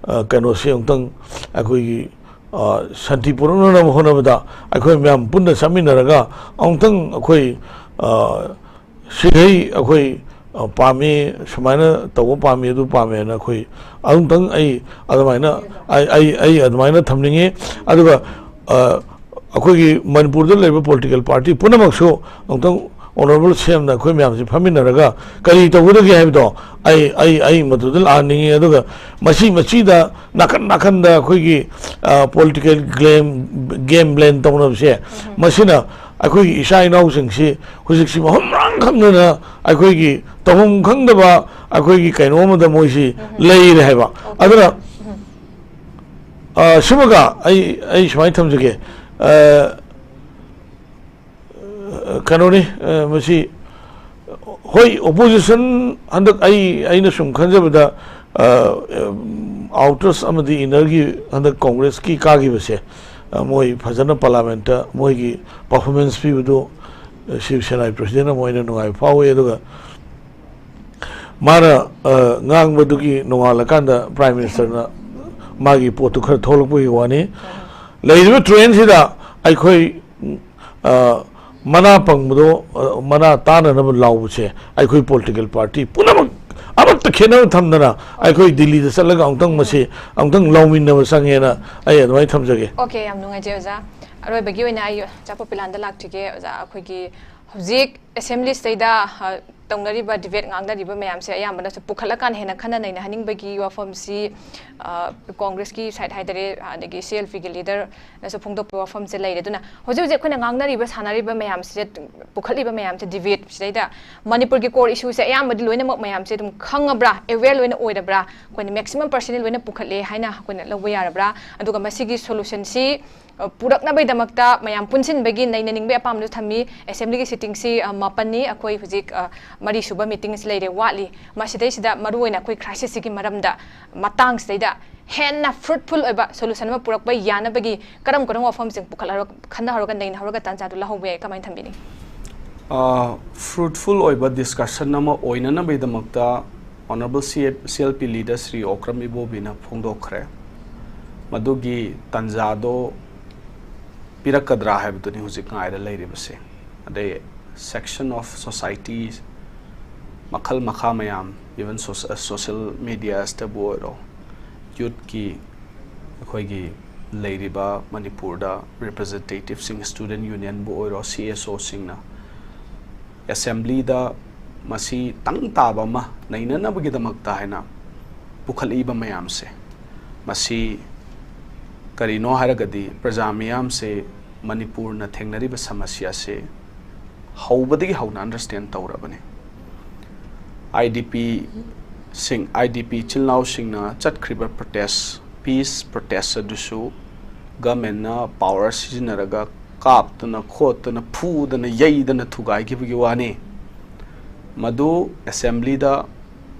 ꯑ, ꯀꯩꯅꯣꯁꯤ ꯑꯃꯨꯛꯇꯪ ꯑꯩꯈꯣꯏꯒꯤ, ꯑ, ꯁꯥꯟꯇꯤ ꯄꯨꯔꯛꯅꯅꯕ ꯍꯣꯠꯅꯕꯗ ꯑꯩꯈꯣꯏ ꯃꯌꯥꯝ ꯄꯨꯟꯅ ꯆꯠꯃꯤꯟꯅꯔꯒ ꯑꯃꯨꯛꯇꯪ ꯑꯩꯈꯣꯏ, ꯑ, ꯁꯤꯈꯩ ꯑꯩꯈꯣꯏ, ꯑ, ꯄꯥꯝꯃꯤ, ꯁꯨꯃꯥꯏꯅ ꯇꯧꯕ ꯄꯥꯝꯃꯤ, ꯑꯗꯨ ꯄꯥꯝꯃꯦꯅ ꯑꯩꯈꯣꯏ ꯑꯗꯨꯝꯇꯪ ꯑꯩ ꯑꯗꯨꯃꯥꯏꯅ, ꯑꯩ, ꯑꯩ, ꯑꯩ ꯑꯗꯨꯃꯥꯏꯅ ꯊꯝꯅꯤꯡꯉꯤ꯫ ꯑꯗꯨꯒ, ꯑ, ꯑꯩꯈꯣꯏꯒꯤ ꯃꯅꯤꯄꯨꯔꯗ ꯂꯩꯔꯤꯕ ꯄꯣꯂꯤꯇꯤꯀꯦꯜ ꯄꯥꯔꯇꯤ ꯄꯨꯝꯅꯃꯛꯁꯨ ꯑꯃꯨꯛꯇꯪ ꯑꯣꯅꯔꯦꯕꯜ ꯁꯤ ꯑꯦꯝꯗ ꯑꯩꯈꯣꯏ ꯃꯌꯥꯝꯁꯤ ꯐꯝꯃꯤꯟꯅꯔꯒ ꯀꯔꯤ ꯇꯧꯒꯗꯒꯦ ꯍꯥꯏꯕꯗꯣ ꯑꯩ, ꯑꯩ, ꯑꯩ ꯃꯗꯨꯗ ꯂꯥꯛꯍꯟꯅꯤꯡꯉꯤ꯫ ꯑꯗꯨꯒ ꯃꯁꯤ, ꯃꯁꯤꯗ ꯅꯥꯀꯟ ꯅꯥꯀꯟꯗ ꯑꯩꯈꯣꯏꯒꯤ, ꯑ, ꯄꯣꯂꯤꯇꯤꯀꯦꯜ ꯒꯦꯝ, ꯒꯦꯝ ꯄ꯭ꯂꯦꯟ ꯇꯧꯅꯕꯁꯦ, ꯃꯁꯤꯅ ꯑꯩꯈꯣꯏꯒꯤ ꯏꯆꯥ ꯏꯅꯥꯎꯁꯤꯡꯁꯤ ꯍꯧꯖꯤꯛꯁꯤ ꯃꯐꯝ ꯃꯔꯥꯡ ꯈꯪꯗꯅ ꯑꯩꯈꯣꯏꯒꯤ ꯇꯧꯐꯝ ꯈꯪꯗꯕ ꯑꯩꯈꯣꯏꯒꯤ ꯀꯩꯅꯣ ꯑꯃꯗ ꯃꯣꯏꯁꯤ ꯂꯩꯔꯦ ꯍꯥꯏꯕ꯫ ꯑꯗꯨꯅ, ꯑ, ꯁꯤꯃꯒ ꯑꯩ, ꯑꯩ ꯁꯨꯃꯥꯏꯅ ꯊꯝꯖꯒꯦ꯫ ꯑ, ꯀꯩꯅꯣꯅꯤ, ꯑ, ꯃꯁꯤ, ꯍꯣꯏ, ꯑꯣꯄꯣꯖꯤꯁꯟ ꯍꯟꯗꯛ ꯑꯩ, ꯑꯩꯅ ꯁꯨꯝ ꯈꯟꯖꯕꯗ, ꯑ, ꯑꯥꯎꯇꯔꯁ ꯑꯃꯗꯤ ꯏꯟꯅꯔꯒꯤ ꯍꯟꯗꯛ ꯀꯣꯡꯒ꯭ꯔꯦꯁꯀꯤ ꯀꯥꯈꯤꯕꯁꯦ, ꯑ, ꯃꯣꯏ ꯐꯖꯅ ꯄꯥꯔꯂꯥꯃꯦꯟꯠꯇ ꯃꯣꯏꯒꯤ ꯄꯔꯐꯣꯔꯃꯦꯟꯁ ꯄꯤꯕꯗꯨ, ꯑ, ꯁꯤꯕ ꯁꯦꯅꯥꯒꯤ ꯄ꯭ꯔꯁꯤꯗꯦꯟ ꯑꯃ ꯑꯣꯏꯅ ꯅꯨꯡꯉꯥꯏꯕ ꯐꯥꯎꯏ꯫ ꯑꯗꯨꯒ ꯃꯥꯅ, ꯑ, ꯉꯥꯡꯕꯗꯨꯒꯤ ꯅꯣꯡꯉꯥꯜꯂꯀꯥꯟꯗ ꯄ꯭ꯔꯥꯏꯝ ꯃꯤꯅꯤꯁꯇꯔꯅ ꯃꯥꯒꯤ ꯄꯣꯠꯇꯨ ꯈꯔ ꯊꯣꯛꯂꯛꯄꯒꯤ ꯋꯥꯅꯤ꯫ ꯂꯩꯔꯤꯕ ꯇ꯭ꯔꯦꯟꯁꯤꯗ ꯑꯩꯈꯣꯏ, ꯑ, ꯃꯅꯥ ꯄꯪꯕꯗꯣ, ꯑ, ꯃꯅꯥ ꯇꯥꯅꯅꯕ ꯂꯥꯎꯕꯁꯦ ꯑꯩꯈꯣꯏ ꯄꯣꯂꯤꯇꯤꯀꯦꯜ ꯄꯥꯔꯇꯤ ꯄꯨꯝꯅꯃꯛ ꯑꯃꯠꯇ ꯈꯦꯠꯅꯕ ꯊꯝꯗꯅ ꯑꯩꯈꯣꯏ ꯗꯤꯜꯂꯤꯗ ꯆꯠꯂꯒ ꯑꯃꯨꯛꯇꯪ ꯃꯁꯤ ꯑꯃꯨꯛꯇꯪ ꯂꯥꯎꯃꯤꯟꯅꯕ ꯆꯪꯉꯦꯅ ꯑꯩ ꯑꯗꯨꯃꯥꯏꯅ ꯊꯝꯖꯒꯦ꯫ ꯑꯣꯀꯦ, ꯌꯥꯝ ꯅꯨꯡꯉꯥꯏꯖꯩ ꯑꯣꯖꯥ꯫ ꯑꯔꯣꯏꯕꯒꯤ ꯑꯣꯏꯅ ꯑꯩ ꯑꯣꯖꯥ ꯄꯣꯄꯤꯂꯥꯟꯗ ꯂꯥꯛꯆꯒꯦ꯫ ꯑꯣꯖꯥ, ꯑꯩꯈꯣꯏꯒꯤ ꯍꯧꯖꯤꯛ ꯑꯦꯁꯦꯝꯕ꯭ꯂꯤꯁꯤꯗꯩꯗ, ꯑ, ꯇꯧꯅꯔꯤꯕ, ꯗꯤꯕꯦꯠ ꯉꯥꯡꯅꯔꯤꯕ ꯃꯌꯥꯝꯁꯦ ꯑꯌꯥꯝꯕꯅꯁꯨ ꯄꯨꯈꯠꯂꯀꯥꯟꯗ ꯍꯦꯟꯅ ꯈꯟꯅ ꯅꯩꯅꯍꯟꯅꯤꯡꯕꯒꯤ ꯋꯥꯐꯝꯁꯤ, ꯑ, ꯀꯣꯡꯒ꯭ꯔꯦꯁꯀꯤ ꯁꯥꯏꯠ ꯍꯥꯏꯇꯥꯔꯦ, ꯑꯗꯒꯤ ꯁꯤ ꯑꯦꯜ ꯄꯤꯒꯤ ꯂꯤꯗꯔꯅꯁꯨ ꯐꯣꯡꯗꯣꯛꯄ ꯋꯥꯐꯝꯁꯦ ꯂꯩꯔꯦ꯫ ꯑꯗꯨꯅ ꯍꯧꯖꯤꯛ ꯍꯧꯖꯤꯛ ꯑꯩꯈꯣꯏꯅ ꯉꯥꯡꯅꯔꯤꯕ, ꯁꯥꯟꯅꯔꯤꯕ ꯃꯌꯥꯝꯁꯦ, ꯄꯨꯈꯠꯂꯤꯕ ꯃꯌꯥꯝꯁꯦ, ꯗꯤꯕꯦꯠꯁꯤꯗꯩꯗ ꯃꯅꯤꯄꯨꯔꯒꯤ ꯀꯣꯔ ꯏꯁꯨꯁꯦ ꯑꯌꯥꯝꯕꯗꯤ ꯂꯣꯏꯅꯃꯛ ꯃꯌꯥꯝꯁꯦ ꯑꯗꯨꯝ ꯈꯪꯉꯕ꯭ꯔꯥ, ꯑꯦꯋꯦꯌꯔ ꯂꯣꯏꯅ ꯑꯣꯏꯔꯕ꯭ꯔꯥ, ꯑꯩꯈꯣꯏꯅ ꯃꯦꯛꯁꯤꯃꯝ ꯄꯥꯔꯁꯦꯟ ꯂꯣꯏꯅ ꯄꯨꯈꯠꯂꯦ ꯍꯥꯏꯅ ꯑꯩꯈꯣꯏꯅ ꯂꯧꯕ ꯌꯥꯔꯕ꯭ꯔꯥ? ꯑꯗꯨꯒ ꯃꯁꯤꯒꯤ ꯁꯣꯂꯨꯁꯟꯁꯤ, ꯑ, ꯄꯨꯔꯛꯅꯕꯒꯤꯗꯃꯛꯇ ꯃꯌꯥꯝ ꯄꯨꯟꯁꯤꯟꯕꯒꯤ ꯅꯩꯅꯅꯤꯡꯕꯒꯤ ꯑꯄꯥꯝꯕꯁꯨ ꯊꯝꯃꯤ꯫ ꯑꯦꯁꯦꯝꯕ꯭ꯂꯤꯒꯤ ꯁꯤꯇꯤꯡꯁꯤ, ꯑ, ꯃꯥꯄꯟꯅꯤ꯫ ꯑꯩꯈꯣꯏ ꯍꯧꯖꯤꯛ, ꯑ, ꯃꯔꯤꯁꯨꯕ ꯃꯤꯇꯤꯡꯁꯤ ꯂꯩꯔꯦ, ꯋꯥꯠꯂꯤ꯫ ꯃꯁꯤꯗꯩꯁꯤꯗ ꯃꯔꯨꯑꯣꯏꯅ ꯑꯩꯈꯣꯏ ꯀ꯭ꯔꯥꯏꯁꯤꯁꯁꯤꯒꯤ ꯃꯔꯝꯗ, ꯃꯇꯥꯡꯁꯤꯗꯩꯗ ꯍꯦꯟꯅ ꯐ꯭ꯔꯨꯠꯐꯨꯜ ꯑꯣꯏꯕ ꯁꯣꯂꯨꯁꯟ ꯑꯃ ꯄꯨꯔꯛꯄ ꯌꯥꯅꯕꯒꯤ ꯀꯔꯝ ꯀꯔꯝꯕ ꯋꯥꯐꯝꯁꯤꯡ ꯄꯨꯈꯠꯍꯧꯔ-, ꯈꯟꯅꯍꯧꯔꯒ, ꯅꯩꯅꯍꯧꯔꯒ ꯇꯥꯟꯖꯥꯗꯨ ꯂꯧꯍꯧꯕ ꯌꯥꯏ? ꯀꯃꯥꯏꯅ ꯊꯝꯕꯤꯅꯤꯡꯉꯤ? ꯐ꯭ꯔꯨꯠꯐꯨꯜ ꯑꯣꯏꯕ ꯗꯤꯁꯀꯁꯟ ꯑꯃ ꯑꯣꯏꯅꯅꯕꯒꯤꯗꯃꯛꯇ honourable C L P leader Shri Okram ꯏꯕꯣꯕꯤꯅ ꯐꯣꯡꯗꯣꯛꯈ꯭ꯔꯦ꯫ ꯃꯗꯨꯒꯤ ꯇꯥꯟꯖꯥꯗꯣ ꯄꯤꯔꯛꯀꯗ꯭ꯔꯥ ꯍꯥꯏꯕꯗꯨꯅꯤ ꯍꯧꯖꯤꯛ ꯉꯥꯏꯔ ꯂꯩꯔꯤꯕꯁꯦ꯫ ꯑꯗꯩ ꯁꯦꯛꯁꯟ ꯑꯣꯐ ꯁꯣꯁꯥꯏꯇꯤ ꯃꯈꯜ ꯃꯈꯥ ꯃꯌꯥꯝ, ꯏꯚꯟ ꯁꯣꯁꯦꯜ ꯃꯦꯗꯤꯌꯥꯁꯇꯕꯨ ꯑꯣꯏꯔꯣ, ꯌꯨꯠꯀꯤ ꯑꯩꯈꯣꯏꯒꯤ ꯂꯩꯔꯤꯕ ꯃꯅꯤꯄꯨꯔꯗ ꯔꯤꯄ꯭ꯔꯖꯦꯟꯇꯦꯇꯤꯞꯁꯤꯡ, ꯁ꯭ꯇꯨꯗꯦꯟ ꯌꯨꯅꯤꯌꯟꯕꯨ ꯑꯣꯏꯔꯣ, ꯁꯤ ꯑꯦꯁ ꯑꯣꯁꯤꯡꯅ ꯑꯦꯁꯦꯝꯕ꯭ꯂꯤꯗ ꯃꯁꯤ ꯇꯪ ꯇꯥꯕ ꯑꯃ ꯅꯩꯅꯅꯕꯒꯤꯗꯃꯛꯇ ꯍꯥꯏꯅ ꯄꯨꯈꯠꯂꯛꯏꯕ ꯃꯌꯥꯝꯁꯦ, ꯃꯁꯤ ꯀꯔꯤꯅꯣ ꯍꯥꯏꯔꯒꯗꯤ ꯄ꯭ꯔꯖꯥ ꯃꯤꯌꯥꯝꯁꯦ ꯃꯅꯤꯄꯨꯔꯅ ꯊꯦꯡꯅꯔꯤꯕ ꯁꯃꯁ꯭ꯌꯥꯁꯦ ꯍꯧꯕꯗꯒꯤ ꯍꯧꯅ understand ꯇꯧꯔꯕꯅꯤ꯫ I D ꯄꯤꯁꯤꯡ, I D ꯄꯤ ꯏꯆꯤꯜ ꯏꯅꯥꯎꯁꯤꯡꯅ ꯆꯠꯈ꯭ꯔꯤꯕ ꯄ꯭ꯔꯣꯇꯦꯁ, ꯄꯤꯁ ꯄ꯭ꯔꯣꯇꯦꯁ ꯑꯗꯨꯁꯨ ꯒꯃꯦꯟꯅ ꯄꯥꯋꯔ ꯁꯤꯖꯤꯟꯅꯔꯒ ꯀꯥꯞꯇꯅ ꯈꯣꯠꯇꯅ ꯐꯨꯗꯅ ꯌꯩꯗꯅ ꯊꯨꯒꯥꯏꯈꯤꯕꯒꯤ ꯋꯥꯅꯤ꯫ ꯃꯗꯨ ꯑꯦꯁꯦꯝꯕ꯭ꯂꯤꯗ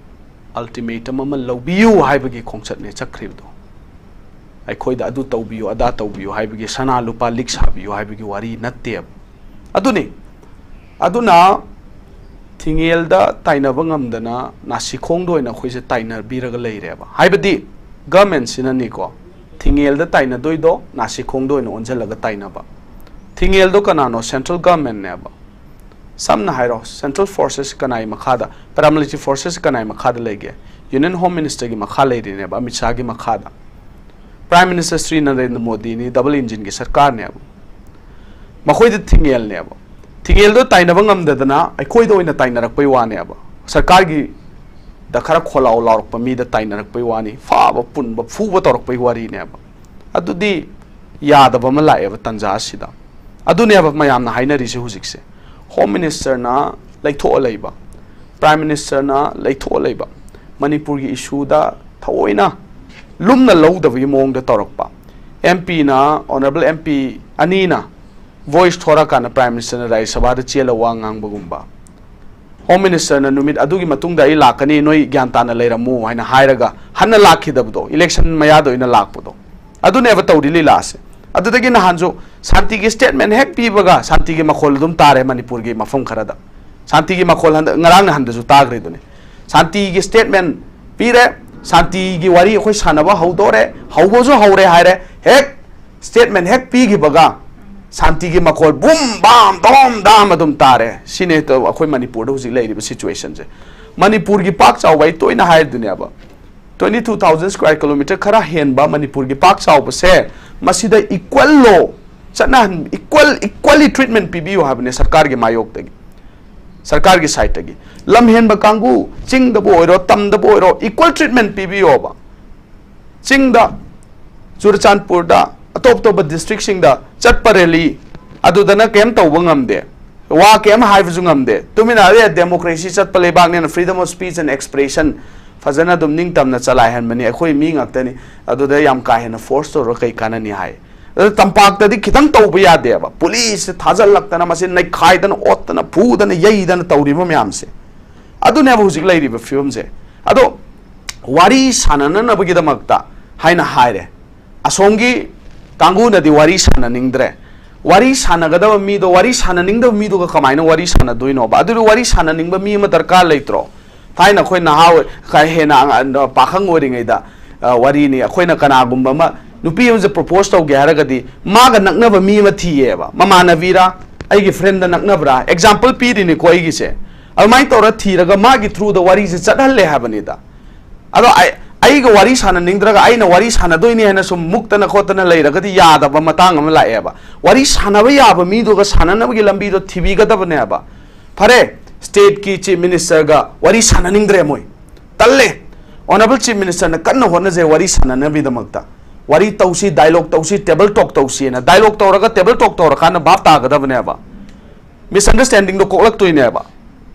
ꯑꯜꯇꯤꯃꯦꯇꯝ ꯑꯃ ꯂꯧꯕꯤꯌꯨ ꯍꯥꯏꯕꯒꯤ ꯈꯣꯡꯆꯠꯅꯦ ꯆꯠꯈ꯭ꯔꯤꯕꯗꯣ꯫ ꯑꯩꯈꯣꯏꯗ ꯑꯗꯨ ꯇꯧꯕꯤꯌꯨ, ꯑꯗꯥ ꯇꯧꯕꯤꯌꯨ ꯍꯥꯏꯕꯒꯤ, ꯁꯅꯥ ꯂꯨꯄꯥ ꯂꯤꯛ ꯁꯥꯕꯤꯌꯨ ꯍꯥꯏꯕꯒꯤ ꯋꯥꯔꯤ ꯅꯠꯇꯦꯕ꯫ ꯑꯗꯨꯅꯤ꯫ ꯑꯗꯨꯅ ꯊꯤꯡꯉꯦꯜꯗ ꯇꯥꯏꯅꯕ ꯉꯝꯗꯅ ꯅꯥꯁꯤꯈꯣꯡꯗ ꯑꯣꯏꯅ ꯑꯩꯈꯣꯏꯁꯦ ꯇꯥꯏꯅꯕꯤꯔꯒ ꯂꯩꯔꯦꯕ꯫ ꯍꯥꯏꯕꯗꯤ ꯒꯃꯦꯟꯁꯤꯅꯅꯤꯀꯣ, ꯊꯤꯡꯉꯦꯜꯗ ꯇꯥꯏꯅꯗꯣꯏꯗꯣ ꯅꯥꯁꯤꯈꯣꯡꯗ ꯑꯣꯏꯅ ꯑꯣꯟꯁꯤꯜꯂꯒ ꯇꯥꯏꯅꯕ꯫ ꯊꯤꯡꯉꯦꯜꯗꯣ ꯀꯅꯥꯅꯣ? Central Government ꯅꯦꯕ꯫ ꯁꯝꯅ ꯍꯥꯏꯔꯣ, Central Forces ꯀꯅꯥꯒꯤ ꯃꯈꯥꯗ, Paramilitary Forces ꯀꯅꯥꯒꯤ ꯃꯈꯥꯗ ꯂꯩꯒꯦ? Union Home Minister ꯒꯤ ꯃꯈꯥ ꯂꯩꯔꯤꯅꯦꯕ, ꯑꯃꯤꯠ ꯁꯥꯍꯒꯤ ꯃꯈꯥꯗ꯫ Prime Minister Shri Narendra ꯃꯣꯗꯤꯅꯤ, double engine ꯒꯤ ꯁꯔꯀꯥꯔꯅꯦꯕ꯫ ꯃꯈꯣꯏꯗ ꯊꯤꯡꯉꯦꯜꯅꯦꯕ꯫ ꯊꯤꯡꯉꯦꯜꯗꯣ ꯇꯥꯏꯅꯕ ꯉꯝꯗꯗꯅ ꯑꯩꯈꯣꯏꯗ ꯑꯣꯏꯅ ꯇꯥꯏꯅꯔꯛꯄꯩ ꯋꯥꯅꯦꯕ꯫ ꯁꯔꯀꯥꯔꯒꯤꯗ ꯈꯔ ꯈꯣꯜꯂꯥꯎ ꯂꯥꯎꯔꯛꯄ ꯃꯤꯗ ꯇꯥꯏꯅꯔꯛꯄꯩ ꯋꯥꯅꯤ, ꯐꯥꯕ ꯄꯨꯟꯕ ꯐꯨꯕ ꯇꯧꯔꯛꯄꯩ ꯋꯥꯔꯤꯅꯦꯕ꯫ ꯑꯗꯨꯗꯤ ꯌꯥꯗꯕ ꯑꯃ ꯂꯥꯛꯑꯦꯕ ꯇꯟꯖꯥ ꯑꯁꯤꯗ꯫ ꯑꯗꯨꯅꯦꯕ ꯃꯌꯥꯝꯅ ꯍꯥꯏꯅꯔꯤꯁꯦ ꯍꯧꯖꯤꯛꯁꯦ꯫ Home Minister ꯅ ꯂꯩꯊꯣꯛꯑ ꯂꯩꯕ, Prime Minister ꯅ ꯂꯩꯊꯣꯛꯑ ꯂꯩꯕ, ꯃꯅꯤꯄꯨꯔꯒꯤ issue ꯗ ꯊꯑꯣꯏꯅ ꯂꯨꯝꯅ ꯂꯧꯗꯕꯒꯤ ꯃꯑꯣꯡꯗ ꯇꯧꯔꯛꯄ꯫ M P ꯅ, Honourable M P ꯑꯅꯤꯅ voice ꯊꯣꯔꯛꯀꯥꯟꯗ Prime Minister ꯅ ꯔꯥꯖ꯭ꯌ ꯁꯚꯥꯗ ꯆꯦꯜꯂ ꯋꯥ ꯉꯥꯡꯕꯒꯨꯝꯕ꯫ Home Minister ꯅ ꯅꯨꯃꯤꯠ ꯑꯗꯨꯒꯤ ꯃꯇꯨꯡꯗ ꯑꯩ ꯂꯥꯛꯀꯅꯤ, ꯅꯣꯏ ꯒ꯭ꯌꯥꯟ ꯇꯥꯅ ꯂꯩꯔꯝꯃꯨ ꯍꯥꯏꯅ ꯍꯥꯏꯔꯒ ꯍꯟꯅ ꯂꯥꯛꯈꯤꯗꯕꯗꯣ, election ꯃꯌꯥꯗ ꯑꯣꯏꯅ ꯂꯥꯛꯄꯗꯣ, ꯑꯗꯨꯅꯦꯕ ꯇꯧꯔꯤ ꯂꯤꯂꯥꯁꯦ꯫ ꯑꯗꯨꯗꯒꯤ ꯅꯍꯥꯟꯁꯨ ꯁꯥꯟꯇꯤꯒꯤ statement ꯍꯦꯛ ꯄꯤꯕꯒ ꯁꯥꯟꯇꯤꯒꯤ ꯃꯈꯣꯜ ꯑꯗꯨꯝ ꯇꯥꯔꯦ ꯃꯅꯤꯄꯨꯔꯒꯤ ꯃꯐꯝ ꯈꯔꯗ꯫ ꯁꯥꯟꯇꯤꯒꯤ ꯃꯈꯣꯜ ꯍꯟꯗꯛ, ꯉꯔꯥꯡ ꯅꯍꯥꯟꯗꯁꯨ ꯇꯥꯈ꯭ꯔꯤꯗꯨꯅꯤ꯫ ꯁꯥꯟꯇꯤꯒꯤ statement ꯄꯤꯔꯦ, ꯁꯥꯟꯇꯤꯒꯤ ꯋꯥꯔꯤ ꯑꯩꯈꯣꯏ ꯁꯥꯟꯅꯕ ꯍꯧꯗꯣꯔꯦ, ꯍꯧꯕꯁꯨ ꯍꯧꯔꯦ ꯍꯥꯏꯔꯦ, ꯍꯦꯛ statement ꯍꯦꯛ ꯄꯤꯈꯤꯕꯒ ꯁꯥꯟꯇꯤꯒꯤ ꯃꯈꯣꯜ ꯕꯨꯝ ꯕꯥꯝ ꯗꯣꯝ ꯗꯥꯝ ꯑꯗꯨꯝ ꯇꯥꯔꯦ꯫ ꯁꯤꯅꯦ ꯇ-, ꯑꯩꯈꯣꯏ ꯃꯅꯤꯄꯨꯔꯗ ꯍꯧꯖꯤꯛ ꯂꯩꯔꯤꯕ situation ꯁꯦ꯫ ꯃꯅꯤꯄꯨꯔꯒꯤ ꯄꯥꯛ ꯆꯥꯎꯕ ꯑꯩ ꯇꯣꯏꯅ ꯍꯥꯏꯗꯨꯅꯦꯕ, twenty two thousand square kilometre ꯈꯔ ꯍꯦꯟꯕ ꯃꯅꯤꯄꯨꯔꯒꯤ ꯄꯥꯛ ꯆꯥꯎꯕꯁꯦ, ꯃꯁꯤꯗ equal ꯂꯣ ꯆꯠꯅꯍꯟ, equal, equally treatment ꯄꯤꯕꯤꯌꯨ ꯍꯥꯏꯕꯅꯦ ꯁꯔꯀꯥꯔꯒꯤ ꯃꯥꯌꯣꯛꯇꯒꯤ, ꯁꯔꯀꯥꯔꯒꯤ side ꯇꯒꯤ꯫ ꯂꯝ ꯍꯦꯟꯕ ꯀꯥꯡꯕꯨ, ꯆꯤꯡꯗꯕꯨ ꯑꯣꯏꯔꯣ, ꯇꯝꯗꯕꯨ ꯑꯣꯏꯔꯣ, equal treatment ꯄꯤꯕꯤꯌꯣꯕ꯫ ꯆꯤꯡꯗ, ꯆꯨꯔꯆꯥꯟꯄꯨꯔꯗ, ꯑꯇꯣꯞ ꯑꯇꯣꯞꯄ district ꯁꯤꯡꯗ ꯆꯠꯄ rally, ꯑꯗꯨꯗꯅ ꯀꯩꯝ ꯇꯧꯕ ꯉꯝꯗꯦ, ꯋꯥ ꯀꯩꯝ ꯍꯥꯏꯕꯁꯨ ꯉꯝꯗꯦ, ꯇꯨꯃꯤꯟꯅ ꯑꯦ democracy ꯆꯠꯄ ꯂꯩꯕꯥꯛꯅꯦꯅ freedom of speech and expression ꯐꯖꯅ ꯑꯗꯨꯝ ꯅꯤꯡꯇꯝꯅ ꯆꯂꯥꯏꯍꯟꯕꯅꯤ, ꯑꯩꯈꯣꯏ ꯃꯤ ꯉꯥꯛꯇꯅꯤ, ꯑꯗꯨꯗ ꯌꯥꯝ ꯀꯥ ꯍꯦꯟꯅ force ꯇꯧꯔꯒ ꯀꯩ ꯀꯥꯟꯅꯅꯤ ꯍꯥꯏ꯫ ꯑꯗꯨ ꯇꯝꯄꯥꯛꯇꯗꯤ ꯈꯤꯇꯪ ꯇꯧꯕ ꯌꯥꯗꯦꯕ, police ꯊꯥꯖꯤꯜꯂꯛꯇꯅ ꯃꯁꯤ ꯅꯩꯈꯥꯏꯗꯅ ꯑꯣꯠꯇꯅ ꯐꯨꯗꯅ ꯌꯩꯗꯅ ꯇꯧꯔꯤꯕ ꯃꯌꯥꯝꯁꯦ꯫ ꯑꯗꯨꯅꯦꯕ ꯍꯧꯖꯤꯛ ꯂꯩꯔꯤꯕ ꯐꯤꯕꯝꯁꯦ꯫ ꯑꯗꯣ ꯋꯥꯔꯤ ꯁꯥꯟꯅꯅꯅꯕꯒꯤꯗꯃꯛꯇ ꯍꯥꯏꯅ ꯍꯥꯏꯔꯦ꯫ ꯑꯁꯣꯝꯒꯤ ꯀꯥꯡꯕꯨꯅꯗꯤ ꯋꯥꯔꯤ ꯁꯥꯟꯅꯅꯤꯡꯗ꯭ꯔꯦ꯫ ꯋꯥꯔꯤ ꯁꯥꯟꯅꯒꯗꯕ ꯃꯤꯗꯣ, ꯋꯥꯔꯤ ꯁꯥꯟꯅꯅꯤꯡꯗꯕ ꯃꯤꯗꯨꯒ ꯀꯃꯥꯏꯅ ꯋꯥꯔꯤ ꯁꯥꯟꯅꯗꯣꯏꯅꯣꯕ? ꯑꯗꯨꯗꯤ ꯋꯥꯔꯤ ꯁꯥꯟꯅꯅꯤꯡꯕ ꯃꯤ ꯑꯃ ꯗꯔꯀꯥꯔ ꯂꯩꯇ꯭ꯔꯣ? ꯊꯥꯏꯅ ꯑꯩꯈꯣꯏ ꯅꯍꯥ ꯑꯣꯏ-, ꯈꯔ ꯍꯦꯟꯅ ꯑꯉꯥꯡ, ꯄꯥꯈꯪ ꯑꯣꯏꯔꯤꯉꯩꯗ, ꯑ, ꯋꯥꯔꯤꯅꯤ, ꯑꯩꯈꯣꯏꯅ ꯀꯅꯥꯒꯨꯝꯕ ꯑꯃ ꯅꯨꯄꯤ ꯑꯃꯁꯦ ꯄ꯭ꯔꯣꯄꯣꯁ ꯇꯧꯒꯦ ꯍꯥꯏꯔꯒꯗꯤ ꯃꯥꯒ ꯅꯛꯅꯕ ꯃꯤ ꯑꯃ ꯊꯤꯌꯦꯕ, ꯃꯃꯥꯟꯅꯕꯤꯔꯥ, ꯑꯩꯒꯤ ꯐ꯭ꯔꯦꯟꯗ ꯅꯛꯅꯕ꯭ꯔꯥ, ꯑꯦꯛꯖꯥꯝꯄꯜ ꯄꯤꯔꯤꯅꯤꯀꯣ ꯑꯩꯒꯤꯁꯦ꯫ ꯑꯗꯨꯃꯥꯏꯅ ꯇꯧꯔ ꯊꯤꯔꯒ ꯃꯥꯒꯤ ꯊ꯭ꯔꯨꯗ ꯋꯥꯔꯤꯁꯦ ꯆꯠꯍꯜꯂꯦ ꯍꯥꯏꯕꯅꯤꯗ꯫ ꯑꯗꯣ ꯑꯩ, ꯑꯩꯒ ꯋꯥꯔꯤ ꯁꯥꯟꯅꯅꯤꯡꯗ꯭ꯔꯒ ꯑꯩꯅ ꯋꯥꯔꯤ ꯁꯥꯟꯅꯗꯣꯏꯅꯤ ꯍꯥꯏꯅ ꯁꯨꯝ ꯃꯨꯛꯇꯅ ꯈꯣꯠꯇꯅ ꯂꯩꯔꯒꯗꯤ ꯌꯥꯗꯕ ꯃꯇꯥꯡ ꯑꯃ ꯂꯥꯛꯑꯦꯕ꯫ ꯋꯥꯔꯤ ꯁꯥꯟꯅꯕ ꯌꯥꯕ ꯃꯤꯗꯨꯒ ꯁꯥꯟꯅꯅꯕꯒꯤ ꯂꯝꯕꯤꯗꯣ ꯊꯤꯕꯤꯒꯗꯕꯅꯦꯕ꯫ ꯐꯔꯦ, ꯁ꯭ꯇꯦꯠꯀꯤ ꯆꯤꯐ ꯃꯤꯅꯤꯁꯇꯔꯒ ꯋꯥꯔꯤ ꯁꯥꯟꯅꯅꯤꯡꯗ꯭ꯔꯦ ꯃꯣꯏ, ꯇꯜꯂꯦ꯫ ꯑꯣꯅꯔꯦꯕꯜ ꯆꯤꯐ ꯃꯤꯅꯤꯁꯇꯔꯅ ꯀꯟꯅ ꯍꯣꯠꯅꯖꯩ ꯋꯥꯔꯤ ꯁꯥꯟꯅꯅꯕꯒꯤꯗꯃꯛꯇ꯫ ꯋꯥꯔꯤ ꯇꯧꯁꯤ, ꯗꯥꯏꯂꯣꯛ ꯇꯧꯁꯤ, ꯇꯦꯕꯜ ꯇꯣꯛ ꯇꯧꯁꯤꯅ꯫ ꯗꯥꯏꯂꯣꯛ ꯇꯧꯔꯒ ꯇꯦꯕꯜ ꯇꯣꯛ ꯇꯧꯔꯀꯥꯟꯗ ꯚꯥꯞ ꯇꯥꯒꯗꯕꯅꯦꯕ꯫ ꯃꯤꯁꯑꯟꯗꯔꯁ꯭ꯇꯦꯟꯗꯤꯡꯗꯣ ꯀꯣꯛꯂꯛꯇꯣꯏꯅꯦꯕ꯫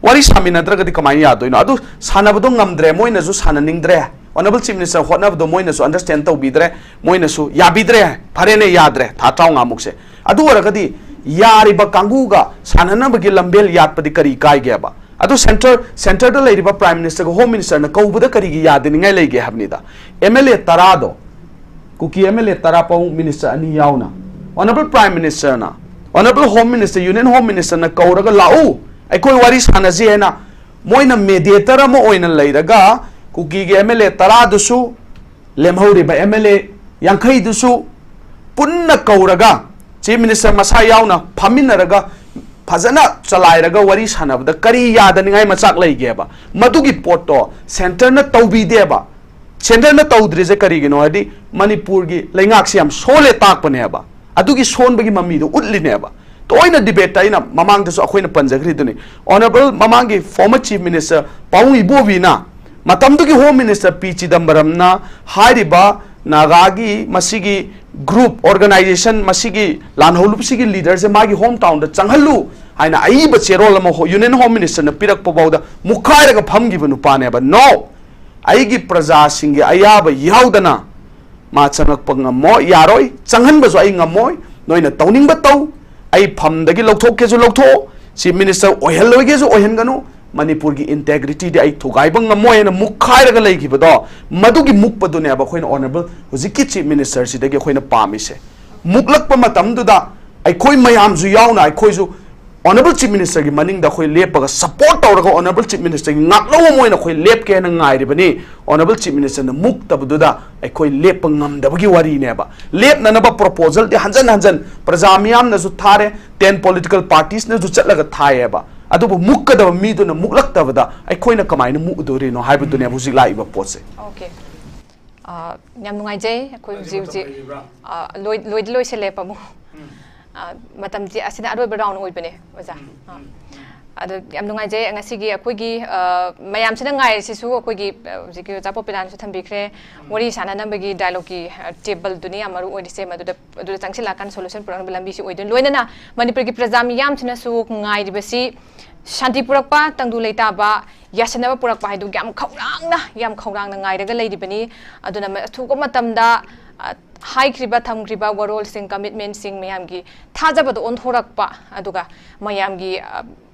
ꯋꯥꯔꯤ ꯁꯥꯃꯤꯟꯅꯗ꯭ꯔꯒꯗꯤ ꯀꯃꯥꯏꯅ ꯌꯥꯗꯣꯏꯅꯣ? ꯑꯗꯨ ꯁꯥꯟꯅꯕꯗꯣ ꯉꯝꯗ꯭ꯔꯦ, ꯃꯣꯏꯅꯁꯨ ꯁꯥꯟꯅꯅꯤꯡꯗ꯭ꯔꯦ꯫ ꯑꯣꯅꯔꯦꯕꯜ ꯆꯤꯐ ꯃꯤꯅꯤꯁꯇꯔ ꯍꯣꯠꯅꯕꯗꯣ ꯃꯣꯏꯅꯁꯨ ꯑꯟꯗꯔꯁ꯭ꯇꯦꯟ ꯇꯧꯕꯤꯗ꯭ꯔꯦ, ꯃꯣꯏꯅꯁꯨ ꯌꯥꯕꯤꯗ꯭ꯔꯦ꯫ ꯐꯔꯦꯅꯦ, ꯌꯥꯗ꯭ꯔꯦ, ꯊꯥ ꯇꯔꯥꯃꯉꯥꯃꯨꯛꯁꯦ꯫ ꯑꯗꯨ ꯑꯣꯏꯔꯒꯗꯤ ꯌꯥꯔꯤꯕ ꯀꯥꯡꯕꯨꯒ ꯁꯥꯟꯅꯅꯕꯒꯤ ꯂꯝꯕꯦꯜ ꯌꯥꯠꯄꯗꯤ ꯀꯔꯤ ꯀꯥꯏꯒꯦꯕ? ꯑꯗꯨ ꯁꯦꯟꯇꯔ, ꯁꯦꯟꯇꯔꯗ ꯂꯩꯔꯤꯕ ꯄ꯭ꯔꯥꯏꯝ ꯃꯤꯅꯤꯁꯇꯔꯒ ꯍꯣꯝ ꯃꯤꯅꯤꯁꯇꯔꯅ ꯀꯧꯕꯗ ꯀꯔꯤꯒꯤ ꯌꯥꯗꯅꯤꯡꯉꯥꯏ ꯂꯩꯒꯦ ꯍꯥꯏꯕꯅꯤꯗ꯫ ꯑꯦꯝ ꯑꯦꯜ ꯑꯦ ꯇꯔꯥꯗꯣ, ꯀꯨꯀꯤ ꯑꯦꯝ ꯑꯦꯜ ꯑꯦ ꯇꯔꯥ ꯄꯥꯎ ꯃꯤꯅꯤꯁꯇꯔ ꯑꯅꯤ ꯌꯥꯎꯅ, ꯑꯣꯅꯔꯦꯕꯜ ꯄ꯭ꯔꯥꯏꯝ ꯃꯤꯅꯤꯁꯇꯔꯅ, honourable home minister, union home ꯃꯤꯅꯤꯁꯇꯔꯅ ꯀꯧꯔꯒ ꯂꯥꯛꯎ, ꯑꯩꯈꯣꯏ ꯋꯥꯔꯤ ꯁꯥꯟꯅꯁꯤ ꯍꯥꯏꯅ ꯃꯣꯏꯅ ꯃꯦꯗꯤꯌꯦꯇꯔ ꯑꯃ ꯑꯣꯏꯅ ꯂꯩꯔꯒ ꯀꯨꯀꯤꯒꯤ ꯑꯦꯝ ꯑꯦꯜ ꯑꯦ ꯇꯔꯥꯗꯨꯁꯨ, ꯂꯦꯝꯍꯧꯔꯤꯕ ꯑꯦꯝ ꯑꯦꯜ ꯑꯦ ꯌꯥꯡꯈꯩꯗꯨꯁꯨ ꯄꯨꯟꯅ ꯀꯧꯔꯒ, ꯆꯤꯐ ꯃꯤꯅꯤꯁꯇꯔ ꯃꯁꯥ ꯌꯥꯎꯅ ꯐꯝꯃꯤꯟꯅꯔꯒ ꯐꯖꯅ ꯆꯂꯥꯏꯔꯒ ꯋꯥꯔꯤ ꯁꯥꯟꯅꯕꯗ ꯀꯔꯤ ꯌꯥꯗꯅꯤꯡꯉꯥꯏ ꯃꯆꯥꯛ ꯂꯩꯒꯦꯕ? ꯃꯗꯨꯒꯤ ꯄꯣꯠꯇꯣ ꯁꯦꯟꯇꯔꯅ ꯇꯧꯕꯤꯗꯦꯕ꯫ ꯁꯦꯟꯇꯔꯅ ꯇꯧꯗ꯭ꯔꯤꯁꯦ ꯀꯔꯤꯒꯤꯅꯣ ꯍꯥꯏꯗꯤ ꯃꯅꯤꯄꯨꯔꯒꯤ ꯂꯩꯉꯥꯛꯁꯦ ꯌꯥꯝ ꯁꯣꯜꯂꯦ ꯇꯥꯛꯄꯅꯦꯕ꯫ ꯑꯗꯨꯒꯤ ꯁꯣꯟꯕꯒꯤ ꯃꯃꯤꯗꯣ ꯎꯠꯂꯤꯅꯦꯕ꯫ ꯇꯣꯏꯅ ꯗꯤꯕꯦꯠꯇ ꯑꯩꯅ ꯃꯃꯥꯡꯗꯁꯨ ꯑꯩꯈꯣꯏꯅ ꯄꯟꯖꯈ꯭ꯔꯤꯗꯨꯅꯤ, ꯑꯣꯅꯔꯦꯕꯜ ꯃꯃꯥꯡꯒꯤ ꯐꯣꯔꯃꯔ ꯆꯤꯐ ꯃꯤꯅꯤꯁꯇꯔ ꯄꯥꯕꯨꯡ ꯏꯕꯣꯕꯤꯅ ꯃꯇꯝꯗꯨꯒꯤ ꯍꯣꯝ ꯃꯤꯅꯤꯁꯇꯔ ꯄꯤ ꯆꯤꯗꯝꯕꯔꯝꯅ ꯍꯥꯏꯔꯤꯕ ꯅꯥꯒꯥꯒꯤ ꯃꯁꯤꯒꯤ ꯒ꯭ꯔꯨꯞ, ꯑꯣꯔꯒꯅꯥꯏꯖꯦꯁꯟ, ꯃꯁꯤꯒꯤ ꯂꯥꯟꯍꯧꯂꯨꯞꯁꯤꯒꯤ ꯂꯤꯗꯔꯁꯦ ꯃꯥꯒꯤ ꯍꯣꯝ ꯇꯥꯎꯟꯗ ꯆꯪꯍꯜꯂꯨ ꯍꯥꯏꯅ ꯑꯏꯕ ꯆꯦꯔꯣꯜ ꯑꯃ ꯍꯣ-, ꯌꯨꯅꯤꯌꯟ ꯍꯣꯝ ꯃꯤꯅꯤꯁꯇꯔꯅ ꯄꯤꯔꯛꯄ ꯐꯥꯎꯗ ꯃꯨꯛꯈꯥꯏꯔꯒ ꯐꯝꯈꯤꯕ ꯅꯨꯄꯥꯅꯦꯕ꯫ No! ꯑꯩꯒꯤ ꯄ꯭ꯔꯖꯥꯁꯤꯡꯒꯤ ꯑꯌꯥꯕ ꯌꯥꯎꯗꯅ ꯃꯥ ꯆꯪꯉꯛꯄ ꯉꯝꯃꯣꯏ, ꯌꯥꯔꯣꯏ, ꯆꯪꯍꯟꯕꯁꯨ ꯑꯩ ꯉꯝꯃꯣꯏ꯫ ꯅꯣꯏꯅ ꯇꯧꯅꯤꯡꯕ ꯇꯧ, ꯑꯩ ꯐꯝꯗꯒꯤ ꯂꯧꯊꯣꯛꯀꯦꯁꯨ ꯂꯧꯊꯣꯛꯑꯣ, ꯆꯤꯐ ꯃꯤꯅꯤꯁꯇꯔ ꯑꯣꯏꯍꯜꯂꯣꯏꯒꯦꯁꯨ ꯑꯣꯏꯍꯟꯒꯅꯨ, ꯃꯅꯤꯄꯨꯔꯒꯤ ꯏꯟꯇꯦꯒ꯭ꯔꯤꯇꯤꯗꯤ ꯑꯩ ꯊꯨꯒꯥꯏꯕ ꯉꯝꯃꯣꯏ ꯍꯥꯏꯅ ꯃꯨꯛꯈꯥꯏꯔꯒ ꯂꯩꯈꯤꯕꯗꯣ, ꯃꯗꯨꯒꯤ ꯃꯨꯛꯄꯗꯨꯅꯦꯕ ꯑꯩꯈꯣꯏꯅ ꯑꯣꯅꯔꯦꯕꯜ ꯍꯧꯖꯤꯛꯀꯤ ꯆꯤꯐ ꯃꯤꯅꯤꯁꯇꯔꯁꯤꯗꯒꯤ ꯑꯩꯈꯣꯏꯅ ꯄꯥꯝꯃꯤꯁꯦ꯫ ꯃꯨꯛꯂꯛꯄ ꯃꯇꯝꯗꯨꯗ ꯑꯩꯈꯣꯏ ꯃꯌꯥꯝꯁꯨ ꯌꯥꯎꯅ ꯑꯩꯈꯣꯏꯁꯨ Honourable Chief Minister ꯒꯤ ꯃꯅꯤꯡꯗ ꯑꯩꯈꯣꯏ ꯂꯦꯞꯄꯒ, support ꯇꯧꯔꯒ, Honourable Chief Minister ꯒꯤ ꯉꯥꯛꯂꯧ ꯑꯃ ꯑꯣꯏꯅ ꯑꯩꯈꯣꯏ ꯂꯦꯞꯀꯦ ꯍꯥꯏꯅ ꯉꯥꯏꯔꯤꯕꯅꯤ꯫ Honourable Chief Minister ꯅ ꯃꯨꯛꯇꯕꯗꯨꯗ ꯑꯩꯈꯣꯏ ꯂꯦꯞꯄ ꯉꯝꯗꯕꯒꯤ ꯋꯥꯔꯤꯅꯦꯕ꯫ ꯂꯦꯞꯅꯅꯕ proposal ꯗꯤ ꯍꯟꯖꯟ ꯍꯟꯖꯟ ꯄ꯭ꯔꯖꯥ ꯃꯤꯌꯥꯝꯅꯁꯨ ꯊꯥꯔꯦ, ten political parties ꯅꯁꯨ ꯆꯠꯂꯒ ꯊꯥꯏꯌꯦꯕ꯫ ꯑꯗꯨꯕꯨ ꯃꯨꯛꯀꯗꯕ ꯃꯤꯗꯨꯅ ꯃꯨꯛꯂꯛꯇꯕꯗ ꯑꯩꯈꯣꯏꯅ ꯀꯃꯥꯏꯅ ꯃꯨꯛꯎꯗꯣꯔꯤꯅꯣ ꯍꯥꯏꯕꯗꯨꯅꯦꯕ ꯍꯧꯖꯤꯛ ꯂꯥꯛꯏꯕ ꯄꯣꯠꯁꯦ꯫ ꯑꯣꯀꯦ꯫ ꯑ, ꯌꯥꯝ ꯅꯨꯡꯉꯥꯏꯖꯩ꯫ ꯑꯩꯈꯣꯏ ꯍꯧꯖꯤꯛ ꯍꯧꯖꯤꯛ ꯂꯩꯔꯤꯕ꯭ꯔꯥ? ꯑ, ꯂꯣꯏ- ꯂꯣꯏꯗꯤ ꯂꯣꯏꯁꯤꯜꯂꯦ, ꯄꯥꯕꯨꯡ꯫ ꯎꯝ꯫ ꯑ, ꯃꯇꯝꯁꯦ ꯑꯁꯤꯅ ꯑꯔꯣꯏꯕ ꯔꯥꯎꯟ ꯑꯣꯏꯕꯅꯦ, ꯑꯣꯖꯥ꯫ ꯎꯝ, ꯑ꯫ ꯎꯝ, ꯎꯝ꯫ ꯑꯗꯣ ꯌꯥꯝ ꯅꯨꯡꯉꯥꯏꯖꯩ ꯉꯁꯤꯒꯤ ꯑꯩꯈꯣꯏꯒꯤ, ꯑ, ꯃꯌꯥꯝꯁꯤꯅ ꯉꯥꯏꯔꯤꯁꯤꯁꯨ ꯑꯩꯈꯣꯏꯒꯤ, ꯑ, ꯍꯧꯖꯤꯛꯀꯤ ꯑꯣꯖꯥ ꯄꯣꯄꯤꯂꯥꯅꯁꯨ ꯊꯝꯕꯤꯈ꯭ꯔꯦ, ꯋꯥꯔꯤ ꯁꯥꯟꯅꯅꯕꯒꯤ ꯗꯥꯏꯂꯣꯒꯀꯤ, ꯑ, ꯇꯦꯕꯜꯗꯨꯅꯤ ꯌꯥꯝ ꯃꯔꯨ ꯑꯣꯏꯔꯤꯁꯦ꯫ ꯃꯗꯨꯗ, ꯑꯗꯨꯗ ꯆꯪꯁꯤꯜꯂꯛꯑꯀꯥꯟꯗ solution ꯄꯨꯔꯛꯅꯕ ꯂꯝꯕꯤꯁꯤ ꯑꯣꯏꯗꯣꯏꯅꯤ꯫ ꯂꯣꯏꯅꯅ ꯃꯅꯤꯄꯨꯔꯒꯤ ꯄ꯭ꯔꯖꯥ ꯃꯤꯌꯥꯝꯁꯤꯅꯁꯨ ꯉꯥꯏꯔꯤꯕꯁꯤ ꯁꯥꯟꯇꯤ ꯄꯨꯔꯛꯄ, ꯇꯪꯗꯨ ꯂꯩꯇꯥꯕ, ꯌꯥꯁꯟꯅꯕ ꯄꯨꯔꯛꯄ ꯍꯥꯏꯗꯨ ꯌꯥꯝ ꯈꯧꯔꯥꯡꯅ, ꯌꯥꯝ ꯈꯧꯔꯥꯡꯅ ꯉꯥꯏꯔꯒ ꯂꯩꯔꯤꯕꯅꯤ꯫ ꯑꯗꯨꯅ ꯃ-, ꯑꯊꯨꯕ ꯃꯇꯝꯗ, ꯑ, ꯍꯥꯏꯈ꯭ꯔꯤꯕ, ꯊꯝꯈ꯭ꯔꯤꯕ ꯋꯥꯔꯣꯜꯁꯤꯡ, commitment ꯁꯤꯡ, ꯃꯌꯥꯝꯒꯤ ꯊꯥꯖꯕꯗꯣ ꯑꯣꯟꯊꯣꯔꯛꯄ, ꯑꯗꯨꯒ ꯃꯌꯥꯝꯒꯤ, ꯑ,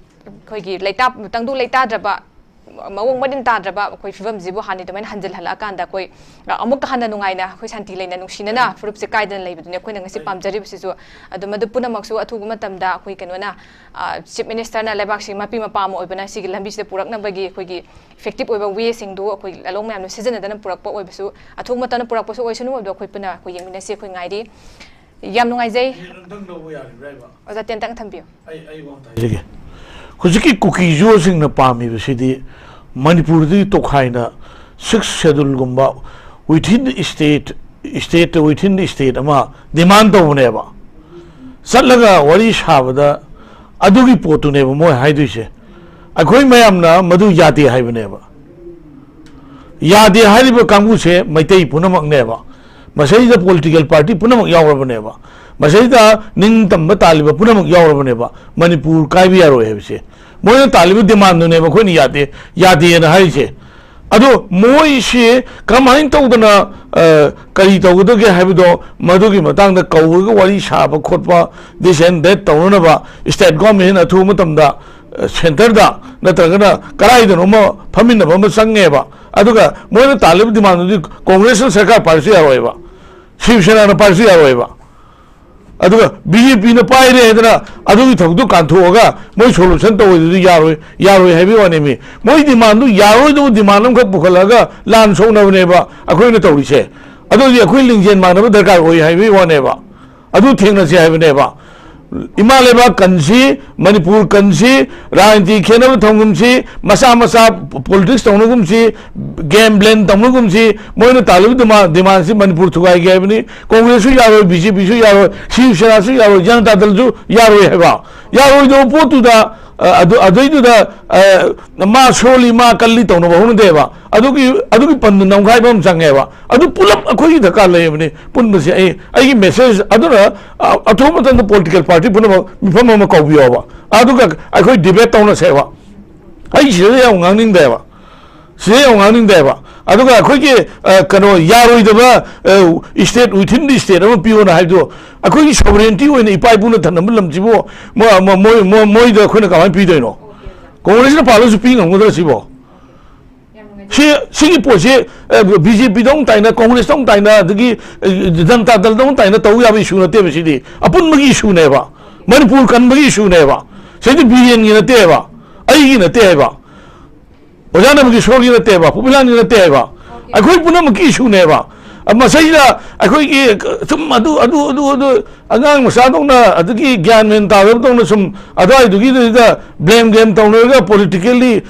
ꯑꯩꯈꯣꯏꯒꯤ ꯂꯩꯇꯥ-, ꯇꯪꯗꯨ ꯂꯩꯇꯥꯗ꯭ꯔꯕ, ꯃꯑꯣꯡ ꯃꯔꯤꯟ ꯇꯥꯗ꯭ꯔꯕ ꯑꯩꯈꯣꯏ ꯐꯤꯕꯝꯁꯤꯕꯨ ꯍꯥꯟꯅ ꯑꯗꯨꯃꯥꯏꯅ ꯍꯟꯖꯤꯜꯍꯜꯂꯛꯑꯀꯥꯟꯗ ꯑꯩꯈꯣꯏ, ꯑ, ꯑꯃꯨꯛꯀ ꯍꯟꯅ ꯅꯨꯡꯉꯥꯏꯅ, ꯑꯩꯈꯣꯏ ꯁꯥꯟꯇꯤ ꯂꯩꯅ, ꯅꯨꯡꯁꯤꯅꯅ, ꯐꯨꯔꯨꯞꯁꯦ ꯀꯥꯏꯗꯅ ꯂꯩꯕꯗꯨꯅꯤ ꯑꯩꯈꯣꯏꯅ ꯉꯁꯤ ꯄꯥꯝꯖꯔꯤꯕꯁꯤꯁꯨ꯫ ꯑꯗꯨ ꯃꯗꯨ ꯄꯨꯝꯅꯃꯛꯁꯨ ꯑꯊꯨꯕ ꯃꯇꯝꯗ ꯑꯩꯈꯣꯏ ꯀꯩꯅꯣꯅ, ꯑ, Chief Minister ꯅ ꯂꯩꯕꯥꯛꯁꯤ ꯃꯄꯤ ꯃꯄꯥ ꯑꯃ ꯑꯣꯏꯕꯅ ꯁꯤꯒꯤ ꯂꯝꯕꯤꯁꯤꯗ ꯄꯨꯔꯛꯅꯕꯒꯤ ꯑꯩꯈꯣꯏꯒꯤ effective ꯑꯣꯏꯕ way ꯁꯤꯡꯗꯨ ꯑꯩꯈꯣꯏ ꯂꯥꯂꯣꯡ ꯃꯌꯥꯝꯅ ꯁꯤꯖꯤꯟꯅꯗꯅ ꯄꯨꯔꯛꯄ ꯑꯣꯏꯕꯁꯨ, ꯑꯊꯨꯕ ꯃꯇꯝꯗ ꯄꯨꯔꯛꯄꯁꯨ ꯑꯣꯏꯁꯅꯨ, ꯑꯗꯣ ꯑꯩꯈꯣꯏ ꯄꯨꯟꯅ ꯑꯩꯈꯣꯏ ꯌꯦꯡꯃꯤꯟꯅꯁꯤ, ꯑꯩꯈꯣꯏ ꯉꯥꯏꯔꯤ꯫ ꯌꯥꯝ ꯅꯨꯡꯉꯥꯏꯖꯩ꯫ ꯃꯤꯅꯤꯠ ꯑꯝꯇꯪ ꯂꯧꯕ ꯌꯥꯔꯤꯕ꯭ꯔꯥ ꯏꯕ? ꯑꯣꯖꯥ, ꯇꯦꯟꯇꯪ ꯊꯝꯕꯤꯌꯨ꯫ ꯑꯩ ꯑꯩ ꯋꯥ ꯑꯝꯇ ꯍꯥꯏꯖꯒꯦ꯫ ꯍꯧꯖꯤꯛꯀꯤ ꯀꯨꯀꯤ ꯖꯣꯁꯤꯡꯅ ꯄꯥꯝꯃꯤꯕꯁꯤꯗꯤ ꯃꯅꯤꯄꯨꯔꯗꯒꯤ ꯇꯣꯈꯥꯏꯅ sixth schedule ꯒꯨꯝꯕ within the state, state within the state ꯑꯃ demand ꯇꯧꯕꯅꯦꯕ꯫ ꯆꯠꯂꯒ ꯋꯥꯔꯤ ꯁꯥꯕꯗ ꯑꯗꯨꯒꯤ ꯄꯣꯠꯇꯨꯅꯦꯕ ꯃꯣꯏ ꯍꯥꯏꯗꯣꯏꯁꯦ꯫ ꯑꯩꯈꯣꯏ ꯃꯌꯥꯝꯅ ꯃꯗꯨ ꯌꯥꯗꯦ ꯍꯥꯏꯕꯅꯦꯕ꯫ ꯌꯥꯗꯦ ꯍꯥꯏꯔꯤꯕ ꯀꯥꯡꯕꯨꯁꯦ ꯃꯩꯇꯩ ꯄꯨꯝꯅꯃꯛꯅꯦꯕ꯫ ꯃꯁꯤꯗ political party ꯄꯨꯝꯅꯃꯛ ꯌꯥꯎꯔꯕꯅꯦꯕ꯫ ꯃꯁꯤꯗ ꯅꯤꯡꯇꯝꯕ ꯇꯥꯜꯂꯤꯕ ꯄꯨꯝꯅꯃꯛ ꯌꯥꯎꯔꯕꯅꯦꯕ꯫ ꯃꯅꯤꯄꯨꯔ ꯀꯥꯏꯕ ꯌꯥꯔꯣꯏ ꯍꯥꯏꯕꯁꯦ꯫ ꯃꯣꯏꯅ ꯇꯥꯜꯂꯤꯕ demand ꯗꯨꯅꯦꯕ ꯑꯩꯈꯣꯏꯅ ꯌꯥꯗꯦ, ꯌꯥꯗꯦꯅ ꯍꯥꯏꯔꯤꯁꯦ꯫ ꯑꯗꯣ ꯃꯣꯏꯁꯤ ꯀꯃꯥꯏꯅ ꯇꯧꯗꯅ, ꯑ, ꯀꯔꯤ ꯇꯧꯒꯗꯒꯦ ꯍꯥꯏꯕꯗꯣ, ꯃꯗꯨꯒꯤ ꯃꯇꯥꯡꯗ ꯀꯧꯔꯒ ꯋꯥꯔꯤ ꯁꯥꯕ ꯈꯣꯠꯄ, this and that ꯇꯧꯅꯅꯕ state government ꯅ ꯑꯊꯨꯕ ꯃꯇꯝꯗ, ꯑ, centre ꯗ ꯅꯠꯇ꯭ꯔꯒꯅ ꯀꯗꯥꯏꯗꯅꯣꯃ ꯐꯝꯃꯤꯟꯅꯕ ꯑꯃ ꯆꯪꯉꯦꯕ꯫ ꯑꯗꯨꯒ ꯃꯣꯏꯅ ꯇꯥꯜꯂꯤꯕ demand ꯗꯨꯗꯤ ꯀꯣꯡꯒ꯭ꯔꯦꯁꯅ ꯁꯔꯀꯥꯔ ꯄꯥꯏꯔꯁꯨ ꯌꯥꯔꯣꯏꯕ, ꯁꯤꯕ ꯁꯦꯅꯥꯅ ꯄꯥꯏꯔꯁꯨ ꯌꯥꯔꯣꯏꯕ꯫ ꯑꯗꯨꯒ ꯕꯤ ꯖꯦ ꯄꯤꯅ ꯄꯥꯏꯔꯦ ꯍꯥꯏꯗꯅ ꯑꯗꯨꯒꯤ ꯊꯕꯛꯇꯨ ꯀꯥꯟꯊꯣꯛꯑꯒ ꯃꯣꯏ ꯁꯣꯂꯨꯁꯟ ꯇꯧꯔꯣꯏꯗꯨꯗꯤ ꯌꯥꯔꯣꯏ, ꯌꯥꯔꯣꯏ ꯍꯥꯏꯕꯒꯤ ꯋꯥꯅꯦꯃꯤ꯫ ꯃꯣꯏ ꯗꯤꯃꯥꯟꯗꯨ ꯌꯥꯔꯣꯏꯗꯕ ꯗꯤꯃꯥꯟ ꯑꯃꯈꯛ ꯄꯨꯈꯠꯂꯛꯑꯒ ꯂꯥꯟ ꯁꯣꯛꯅꯕꯅꯦꯕ ꯑꯩꯈꯣꯏꯅ ꯇꯧꯔꯤꯁꯦ꯫ ꯑꯗꯨꯗꯤ ꯑꯩꯈꯣꯏ ꯂꯤꯡꯖꯦꯜ ꯃꯥꯟꯅꯕ ꯗꯔꯀꯥꯔ ꯑꯣꯏ ꯍꯥꯏꯕꯒꯤ ꯋꯥꯅꯦꯕ꯫ ꯑꯗꯨ ꯊꯦꯡꯅꯁꯤ ꯍꯥꯏꯕꯅꯦꯕ꯫ ꯏꯃꯥ ꯂꯩꯕꯥꯛ ꯀꯟꯁꯤ, ꯃꯅꯤꯄꯨꯔ ꯀꯟꯁꯤ, ꯔꯥꯖꯅꯤꯇꯤ ꯈꯦꯠꯅꯕ ꯊꯝꯒꯨꯝꯁꯤ, ꯃꯆꯥ ꯃꯆꯥ ꯄꯣꯂꯤꯇꯤꯛꯁ ꯇꯧꯅꯒꯨꯝꯁꯤ, ꯒꯦꯝ ꯕ꯭ꯂꯦꯟ ꯇꯧꯅꯒꯨꯝꯁꯤ, ꯃꯣꯏꯅ ꯇꯥꯜꯂꯤꯕ ꯗꯤꯃꯥꯟ, ꯗꯤꯃꯥꯟꯁꯤ ꯃꯅꯤꯄꯨꯔ ꯊꯨꯒꯥꯏꯒꯦ ꯍꯥꯏꯕꯅꯤ꯫ ꯀꯣꯡꯒ꯭ꯔꯦꯁꯁꯨ ꯌꯥꯔꯣꯏ, ꯕꯤ ꯖꯦ ꯄꯤꯁꯨ ꯌꯥꯔꯣꯏ, ꯁꯤꯕ ꯁꯦꯅꯥꯁꯨ ꯌꯥꯔꯣꯏ, ꯖꯅꯇꯥ ꯗꯜꯁꯨ ꯌꯥꯔꯣꯏ ꯍꯥꯏꯕ꯫ ꯌꯥꯔꯣꯏꯗꯕ ꯄꯣꯠꯇꯨꯗ, ꯑ, ꯑꯗꯨ, ꯑꯗꯨꯏꯗꯨꯗ, ꯑ, ꯃꯥ ꯁꯣꯜꯂꯤ, ꯃꯥ ꯀꯜꯂꯤ ꯇꯧꯅꯕ ꯍꯧꯅꯗꯦꯕ꯫ ꯑꯗꯨꯒꯤ, ꯑꯗꯨꯒꯤ ꯄꯟꯗꯨ ꯅꯝꯈꯥꯏꯕ ꯑꯃ ꯆꯪꯉꯦꯕ꯫ ꯑꯗꯨ ꯄꯨꯂꯞ ꯑꯩꯈꯣꯏꯒꯤ ꯗꯔꯀꯥꯔ ꯂꯩꯌꯦꯕꯅꯤ, ꯄꯨꯟꯕꯁꯦ꯫ ꯑꯩ, ꯑꯩꯒꯤ ꯃꯦꯁꯦꯖ ꯑꯗꯨꯅ, ꯑ, ꯑꯊꯨꯕ ꯃꯇꯝꯗ ꯄꯣꯂꯤꯇꯤꯀꯦꯜ ꯄꯥꯔꯇꯤ ꯄꯨꯝꯅꯃꯛ ꯃꯤꯐꯝ ꯑꯃ ꯀꯧꯕꯤꯌꯣꯕ, ꯑꯗꯨꯒ ꯑꯩꯈꯣꯏ ꯗꯤꯕꯦꯠ ꯇꯧꯅꯁꯦꯕ꯫ ꯑꯩ ꯁꯤꯗ ꯌꯥꯝ ꯉꯥꯡꯅꯤꯡꯗꯦꯕ, ꯁꯤꯗ ꯌꯥꯝ ꯉꯥꯡꯅꯤꯡꯗꯦꯕ꯫ ꯑꯗꯨꯒ ꯑꯩꯈꯣꯏꯒꯤ, ꯑ, ꯀꯩꯅꯣ, ꯌꯥꯔꯣꯏꯗꯕ, ꯑ, state within the state ꯑꯃ ꯄꯤꯌꯣꯅ ꯍꯥꯏꯕꯗꯣ, ꯑꯩꯈꯣꯏꯒꯤ ꯁꯣꯚꯔꯦꯟꯇꯤ ꯑꯣꯏꯅ ꯏꯄꯥ ꯏꯄꯨꯅ ꯊꯝꯅꯕ ꯂꯝꯁꯤꯕꯨ ꯃꯣ-, ꯃꯣ-, ꯃꯣꯏ-, ꯃꯣ-, ꯃꯣꯏꯗ ꯑꯩꯈꯣꯏꯅ ꯀꯃꯥꯏꯅ ꯄꯤꯗꯣꯏꯅꯣ? ꯀꯣꯡꯒ꯭ꯔꯦꯁꯅ ꯄꯥꯜꯂꯁꯨ ꯄꯤ ꯉꯝꯒꯗ꯭ꯔꯥ ꯁꯤꯕꯣ? ꯁꯤ, ꯁꯤꯒꯤ ꯄꯣꯠꯁꯤ, ꯑ, ꯕꯤ ꯖꯦ ꯄꯤꯗꯧ ꯇꯥꯏꯅ, ꯀꯣꯡꯒ꯭ꯔꯦꯁꯇꯧ ꯇꯥꯏꯅ, ꯑꯗꯒꯤ, ꯑ, ꯖꯅꯇꯥ ꯗꯜꯗꯧ ꯇꯥꯏꯅ ꯇꯧ ꯌꯥꯕ ꯏꯁꯨ ꯅꯠꯇꯦꯕ ꯁꯤꯗꯤ꯫ ꯑꯄꯨꯟꯕꯒꯤ ꯏꯁꯨꯅꯦꯕ꯫ ꯃꯅꯤꯄꯨꯔ ꯀꯟꯕꯒꯤ ꯏꯁꯨꯅꯦꯕ꯫ ꯁꯤꯗꯤ ꯕꯤꯔꯦꯟꯒꯤ ꯅꯠꯇꯦꯕ꯫ ꯑꯩꯒꯤ ꯅꯠꯇꯦ ꯍꯥꯏꯕ꯫ ꯑꯣꯖꯥ ꯅꯕꯀꯤꯁꯣꯔꯒꯤ ꯅꯠꯇꯦꯕ, ꯄꯣꯄꯤꯂꯥꯟꯒꯤ ꯅꯠꯇꯦ ꯍꯥꯏꯕ꯫ ꯑꯩꯈꯣꯏ ꯄꯨꯝꯅꯃꯛꯀꯤ ꯏꯁꯨꯅꯦꯕ꯫ ꯑ, ꯃꯁꯩꯗ ꯑꯩꯈꯣꯏꯒꯤ ꯁꯨꯝ ꯑꯗꯨ, ꯑꯗꯨ, ꯑꯗꯨ, ꯑꯗꯨ ꯑꯉꯥꯡ ꯃꯆꯥꯗꯧꯅ ꯑꯗꯨꯒꯤ ꯒ꯭ꯌꯥꯟ ꯃꯦꯟ ꯇꯥꯗꯕꯗꯧꯅ ꯁꯨꯝ ꯑꯗꯨꯋꯥꯏꯗꯨꯒꯤꯗꯨꯗ ꯕ꯭ꯂꯦꯝ ꯒꯦꯝ ꯇꯧꯅꯔꯒ ꯄꯣꯂꯤꯇꯤꯀꯦꯜꯂꯤ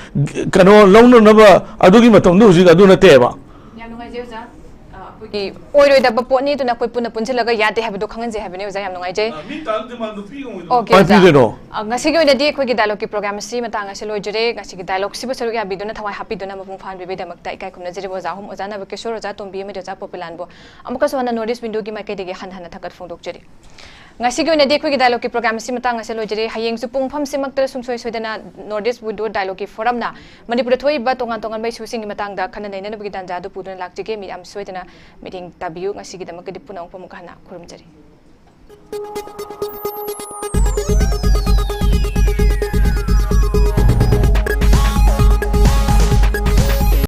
ꯀꯩꯅꯣ ꯂꯧꯅꯅꯕ ꯑꯗꯨꯒꯤ ꯃꯇꯝꯗꯣ ꯍꯧꯖꯤꯛ ꯑꯗꯨ ꯅꯠꯇꯦꯕ꯫ ꯌꯥꯝ ꯅꯨꯡꯉꯥꯏꯖꯩ ꯑꯣꯖꯥ꯫ ꯑ, ꯑꯩꯈꯣꯏꯒꯤ ꯑꯣꯏꯔꯣꯏꯗꯕ ꯄꯣꯠꯅꯤ, ꯑꯗꯨꯅ ꯑꯩꯈꯣꯏ ꯄꯨꯟꯅ ꯄꯨꯟꯁꯤꯜꯂꯒ ꯌꯥꯗꯦ ꯍꯥꯏꯕꯗꯣ ꯈꯪꯍꯟꯖꯩ ꯍꯥꯏꯕꯅꯤ ꯑꯣꯖꯥ꯫ ꯌꯥꯝ ꯅꯨꯡꯉꯥꯏꯖꯩ꯫ ꯑ, ꯃꯤ ꯇꯥꯔ ꯗꯤꯃꯥꯟꯗꯣ ꯄꯤꯒꯨꯝꯕꯗꯣ꯫ ꯑꯣꯀꯦ, ꯀꯃꯥꯏ ꯑꯣꯖꯥ꯫ ꯄꯤꯗꯣꯏꯅꯣ? ꯑ, ꯉꯁꯤꯒꯤ ꯑꯣꯏꯅꯗꯤ ꯑꯩꯈꯣꯏꯒꯤ ꯗꯥꯏꯂꯣꯒꯀꯤ ꯄ꯭ꯔꯣꯒ꯭ꯔꯥꯝ ꯑꯁꯤ ꯃꯇꯥꯡ ꯑꯁꯤ ꯂꯣꯏꯖꯔꯦ꯫ ꯉꯁꯤꯒꯤ ꯗꯥꯏꯂꯣꯒꯁꯤꯕꯨ ꯁꯔꯨꯛ ꯌꯥꯕꯤꯗꯨꯅ ꯊꯋꯥꯏ ꯍꯥꯞꯄꯤꯗꯨꯅ ꯃꯄꯨꯡ ꯐꯥꯍꯟꯕꯤꯕꯒꯤꯗꯃꯛꯇ ꯏꯀꯥꯏ ꯈꯨꯝꯅꯖꯔꯤꯕ ꯑꯣꯖꯥ ꯑꯍꯨꯝ, ꯑꯣꯖꯥ ꯅꯕꯀꯤꯁꯣꯔ, ꯑꯣꯖꯥ ꯇꯣꯝꯕꯤ ꯑꯃꯗꯤ ꯑꯣꯖꯥ ꯄꯣꯄꯤꯂꯥꯟꯕꯨ ꯑꯃꯨꯛꯀꯁꯨ ꯍꯟꯅ ꯅꯣꯔꯠ ꯏꯁ ꯋꯤꯟꯗꯣꯒꯤ ꯃꯥꯏꯀꯩꯗꯒꯤ ꯍꯟꯅ ꯍꯟꯅ ꯊꯥꯒꯠ ꯐꯣꯡꯗꯣꯛꯆꯔꯤ꯫ ꯉꯁꯤꯒꯤ ꯑꯣꯏꯅꯗꯤ ꯑꯩꯈꯣꯏꯒꯤ ꯗꯥꯏꯂꯣꯒꯀꯤ ꯄ꯭ꯔꯣꯒ꯭ꯔꯥꯝ ꯑꯁꯤ ꯃꯇꯥꯡ ꯑꯁꯤ ꯂꯣꯏꯖꯔꯦ꯫ ꯍꯌꯦꯡꯁꯨ ꯄꯨꯡ ꯐꯝꯁꯤꯃꯛꯇ ꯁꯨꯡꯁꯣꯏ ꯁꯣꯏꯗꯅ ꯅꯣꯔꯠ ꯏꯁ ꯋꯤꯟꯗꯣ ꯗꯥꯏꯂꯣꯒꯀꯤ ꯐꯣꯔꯝꯅ ꯃꯅꯤꯄꯨꯔꯗ ꯊꯣꯛꯏꯕ ꯇꯣꯉꯥꯟ ꯇꯣꯉꯥꯟꯕ ꯏꯁꯨꯁꯤꯡꯒꯤ ꯃꯇꯥꯡꯗ ꯈꯟꯅ ꯅꯩꯅꯅꯕꯒꯤ ꯇꯥꯟꯖꯥ ꯑꯗꯨ ꯄꯨꯗꯨꯅ ꯂꯥꯛꯆꯒꯦ꯫ ꯃꯤ ꯌꯥꯝ ꯁꯣꯏꯗꯅ ꯃꯤꯠꯌꯦꯡ ꯇꯥꯕꯤꯌꯨ꯫ ꯉꯁꯤꯒꯤꯗꯃꯛꯇꯗꯤ ꯄꯨꯝꯅꯃꯛꯄꯨ ꯑꯃꯨꯛ ꯍꯟꯅ ꯈꯨꯔꯨꯝꯖꯔꯤ꯫